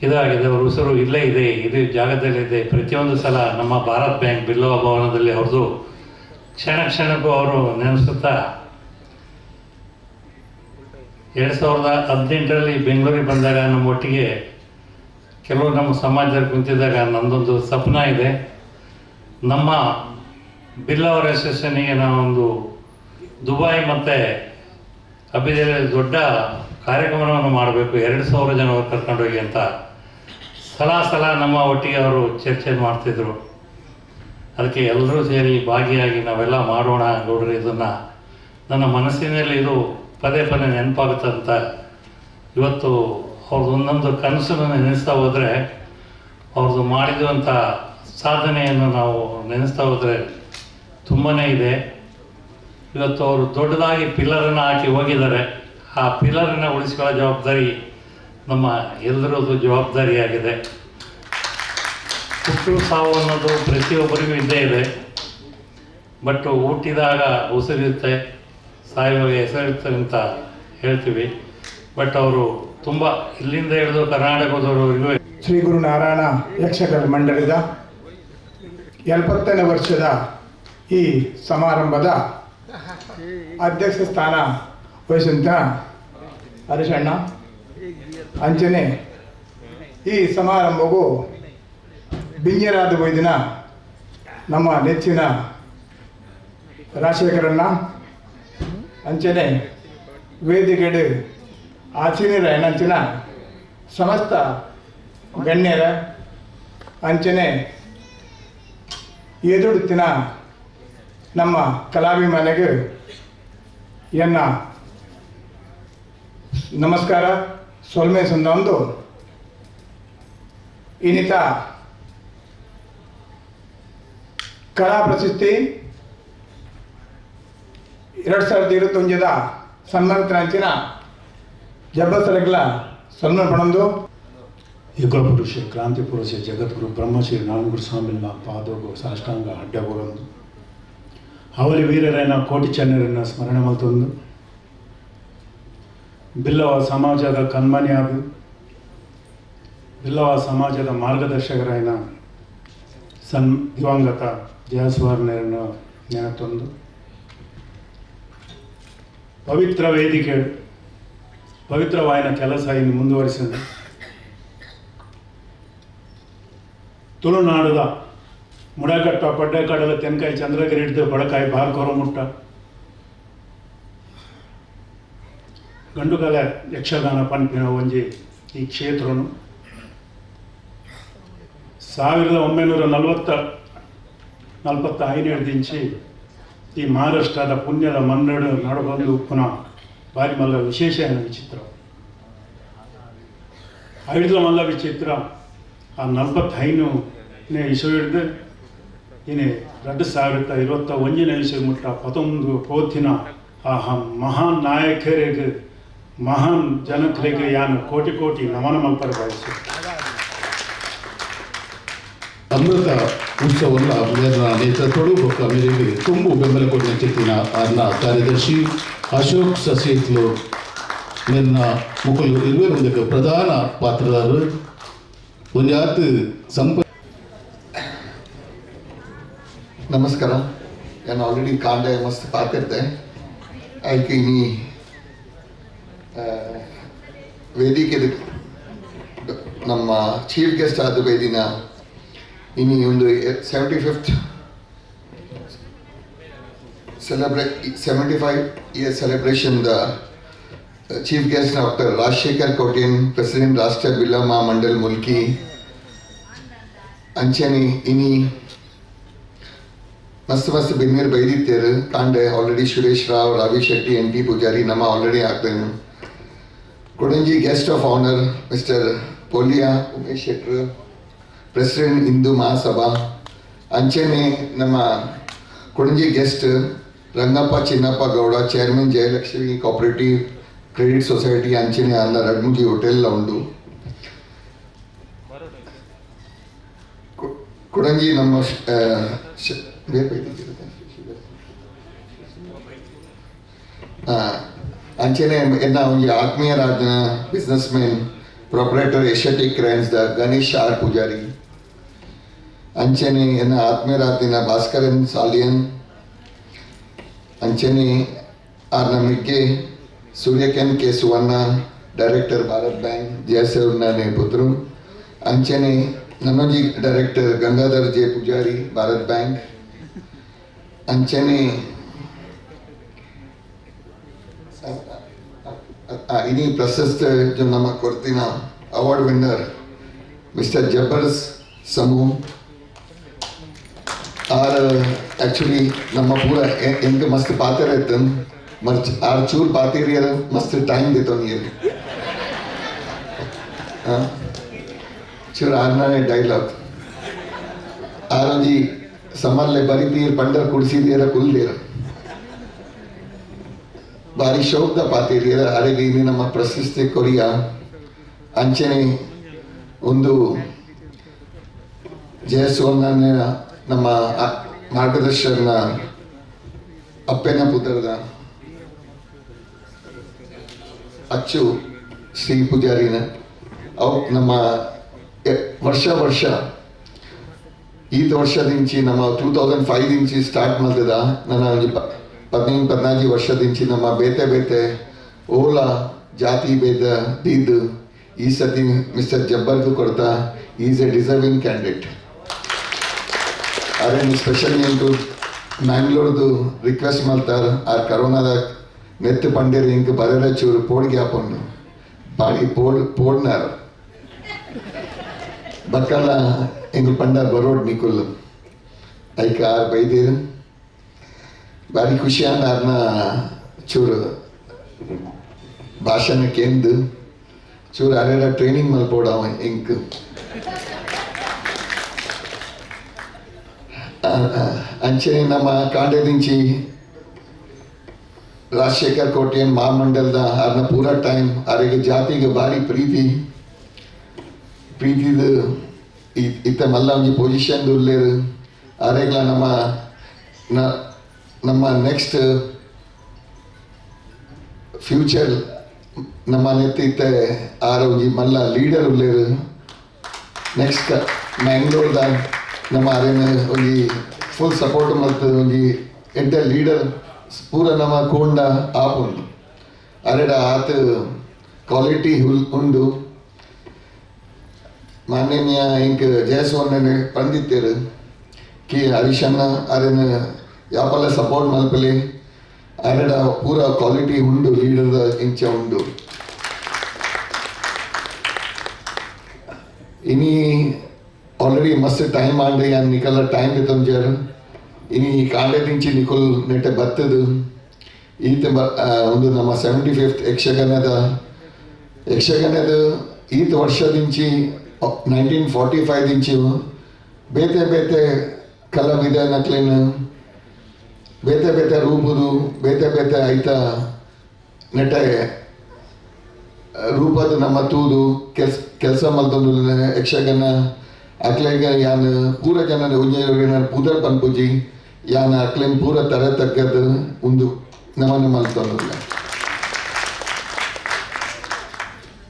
ಇದಾಗಿದೆ, ಅವರ ಉಸಿರು ಇಲ್ಲೇ ಇದೆ, ಇದೇ ಜಾಗದಲ್ಲಿದೆ. ಪ್ರತಿಯೊಂದು ಸಲ ನಮ್ಮ ಭಾರತ್ ಬ್ಯಾಂಕ್ ಬಿಲ್ಲವ ಭವನದಲ್ಲಿ ಅವ್ರದ್ದು ಕ್ಷಣ ಕ್ಷಣಕ್ಕೂ ಅವರು ನೆನೆಸುತ್ತಾ 2018ರಲ್ಲಿ ಬೆಂಗಳೂರಿಗೆ ಬಂದಾಗ ನಮ್ಮ ಒಟ್ಟಿಗೆ ಕೆಲವು ನಮ್ಮ ಸಮಾಜದಲ್ಲಿ ಕುಂತಿದ್ದಾಗ ನನ್ನದೊಂದು ಸ್ವಪ್ನ ಇದೆ, ನಮ್ಮ ಬಿಲ್ಲವರ ಅಸೋಸಿಯೇಷನ್ನಿಗೆ ನಾವೊಂದು ದುಬೈ ಮತ್ತು ಅಬುಧಾಬಿಯಲ್ಲಿ ದೊಡ್ಡ ಕಾರ್ಯಕ್ರಮವನ್ನು ಮಾಡಬೇಕು, 2000 ಜನ ಕರ್ಕೊಂಡೋಗಿ ಅಂತ ಸಲ ಸಲ ನಮ್ಮ ಒಟ್ಟಿಗೆ ಅವರು ಚರ್ಚೆ ಮಾಡ್ತಿದ್ರು. ಅದಕ್ಕೆ ಎಲ್ಲರೂ ಸೇರಿ ಭಾಗಿಯಾಗಿ ನಾವೆಲ್ಲ ಮಾಡೋಣ ಗೌಡ್ರಿ, ಇದನ್ನು ನನ್ನ ಮನಸ್ಸಿನಲ್ಲಿ ಇದು ಪದೇ ಪದೇ ನೆನಪಾಗುತ್ತಂತ ಇವತ್ತು ಅವ್ರದ್ದು ಒಂದೊಂದು ಕನಸನ್ನು ನೆನೆಸ್ತಾ ಹೋದರೆ, ಅವ್ರದ್ದು ಮಾಡಿದಂಥ ಸಾಧನೆಯನ್ನು ನಾವು ನೆನೆಸ್ತಾ ಹೋದರೆ ತುಂಬಾ ಇದೆ. ಇವತ್ತು ಅವರು ದೊಡ್ಡದಾಗಿ ಪಿಲ್ಲರನ್ನು ಹಾಕಿ ಹೋಗಿದ್ದಾರೆ. ಆ ಪಿಲ್ಲರನ್ನು ಉಳಿಸ್ಕೊಳ್ಳೋ ಜವಾಬ್ದಾರಿ ನಮ್ಮ ಎಲ್ಲರದ್ದು ಜವಾಬ್ದಾರಿಯಾಗಿದೆ. ಹುಟ್ಟು ಸಾವು ಅನ್ನೋದು ಪ್ರತಿಯೊಬ್ಬರಿಗೂ ಇದ್ದೇ ಇದೆ. ಬಟ್ ಹುಟ್ಟಿದಾಗ ಉಸಿರಿರುತ್ತೆ, ಸಾಯುವಾಗ ಹೆಸರಿರುತ್ತೆ ಅಂತ ಹೇಳ್ತೀವಿ. ಬಟ್ ಅವರು ತುಂಬ ಇಲ್ಲಿಂದ ಹಿಡಿದು ಕರ್ನಾಟಕದವರೆಗೂ. ಶ್ರೀ ಗುರು ನಾರಾಯಣ ಯಕ್ಷಗಾನ ಮಂಡಳಿದ 70ನೇ ವರ್ಷದ ಈ ಸಮಾರಂಭದ ಅಧ್ಯಕ್ಷ ಸ್ಥಾನ ವಹಿಸಿದಂಥ ಹರೀಶಣ್ಣ, ಅಂಚನೆ ಈ ಸಮಾರಂಭಕ್ಕೂ ಬಿಂಜರಾದ ವೈದ್ಯನ ನಮ್ಮ ನೆಚ್ಚಿನ ರಾಜಶೇಖರಣ್ಣ, ಅಂಚನೆ ವೇದಿಕೆಡೆ ಆಸೀನರ ಸಮಸ್ತ ಗಣ್ಯರ ಅಂಚನೆ ಎದುಡುತ್ತಿನ ನಮ್ಮ ಕಲಾಭಿಮಾನಿಗೆ ಎನ್ನ ನಮಸ್ಕಾರ ಸೊಲ್ಮೆ ಸಂದೊಂದು ಇನ್ನಿತ ಕಲಾ ಪ್ರಶಸ್ತಿ 2021 ಸನ್ಮಾನಿತರಂಚಿನ ಜಬ್ಬಸರಗಳ ಸನ್ಮಾನ ಪಣಂದು ಯುಗ ಪುರುಷ ಕ್ರಾಂತಿ ಪುರುಷ ಜಗದ್ಗುರು ಬ್ರಹ್ಮಶ್ರೀ ನಾರಾಯಣ ಸ್ವಾಮಿನ ಪಾದೋಗು ಸಾಷ್ಟಾಂಗ ಅಡ್ಡಗೋರಂದು ಅವಲಿ ವೀರರೈನ ಕೋಟಿ ಚೆನ್ನರನ್ನ ಸ್ಮರಣೆ ಮಲ್ತೊಂದು ಬಿಲ್ಲವ ಸಮಾಜದ ಕಣ್ಮಣಿಯಾದ ಬಿಲ್ಲವ ಸಮಾಜದ ಮಾರ್ಗದರ್ಶಕರಾಯನ ಸನ್ ದಿವಂಗತ ಜಯಸುವರ್ಣರನ್ನು ನೆನತೊಂದು ಪವಿತ್ರ ವೇದಿಕೆ ಪವಿತ್ರವಾಯಿನ ಕೆಲಸ ಇನ್ನು ಮುಂದುವರಿಸಿದ ತುಳುನಾಡದ ಮುಡಕಟ್ಟ ಪಡ್ಡೆಕಡಲ ತೆನ್ಕಾಯಿ ಚಂದ್ರಗಿರಿ ಹಿಡಿದು ಬಡಕಾಯಿ ಬಾರ್ಕೊರಮುಟ್ಟ ಗಂಡುಗಲ ಯಕ್ಷಗಾನ ಪನ್ಪಿನ ಒಂಜಿ ಈ ಕ್ಷೇತ್ರನು 1945 ದಿಂಚಿ ಈ ಮಹಾರಾಷ್ಟ್ರದ ಪುಣ್ಯದ ಮನ್ನಡು ನಡಬಂದು ಪುನಃ ಬಾರಿ ಮಲ್ಲ ವಿಶೇಷ ವಿಚಿತ್ರ ಐದು ಮಲ್ಲ ವಿಚಿತ್ರ ಆ 45ನೇ ಇಸವಿ ಹಿಡಿದು ಇನ್ನು 2021ನೇ ಇಸವಿ ಮುಟ್ಟ 19 ಪೋತಿನ ಆ ಮಹಾನ್ ನಾಯಕರಿಗೆ ಮಹಾನ್ ಜನಕರಿಗೆ ಯಾನು ಕೋಟಿ ಕೋಟಿ ನಮನ ಮಲ್ಪರ ಬಯಸು. ಅಮೃತ ಉತ್ಸವವನ್ನು ಮೇರಿನ ನೇತೃತ್ವಡು ಬೊಕ್ಕ ಮೇರೆಗೆ ತುಂಬು ಬೆಂಬಲ ಕೊಡಿನ ಚಿತ್ತಿನ ಆರ್ನ ಕಾರ್ಯದರ್ಶಿ ಅಶೋಕ್ ಸಸೇತ್ಲು ಮೇರಿನ ಮುಕುಲು ಇರುವರೊಂದಿಗೆ ಪ್ರಧಾನ ಪಾತ್ರದಾರರು ಒಂಜಾತ್ ಸಂಪ. ನಮಸ್ಕಾರ. ನಾನು ಆಲ್ರೆಡಿ ಕಾಂಡೆ ಮಸ್ತ್ ಪಾತಿರ್ತೆ ಐಕೆ ಇನಿ ವೇದಿಕೆ ನಮ್ಮ ಚೀಫ್ ಗೆಸ್ಟ್ ಆದ ವೇದಿನ ಇನಿ ಒಂದು 75th 75 year celebration the chief guest doctor Rajashekhar Kotian, president Rashtriya Billava Mahamandal Mulki ಅಂಚನೆ ಇನಿ ಮಸ್ತ್ ಮಸ್ತ್ ಬಿನ್ನೇರು ಬೈದಿತ್ತೇರು ಕಾಂಡೆ already Suresh Rao, Ravi Shetty, N T Poojary ನಮ್ಮ already ಆಗ್ತೇನೆ. Kodanji guest of honour mister Poliya Umesh Shettar, president Hindu Mahasabha ಅಂಚನೆ ನಮ್ಮ Kodanji guest Rangappa Chinnappa Gowda, chairman Jayalakshmi cooperative credit society ಅಂಚನೆ ಅಲ್ಲ ರಡ್ಮುಜಿ ಹೋಟೆಲ್ ಉಂಡು. ಕೊಡಂಜಿ ನಮ್ಮ ಅಂಚನೆ ಎನ್ನ ಒಂಜಿ ಆತ್ಮೀಯರಾದ business man proprietor Asiatic cranes the Ganesh R Poojary ಅಂಚನೆ ಎನ್ನ ಆತ್ಮೀಯರಾದಿನ ಭಾಸ್ಕರನ್ ಸಾಲಿಯನ್ ಅಂಚನೆ ಆರ್ನ ಮಿಗ್ಗೆ Suryakanth K Suvarna director Bharat bank ಜಯಸೇವನ ಪುತ್ರರು ಅಂಚನೆ ನನ್ನೊಂಜಿ director Gangadhar J Poojary Bharat bank ಅಂಚನೆ ಇನಿ ಪ್ರಶಸ್ತಿ ನಮ್ಮ ಕೊರ್ತಿನ award winner mister Jabbar Samoon are actually ನಮ್ಮ ಪೂರ ಎಂಕ ಮಸ್ತ್ ಪಾತ್ರ ಇತ್ತು ಮರ್ಚ್ ಆರ್ ಚೂರ್ ಪಾತಿರಿಯರ್ ಮಸ್ತ್ ಟೈಮ್ ದಿತ್ತು ನೀರು ಚೂರು ಆರ್ನೇ ಡೈಲಾಗ್ ಆರೊಂಜಿ ಸಮರ್ಲೆ ಬರಿತೀರ್ ಪಂಡರ್ ಕುಡಿಸಿದೀರ ಕುಲ್ದೀರ ಬಾರಿ ಶೋಕ್ದ ಪಾತಿರಿಯರ ಅರೆಗೆ ಇಲ್ಲಿ ನಮ್ಮ ಪ್ರಶಸ್ತಿ ಕೊರಿಯ ಅಂಚನೆ ಒಂದು ಜಯಸುವರ್ಣ ನಮ್ಮ ಮಾರ್ಗದರ್ಶನ ಅಪ್ಪೆನ ಪುತ್ರದ ಅಚ್ಚು ಶ್ರೀ ಪೂಜಾರಿನ ಅವು ನಮ್ಮ ವರ್ಷ ವರ್ಷ ಈತ ವರ್ಷದಿಂಚಿ ನಮ್ಮ 2005 ದಿಂಚಿ ಸ್ಟಾರ್ಟ್ ಮಾಡ್ತದ ನನ್ನ 15 14 ವರ್ಷದಿಂಚಿ ನಮ್ಮ ಬೇತೆ ಬೇತೆ ಓಲಾ ಜಾತಿ ಭೇದ ದೀದ್ ಈ ಸತಿ ಮಿಸ್ಟರ್ ಜಬ್ಬರ್ದು ಕೊಡ್ತಾ is A deserving candidate. ಅರೆ ಸ್ಪೆಷಲಿ ಎಂಟು ಮ್ಯಾಂಗ್ಳೂರ್ದು ರಿಕ್ವೆಸ್ಟ್ ಮಾಡ್ತಾರೆ ಆರ್ ಕರೋನಾದ ನೆತ್ತು ಪಂಡೇರಿ ಇಂಕ್ ಬರೆರ ಚೂರು ಪೋಡಿಗೆ ಹಾಕೊಂಡು ಬಾರಿ ಪೋಡ್ನಾರ್ ಬಕ್ಕಲ ಎಂಗುಲ್ ಪಂಡಾರ್ ಬರೋಡ್ ನಿಕುಲ್ ಐಕ ಆರ್ ಬೈದೇರು ಬಾರಿ ಖುಷಿಯಾನ ಆರ್ನ ಚೂರು ಭಾಷಣ ಕೇಂದು ಚೂರು ಅರೆಡ ಟ್ರೈನಿಂಗ್ ಮಲ್ಪೋಡ ಎಂಕ್ ಅಂಚನೆ ನಮ್ಮ ಕಾಂಡೇದಿಂಚಿ ರಾಜಶೇಖರ್ ಕೋಟೆಯನ್ ಮಹಾಮಂಡಲದ ಆರ್ನ ಪೂರ ಟೈಮ್ ಅರೆಗೆ ಜಾತಿಗೆ ಭಾರಿ ಪ್ರೀತಿ ಪ್ರೀತಿದು ಇತ್ತ ಮಲ್ಲ ಒಂಜಿ ಪೊಸಿಷನ್ ಉಲ್ಲೇರು ಅರೆಗ್ಲ ನಮ್ಮ ನಮ್ಮ ನೆಕ್ಸ್ಟ್ ಫ್ಯೂಚರ್ ನಮ್ಮ ನೆತ್ತಿ ಇತ್ತ ಆರ ಒಂಜಿ ಮಲ್ಲ ಲೀಡರ್ ಉಲ್ಲೇರು ನೆಕ್ಸ್ಟ್ ಮ್ಯಾಂಗ್ಳೂರ್ದ ನಮ್ಮ ಅರೇನ ಒಂಜಿ ಫುಲ್ ಸಪೋರ್ಟ್ ಮಲ್ತದ ಒಂಜಿ ಎಡ್ಡ ಲೀಡರ್ ಪೂರ ನಮ್ಮ ಕೋಂಡ ಆಪುಂಡು ಅರೆಡ ಆತ ಕ್ವಾಲಿಟಿ ಉಂಡು ಮಾನ್ಯ ಇಂಕ್ ಜಯಸುವರ್ಣನೆ ಪಂಡಿತರು ಕಿ ಹರೀಶಣ್ಣ ಅರೆನ ಯಾಪಲ್ಲ ಸಪೋರ್ಟ್ ಮಲ್ಪಲೆ ಅರೆಡ ಪೂರ ಕ್ವಾಲಿಟಿ ಉಂಡು ಲೀಡರ್ದ ಇಂಚ ಉಂಡು ಇನಿ ಆಲ್ರೆಡಿ ಮಸ್ತ್ ಟೈಮ್ ಆಂಡ್ ಯಾನ್ ನಿಕಲ ಟೈಮ್ ದಿತ್ತೊಂಜಾರು ಇನಿ ಕಾಂಡೆ ದಿಂಚಿ ನಿಕುಲ್ ನೆಟ್ಟೆ ಬತ್ತದು ಈತ ಒಂದು ನಮ್ಮ 75th ಯಕ್ಷಗಾನದ ಯಕ್ಷಗಾನದ ಈತ ವರ್ಷದಿಂಚಿ 1945 ದಿಂಚಿ ಬೇತೆ ಬೇತೆ ಕಲಾವಿದನಕ್ಲೇನು ಬೇತೆ ಬೇತೆ ರೂಪದು ಬೇತೆ ಬೇತೆ ಐತ ನೆಟ್ಟೆ ರೂಪದ ನಮ್ಮ ತೂದು ಕೆಲಸ ಮಲ್ತೊಂದು ಯಕ್ಷಗಾನ ಅಕ್ಲೆಗ ಯಾನ್ ಪೂರ ಜನ ಒಂಜಿ ಪೂದರ್ ಪನ್ಪುಜಿ ಯಾನ್ ಅಕ್ಲೇನ್ ಪೂರ ತರೆ ತಗ್ಗದು ಒಂದು ನಮನ ಮಲ್ತೊಂದುಲ್ಲ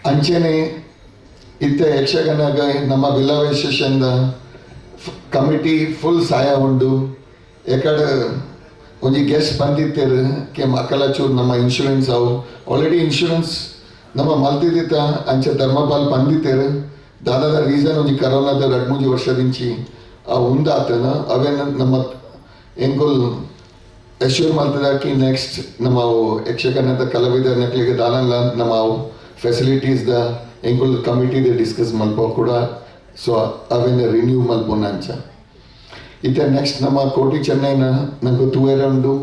ಅಂಚೆನೆ ಇತ್ತೆ ಯಕ್ಷಗಾನಗ ನಮ್ಮ ಬಿಲ್ಲವ ಅಸೋಸಿಯೇಷನ್ದ ಕಮಿಟಿ ಫುಲ್ ಸಹಾಯ ಉಂಡು ಎಕಡೆ ಒಂಜಿ ಗೆಸ್ಟ್ ಬಂದಿತ್ತೇರು ಕೆ ಮಕ್ಕಳ ಚೂರು ನಮ್ಮ ಇನ್ಶೂರೆನ್ಸ್ ಅವು ಆಲ್ರೆಡಿ ಇನ್ಶೂರೆನ್ಸ್ ನಮ್ಮ ಮಲ್ತಿದ್ದಿತ್ತ ಅಂಚೆ ಧರ್ಮಪಾಲ್ ಬಂದಿತ್ತೇರು ದಾದಾದ ರೀಸನ್ ಒಂಜಿ ಕರೋನಾದ 2-3 ವರ್ಷದಿಂಚಿ ಆ ಉಂದಾತನ ಅವೇನ ನಮ್ಮ ಎಂಕುಲ್ ಅಶ್ಯೂರ್ ಮಲ್ತದಾಕಿ ನೆಕ್ಸ್ಟ್ ನಮ್ಮ ಯಕ್ಷಗಾನದ ಕಲಾವಿದರ ನಕ್ಲಿಗೆ ದಾನಲ್ಲ ನಮ್ಮ ಫೆಸಿಲಿಟೀಸ್ the ಎಂಕುಲ್ ಕಮಿಟಿದ ಡಿಸ್ಕಸ್ ಮಲ್ಪ ಕೂಡ ಸೊ ಅವೇನ ರಿನ್ಯೂ ಮಲ್ಪೋನ ಅಂಚ ಇತ್ತೆ ನೆಕ್ಸ್ಟ್ ನಮ್ಮ ಕೋಟಿ ಚೆನ್ನೈನ ನಂಗೆ ತೂಯರ ಉಂಡು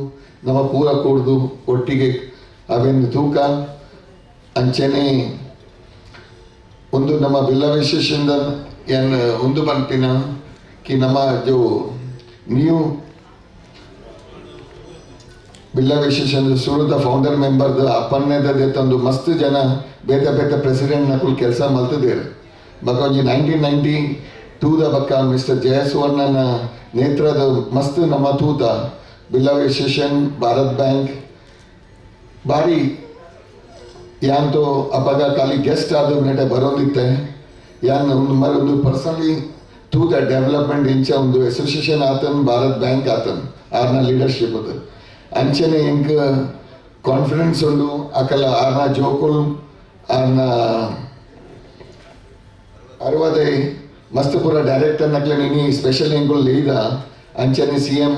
ನಮ್ಮ ಪೂರ ಕೂಡ್ದು ಒಟ್ಟಿಗೆ ಅವೇನು ತೂಕ ಅಂಚೆನೆ ಒಂದು ನಮ್ಮ ಬಿಲ್ಲವ ಅಸೋಸಿಯೇಷನ್ದ ಏನು ಒಂದು ಪನ್ಪಿನ ಕಿ ನಮ್ಮ ಜೋ ನ್ಯೂ ಬಿಲ್ಲವ ಅಸೋಸಿಯೇಷನ್ ಸುರುದ ಫೌಂಡರ್ ಮೆಂಬರ್ದ ಅಪ್ಪನ್ನೇದ ತಂದು ಮಸ್ತ್ ಜನ ಬೇತೆ ಬೇತೆ ಪ್ರೆಸಿಡೆಂಟ್ ನಕುಲ್ ಕೆಲಸ ಮಲ್ತದೇರು ಬಕ್ಕ ಒಂಜಿ 1992 the ಬಕ್ಕ ಮಿಸ್ಟರ್ ಜಯಸುವರ್ಣನ ನೇತ್ರದ ಮಸ್ತ್ ನಮ್ಮ ತೂತ ಬಿಲ್ಲವ ಅಸೋಸಿಯೇಷನ್ ಭಾರತ್ ಬ್ಯಾಂಕ್ ಭಾರಿ ಯಾಂತೋ ಅಪಗ ಖಾಲಿ ಗೆಸ್ಟ್ ಆದ ನೆಟೆ ಬರೋದಿತ್ತೆ ಯಾನ್ ಒಂದು ಮರೊಂದು ಪರ್ಸನಲಿ ತೂತ ಡೆವಲಪ್ಮೆಂಟ್ ಇಂಚ ಒಂದು ಅಸೋಸಿಯೇಷನ್ ಆತನ್ ಭಾರತ್ ಬ್ಯಾಂಕ್ ಆತನ್ ಆರ್ನ ಲೀಡರ್ಶಿಪ್ ಅದು ಅಂಚನೆ ಎಂಕ್ ಕಾನ್ಫಿಡೆನ್ಸ್ ಉಂಡು ಅಕಲ ಆರ್ನ ಜೋಕುಲ್ ಆರ್ನ ಅರವದೈ ಮಸ್ತ್ ಪೂರ ಡೈರೆಕ್ಟರ್ ನಕ್ಲೆ ಇನಿ ಸ್ಪೆಷಲ್ ಎಂಕುಲ್ ಲೀದ ಅಂಚನೆ CM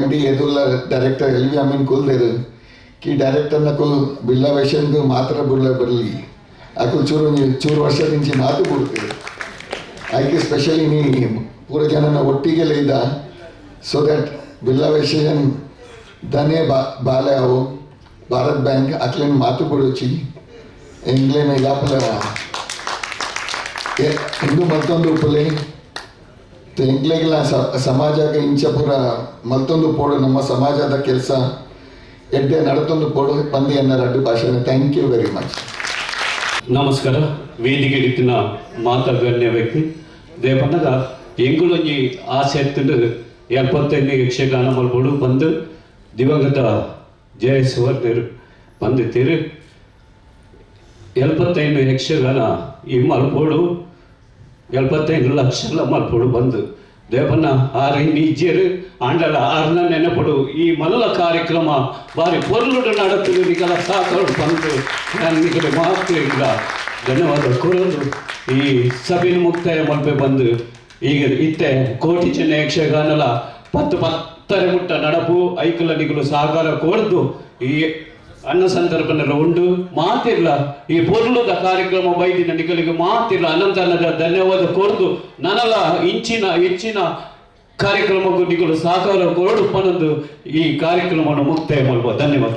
MD ಎದುರ್ಲ ಡೈರೆಕ್ಟರ್ ಎಲ್ ವಿ ಅಮೀನ್ ಕುಲ್ದೇರು ಕಿ ಡೈರೆಕ್ಟರ್ ನಕುಲ್ ಬಿಲ್ಲಾ ವೇಷನ್ಗೆ ಮಾತ್ರ ಬುರ್ಲ ಬರಲಿ ಅಕುಲ್ ಚೂರು ಚೂರು ವರ್ಷದಿಂಚಿ ಮಾತು ಬಿಡ್ತೀವಿ ಅದಕ್ಕೆ ಸ್ಪೆಷಲಿ ನೀ ಪೂರ ಜನನ ಒಟ್ಟಿಗೆ ಲೈದ ಸೊ that ಬಿಲ್ಲಾ ವೇಷನ್ ದನೇ ಬಾಲೆ ಅವು ಭಾರತ್ ಬ್ಯಾಂಕ್ ಅಕ್ಲೇನ್ ಮಾತು ಬಿಡೋಚಿ ಎಂಗ್ಲೇನ ಯಾಪಲ ಇಂದು ಮತ್ತೊಂದು ಉಪ್ಪಲೆ ಎಂಗ್ಲೇಗ್ಲ ಸಮಾಜಕ್ಕೆ ಇಂಚ ಪೂರ ಮತ್ತೊಂದು ಪೋಡು ನಮ್ಮ ಸಮಾಜದ ಕೆಲಸ ಎಡ್ಡೆ ನಡತೊಂದು ಪೋಡು ಪಂದಿ ಎನ್ನ ರಡ್ಡು ಭಾಷೆ. Thank you very much. ನಮಸ್ಕಾರ. ವೇದಿಕೆ ರೀತಿನ ಮಾತಾ ಗಣ್ಯ ವ್ಯಕ್ತಿ ದೇವಣ್ಣಗ ಎಂಗುಲೊಂಜಿ ಆಸೆ ಎತ್ತುಂಡು 75 ಯಕ್ಷಗಾನ ಮಲ್ಪೋಡು ಬಂದು ದಿವಂಗತ ಜಯಸುವರ್ಣರು ಬಂದಿತ್ತೀರು. 75 ಯಕ್ಷಗಾನ ಈ ಮಲ್ಪೋಡು 75 ಲಕ್ಷ ಮಲ್ಪೋಡು ಬಂದು ದೇವಣ್ಣ ಆರು ನಿಜ್ಜರು ಆಂಡಲ ಆರ್ನ ನೆನಪಡು ಈ ಮಲ್ಲ ಕಾರ್ಯಕ್ರಮ ಬಾರಿ ಪೊರ್ಲುಡು ನಡತದೆ ನಿಕಲ ಸಾಕರು ಬಂದು ನಾನು ನಿಕಲೆ ಮಾತು ಇಲ್ಲ ಧನ್ಯವಾದ ಕೊಡೋದು. ಈ ಸಭೆಯ ಮುಕ್ತಾಯ ಮಲ್ಪೆ ಬಂದು ಈಗ ಇತ್ತೆ ಕೋಟಿ ಚೆನ್ನ ಯಕ್ಷಗಾನಲ 10 10 ಮುಟ್ಟ ನಡಪು ಐಕಲ ನಿಕಲು ಸಹಕಾರ ಕೊಡ್ದು ಈ ಅನ್ನ ಸಂದರ್ಭನೆಲ್ಲ ಉಂಡು ಮಾತಿರ್ಲ ಈ ಪೊರ್ಲುದ ಕಾರ್ಯಕ್ರಮ ಬೈದಿನ ನಿಗಲಿಗೆ ಮಾತಿರ್ಲ ಅನಂತ ಅನ್ನದ ಧನ್ಯವಾದ ಕೊರ್ದು ನನಲ ಇಂಚಿನ ಹೆಚ್ಚಿನ ಕಾರ್ಯಕ್ರಮಕ್ಕೂ ನಿಗಲು ಸಹಕಾರ ಕೊರಡು ಪನೊಂದು ಈ ಕಾರ್ಯಕ್ರಮವನ್ನು ಮುಕ್ತಾಯ ಮಾಡುವ. ಧನ್ಯವಾದ.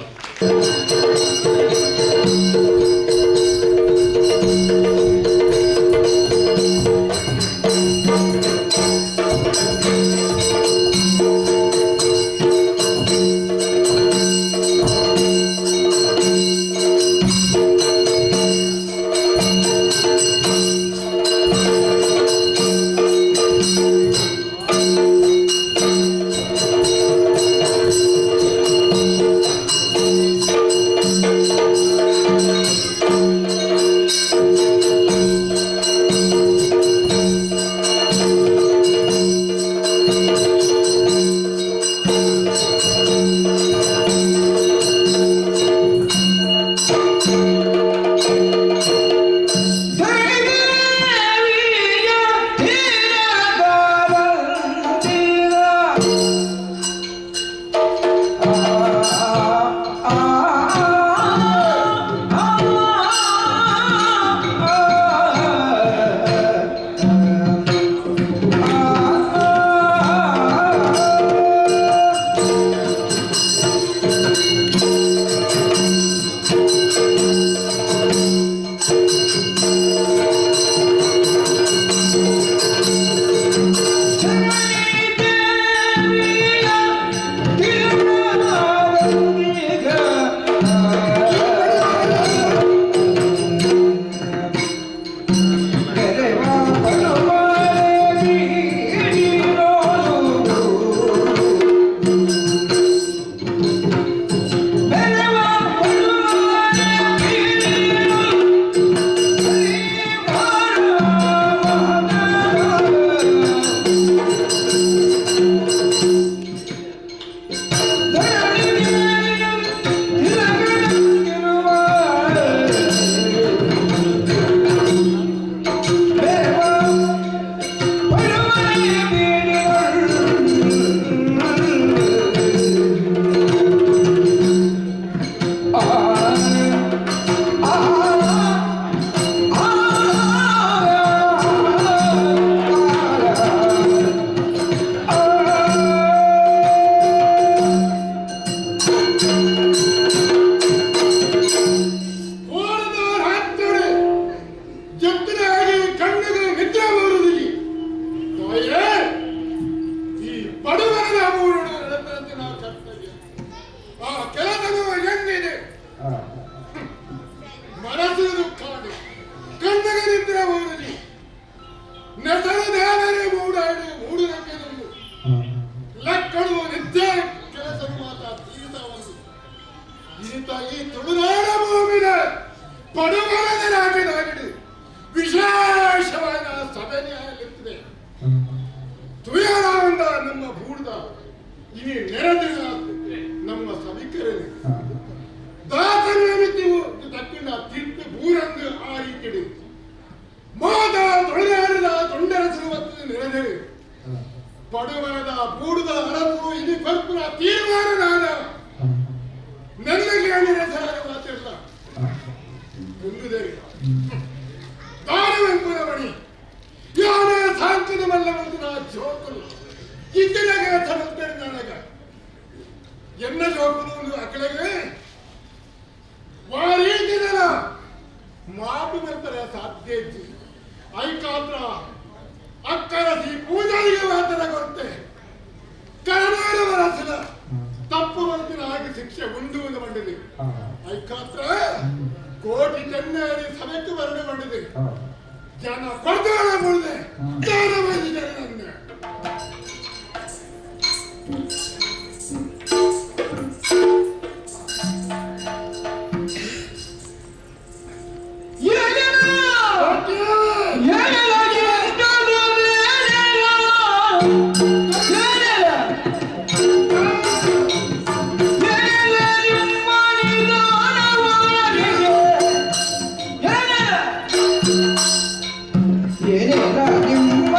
ಏನೇನ ನಿಮ್ಮ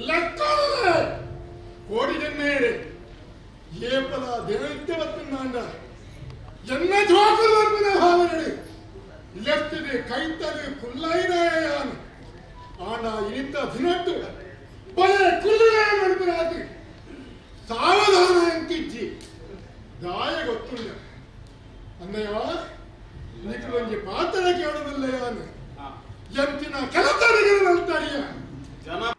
ಲೆಕ್ಕನೆ ಕೋಡಿ ಜನ್ಮೇಡೆ ಏಪದ ದಿನನಿತ್ಯ ಬತ್ತಿನಾಂಡ ಎನ್ನ ಜೋಕುಲು ಬರ್ಪಿನ ಭಾವನೆ ಲೆತ್ತಿದೆ ಕೈತದೆ ಕುಲ್ಲೈನಾಯಾನು ಆಂಡ ಇನಿತ ದಿನಟ್ಟು ಬಲೆ ಕುಲ್ಲೇ ಮಡಿಪಿನಾತಿ ಸಾವಧಾನ ಎಂತಿಜ್ಜಿ ದಾಯ ಗೊತ್ತುಂಡ ಅನ್ನಯ್ಯ ನಿಕ್ಕೊಂಜಿ ಪಾತ್ರ ಕೇಳೋದಿಲ್ಲಯಾನು ಎಂತಿನ ಕೆಲಸರಿಗೆ ನಲ್ತಾರಿಯ.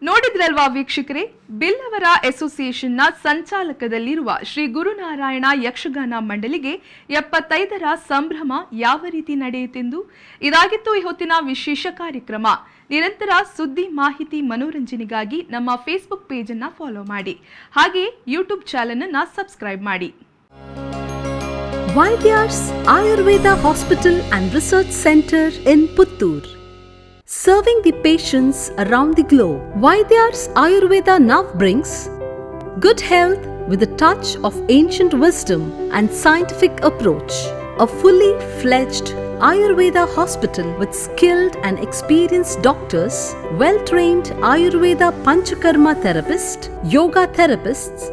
ನೋಡಿದ್ರಲ್ವಾ ವೀಕ್ಷಕರೇ, ಬಿಲ್ಲವರ ಅಸೋಸಿಯೇಷನ್ನ ಸಂಚಾಲಕದಲ್ಲಿರುವ ಶ್ರೀ ಗುರುನಾರಾಯಣ ಯಕ್ಷಗಾನ ಮಂಡಳಿಗೆ 75ರ ಸಂಭ್ರಮ ಯಾವ ರೀತಿ ನಡೆಯಿತೆಂದು. ಇದಾಗಿತ್ತು ಈ ಹೊತ್ತಿನ ವಿಶೇಷ ಕಾರ್ಯಕ್ರಮ. ನಿರಂತರ ಸುದ್ದಿ, ಮಾಹಿತಿ, ಮನೋರಂಜನೆಗಾಗಿ ನಮ್ಮ ಫೇಸ್ಬುಕ್ ಪೇಜನ್ನು ಫಾಲೋ ಮಾಡಿ, ಹಾಗೆಯೇ ಯೂಟ್ಯೂಬ್ ಚಾನೆಲ್ ಅನ್ನು ಸಬ್ಸ್ಕ್ರೈಬ್ ಮಾಡಿ. Vaidyars Ayurveda Hospital and Research Center in Puttur. Serving the patients around the globe, Vaidyars Ayurveda now brings good health with a touch of ancient wisdom and scientific approach. A fully fledged Ayurveda hospital with skilled and experienced doctors, well trained Ayurveda Panchakarma therapists, yoga therapists,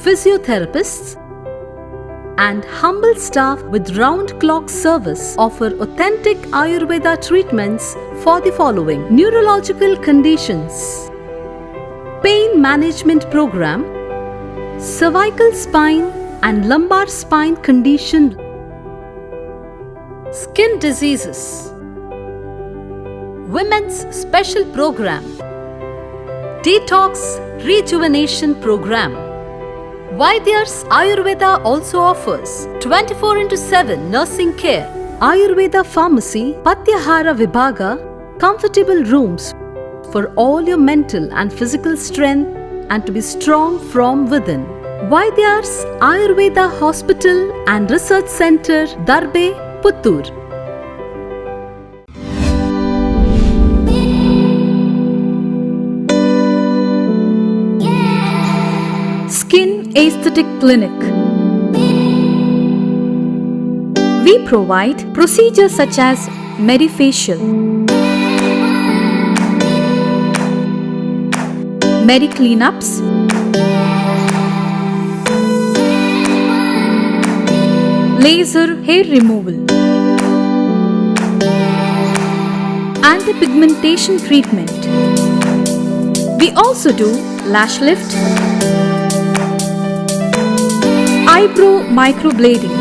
physiotherapists, and humble staff with round-clock service offer authentic Ayurveda treatments for the following: neurological conditions, pain management program, cervical spine and lumbar spine condition, skin diseases, women's special program, detox rejuvenation program. Vaidyars Ayurveda also offers 24/7 nursing care, Ayurveda pharmacy, Patyahara Vibhaga, comfortable rooms for all your mental and physical strength and to be strong from within. Vaidyars Ayurveda Hospital and Research Center, Darbe, Puttur. Skin Aesthetic Clinic. We provide procedures such as Medifacial, Medi-cleanups, laser hair removal, anti-pigmentation treatment. We also do lash lift, eyebrow microblading,